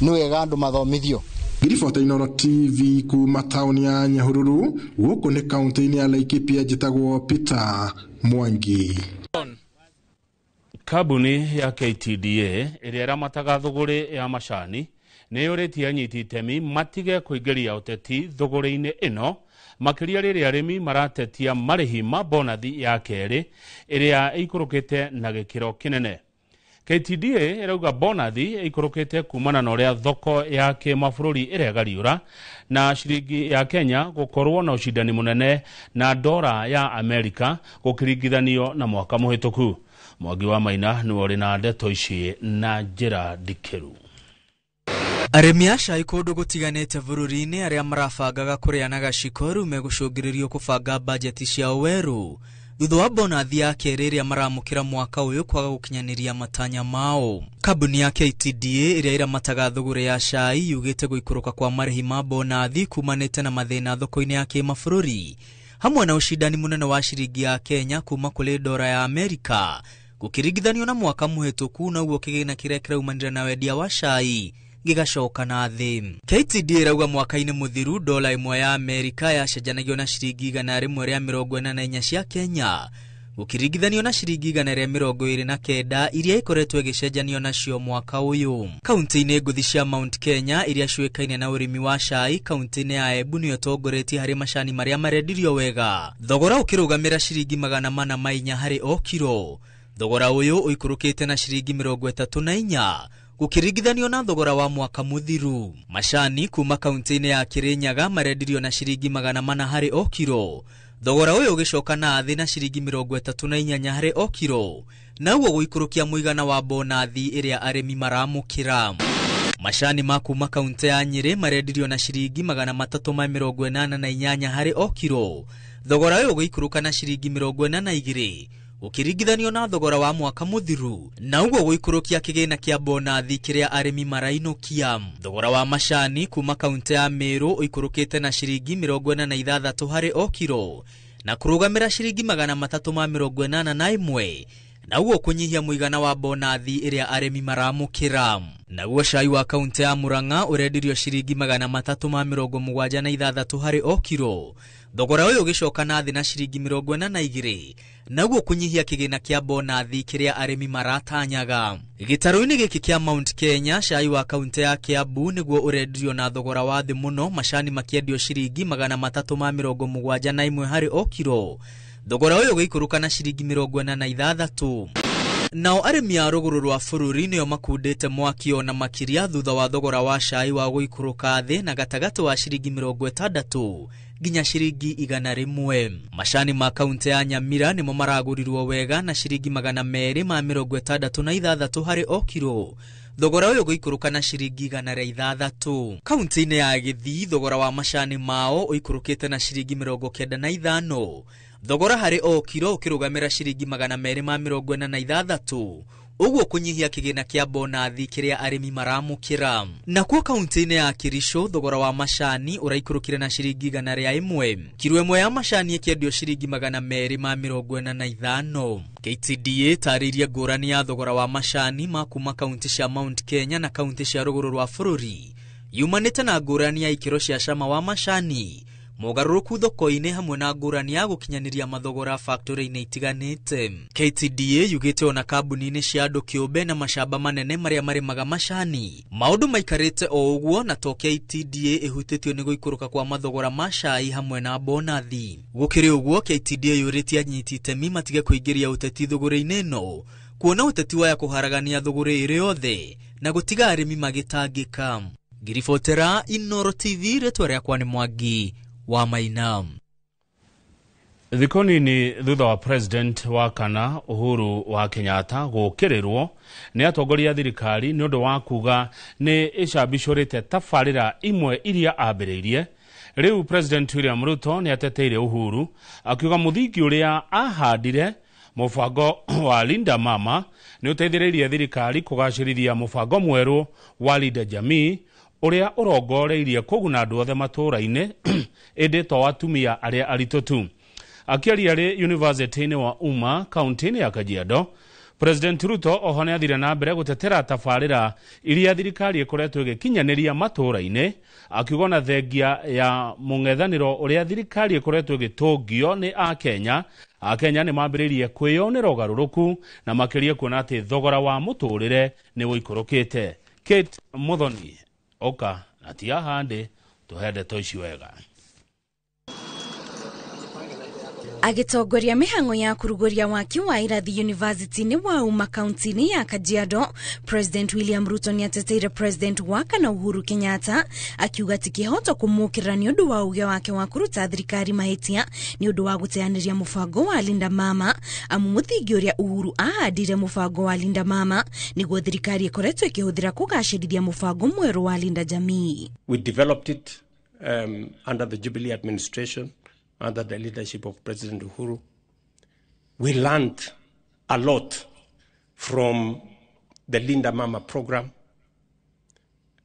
Nĩ wega andũ mathomithio. Ngiribota Inooro TV kuma taũni ya Nyahururu, gũkũ nĩ kaunti-inĩ ya Laikipia, njĩtagwo Peter Mwangi. Kambuni ya KTDA ĩrĩa ĩramataga thũgũrĩ ya macani nĩ yũrĩtie anyiti itemi matige kũingĩria ũteti thũgũrĩ-inĩ ĩno, makĩria rĩrĩa arĩmi maratetia marĩhi ma bonathi ya kerĩ ĩrĩa ĩikũrũkĩte na gĩkĩro kĩnene. KTDA ĩrauga bonathi ĩikũrũkĩte kumana na ũrĩa thoko ya kĩmabũrũri ĩregariũra na ciringi ya Kenya gũkorwo na ũcindani mũnene na ndora ya Amerika gũkĩringithanio na mwaka mũhĩtũku. Mwangi wa Maina nĩwe ũrĩ na ndeto ici na njĩra ndikĩru. Arĩmi a cai kũndũ gũtiganĩte bũrũri-inĩ arĩa marabangaga kũrĩa na gaciko rĩu megũcũngĩrĩrio kũbanga bajeti ciao werũ thutha wa bonathi ya kerĩ ĩrĩa maramũkĩra mwaka ũyũ kwaga gũkinyanĩria matanya mao. Kambuni ya KTDA ĩrĩa ĩramataga thũgũrĩ ya cai yugĩte gũikũrũka kwa marĩhi ma bonathi kumanĩte na mathĩna thoko-inĩ ya kĩmabũrũri hamwe na ũcindani mũnene wa ciringi ya Kenya kuma kũrĩ ndora ya Amerika gũkĩringithanio na mwaka mũhĩtũku, na ũguo kĩgĩna kĩrĩa kĩraumanĩra na wendia wa cai gĩgacoka na thĩ. KTDA ĩrauga mwaka-inĩ mũthiru dola ĩmwe ya Amerika yacenjanagio na ciringi 144 cia Kenya gũkĩringithanio na ciringi 129 iria ikoretwo ĩgĩcenjanio nacio mwaka ũyũ. Kaunti-inĩ ngũthi cia Mount Kenya iria ciũĩkaine na ũrĩmi wa cai, kaunti-inĩ ya Embu nĩyo ĩtongoretie harĩ macani marĩa marendirio wega, thogora ũkĩrũgamĩra ciringi 404 harĩ o kiro. Thogora ũyũ ũikũrũkĩte na ciringi 34 gũkĩringithanio na thogora wa mwaka mũthiru. Macani kuma kaunti-inĩ ya Kirinyaga marendirio na ciringi 400 harĩ o kiro, thogora ũyũ ũgĩcoka na thĩ na ciringi 38 harĩ o kiro, naguo gũikũrũkia mũigana wa bonathi ĩrĩa arĩmi maramũkĩra. Macani ma kuma kaunti ya Nyĩrĩ marendirio na ciringi 388 harĩ o kiro, thogora ũyũ ũgĩikũrũka na ciringi 42 ũkĩringithanio na thogora wa mwaka mũthiru, na ũguo gũikũrũkia kĩgĩna kĩa bonathi kĩrĩa arĩmi marainũkia. Thogora wa macani kuma kaunti ya Meru ũikũrũkĩte na ciringi 46 harĩ o kiro na kũrũgamĩra ciringi 381, na ũguo kũnyihia mũigana wa bonathi ĩrĩa arĩmi maramũkĩra. Naguo cai wa kaunti ya Murang'a ũrendirio ciringi 376 harĩ o kiro, thogora ũyũ ũgĩcoka na thĩ na ciringi 42, naguo kũnyihia kĩgĩna kĩa bonathi kĩrĩa arĩmi maratanyaga. Gĩtarũ-inĩ gĩkĩ kĩa Mount Kenya, cai wa kaunti ya Kiambu nĩguo ũrendirio na thogora wa thĩ mũno, macani makĩendio ciringi 371 harĩ o kiro, thogora ũyũ ũgĩikũrũka na ciringi 46. Nao arĩmi a rũgũrũ rwa bũrũri nĩo makundĩte mwaki ona makĩria thutha wa thogora wa cai wa gũikũrũka thĩ na gatagatĩ wa ciringi 60 nginya ciringi 100. Macani ma kaunti ya Nyamira nĩmo maragũrirwo wega na ciringi 266 harĩ o kiro, thogora ũyũ ũgĩikũrũka na ciringi 106. Kaunti-inĩ ya Gĩthii thogora wa macani mao ũikũrũkĩte na ciringi 95, thogora harĩ o kiro ũkĩrũgamĩra ciringi 246, ũguo kũnyihia kĩgĩna kĩa bonathi kĩrĩa arĩmi maramũkĩra. Nakuo kaunti-inĩ ya Kericho thogora wa macani ũraikũrũkire na ciringi 101, kiro ĩmwe ya macani ĩkĩendio ciringi 245. KTDA ĩtarĩirie ngũrani ya thogora wa macani ma kuma kaunti cia Mount Kenya na kaunti cia rũgũrũ rwa bũrũri yumanĩte na ngũrani ya ikĩro cia cama wa macani Mogarũrũku thoko-inĩ hamwe na ngũrani ya gũkinyanĩria mathogora factory-inĩ itiganĩte. KTDA yugĩte ona kambuni-inĩ cia andũ kĩũmbe na macamba manene marĩa marĩmaga macani maũndũ maikarĩte o ũguo, na to KTDA ĩhutĩtio nĩ gũikũrũka kwa mathogora ma cai hamwe na bonathi. Gũkĩrĩ ũguo, KTDA yũrĩtie anyiti itemi matige kũingĩria ũteti thũgũrĩ-inĩ ĩno, kuona ũteti waya kũharagania thũgũrĩ ĩrĩ yothe na gũtiga arĩmi magĩtangĩka. Ngiribotera Inooro TV, rĩtwa rĩakwa nĩ Mwangi wa Maina. Thikũ nini thutha wa president wa kana Uhuru wa Kenyatta gũkĩrĩrwo nĩ atongoria a thirikari nĩ ũndũ wa kuga nĩ ĩcambicũrĩte tabarĩra imwe iria ambĩrĩirie, rĩu President William Ruto nĩ ateteire Uhuru akiuga mũthingi ũrĩa ahandire mũbango wa Linda Mama nĩ ũteithĩrĩirie thirikari kũgacĩrithia mũbango mwerũ wa Linda Jamii ũrĩa ũrongoreirie kũguna andũ othe matũũra-inĩ ĩndĩ to atumia arĩa aritũ tu. Akĩaria rĩ University-inĩ wa Umma kaunti-inĩ ya Kajiado, President Ruto oho nĩ athire na mbere gũtetera tabarĩra iria thirikari ĩkoretwo ĩgĩkinyanĩria matũũra-inĩ, akiuga ona thengia ya mũng'ethanĩro ũrĩa thirikari ĩkoretwo ĩgĩtũngio nĩ Akenya, Akenya nĩ mambĩrĩirie kwĩyonera ũgarũrũku na makĩria kuona atĩ thogora wa mũtũrĩre nĩ ũikũrũkĩte. Kate Muthoni oka na ti ahande tũhe ndeto ici wega. Agĩtongoria mĩhang'o ya kũrugũria waki wa irathi University-inĩ wa Umma kaunti-inĩ ya Kajiado, President William Ruto nĩateteire President wa kana Uhuru Kenyatta akiuga ti kĩhoto kũmũkĩrĩra nĩ ũndũ wa uge wake wa kũruta thirikari mahĩtia nĩ ũndũ wa gũteanĩria mũbango wa Linda Mama, amu mũthingi ũrĩa Uhuru ahandire mũbango wa Linda Mama nĩguo thirikari ĩkoretwo ĩkĩhũthĩra kũgacĩrithia mũbango mwerũ wa Linda Jamii. We developed it under the Jubilee administration, under the leadership of President Uhuru. We learned a lot from the Linda Mama program.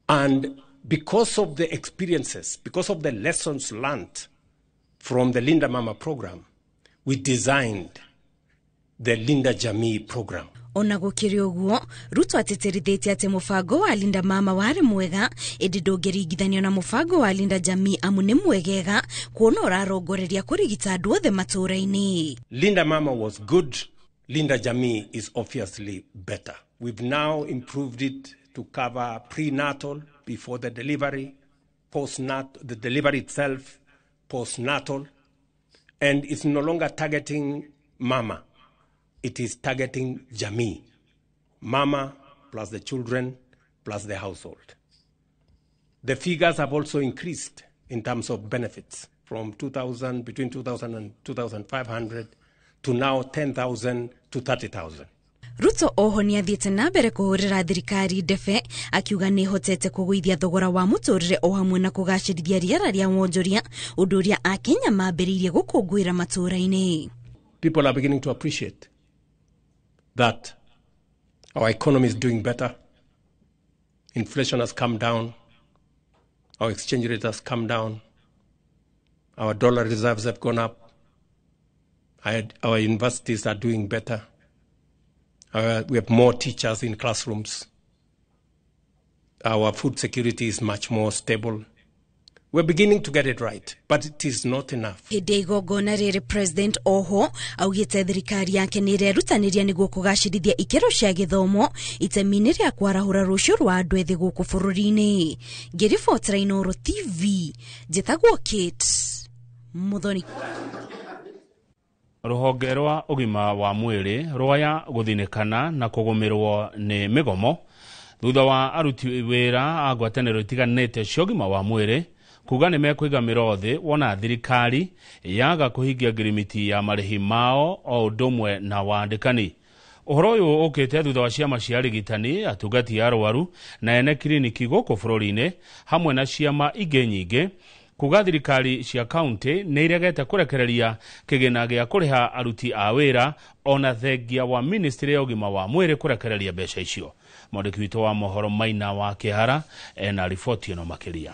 And because of the experiences, because of the lessons learned from the Linda Mama program, we designed the Linda Jamii program. Ona gũkĩrĩ ũguo, Ruto atĩtĩrithĩtie atĩ mũbango wa Linda Mama warĩ mwega ĩndĩ ndũngĩringithanio na mũbango wa Linda Jamii amu nĩ mwegega kuona ũrarongoreria kũrigita andũ othe matũũra-inĩ. Linda Mama was good. Linda Jamii is obviously better. We've now improved it to cover prenatal, before the delivery, postnatal, the delivery itself, postnatal, and it's no longer targeting mama. It is targeting Jamii, mama plus the children plus the household. The figures have also increased in terms of benefits from 2,000, between 2,000 and 2,500 to now 10,000 to 30,000. Ruto oho nĩ athiĩte na mbere kũhũrĩra thirikari ndebe akiuga nĩ ĩhotete kũgũithia thogora wa mũtũrĩre o hamwe na kũgacĩrithia rĩera rĩa wonjoria, ũndũ ũrĩa Akenya mambĩrĩirie gũkũngũĩra matũũra-inĩ. People are beginning to appreciate that our economy is doing better. Inflation has come down. Our exchange rate has come down. Our dollar reserves have gone up. Our universities are doing better. We have more teachers in classrooms. Our food security is much more stable. We're beginning to get it right, but it is not enough. Hĩndĩ ya igongona rĩrĩ, President oho augĩte thirikari yake nĩ ĩrerutanĩria nĩguo kũgacĩrithia ikĩro cia gĩthomo itemi-inĩ rĩa kwarahũra rũciũ rwa andũ ethĩ gũkũ bũrũri-inĩ. Ngĩribotera Inooro TV, njĩtagwo Kate Muthoni. Rũhonge rwa ũgima wa mwĩrĩ rwaya gũthinĩkana na kũgũmĩrwo nĩ mĩgomo thutha wa aruti wĩra a ngwatanĩro itiganĩte cia ũgima wa mwĩrĩ kuga nĩ mekũiga mĩro thĩ wona thirikari yaga kũhingia ngirimiti ya marĩhi mao o ũndũ ũmwe na wandĩkani. Ũhoro ũyũ ũkĩte thutha wa ciama cia arigitani, atungati a arwaru na ene kiriniki gũkũ bũrũri-inĩ hamwe na ciama ingĩ nyingĩ kuga thirikari cia kaunti nĩ iregete kũrekereria kĩgĩna gĩa kũrĩha aruti a wĩra ona thengia wa ministry ya ũgima wa mwĩrĩ kũrekereria mbeca icio. Mwandĩki witũ wa mohoro Maina wa Kĩhara ena riboti ĩno makĩria.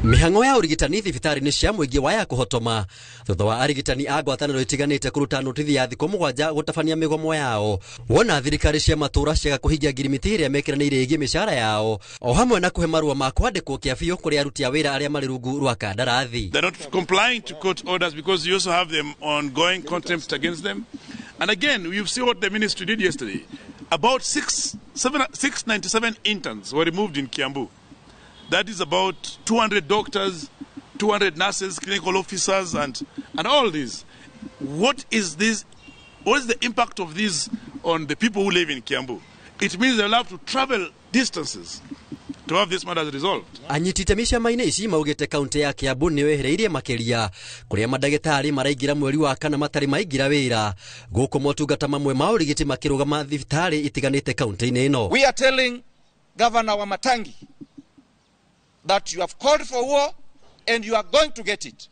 Mĩhang'o ya ũrigitani thibitarĩ-inĩ cia mũingĩ wa ya kũhotoma thutha wa arigitani a ngwatanĩro itiganĩte kũruta notithi ya thikũ 7 gũtabania mĩgomo yao, wona thirikari cia matũũra ciaga kũhingia ngirimiti ĩrĩa mekĩranĩire ĩgiĩ mĩcara yao, o hamwe na kũhe marũa ma kwandĩkwo kĩa biũ kũrĩ aruti a wĩra arĩa marĩ rungu rwa kandarathi. They're not complying to court orders because you also have them ongoing contempt against them. And again, you've seen what the ministry did yesterday. About 697 interns were removed in Kiambu. That is about 200 doctors, 200 nurses, clinical officers, and all these. What is this? What is the impact of this on the people who live in Kiambu? It means they'll have to travel distances to have this matter resolved. Anyiti itemi ciama-inĩ ici maugĩte kaunti ya Kiambu nĩyo ĩhĩrĩirie makĩria kũrĩa mandagĩtarĩ maraingĩra mweri wa kana matarĩ maingĩra wĩra, gũkũ motungata mamwe ma ũrigiti makĩrũgama thibitarĩ itiganĩte kaunti-inĩ ĩno. We are telling Governor Wamatangi that you have called for war and you are going to get it.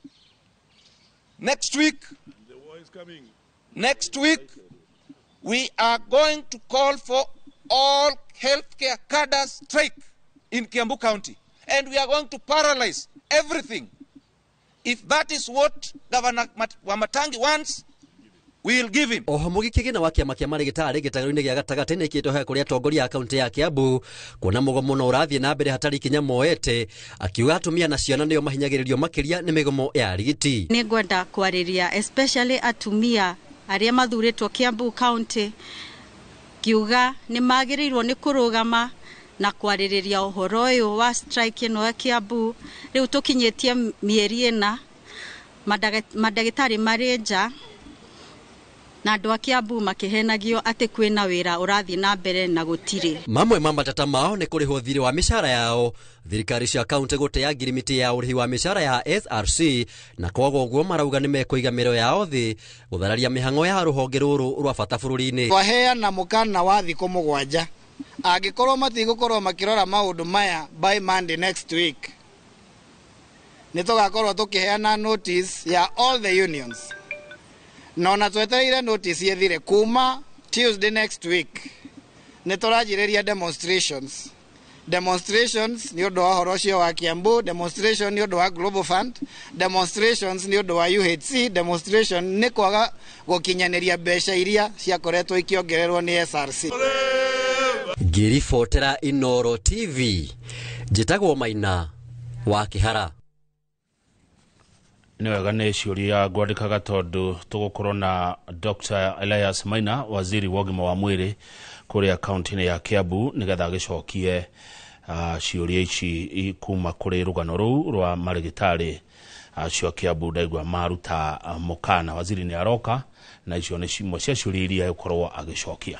Next week, the war is coming. Next week, we are going to call for all healthcare cadres strike in Kiambu County, and we are going to paralyze everything. If that is what Governor Wamatangi wants, we will give him. Oho Mũgiki Gĩna wa kĩama kĩa marĩgĩtarĩ gĩtagĩro-inĩ gĩa gatagatĩ nĩ kĩtwo kũrĩ atongoria a kaunti ya Kiambu kuona mũgomo no ũrathiĩ na mbere hatarĩ ikinya moete, akiuga atumia na ciana nĩo mahinyagĩrĩrio makĩria nĩ mĩgomo ya arigiti. Nĩ ngwenda kwarĩria especially atumia arĩa mathurĩtwo Kiambu County, ngiuga nĩ magĩrĩirwo nĩ kũrũgama na kwarĩrĩria ũhoro ũyũ wa strike ĩno ya Kiambu. Rĩu tũkinyĩtie mĩeri 4, mandagĩtarĩ marĩ nja na andũ a Kiambu makĩhenagio atĩ kwĩna wĩra ũrathiĩ na mbere na gũtirĩ. Mamwe ma matata mao nĩ kũrĩhwo thirĩ wa mĩcara yao, thirikari cia kaunti gũtea ngirimiti ya ũrĩhi wa mĩcara ya SRC, na kwaga ũguo marauga nĩ mekũiga mĩro yao thĩ gũthararia mĩhang'o ya rũhonge rũrũ rwa bata bũrũri-inĩ. Twaheana mũkana wa thikũ 7 angĩkorwo matigũkorwo makĩrora maũndũ maya by Monday next week, nĩ tũgakorwo tũkĩheana notice ya all the unions, na ona twetereire notice ĩthire kuma Tuesday next week nĩ tũranjĩrĩria demonstrations. Demonstrations nĩ ũndũ wa ũhoro ũcio wa Kiambu, demonstration nĩ ũndũ wa Global Fund, demonstrations nĩ ũndũ wa UHC, demonstration nĩ kwaga gũkinyanĩria mbeca iria ciakoretwo ikĩongererwo nĩ SRC. Ngĩribotera Inooro TV, njĩtagwo Maina wa Kĩhara. Nĩ wega nĩ ciũria ngwandĩkaga tondũ tũgũkorwo na Dr. Elias Maina, waziri wa ũgima wa mwĩrĩ kũrĩa kaunti-inĩ ya Kiambu, nĩgetha agĩcokie ciũria ici kuma kũrĩ rũgano rũu rwa marĩgĩtarĩ acio a Kiambu ndaigua maruta mũkana. Waziri nĩ aroka na icio nĩ cimwe cia ciũria iria egũkorwo agĩcokia.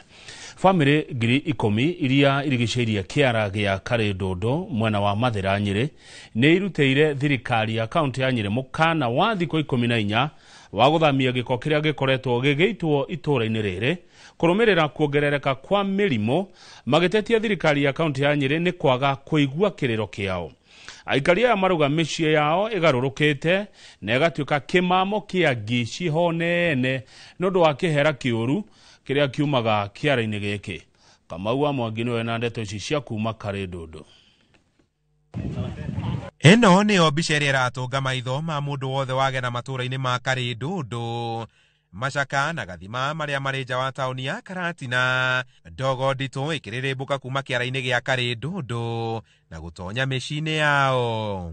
Bamĩrĩ 10,000 iria irigicĩirie kĩara gĩa Karĩndũndũ mwena wa Mathĩra Nyĩrĩ nĩ irutĩire thirikari ya kaunti ya Nyĩrĩ mũkana wa thikũ 14 wa gũthamia gĩko kĩrĩa gĩkoretwo gĩgĩitwo itũũra-inĩ rĩrĩ kũrũmĩrĩra kuongerereka kwa mĩrimũ, magĩtetia thirikari ya kaunti ya Nyĩrĩ nĩ kwaga kũigua kĩrĩro kĩao. Aikari aya marauga mĩciĩ yao ĩgarũrũkĩte na ĩgatuĩka kĩmamo kĩa ngi cihonene nĩ ũndũ wa kĩhera kĩũru kĩrĩa kiumaga kĩara-inĩ gĩkĩ. Kamau wa Mwangi nĩwe na ndeto ici cia kuma Karĩndũndũ. Ĩno nĩyo mbica ĩrĩa ĩratũnga maitho ma mũndũ wothe wagena matũũra-inĩ ma Karĩndũndũ, Macaka na Gathima marĩa marĩ nja wa taũni ya Karatina, ndogo nditũ ĩkĩrĩrĩmbũka kuma kĩara-inĩ gĩa Karĩndũndũ na gũtonya mĩciĩ-inĩ yao.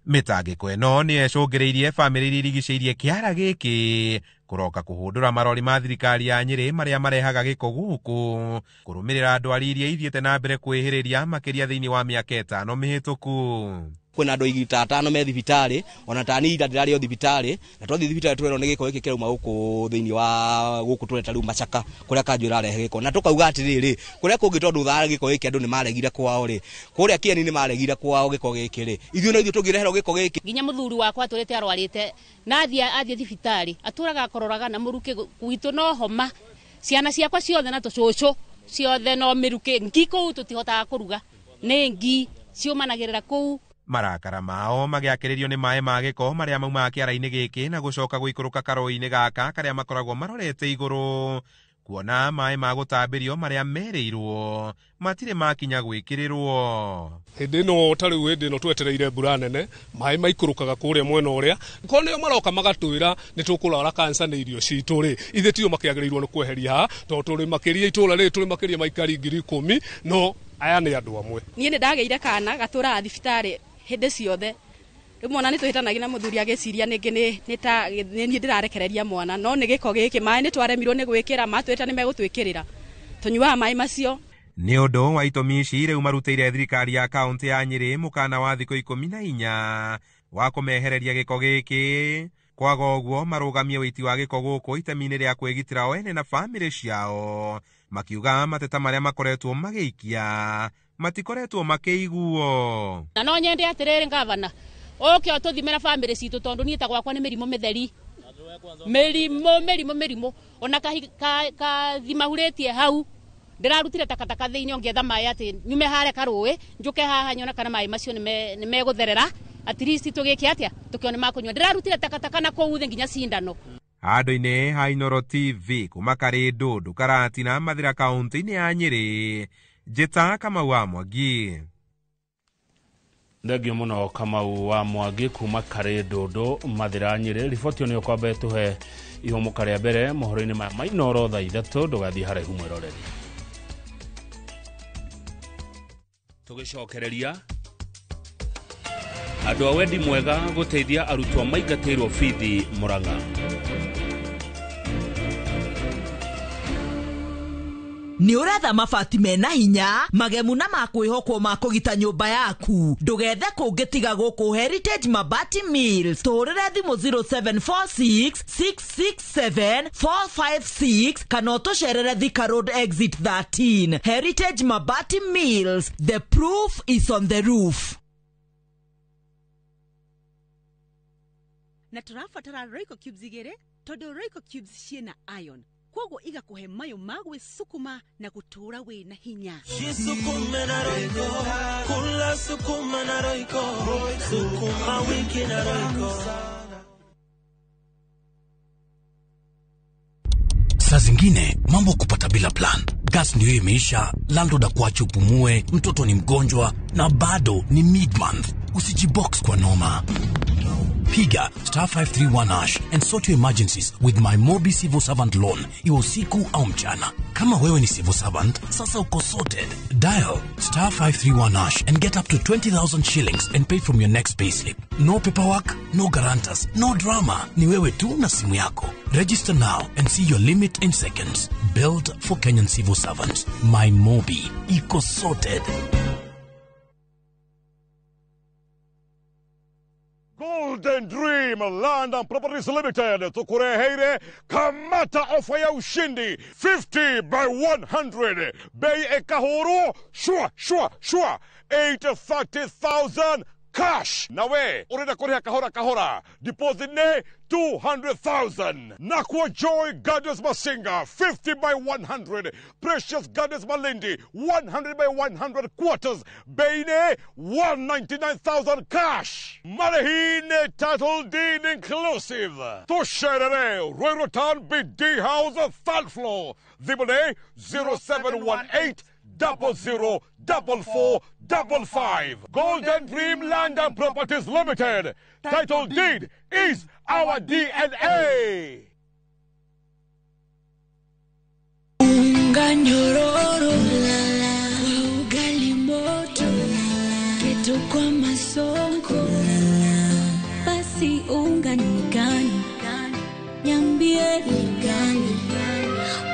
Mĩtangĩko ĩno nĩ ĩcũngĩrĩirie bamĩrĩ iria irigicĩirie kĩara gĩkĩ kũroka kũhũndũra marori ma thirikari ya Nyĩrĩ marĩa marehaga gĩko gũkũ, kũrũmĩrĩra ndwari iria ithiĩte na mbere kwĩhĩrĩria makĩria thĩinĩ wa mĩaka 5 mĩhĩtũku. Kwĩna andũ igita 5 me thibitarĩ, ona tani ira ndĩrarĩ o thibitarĩ, na twathiĩ thibitarĩ tũrerwo nĩ gĩko gĩkĩ kĩrauma gũkũ thĩinĩ wa gũkũ tũreta rĩu Macaka kũrĩa kanjũ ĩrarehe gĩko, na tũkauga atĩrĩrĩ, kũrĩa kũngĩ tondũ thara gĩko gĩkĩ andũ nĩ maregire kwao rĩ, kũrĩa Kĩeni nĩ maregire kwao gĩko gĩkĩ rĩ, ithuĩ no ithuĩ tũngĩreherwo gĩko gĩkĩ. Nginya mũthuri wakwa atũrĩte arwarĩte na athiĩ thibitarĩ atũraga akororaga na mũrukĩ gwitũ no homa, ciana ciakwa ciothe na tũcũcũ ciothe no mĩrukĩ, ngi kũu tũtihotaga kũruga nĩ ngi ciũmanagĩrĩra kũu. Marakara mao magĩakĩrĩrio nĩ maĩ ma gĩko marĩa maumaga kĩara-inĩ gĩkĩ na gũcoka gũikũrũka karũĩ-inĩ gaka karĩa makoragwo marorete igũrũ, Kuona maĩ ma gũtambĩrio marĩa merĩirwo matirĩ makinya gwĩkĩrĩrwo. Hĩndĩ ĩno ta rĩu hĩndĩ ĩno twetereire mbura nene, maĩ maikũrũkaga kũrĩa mwena ũrĩa korwo nĩo maroka magatwĩra nĩ tũkũrwara kansa nĩ irio citũ rĩ, ithuĩ tio makĩagĩrĩirwo nĩ kweheria haha tondũ tũrĩ makĩria itũra rĩrĩ tũrĩ makĩria maikari 10,000 no aya nĩ andũ amwe. Niĩ nĩ ndagĩire kana gatũraga thibitarĩ hĩndĩ ciothe. Rĩu mwana nĩ tũhĩtanagia na mũthuri agĩciria nĩngĩ nĩ ta niĩ ndĩrarekereria mwana, no nĩ gĩko gĩkĩ maĩ nĩ twaremirwo nĩ gwĩkĩra, matwĩta nĩ megũtwĩkĩrĩra, tũnyuaga maĩ macio. Nĩ ũndũ wa itũmi ici rĩu marutĩire thirikari ya kaũntĩ ya Nyĩrĩ mũkana wa thikũ 14 wa kũmehereria gĩko gĩkĩ. Kwaga ũguo marũgamie ũiti wa gĩko gũkũ itemi-inĩ rĩa kwĩgitĩra o ene na bamĩrĩ ciao, makiuga mateta marĩa makoretwo magĩikia matikoretwo makĩiguo. Na no nyende atĩrĩrĩ ngavana ũke ũtũthimĩra bamĩrĩ citũ tondũ niĩ ta gwakwa nĩ mĩrimũ mĩtheri, mĩrimũ ona kathimahurĩtie hau ndĩrarutire takataka thĩinĩ ngĩetha maĩ atĩ nyume harĩa karũĩ njũke haha nyone kana maĩ macio nĩ megũtherera, at least tũgĩke atĩa tũkĩone makũnyua. Ndĩrarutire takataka na kũu thĩ nginya cindano. Handũ-inĩ ha Inooro TV kuma Karĩndũndũ, Karatina, Mathĩra, kaũntĩ-inĩ ya Nyĩrĩ, Njĩta Kamau wa Mwangi. Thengio mũno Kamau wa Mwangi kuma Karĩndũndũ, Mathĩra, Nyĩrĩ. Riboti ĩyo nĩyo kwamba ĩtũhe ihũmũka rĩa mbere mohoro-inĩ maya ma Inooro thaa 3. Ndũgathiĩ haraihu mwĩroreri. Tũgĩcokereria andũ a wendi mwega gũteithia arutwo maingatĩirwo bithi Murang'a. Nĩ ũretha mabati mena hinya magemu na makwĩhokwo ma kũgita nyũmba yaku, ndũgethe kũngĩ tiga gũkũ Heritage Mabati Mills. Tũhũrĩre thimũ 0746 667 456 kana ũtũcerere Thika Road Exit 13. Heritage Mabati Mills, the proof is on the roof. Na tũrabatara Royco Cubes 2 tondũ Royco Cubes ciĩna iron, koguo igakũhe mayũ ma gwĩcukuma na gũtũũra wĩna hinya. Jisukume na Royco, kula sukuma na Royco, sukuma wiki na Royco. Saa zingine mambo kupata bila plan. Gas ndio imeisha, landlord akuache upumue, mtoto ni mgonjwa na bado ni mid-month. Usijibox kwa noma. Piga star 531 hash and sort your emergencies with my Mobi Civil Servant Loan, iwe usiku au mchana. Kama wewe ni civil servant, sasa uko sorted. Dial star 531 hash and get up to 20,000 shillings and pay from your next payslip. No paperwork, no guarantors, no drama. Ni wewe tu na simu yako. Register now and see your limit in seconds. Built for Kenyan civil servants. My Mobi. Iko sorted. Golden Dream Land and Properties Limited tukureheire kamata ofa ya ushindi 50 by 100 bei ekahuru shua shua shua 830,000 cash. Nawe urenda kuriha kahora kahora, deposit ne 200,000. Nakwa Joy Gardens Masinga 50 by 100, Precious Gardens Malindi 100 by 100 quarters, bei ne 199,000 cash. Marehine title deed inclusive. Tusherere Ruiru Town BD House third floor. Thimũ 0718 00 44 55. Golden Dream Land and Properties Limited. Title deed is our DNA. Unga nyororo kwa ugali moto, keto kwa masonko, basi unga ni gani? Niambie ni gani?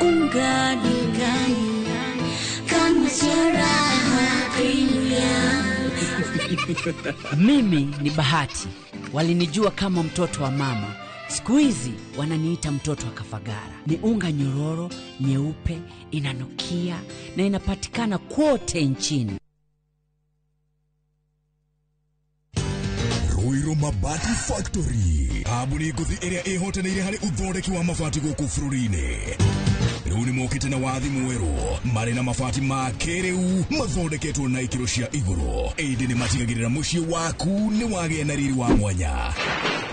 Unga ni gani? Kama charaha premium. Mimi ni Bahati. Walinijua kama mtoto wa mama. Siku hizi wananiita mtoto wa Kafagara. Ni unga nyororo, nyeupe, inanukia na inapatikana kote nchini. Ruiru Mabati Factory. Kambuni ngũthi ĩrĩa ĩhotanĩire harĩ ũthondeki wa mabati gũkũ bũrũri-inĩ. Rĩu nĩ mokĩte na wathi mwerũ marĩ na mabati ma kĩrĩu mathondeketwo na ikĩro cia igũrũ, ĩndĩ nĩ matigagĩrĩra mũciĩ waku nĩ wagĩa na riri wa mwanya.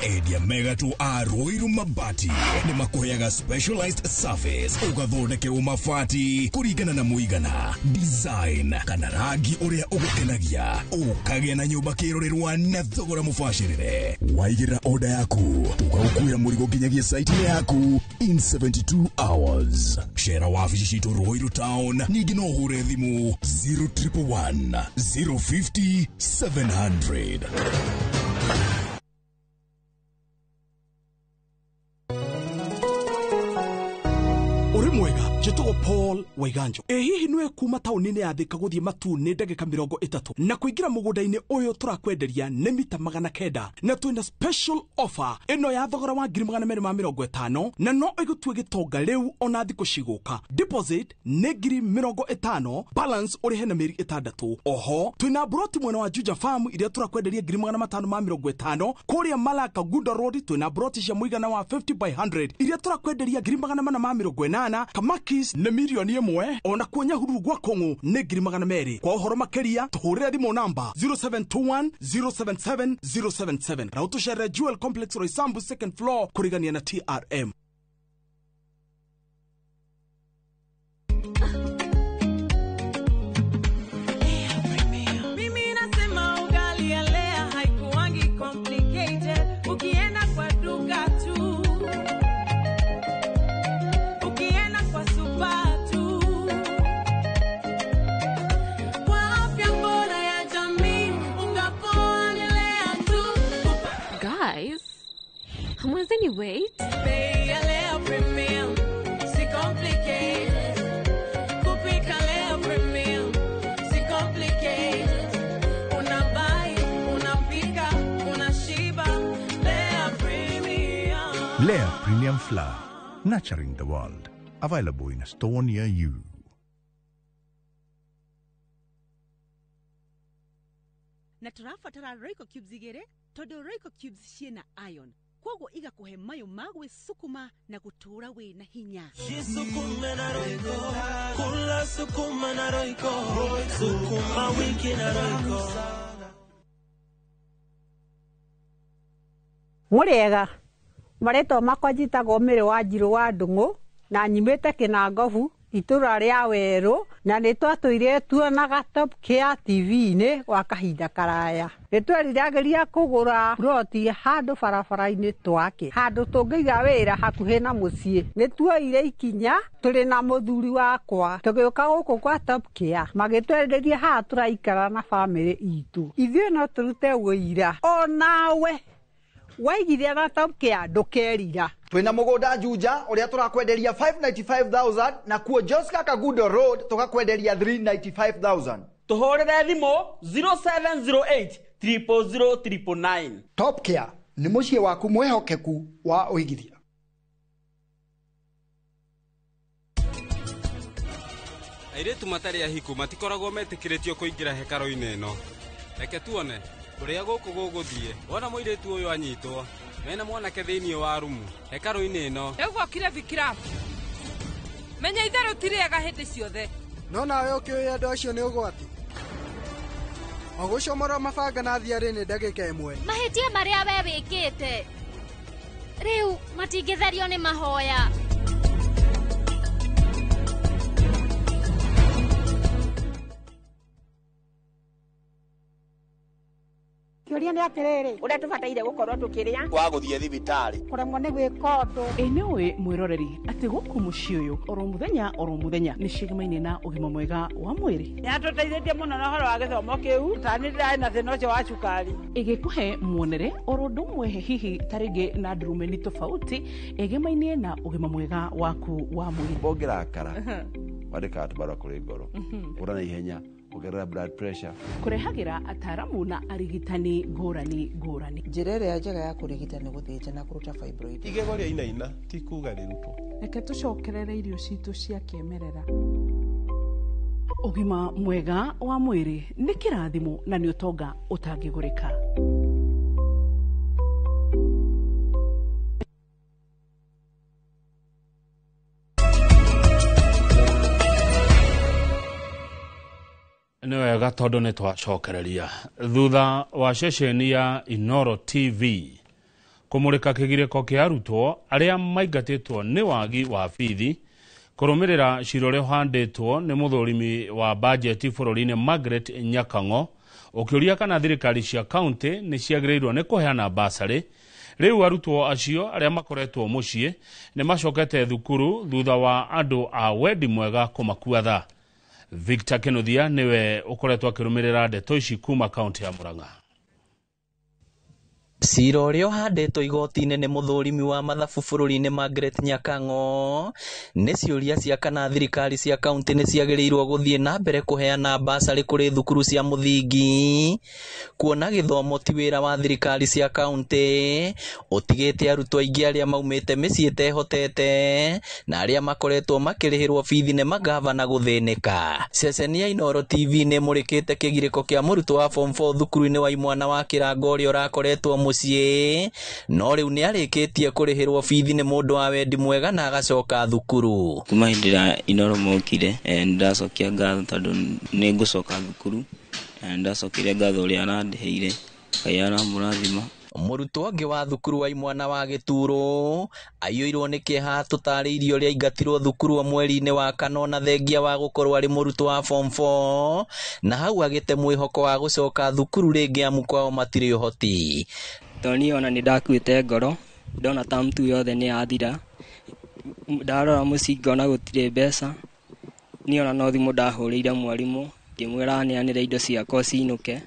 Endia megatũ a Ruiru Mabati nĩ makũheaga specialized service, ũgathondekerwo mabati kũringana na mũigana, design kana rangi ũrĩa ũgũkenagia, ũkagĩa na nyũmba kĩrorerwa na thogora mũbacĩrĩre. Waigĩrĩra oda yaku tũgagũkuĩra mũrigo nginyagia site-inĩ yaku in 72 hours. Cera wabici citũ Ruiru Town, ningĩ no ũhũre thimũ 0111 050 700. Ũrĩ mwega, njĩtagwo Paul Waiganjo. Ĩ hihi nĩwe kuma taũni-inĩ ya Thika gũthiĩ Matu nĩ ndagĩka 30 na kũingĩra mũgũnda-inĩ ũyũ tũrakwenderia nĩ mita 900, na twĩna special offer ĩno ya thogora wa 250,000 na no ĩgũtue gĩtonga rĩu ona thikũ cigũka. Deposit nĩ 50,000, balance ũrĩhe na mĩeri 6. Oho twĩna broti mwena wa Juja Farm iria tũrakwenderia 550,000. Kũrĩa Malaka Gunda Road twĩna broti cia mũigana wa 50 by 100 iria tũrakwenderia 480,000. Kamakis nĩ 1,000,000, ona kuo Nyahururu gwa Kũng'ũ nĩ 200,000. Kwa ũhoro makĩria tũhũrĩre thimũ namba 0721 077 077 na ũtũcerere Jewel Complex Roysambu second floor kũrigania na TRM. Mimi nasema ugali ya Lea haikuangi complicated. Ukienda kwa duka tu, ukienda kwa super tu. Kwa afya bora ya jamii, unga poa ni Lea tu. Guys, hamwezeni wait? Bei ya Lea Premium, si complicated. Kupika Lea Premium, si complicated. Unabuy, unapika, unashiba. Lea Premium. Lea Premium Flour, nurturing the world. Available in a store near you. Na tũrabatara Royco cubes 2 tondũ Royco cubes ciĩna iron, koguo igakũhe mayũ ma gwĩcukuma na gũtũũra wĩna hinya. Jisukume na Royco, kula sukuma na Royco, sukuma wiki na Royco. Mũrĩega, marĩtwa makwa njĩtagwo Mĩrĩ wa Njirũ wa Ndung'u na nyumĩte Kĩnangobu itũra rĩa werũ, na nĩ twatũire tuonaga Top Care TV-inĩ gwa kahinda karaya. Nĩ tweriragĩria kũgũra ploti handũ barabara-inĩ twake, handũ tũngĩiga wĩra hakuhĩ na mũciĩ. Nĩ tuoire ikinya tũrĩ na mũthuri wakwa tũgĩũka gũkũ kwa Top Care, magĩtwenderia haha tũraikara na bamĩrĩ itũ. Ithuĩ no tũrute wũira onawe waigithia na Top Care ndũkerira. Twina mugunda Juja uria turakwenderia 595,000 na kuo Joska Kagundo Road tukakwenderia 395,000. Tuhurire thimu 0708 000 999. Top Care ni muciĩ waku mwihokeku wa uigithia. Airĩtu matarĩ ahiku matikoragwo metĩkĩrĩtio kũingĩra hekarũ-inĩ ĩno. Reke tuone ũrĩa gũkũ gũgũthiĩ. Wona mũirĩtu ũyũ anyitwo mena mwanake thĩinĩ wa rumu hekarũ-inĩ ĩno. Rĩu gwokire Vikram. Menya itherũ ti rĩega hĩndĩ ciothe. No nawe ũkĩũĩ andũ acio nĩ ũgwati. O gũcomorwo mabanga na thiarĩ nĩ ndagĩka ĩmwe. Mahĩtia marĩa we wĩkĩte rĩu matingĩtherio nĩ mahoya. Kĩũria nĩ atĩrĩrĩ, ũrĩa tũbataire gũkorwo tũkĩrĩa wa gũthiĩ thibitarĩ kũremwo nĩ gwĩka ũndũ. Ĩ nĩũĩ mwĩroreri atĩ gũkũ mũciĩ ũyũ oro mũthenya oro mũthenya nĩ cigamaine na ũgima mwega wa mwĩrĩ. Nĩatũteithĩtie mũno na ũhoro wa gĩthomo kĩu, tani ndĩrarĩ na thĩna ũcio wa cukari. Ĩgĩkũhe muonere oro ũndũ ũmwe hihi ta rĩngĩ na ndurumeni tofauti ĩgemaine na ũgima mwega waku wa mwĩrĩ. Ũngĩrakara wandĩkaga tũbarũa kũrĩ ngoro, ũra na ihenya ongerera blood pressure. Kũrehagĩra ataaramu na arigitani ngũrani ngũrani. Njĩra ĩrĩa njega ya kũrigita nĩ gũthĩnja na kũruta fibroid. Igego rĩa inaina ti kuga rĩrutwo. Reke tũcokerere irio citũ cia kĩmerera. Ũgima mwega wa mwĩrĩ nĩ kĩrathimo na nĩ ũtonga ũtangĩgũrĩka. Nĩ wega tondũ nĩ twacokereria thutha wa ceceni ya Inoro TV kũmũrĩka kĩgirĩko kĩa arutwo arĩa maingatĩtwo nĩ wagi wa bithi kũrũmĩrĩra cira ũrĩa ũhandĩtwo nĩ mũthũrimi wa bajeti bũrũri-inĩ Margaret Nyakang'o ũkĩũria kana thirikari cia kaunti nĩ ciagĩrĩirwo nĩ kũheana basarĩ. Rĩu arutwo acio arĩa makoretwo mũciĩ nĩ macokete thukuru thutha wa andũ a wendi mwega kũmakua tha. Victor Kinuthia niwe ũkoretwo akĩrũmĩrĩra ndeto ici kuma kaunti ya Murang'a. Cira ũrĩa ũhandĩtwo igoti-inĩ nĩ mũthũrimi wa mathabu bũrũri-inĩ Margaret Nyakang'o nĩ ciũria cia kana thirikari cia kaunti nĩ ciagĩrĩirwo gũthiĩ na mbere kũheana basarĩ kũrĩ thukuru cia mũthingi kuona gĩthomo ti wĩra wa thirikari cia kaunti ũtigĩte arutwo aingĩ arĩa maumĩte mĩciĩ ĩtehotete na arĩa makoretwo makĩrĩhĩrwo bithi nĩ magavana gũthĩnĩka. Ceceni ya Inoro TV nĩ ĩmũrĩkĩte kĩgirĩko kĩa mũrutwo wa form 4 thukuru-inĩ wa imwana wa Kĩrango ũrĩa ũrakoretwo mũciĩ no rĩu nĩ arĩkĩtie kũrĩhĩrwo bithi nĩ mũndũ wa wendi mwega na agacoka thukuru. Kuma hĩndĩ ĩrĩa Inoro mokire nĩndacokia ngatho tondũ nĩ ngũcoka thukuru, nĩndacokirie ngatho ũrĩa arandĩhĩire, Ngai aramũrathima. Mũrutwo ũngĩ wa thukuru wa imwana wa Gĩturo aiyũirwo nĩ kĩeha tũtarĩirie ũrĩa aingatirwo thukuru mweri-inĩ wa kana ona thengia wa gũkorwo arĩ mũrutwo wa form 4 na hau agĩte mwĩhoko wa gũcoka thukuru rĩngĩ amu kwao matirĩ ũhoti. Tondũ niĩ ona nĩ ndakuĩte ngoro ndona term 2 yothe nĩ yathira, ndarora mũciĩ ngona gũtirĩ mbeca, niĩ ona no thimũ ndahũrĩire mwarimũ ngĩmwĩra aneanĩre indo ciakwa cinũke.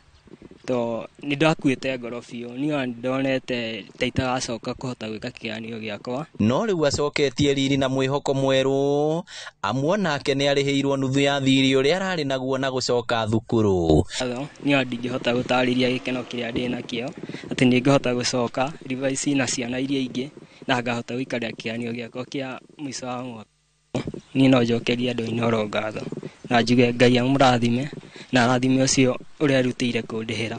To nĩ ndakuĩte ngoro biũ, niĩ ona ndonete ta itagacoka kũhota gwĩka kĩgeranio gĩakwa. No rĩu acoketie riri na mwĩhoko mwerũ amu onake nĩ arĩhĩirwo nuthu ya thirĩ ũrĩa ararĩ naguo na gũcoka thukuru. Niĩ ona ndingĩhota gũtarĩria gĩkeno kĩrĩa ndĩ nakĩo atĩ nĩ ngũhota gũcoka revise na ciana iria ingĩ na ngahota gũikarĩra kĩgeranio gĩakwa kĩa mũico wa mwaka. Niĩ no njokerie andũ a Inoro ngatho na njuge Ngai amũrathime na arathime ũcio ũrĩa arutĩire kũndĩhĩra.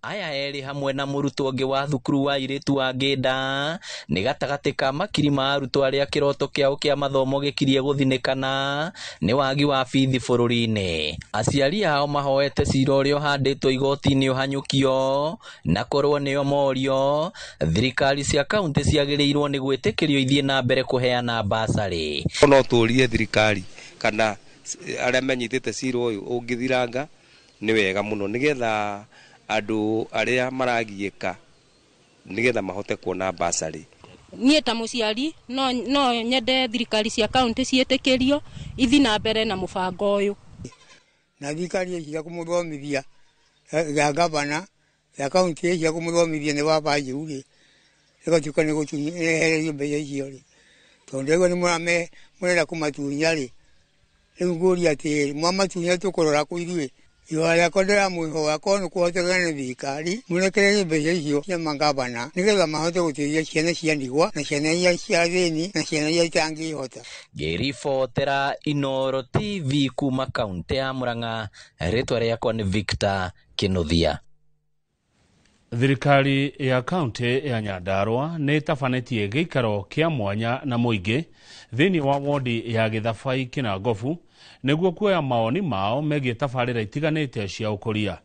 Aya erĩ hamwe na mũrutwo ũngĩ wa thukuru wa airĩtu wa Ngĩnda nĩ gatagatĩ ka makiri ma arutwo arĩa kĩroto kĩao kĩa mathomo gĩkirie gũthinĩkana nĩ wagi wa bithi bũrũri-inĩ. Aciari ao mahoete cira ũrĩa ũhandĩtwo igoti-inĩ ũhanyũkio na korwo nĩo morio thirikari cia kaunti ciagĩrĩirwo nĩ gwĩtĩkĩrio ithiĩ na mbere kũheana basarĩ. No tũrie thirikari kana arĩa menyitĩte cira ũyũ ũngĩthiranga nĩ wega mũno nĩgetha andũ arĩa maragiĩka nĩgetha mahote kuona basarĩ. Niĩ ta mũciari no nyende thirikari cia kaunti ciĩtĩkĩrio ithi na mbere na mũbango ũyũ. Na thirikari ĩciga kũmũthomithia ya gavana ya kaunti ĩciga kũmũthomithia nĩ baba njĩu rĩ ĩgatuĩka nĩ gũtunya mbeca icio rĩ tondũ ndaigua nĩ mũrenda kũmatunya rĩ rĩu ngũria atĩrĩ mwamatunya tũkũrora kũ ithuĩ. Ihoya rĩakwa ndĩramwĩhoya korwo nĩ kũhotekana nĩ thirikari mũrekererie mbeca icio cia magavana nĩgetha mahote gũteithia ciana cia ndigwa na ciana iria cia thĩni na ciana iria itangĩhota. Ngĩribotera Inoro TV kuma kaunti ya Murang'a, rĩtwa rĩakwa nĩ Victor Kinuthia. Thirikari ya kaunti ya Nyandarua nĩ ĩtabanĩtie gĩikaro kĩa mwanya na mũingĩ thĩinĩ wa wodi ya Gĩthabai Kĩnangobu nĩguo kuoya maoni mao megiĩ tabarĩra itiganĩte cia ũkũria.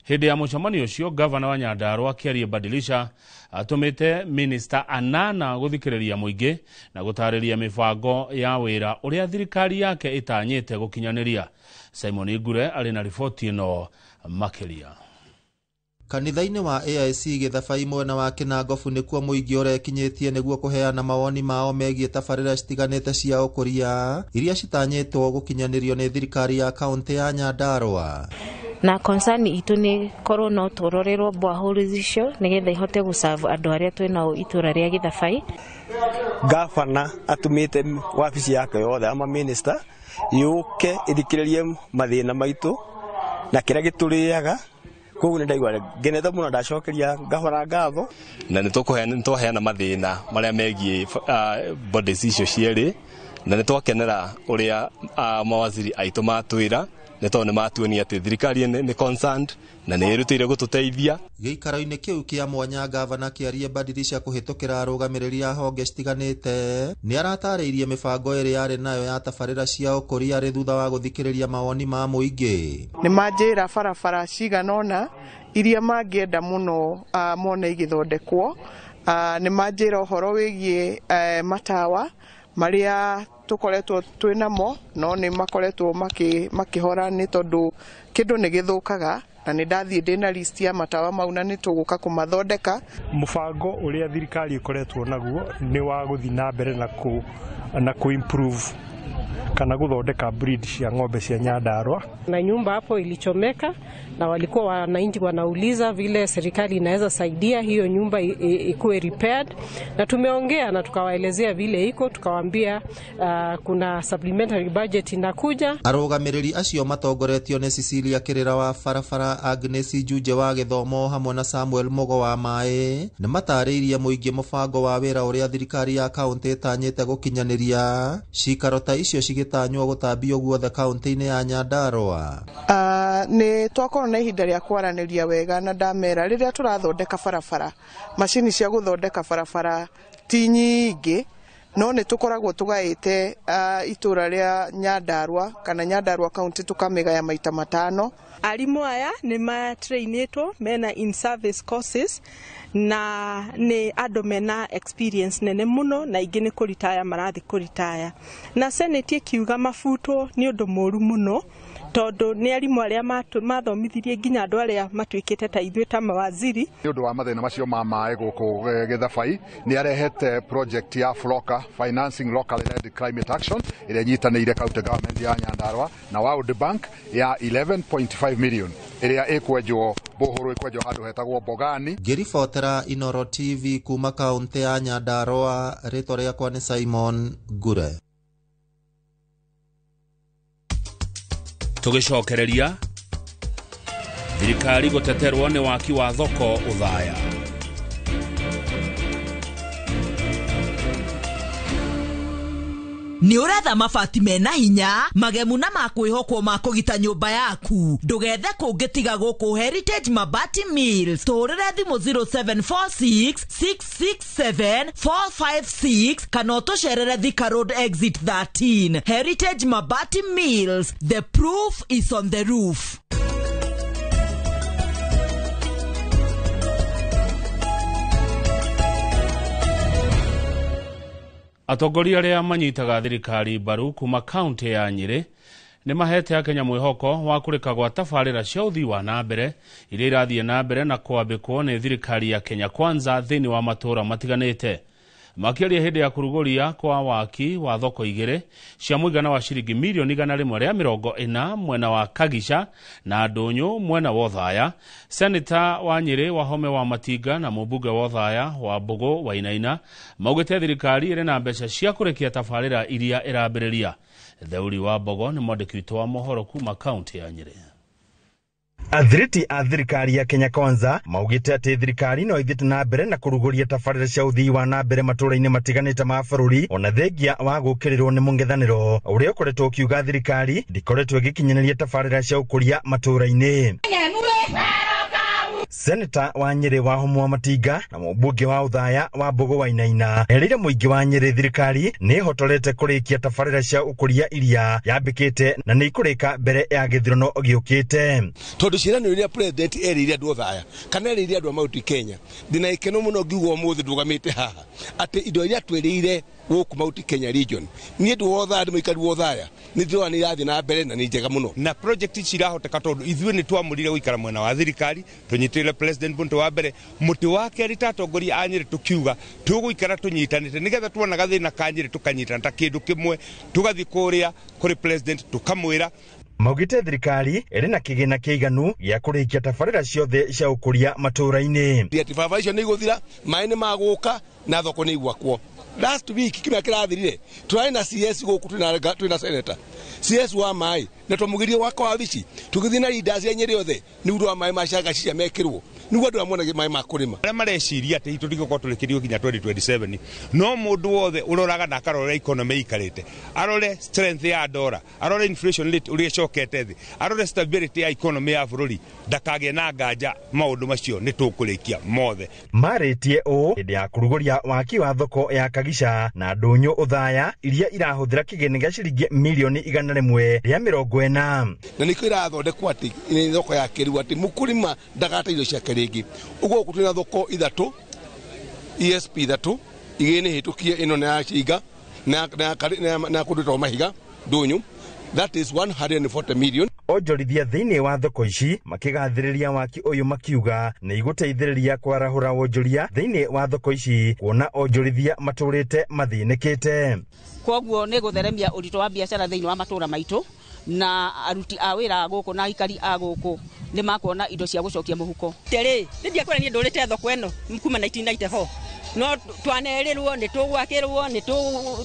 Hĩndĩ ya mũcemanio ũcio gavana wa Nyandarua Kĩarie Badilisha atũmĩte minista anana gũthikĩrĩria mũingĩ na gũtarĩria mĩbango ya wĩra ũrĩa thirikari yake ĩtanyĩte gũkinyanĩria. Simon Ngure arĩ na riboti ĩno makĩria. Kanitha-inĩ wa AIC Gĩthabai mwena wa Kĩnangobu nĩkuo mũingĩ ũrekinyĩtie nĩguo kũheana mawoni mao megiĩ tabarĩra citiganĩte cia ũkũria iria citanyĩtwo gũkinyanĩrio nĩ thirikari ya kaunti ya Nyandarua. Na concern itũ nĩ korwo no tũrorerwo borehole icio nĩgetha ihote gũserve andũ arĩa twĩnao itũra rĩa Gĩthabai. Gavana atumĩte wabici yake yothe ama minister yũke ĩthikĩrĩrie mathĩna maitũ na kĩrĩa gĩtũrĩaga. Koguo nĩ ndaigua ngenete mũno ndacokeria gavana ngatho. Na nĩ twaheana mathĩna marĩa megiĩ bodies icio cierĩ na nĩ twakenera ũrĩa mawaziri aitũ matwĩra Nĩ tondũ nĩ matuonia atĩ thirikari nĩ concerned na nĩ ĩrutĩire gũtũteithia. Gĩikaro-inĩ kĩu kĩa mwanya, gavana Kĩarie Badirisha kũhĩtũkĩra arũgamĩrĩri a honge citiganĩte nĩ aratarĩirie mĩbango ĩrĩa arĩ nayo ya tabarĩra cia ũkũria arĩ thutha wa gũthikĩrĩria mawoni ma mũingĩ. Nĩ manjĩra barabara cigana ũna iria mangĩenda mũno mone igĩthondekwo. Nĩ manjĩra ũhoro wĩgiĩ matawa marĩa tũkoretwo twĩ namo, no nĩ makoretwo makĩhora nĩ tondũ kĩndũ nĩ gĩthũkaga, na nĩ ndathiĩ ndĩna list ya matawa mau na nĩ tũgũka kũmathondeka. Mũbango ũrĩa thirikari ĩkoretwo naguo nĩ wa gũthiĩ na mbere na kũ improve kana gũthondeka breed cia ng'ombe cia Nyandarua. Na nyumba hapo ilichomeka na walikuwa wananchi wanauliza vile serikali inaweza saidia hiyo nyumba ikuwe repaired, na tumeongea na tukawaelezea vile iko, tukawaambia kuna supplementary budget inakuja. Arũgamĩrĩri acio matongoretio nĩ Cecilia Kĩrĩra wa barabara, Agnes Njunje wa gĩthomo hamwe na Samuel Mugo wa maĩ nĩ matarĩirie mũingĩ mũbango wa wĩra ũrĩa thirikari ya kaũntĩ ĩtanyĩte gũkinyanĩria cikaro ta icio cigĩtanywo gũtambio guothe kaũntĩ-inĩ ya Nyandarua. Nĩ twakorwo na ihinda rĩa kwaranĩria wega na ndamera rĩrĩa tũrathondeka barabara, macini cia gũthondeka barabara ti nyingĩ, no nĩ tũkoragwo tũgaĩte itũra rĩa Nyandarua kana Nyandarua kaunti tũkamĩgaya maita 5. Arimũ aya nĩ matrainĩtwo mena in service courses na nĩ andũ mena experience nene mũno, na ingĩ nĩ kũritaya marathiĩ kũritaya. Na Senate ĩkiuga mabutwo nĩ ũndũ mũru mũno, tondũ nĩ arimũ arĩa mathomithirie nginya andũ arĩa matuĩkĩte ta ithuĩ ta mawaziri. Nĩ ũndũ wa mathĩna macio ma maĩ gũkũ Gĩthabai, nĩ arehete project ya FLOCA, Financing Locally Led Climate Action, ĩrĩa ĩnyitanĩire county government ya Nyandarua na World Bank ya 11.5 million ĩrĩa ĩkwenjwo bohoro ĩkwenjwo handũ hetagwo Mbogani. Ngĩribotera Inoro TV kuma kaũntĩ ya Nyandarua, rĩtwa rĩakwa nĩ Simon Ngure. Tũgĩcokereria, thirikari gũteterwo nĩ waki wa thoko Othaya. Nĩ ũretha mabati mena hinya magemu na makwĩhokwo ma kũgita nyũmba yaku, ndũgethe kũngĩ tiga gũkũ Heritage Mabati Mills. Tũhũrĩre thimũ 0746 667 456 kana ũtũcerere Thika Road exit 13. Heritage Mabati Mills, the proof is on the roof. Atongoria arĩa manyitaga thirikari mbaru kuma kaunti ya Nyĩrĩ nĩ mahete Akenya mwĩhoko wa kũrĩka gwa tabarĩra cia ũthii wa na mbere iria irathiĩ na mbere na kwambĩkwo nĩ thirikari ya Kenya Kwanza thĩinĩ wa matũũra matiganĩte. Makĩaria hĩndĩ ya kũrugũria kwa waki wa thoko 2 cia mũigana wa ciringi mirioni 140 mwena wa Kagica na Ndũnyũ mwena wa Othaya, Seneta wa Nyĩrĩ Wahome wa Matinga na mũmbunge wa Othaya wa Mbũgũ Wainaina maugĩte thirikari ĩrĩ na mbeca cia kũrĩkia tabarĩra iria ĩrambĩrĩria. Theuri wa Mbogo nĩ mwandĩki witũ wa mohoro kuma kaunti ya Nyĩrĩ. Athiriti a thirikari ya Kenya Kwanza maugĩte atĩ thirikari no ĩthiĩte na mbere na kũrugũria tabarĩra cia ũthii wa na mbere matũũra-inĩ matiganĩte ma bũrũri, ona thengia wa gũkĩrĩrwo nĩ mũng'ethanĩro ũrĩa ũkoretwo ũkiuga thirikari ndĩkoretwo ĩgĩkinyanĩria tabarĩra cia ũkũria matũũra-inĩ. Seneta wa Nyĩrĩ Wahome wa Matinga na mũmbunge wa Othaya wa Mbũgũ Wainaina erĩire mũingĩ wa Nyĩrĩ thirikari nĩ ĩhotorete kũrĩkia tabarĩra cia ũkũria iria yambĩkĩte na nĩ ikũrĩka mbere ya gĩthurano gĩũkĩte. Tondũ ciĩranĩro iria president erĩire andũ Othaya kana erĩire andũ a Mount Kenya, ndĩna gĩkeno mũno ngiuga ũmũthĩ ndũgamĩte haha atĩ indo iria twĩrĩire gũkũ Mount Kenya region, niĩ ndĩ wa Othaya, ndĩ mũikari wa Othaya, nĩ ndĩrona nĩ irathiĩ na mbere na nĩ njega mũno. Na project ici irahoteka tondũ ithuĩ nĩ twamũrire gũikara mwena wa thirikari, tũnyitĩrĩre president mũtĩ wa mbere, mũtĩ wa kerĩ ta atongoria a Nyĩrĩ tũkiuga tũgũikara tũnyitanĩte nĩgetha tuona gathĩna ka Nyĩrĩ tũkanyitana ta kĩndũ kĩmwe, tũgathiĩ kũrĩa kũrĩ president tũkamwĩra. Maugĩte thirikari ĩrĩ na kĩgĩna kĩiganu gĩa kũrĩkia tabarĩra ciothe cia ũkũria matũũra-inĩ. Atĩ barabara icio nĩ igũthira, maĩ nĩ magũka na thoko nĩ igwakwo. Last week kiumia kĩrathirire tũrarĩ na CS gũkũ twĩna senator CS wa maĩ na twamũgĩrie waka wabici tũgĩthiĩ na leaders ya Nyĩrĩ othe nĩ ũndũ wa maĩ ma Cagacicia mekĩrwo nĩguo andũ amona maĩ ma kũrĩma. Arĩa mareciria atĩ tũtigũkorwo tũrĩkĩrio nginya 2027 no mũndũ wothe ũroraga na akarora economy ikarĩte, arore strength ya dollar, arore inflation rate ũrĩa ĩcokete thĩ, arore stability ya economy ya bũrũri, ndakagĩe na nganja maũndũ macio nĩ tũkũrĩkia mothe. Marĩtie ũũ hĩndĩ ya kũrugũria waki wa thoko ya Kagica na ndũnyũ Othaya iria irahũthĩra kĩgĩna gĩa ciringi mirioni 140. Na nĩkĩo irathondekwo atĩ nĩ thoko ya kĩrĩu atĩ mũkũrĩma ndagate irio ciake rĩngĩ. Ũguo gũkũ twĩna thoko ithatũ, ESP ithatũ, igĩrĩ nĩ hĩtũkie, ĩno nĩ ya Cinga na kũndũ gwĩtagwo Mahiga ndũnyũ, that is 140 million. Onjorithia thĩinĩ wa thoko ici makĩgathĩrĩria waki ũyũ makiuga nĩ igũteithĩrĩria kwarahũra wonjoria thĩinĩ wa thoko ici kuona onjorithia matũrĩte mathĩnĩkĩte. Koguo nĩ gũtheremia ũritũ wa biacara thĩinĩ wa matũra maitũ na aruti a wĩra gũkũ na aikari a gũkũ nĩ makuona indo cia gũcokia mũhuko. Rĩ nĩ niĩ ndũrĩte thoko ĩno kuma 1994 no twanerĩrwo nĩ tũgwakĩrwo nĩ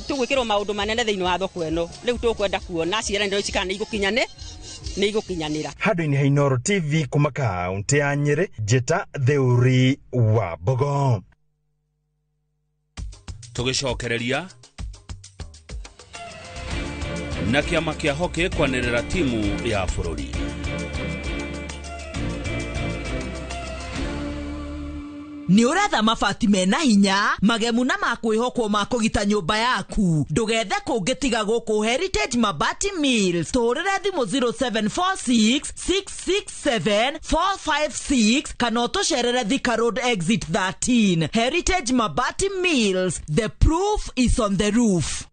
tũgwĩkĩrwo maũndũ manene thĩinĩ wa thoko ĩno. Rĩu tũkwenda kuona ciĩranĩro ici kana nĩ igũkinyanĩra. Handũ-inĩ ha Inooro TV kuma kaũntĩ ya Nyĩrĩ, Njĩta Theuri wa Mbogo. Tũgĩcokereria na kĩama kĩa hockey kwanĩrĩra timu ya bũrũri. Nĩ ũretha mabati mena hinya magemu na makwĩhokwo ma kũgita nyũmba yaku, ndũgethe kũngĩ tiga gũkũ Heritage Mabati Mills. Tũhũrĩre thimũ 0746 667 456 kana ũtũcerere Thika Road exit 13. Heritage Mabati Mills, the proof is on the roof.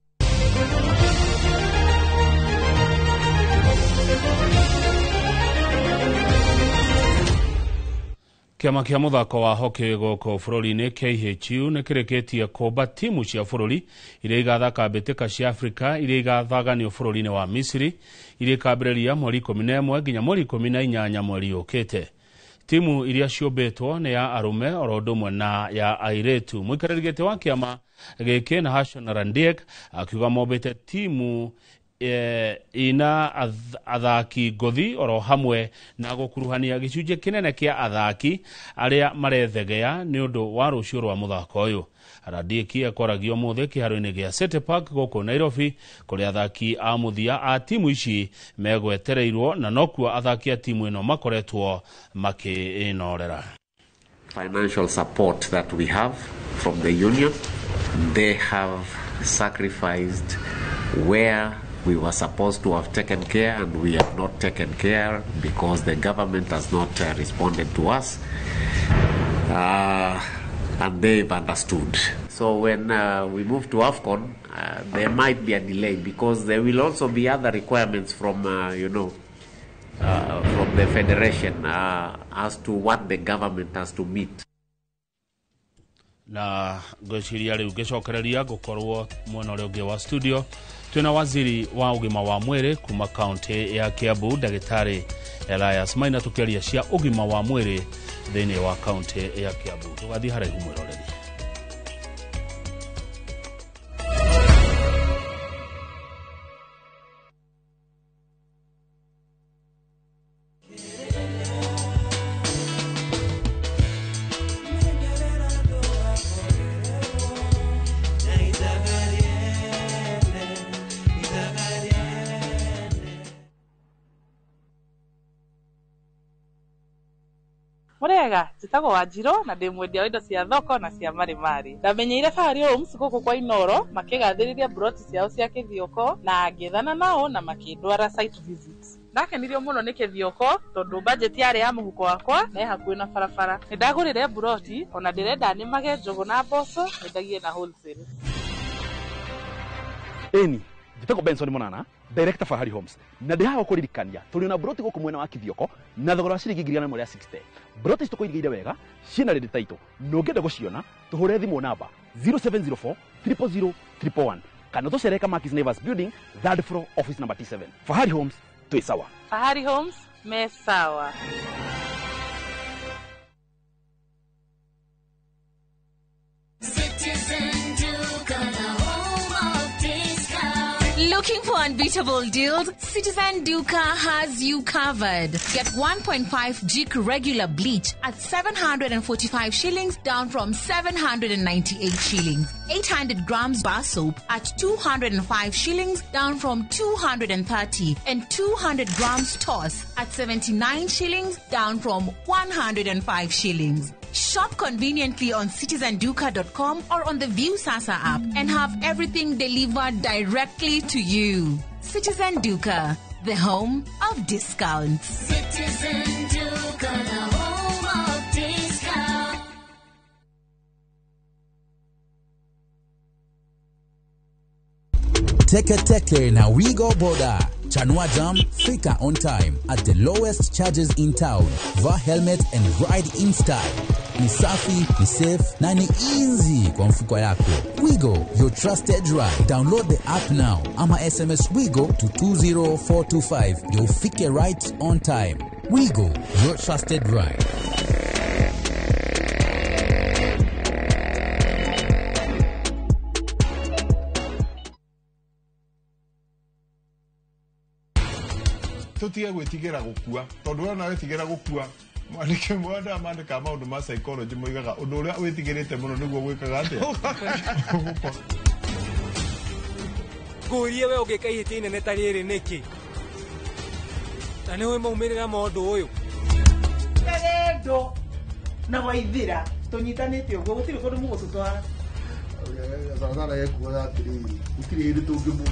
Kĩama kĩa mũthako wa hockey gũkũ bũrũri-inĩ KHU nĩ kĩrĩkĩtie kũmba timu cia bũrũri iria igathaka mbĩtĩka cia Afrika iria igathaganio bũrũri-inĩ wa Misiri iria ikambĩrĩria mweri 11 nginya mweri 18 mweri ũkĩte. Timu iria ciũmbĩtwo nĩ ya arũme oro ũndũ ũmwe na ya airĩtu. Mũikarĩri gĩtĩ wa kĩama gĩkĩ na Hashon Randiek akiuga mombĩte timu ina athaki ngothi oro hamwe na gũkuruhania gĩcunjĩ kĩnene kĩa athaki arĩa marethegea nĩ ũndũ wa rũciũ rwa mũthako ũyũ. Randieki akoragio ũmũthĩ kĩharo-inĩ gĩa City Park gũkũ Nairobi kũrĩa athaki a mũthia a timu ici megwetereirwo na nokuo athaki a timu ĩno makoretwo makĩĩnorera. Financial support that we have from the union, they have sacrificed where we were supposed to have taken care, and we have not taken care because the government has not responded to us, and they've understood. So when we move to AFCON, there might be a delay because there will also be other requirements from, from the federation as to what the government has to meet. Na ngwĩciria rĩu ngĩcokereria ngũkorwo mwena ũrĩa ũngĩ wa studio twĩna waziri wa ũgima wa mwĩrĩ kuma kaunti ya Kiambu ndagĩtarĩ Elias Maina tũkĩaria cia ũgima wa mwĩrĩ thĩinĩ wa kaunti ya Kiambu. Tũgathiĩ haraihu mwĩroreri. Murega njĩtagwo Wanjirũ na ndĩ mwendia wa indo cia thoko na cia marĩmarĩ. Ndamenyeire Fahari Homes gũkũ kwa Inooro makĩgathĩrĩria broti ciao cia Kĩthioko na ngĩethana nao na makĩndwara site visit. Ndakenirio mũno nĩ Kĩthioko tondũ budget yarĩ ya mũhuko wakwa na ĩ hakuhĩ na barabara. Nĩndagũrire broti ona ndĩrenda nĩmage njũgũ na mboco nyendagie na wholesale. Ĩni njĩtagwo Benson Monana, director Fahari Homes, na ndĩ haha gũkũririkania tũrĩ na broti gũkũ mwena wa Kĩthioko na thogora wa ciringi 160. Broti ici tũkũigĩire wega ciĩna ready title na ũngĩenda gũciona tũhũre thimũ namba 0704 000 111 kana tũcere Kamakis Neighbors Building, third floor, office number T7. Fahari Homes, twĩ sawa. Fahari Homes me sawa. Citizen Unbeatable deals, Citizen Duka has you covered. Get 1.5 Jik regular bleach at 745 shillings down from 798 shillings. 800 grams bar soap at 205 shillings down from 230, and 200 grams toss at 79 shillings down from 105 shillings. Shop conveniently on citizenduka.com or on the Viusasa app and have everything delivered directly to you. Citizen Duka, the home of discounts. Citizen Duka, the home of discounts. Teke Teke na Wigo Boda. Chanua Jam, fika on time at the lowest charges in town. Vaa helmet and ride in style. Ni safi, ni safe na ni easy kwa mfuko yako. Wigo, your trusted ride. Download the app now ama SMS Wigo to 20425. You'll fike right on time. Wigo, your trusted ride. Tutige gwĩtigĩra gũkua tondũ wona wĩtigĩra gũkua mwandĩke mwanda mandĩka maũndũ ma psychology moigaga ũndũ ũrĩa wĩtigĩrĩte mũno nĩguo gwĩkaga atĩa. Ngũrie we ũngĩka ihĩtia inene ta rĩrĩ nĩkĩ? Na nĩũĩ maumĩrĩra ma ũndũ ũyũ? Kagendo na Waithĩra tũnyitanĩte ũguo gũtirĩ kũndũ mũgũtũtwara. Sana sana yekuoya atĩrĩrĩ gũtirĩ hĩndĩ tũngĩmũ.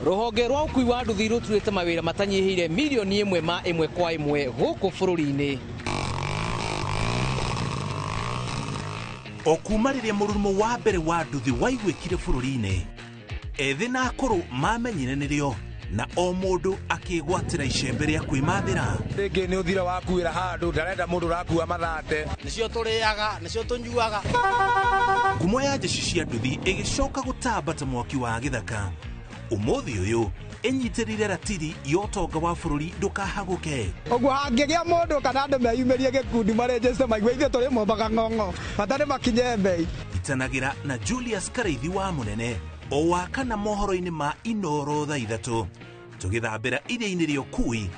Rũhonge rwa ũkui wa nduthi rũturĩte mawĩra matanyihĩire milioni ĩmwe ma ĩmwe kwa ĩmwe gũkũ bũrũri-inĩ. O kuma rĩrĩa mũrurumo wa mbere wa nduthi waiguĩkire bũrũri-inĩ, ethĩ na akũrũ mamenyire nĩrĩo na o mũndũ akĩgwatĩra icembe rĩa kwĩmathĩra. Rĩngĩ nĩ ũthira wakuĩra handũ ndarenda mũndũ ũrakua mathate. Nĩcio tũrĩaga, nĩcio tũnyuaga. Ngumo ya jeshi cia nduthi ĩgĩcoka gũtamba ta mwaki wa gĩthaka. Ũmũthĩ ũyũ ĩnyitĩrĩire ratiri ya ũtonga wa bũrũri ndũkahagũke. Ũguo hangĩgĩa mũndũ kana andũ meyumĩrie gĩkundi marenjeste maigue ithuĩ tũrĩ mombaga ng'ong'o bata nĩ makinye mbei. Itanagĩra na Julius Karaithi wa Mũnene o wa kana mohoro-inĩ ma Inoro thaa 3 tũgĩthambĩra iria-inĩ rĩa ũkui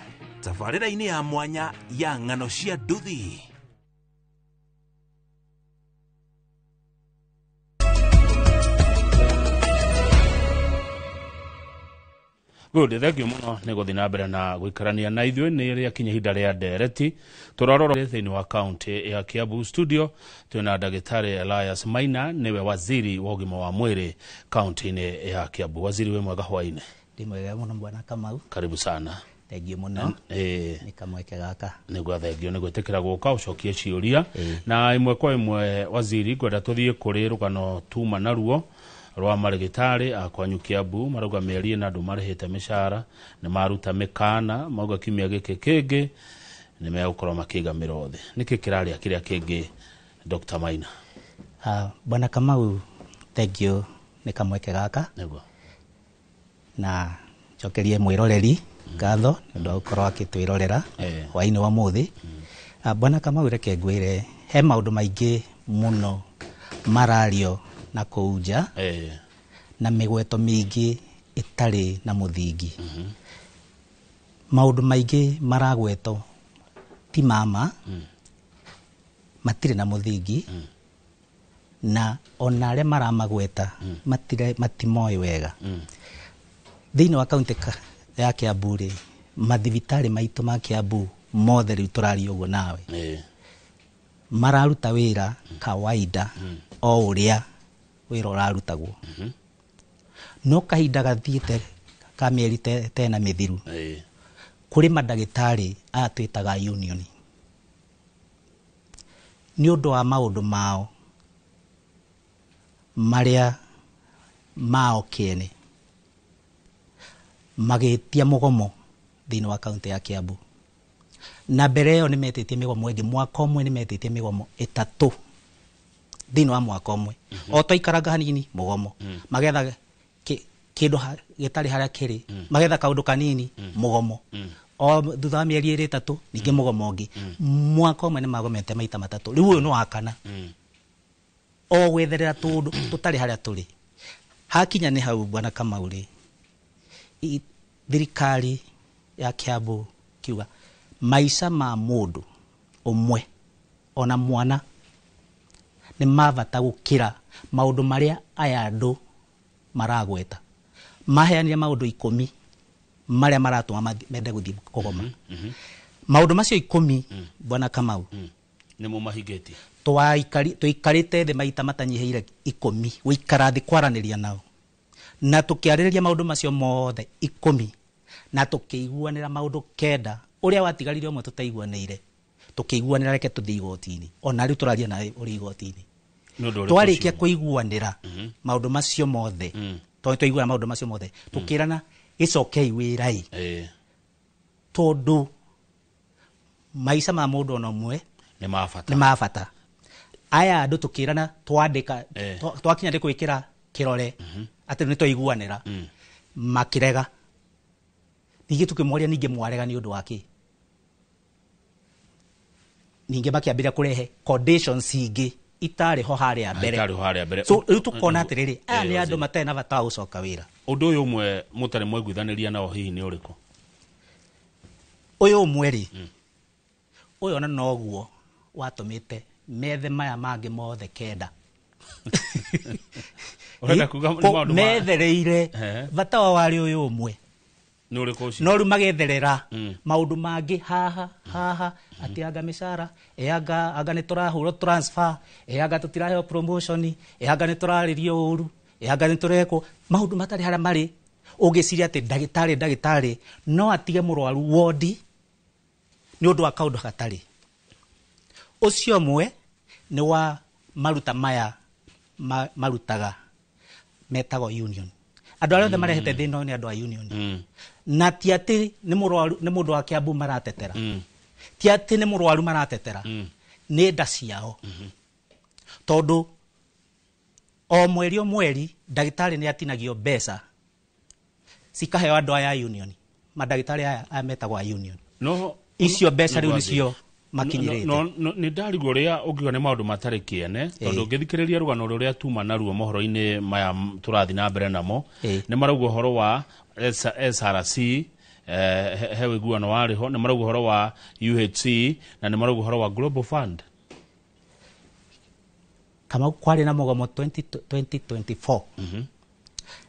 tabarĩra-inĩ ya mwanya ya ng'ano cia nduthi. Good, thank you muno nĩ gũthiĩ na mbere na gũikarania na ithuĩ nĩ rĩakinya ihinda rĩa ndereti tũrarora thĩinĩ wa kaunti ya Kiambu. Studio twĩna ndagĩtarĩ Elias Maina, nĩwe waziri wa ũgima wa mwĩrĩ kaunti-inĩ ya Kiambu. Waziri, wĩ mwega hwaĩ-inĩ? Ndĩ mwega mũno bwana Kamau. Karibu sana. Thengiũ mũno nĩ kamweke gaka. Nĩguo, thengio nĩ gwĩtĩkĩra gũka ũcokie ciũria na ĩmwe kwa ĩmwe. Waziri, ngwenda tũthiĩ kũrĩ rũgano tuma naruo rwa marĩgĩtarĩ a kwanyu Kiambu marauga mĩeri ĩna andũ marĩhĩte mĩcara nĩ maruta mĩkana mauga kiumia gĩkĩ kĩngĩ nĩ megũkorwo makĩiga mĩro thĩ. Nĩkĩ kĩrarĩa kĩrĩa kĩngĩ, Dr. Maina? Bwana Kamau, thengiũ nĩ kamweke gaka. Nĩguo. Na njokerie mwĩroreri ngatho nĩ ũndũ wa gũkorwo akĩtwĩrorera hwaĩ-inĩ wa ũmũthĩ. Bwana Kamau, reke ngwĩre he maũndũ maingĩ mũno marario na kũu nja na mĩgweto mĩingĩ ĩtarĩ na mũthingi. Maũndũ maingĩ maragwetwo ti mama, matirĩ na mũthingi, na ona arĩa maramagweta matimoĩ wega. Thĩinĩ wa kaunti ya Kiambu rĩ, mathibitarĩ maitũ ma Kiambu mothe rĩu tũraria ũguo nawe mararuta wĩra kawaida o ũrĩa wĩra ũrarutagwo. No kahinda gathiĩte ka mĩeri tena mĩthiru, kũrĩ mandagĩtarĩ aya twĩtaga union nĩ ũndũ wa maũndũ mao marĩa mao kĩene magĩtia mũgomo thĩinĩ wa kaunti ya Kiambu. Na mbere ĩyo nĩ metĩtie mĩgomo ĩngĩ, mwaka ũmwe nĩ metĩtie mĩgomo ĩtatũ thĩinĩ wa mwaka ũmwe. O twaikaranga hanini mũgomo, magetha Kĩndũ gĩtarĩ harĩa kĩrĩ, magetha kaũndũ kanini, mũgomo. O thutha wa mĩeri ĩrĩ ĩtatũ ningĩ mũgomo ũngĩ. Mwaka ũmwe nĩ magomete maita matatũ, rĩu ũyũ nĩ wa kana. O gwetherera tũndũ tũtarĩ harĩa tũrĩ. Hakinya nĩ hau, bwana Kamau rĩ, thirikari ya Kiambu kiuga maica ma mũndũ ũmwe ona mwana nĩ ma bata gũkĩra maũndũ marĩa aya andũ maragweta. Maheanire maũndũ 10 marĩa maratũma mende gũthiĩ kũgoma. Maũndũ macio 10, bwana Kamau, Nĩ mũmahingĩtie? Tũikarĩte thĩ maita matanyihĩire 10 gũikara thĩ kwaranĩria nao, na tũkĩarĩrĩria maũndũ macio mothe 10, na tũkĩiguanĩra maũndũ 9. Ũrĩa watigarire ũmwe tũtaiguanĩire, tũkĩiguanĩra reke tũthiĩ igoti-inĩ. Ona rĩu tũraria nawe ũrĩ igoti-inĩ. Nĩ ũndũ ũrĩkũ Twarĩkia ũcio? kũiguanĩra maũndũ macio mothe, tondũ twaiguana maũndũ macio mothe, tũkĩrana gĩcokei wĩra-ĩ, tondũ maica ma mũndũ ona ũmwe Nĩ ma bata. Nĩ ma bata. Aya andũ tũkĩrana twandĩka, twakinya nĩ gwĩkĩra kĩrore atĩ nĩ twaiguanĩra, makĩrega. Ningĩ tũkĩmoria, ningĩ mwarega nĩ ũndũ wa kĩ? Ningĩ makĩambĩrĩria kũrehe conditions ingĩ itarĩ ho harĩa mbere. Itarĩ ho harĩa mbere. So rĩu tũkona atĩrĩrĩ, aya nĩ andũ Waziri. matarĩ na bata wa gũcoka wĩra. Ũndũ ũyũ ũmwe mũtarĩ mwaiguithanĩria nao hihi nĩ ũrĩkũ? Ũyũ ũmwe rĩ, ũyũ ona noguo watũmĩte methe maya mangĩ mothe 9. Ũrenda kuga nĩ maũndũ Methereire bata wao warĩ ũyũ ũmwe. Nĩ ũrĩkũ ũcio? No rĩu magetherera maũndũ mangĩ haha haha, atĩ anga mĩcara, ĩ anga nĩ tũrahũrwo transfer, ĩ anga tũtiraheo promotion, ĩ anga nĩ tũrarĩrio ũru, ĩ anga nĩ tũrekwo maũndũ matarĩ harĩa marĩ. Ũngĩciria atĩ ndagĩtarĩ no atige mũrwaru wodi nĩ ũndũ wa kaũndũ gatarĩ. Ũcio ũmwe nĩ wa maruta maya marutaga metagwo union. Andũ arĩa othe marehete thĩna ũyũ nĩ andũ a union. Na ti atĩ nĩ mũrwaru, nĩ mũndũ wa Kiambu maratetera, ti atĩ nĩ mũrwaru maratetera, nĩ nda ciao. Tondũ o mweri o mweri ndagĩtarĩ nĩ atinagio mbeca cikaheo andũ aya a union, mandagĩtarĩ aya metagwo a union. No Icio mbeca rĩu no, nĩcio makinyĩrĩte. No, nĩ ndarigwo ũrĩa ũngiuga nĩ maũndũ matarĩ kĩene, tondũ ũngĩthikĩrĩria rũgano rũrĩa tuma naruo mohoro-inĩ maya tũrathiĩ na mbere namo, nĩ marauga ũhoro wa SRC, he ũiguano warĩ ho, nĩ marauga ũhoro wa UHC, na nĩ marauga ũhoro wa Global Fund. Kamau, kwarĩ na mũgomo 2024,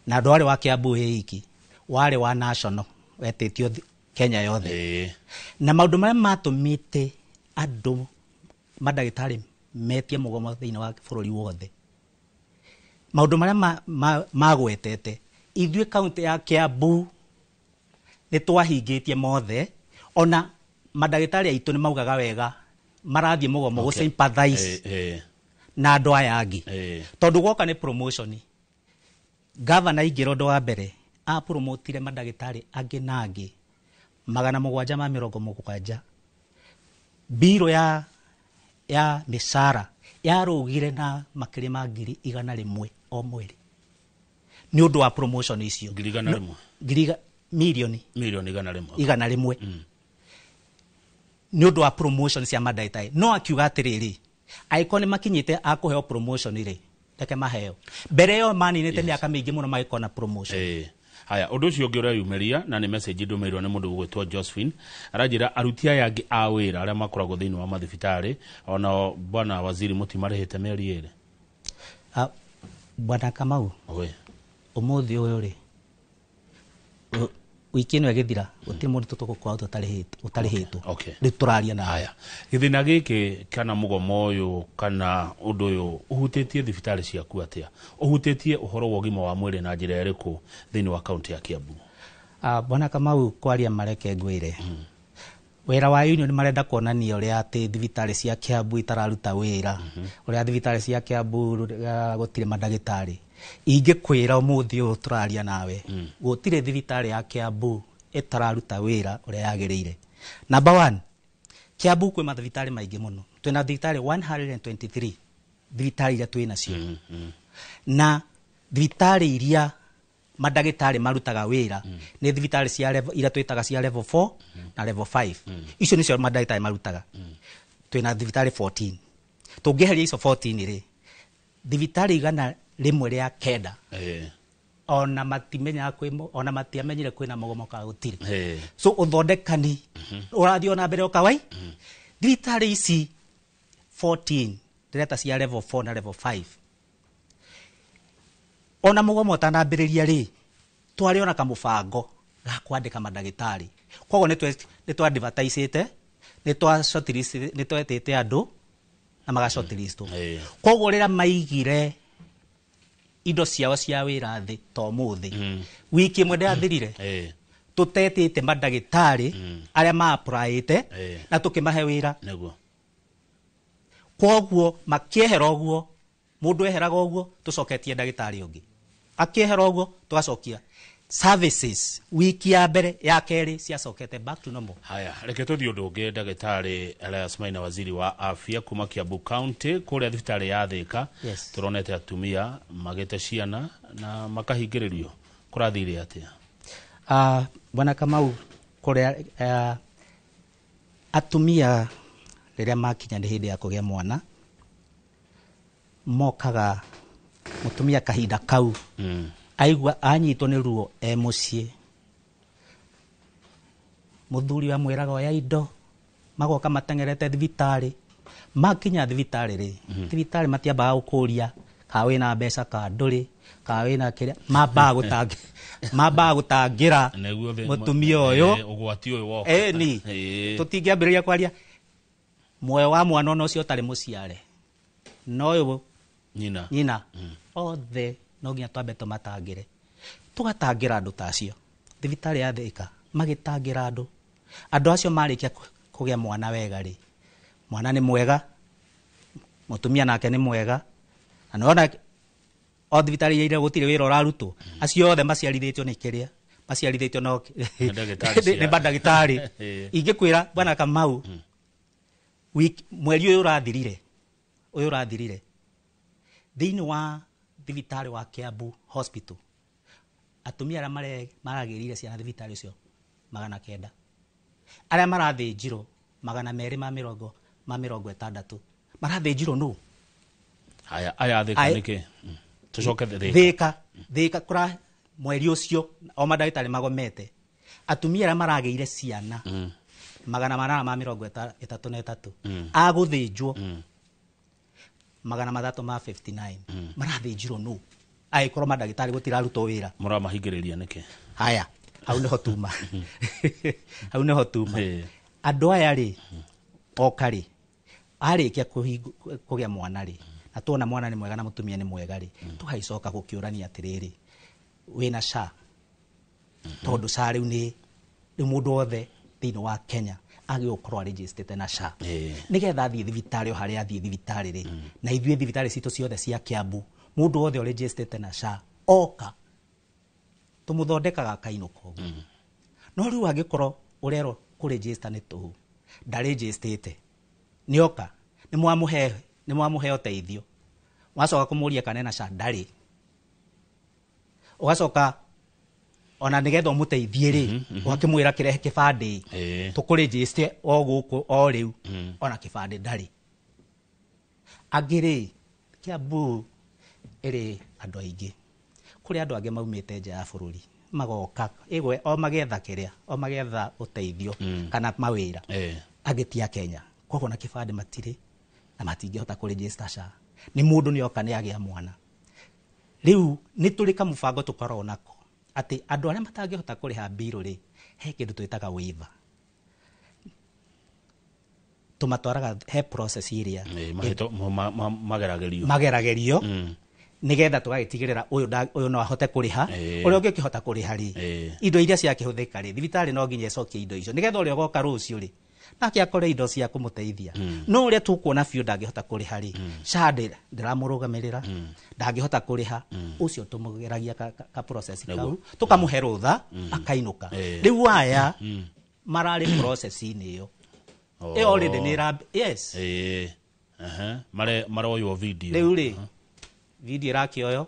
na ndwarĩ wa Kiambu ĩ iki, warĩ wa national, wetĩtio Kenya yothe. Na maũndũ marĩa matũmĩte andũ mandagĩtarĩ metie mũgomo thĩinĩ wa bũrũri wothe, maũndũ marĩa magwetete, ithuĩ kaunti ya Kiambu nĩ twahingĩtie mothe. Ona mandagĩtarĩ aitũ nĩ maugaga wega marathiĩ mũgomo gũ sympathize na andũ aya angĩ, tondũ gwoka nĩ promotion, gavana aingĩra ũndũ wa mbere apromotire mandagĩtarĩ angĩ na angĩ 770. Mbirũ ya mĩcara yarũgire na makĩria ma 100,000 o mweri nĩ ũndũ wa promotion icio. Ngiri igana rĩmwe? Ngiri mirioni. Mirioni 100. 100 nĩ ũndũ wa promotion cia mandagĩtarĩ. No akiuga atĩrĩrĩ, angĩkorwo nĩ makinyĩte a kũheo promotion rĩ, reke maheo. Mbere ĩyo maninĩte mĩaka mĩingĩ mũno magĩkorwo na promotion. Haya, ũndũ ũcio ũngĩ ũreyumĩria na nĩ message ndũmĩirwo nĩ mũndũ ũgwĩtwo Josephine, aranjĩra aruti aya angĩ a wĩra arĩa makoragwo thĩinĩ wa mathibitarĩ onao, bwana waziri, mũtimarĩhĩte mĩeri 2. Ah, bwana Kamau, Oe. Ũmũthĩ ũyũ rĩ, wiki ĩno ĩgĩthira gũtirĩ mũndũ tũtũgũkorwo ũtarĩhĩtwo. Rĩu tũraria nawe. Haya, gĩthĩna gĩkĩ kana mũgomo ũyũ kana ũndũ ũyũ ũhutĩtie thibitarĩ ciaku atĩa? Ũhutĩtie ũhoro wa ũgima wa mwĩrĩ na njĩra ĩrĩkũ thĩinĩ wa kaunti ya Kiambu? Ah, bwana Kamau, kwaria mareke ngwĩre, wĩra wa union marenda kuonania ũrĩa atĩ thibitarĩ cia Kiambu itararuta wĩra, ũrĩa thibitarĩ cia Kiambu gũtirĩ mandagĩtarĩ. Ingĩkwĩra ũmũthĩ ũyũ tũraria nawe, gũtirĩ thibitarĩ ya Kiambu ĩtararuta wĩra ũrĩa yagĩrĩire. Number one, Kiambu kwĩ mathibitarĩ maingĩ mũno. Twĩna thibitarĩ 123, thibitarĩ iria twĩ nacio, na thibitarĩ iria Mandagĩtarĩ marutaga wĩra nĩ thibitarĩ cia level iria twĩtaga cia level 4 na level 5. Icio nĩcio mandagĩtarĩ marutaga. Twĩna thibitarĩ 14. Tũngĩeheria icio 14 rĩ, thibitarĩ 109 ona matimenyaga kwĩ ona matiamenyire kwĩna mũgomo kana gũtirĩ. So ũthondekani ũrathiĩ ona mbere o kawai. Thibitarĩ ici 14 ndĩreta cia level 4 na level 5, ona mũgomo ũtanambĩrĩria rĩ, twarĩ ona kamũbango ga kwandĩka mandagĩtarĩ. Koguo nĩ twa advertisĩte, nĩ twa shortlist, nĩ twetĩte andũ na maga shortlist. Koguo rĩrĩa maigire indo ciao cia wĩra thĩ ta ũmũthĩ, wiki ĩmwe ndĩrathirire tũtetĩte mandagĩtarĩ arĩa ma-applyĩte na tũkĩmahe wĩra. Koguo makĩehera ũguo, mũndũ eheraga ũguo, tũcoketie ndagĩtarĩ ũngĩ akĩehera ũguo, tũgacokia services. Wiki ya mbere, ya kerĩ ciacokete back to normal. Haya, reke tũthiĩ ũndũ ũngĩ. Ndagĩtarĩ Elias Maina, waziri wa afya kuma Kiambu County, kũrĩa thibitarĩ ya Thĩka tũronete atumia magĩte ciana na makahingĩrĩrio. Kũrathire atĩa? Bwana Kamau, kũrĩa atumia rĩrĩa makinya nĩ hĩndĩ ya kũgĩa mwana, mokaga mũtumia kahinda kau aigua anyitwo nĩ ruo e mũciĩ, mũthuri amwĩraga oya indo, magoka mateng'erete thibitarĩ. Makinya thibitarĩ rĩ, thibitarĩ matiambaga gũkũria kana wĩna mbeca kana ndũrĩ, kana wĩna kĩrĩa, mambaga gũtangĩra mũtumia ũyũ. Ũgwati ũyũ woka. Ĩni tũtingĩambĩrĩria kwaria muoyo wa mwana ona ũcio ũtarĩ mũciare no ũyũ nyina. Nyina othe no nginya twambe tũmatangĩre. Tũgatangĩra andũ ta acio thibitarĩ ya Thĩka, magĩtangĩra andũ. Andũ acio marĩkia kũgĩa mwana wega rĩ, mwana nĩ mwega, mũtumia nake nĩ mwega, na nĩwona o thibitarĩ iria gũtirĩ wĩra ũrarutwo. Acio othe maciarithĩtio nĩ kĩrĩa maciarithĩtio no nĩ mandagĩtarĩ. Ingĩkwĩra, bwana Kamau, wiki mweri ũyũ ũrathirire, ũyũ ũrathirire, thĩinĩ wa thibitarĩ wa Kiambu Hospital, atumia arĩa maragĩrĩire ciana thibitarĩ ũcio 900, arĩa marathĩnjirwo 260, marathĩnjirwo nũ? Haya, aya Thĩka nĩkĩ? Tũcoke Thĩka. Thĩka, Thĩka kũra mweri ũcio o mandagĩtarĩ magomete, atumia arĩa maragĩire ciana 833, agũthĩnjwo 359, marathĩnjirwo nũ angĩkorwo mandagĩtarĩ gũtirarutwo wĩra? Mũramahingĩrĩria nĩkĩ? Haya, hau nĩho tuma, hau nĩho tuma. Andũ aya rĩ, oka rĩ, arĩkia kũgĩa mwana rĩ, na tuona mwana nĩ mwega na mũtumia nĩ mwega rĩ, tũgagĩcoka gũkĩũrania atĩrĩrĩ, wĩna SHA? Tondũ SHA rĩu nĩ rĩu mũndũ wothe thĩinĩ wa Kenya agĩrĩirwo gũkorwo arĩnjĩstĩte na SHA nĩgetha athiĩ thibitarĩ o harĩa athiĩ thibitarĩ rĩ. Na ithuĩ thibitarĩ citũ ciothe cia Kiambu, mũndũ wothe ũrĩnjĩstĩte na SHA oka tũmũthondekaga akainũka ũguo. No rĩu angĩkorwo ũrerwo kũrĩnjĩsta nĩ tũhũ, ndarĩnjĩstĩte, nĩoka nĩ mwamũhe ũteithio, wacoka kũmũria kana ena SHA, ndarĩ. Ũgacoka ona nĩgetha ũmũteithie rĩ, ũgakĩmwĩra kĩrehe kĩbandĩ tũkũrĩnjĩste o gũkũ o rĩu, ona kĩbandĩ ndarĩ. Angĩ rĩ, Kiambu ĩrĩ andũ aingĩ, kũrĩ andũ angĩ maumĩte nja ya bũrũri magoka ĩgwe o magetha kĩrĩa o magetha ũteithio kana mawĩra, angĩ ti a Kenya, koguo na kĩbandĩ matirĩ na matingĩhota kũrĩnjĩsta SHA. Nĩ mũndũ nĩ oka nĩ agĩa mwana. Rĩu nĩ tũrĩ kamũbango tũkoragwo nako atĩ andũ arĩa matangĩhota kũrĩha mbirũ rĩ, he kĩndũ twĩtaga waiver, tũmatwaraga he process ĩrĩa mageragĩrio, mageragĩrio nĩgetha tũgagĩtigĩrĩra ũyũ no ahote kũrĩha, ũrĩa ũngĩkĩhota kũrĩha rĩ, indo iria ciakĩhũthĩka rĩ, thibitarĩ no nginya ĩcokie indo icio nĩgetha ũrĩa ũgoka rũciũ rĩ, nake akore indo cia kũmũteithia. No ũrĩa tũkuona biũ ndangĩhota kũrĩha rĩ, SHA ndĩramũrũgamĩrĩra, ndangĩhota kũrĩha, ũcio tũmũgeragia ka process kau, tũkamũhe rũtha akainũka. Rĩu aya mararĩ process-inĩ ĩyo ĩyo already nĩ ĩra yes. Maroywo video. Rĩu rĩ, video ĩrakĩoyo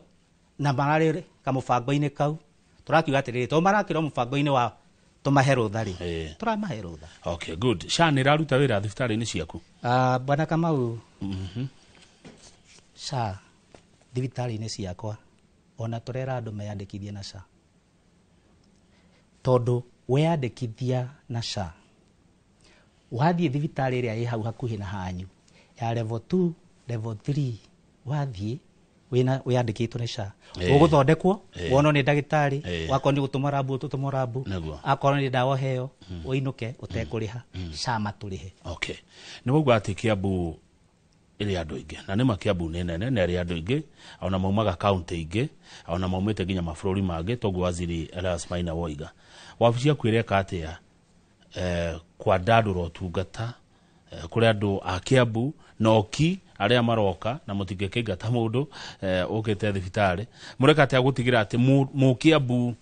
na mararĩ kamũbango-inĩ kau. Tũrakiuga atĩrĩrĩ, to marakĩrwo mũbango-inĩ wa tũmahe rũtha rĩ, tũramahe rũtha. Okay, good. SHA nĩ ĩraruta wĩra thibitarĩ-inĩ ciaku? Bwana Kamau, SHA thibitarĩ-inĩ ciakwa ona tũrera andũ meyandĩkithie na SHA, tondũ weyandĩkithia na SHA wathiĩ thibitarĩ ĩrĩa ĩ hau hakuhĩ na hanyu ya level 2, level 3, wathiĩ wĩna wĩyandĩkĩtwo nĩ SHA, ũgũthondekwo, wonwo nĩ ndagĩtarĩ, wakorwo nĩ gũtũmwo rambu ũtũmwo rambu, akorwo nĩ ndawa ũheo, ũinũke ũtekũrĩha. SHA matũrĩhe. Okay, nĩ wauga atĩ Kiambu ĩrĩ andũ aingĩ, na nĩma Kiambu nĩ nene na ĩrĩ andũ aingĩ, ona maumaga kaunti ingĩ, ona maumĩte nginya mabũrũri mangĩ, toguo waziri Elias Maina woiga. Wabici yaku ĩreka atĩa kwandandũra ũtungata kũrĩ andũ a Kiambu na oki arĩa maroka, na mũtingĩkĩingata mũndũ ũkĩte thibitarĩ? Mũreka atĩa gũtigĩra atĩ mũkĩambu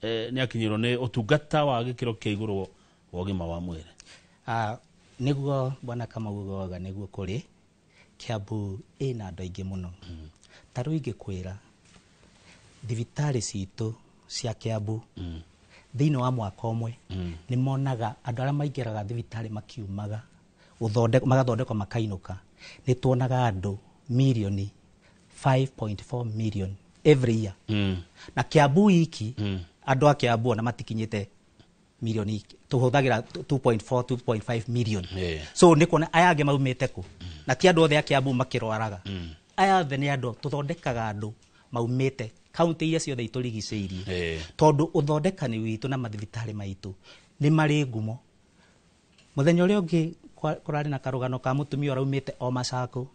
nĩ akinyĩrwo nĩ ũtungata wa gĩkĩro kĩa igũrũ wa ũgima wa mwĩrĩ? Nĩguo Bwana Kamau woiga, nĩguo kũrĩ Kiambu ĩna andũ aingĩ mũno. Ta rĩu ingĩkwĩra thibitarĩ citũ cia Kiambu thĩinĩ wa mwaka ũmwe nĩ monaga andũ arĩa maingĩraga thibitarĩ makiumaga magathondekwo makainũka, nĩ tuonaga andũ mirioni 5.4 million every year. Na Kiambu iki, andũ a Kiambu ona matikinyĩte mirioni, tũhũthagĩra 2.4 2.5 million. So nĩ kuona aya angĩ maumĩte kũ, na ti andũ othe a Kiambu makĩrwaraga. Aya othe nĩ andũ tũthondekaga, andũ maumĩte kaunti iria ciothe itũrigicĩirie, tondũ ũthondekani witũ na mathibitarĩ maitũ nĩ marĩ ngumo. Mũthenya ũrĩa ũngĩ kũrarĩ na karũgano ka mũtumia ũraumĩte o Macakũ,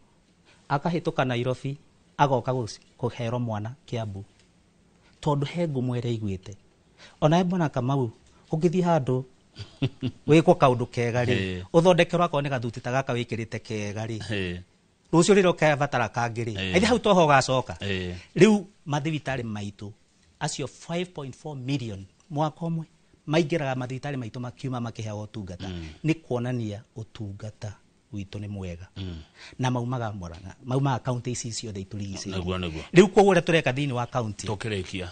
akahĩtũka Nairobi, agoka kũherwo mwana Kiambu, tondũ he ngumo ĩrĩa aiguĩte. Onawe Bwana Kamau, ũngĩthiĩ handũ wĩkwo kaũndũ kega rĩ, ũthondekerwo akorwo nĩ gathuti ta gaka wĩkĩrĩte kega rĩ, rũciũ rĩrĩa ũkabatara kangĩ rĩ, aithe hau toho ũgacoka. Rĩu mathibitarĩ maitũ acio 5.4 million mwaka ũmwe maingĩraga mathibitarĩ maitũ makiuma makĩheagwo ũtungata, nĩ kuonania ũtungata witũ nĩ mwega. Na maumaga Murang'a, maumaga kaunti ici ciothe itũrigicĩirie. Nĩguo nĩguo. Rĩu koguo ũrĩa tũreka thĩinĩ wa kaunti, Tũkĩrĩkia.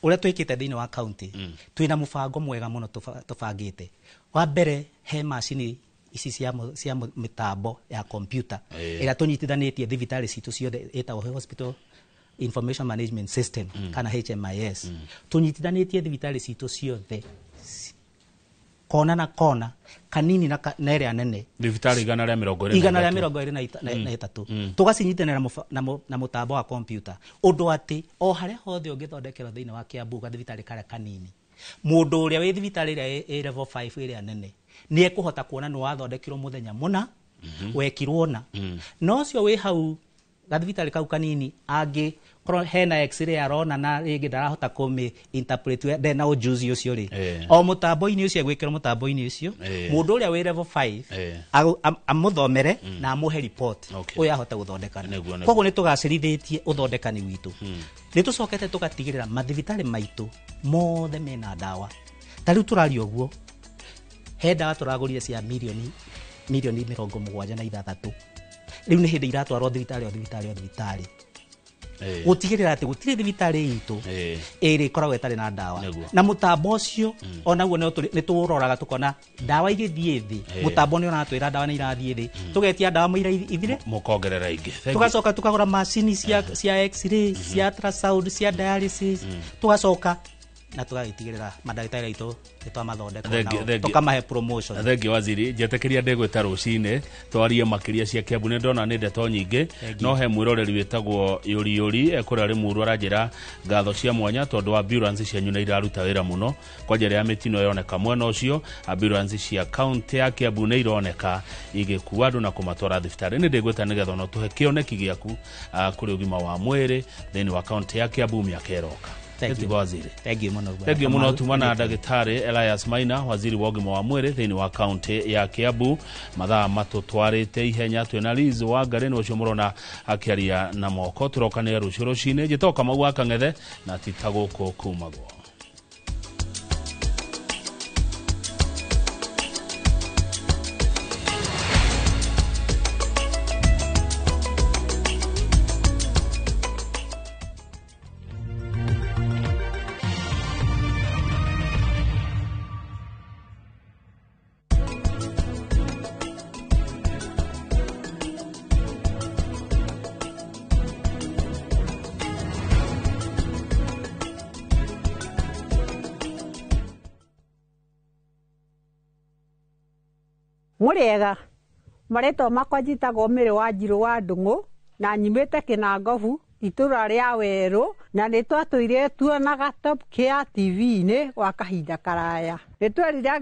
Ũrĩa twĩkĩte thĩinĩ wa kaunti, twĩna mũbango mwega mũno tũbangĩte. Wa mbere, he macini ici cia mĩtambo ya kompyuta ĩrĩa tũnyitithanĩtie thibitarĩ citũ ciothe, ĩtagwo Hospital Information Management System, kana HMIS. Tũnyitithanĩtie thibitarĩ citũ ciothe kona na kona, kanini na ĩrĩa nene. Thibitarĩ 123. 123, tũgacinyitanĩra na mũtambo wa kompyuta, ũndũ atĩ o harĩa hothe ũngĩthondekerwo thĩinĩ wa Kiambu gathibitarĩ karĩa kanini, mũndũ ũrĩa wĩ thibitarĩ ĩrĩa ĩ level 5 ĩrĩa nene nĩ ekũhota kuona nĩ wathondekirwo mũthenya mũna, wekirwo na no ũcio wĩ hau gathibitarĩ kau kanini, angĩ korwo hena x-ray arona na rĩngĩ ndarahota kũmĩ interpret, ndarĩ na ũjuzi ũcio rĩ, o mũtambo-inĩ ũcio egwĩkĩrwo mũtambo-inĩ ũcio, mũndũ ũrĩa wĩ level 5 amũthomere na amũhe report, ũyũ ahote gũthondekana. Nĩguo, nĩguo. Koguo nĩ tũgacĩrithĩtie ũthondekani witũ. Nĩ tũcokete tũgatigĩrĩra mathibitarĩ maitũ mothe mena ndawa. Ta rĩu tũraria ũguo, he ndawa tũragũrire cia mirioni 76, rĩu nĩ hĩndĩ iratwarwo thibitarĩ o thibitarĩ o thibitarĩ, gũtigĩrĩra atĩ gũtirĩ thibitarĩ itũ ĩrĩ ĩkoragwo ĩtarĩ na ndawa. Na mũtambo ũcio onaguo nĩ tũũroraga, tũkona ndawa igĩthiĩ thĩ, mũtambo nĩ ũratwĩra ndawa nĩ irathiĩ thĩ, tũgetia ndawa mũira ithire, Mũkongerera ingĩ. Thank you. Tũgacoka tukagũra macini cia x-ray, cia ultrasound, cia dialysis, tũgacoka na tũgagĩtigĩrĩra mandagĩtarĩ aitũ nĩ twamathondeka Thank you, nao, thank you. tũkamahe promotion. Thank you, waziri. Njetekeria ndĩgwĩta rũcinĩ twarie makĩria cia Kiambu, nĩ ndona nĩ ndeto nyingĩ. Thank you. No he mwĩroreri wĩtagwo Yũriyũri kũrĩa Rĩmuru aranjĩra ngatho cia mwanya tondũ ambulance cianyu nĩ iraruta wĩra mũno kwanja rĩrĩa mĩtino yoneka mwena ũcio, ambulance cia kaunti ya Kiambu nĩ ironeka igĩkua andũ na kũmatwara thibitarĩ. Nĩ ndĩgwĩta nĩgetha ona ũtũhe kĩoneki gĩaku kũrĩ ũgima wa mwĩrĩ thĩinĩ wa kaunti ya Kiambu mĩaka ĩroka. Thank you. Ĩtigo waziri. Thank you mũno, Bwana Thank you mũno. Kamau. Tuma na ndagĩtarĩ Elias Maina, waziri wa ũgima wa mwĩrĩ thĩinĩ wa kaunti ya Kiambu. Mathaa matũtwarĩte ihenya, twĩna Liz Wangari nĩ ũcio mũrona akĩaria na moko. Tũrokanĩre rũciũ rũcinĩ. Njĩtagwo Kamau wa Kang'ethe, na ti ta gũkũ kumagwo. Mũrĩega, marĩtwa makwa njĩtagwo Mary Wanjirũ wa Ndung'u na nyumĩte Kĩnangobu itũra rĩa Werũ na nĩ twatũire tuonaga Top Care TV-inĩ gwa kahinda karaya. Nĩ twerire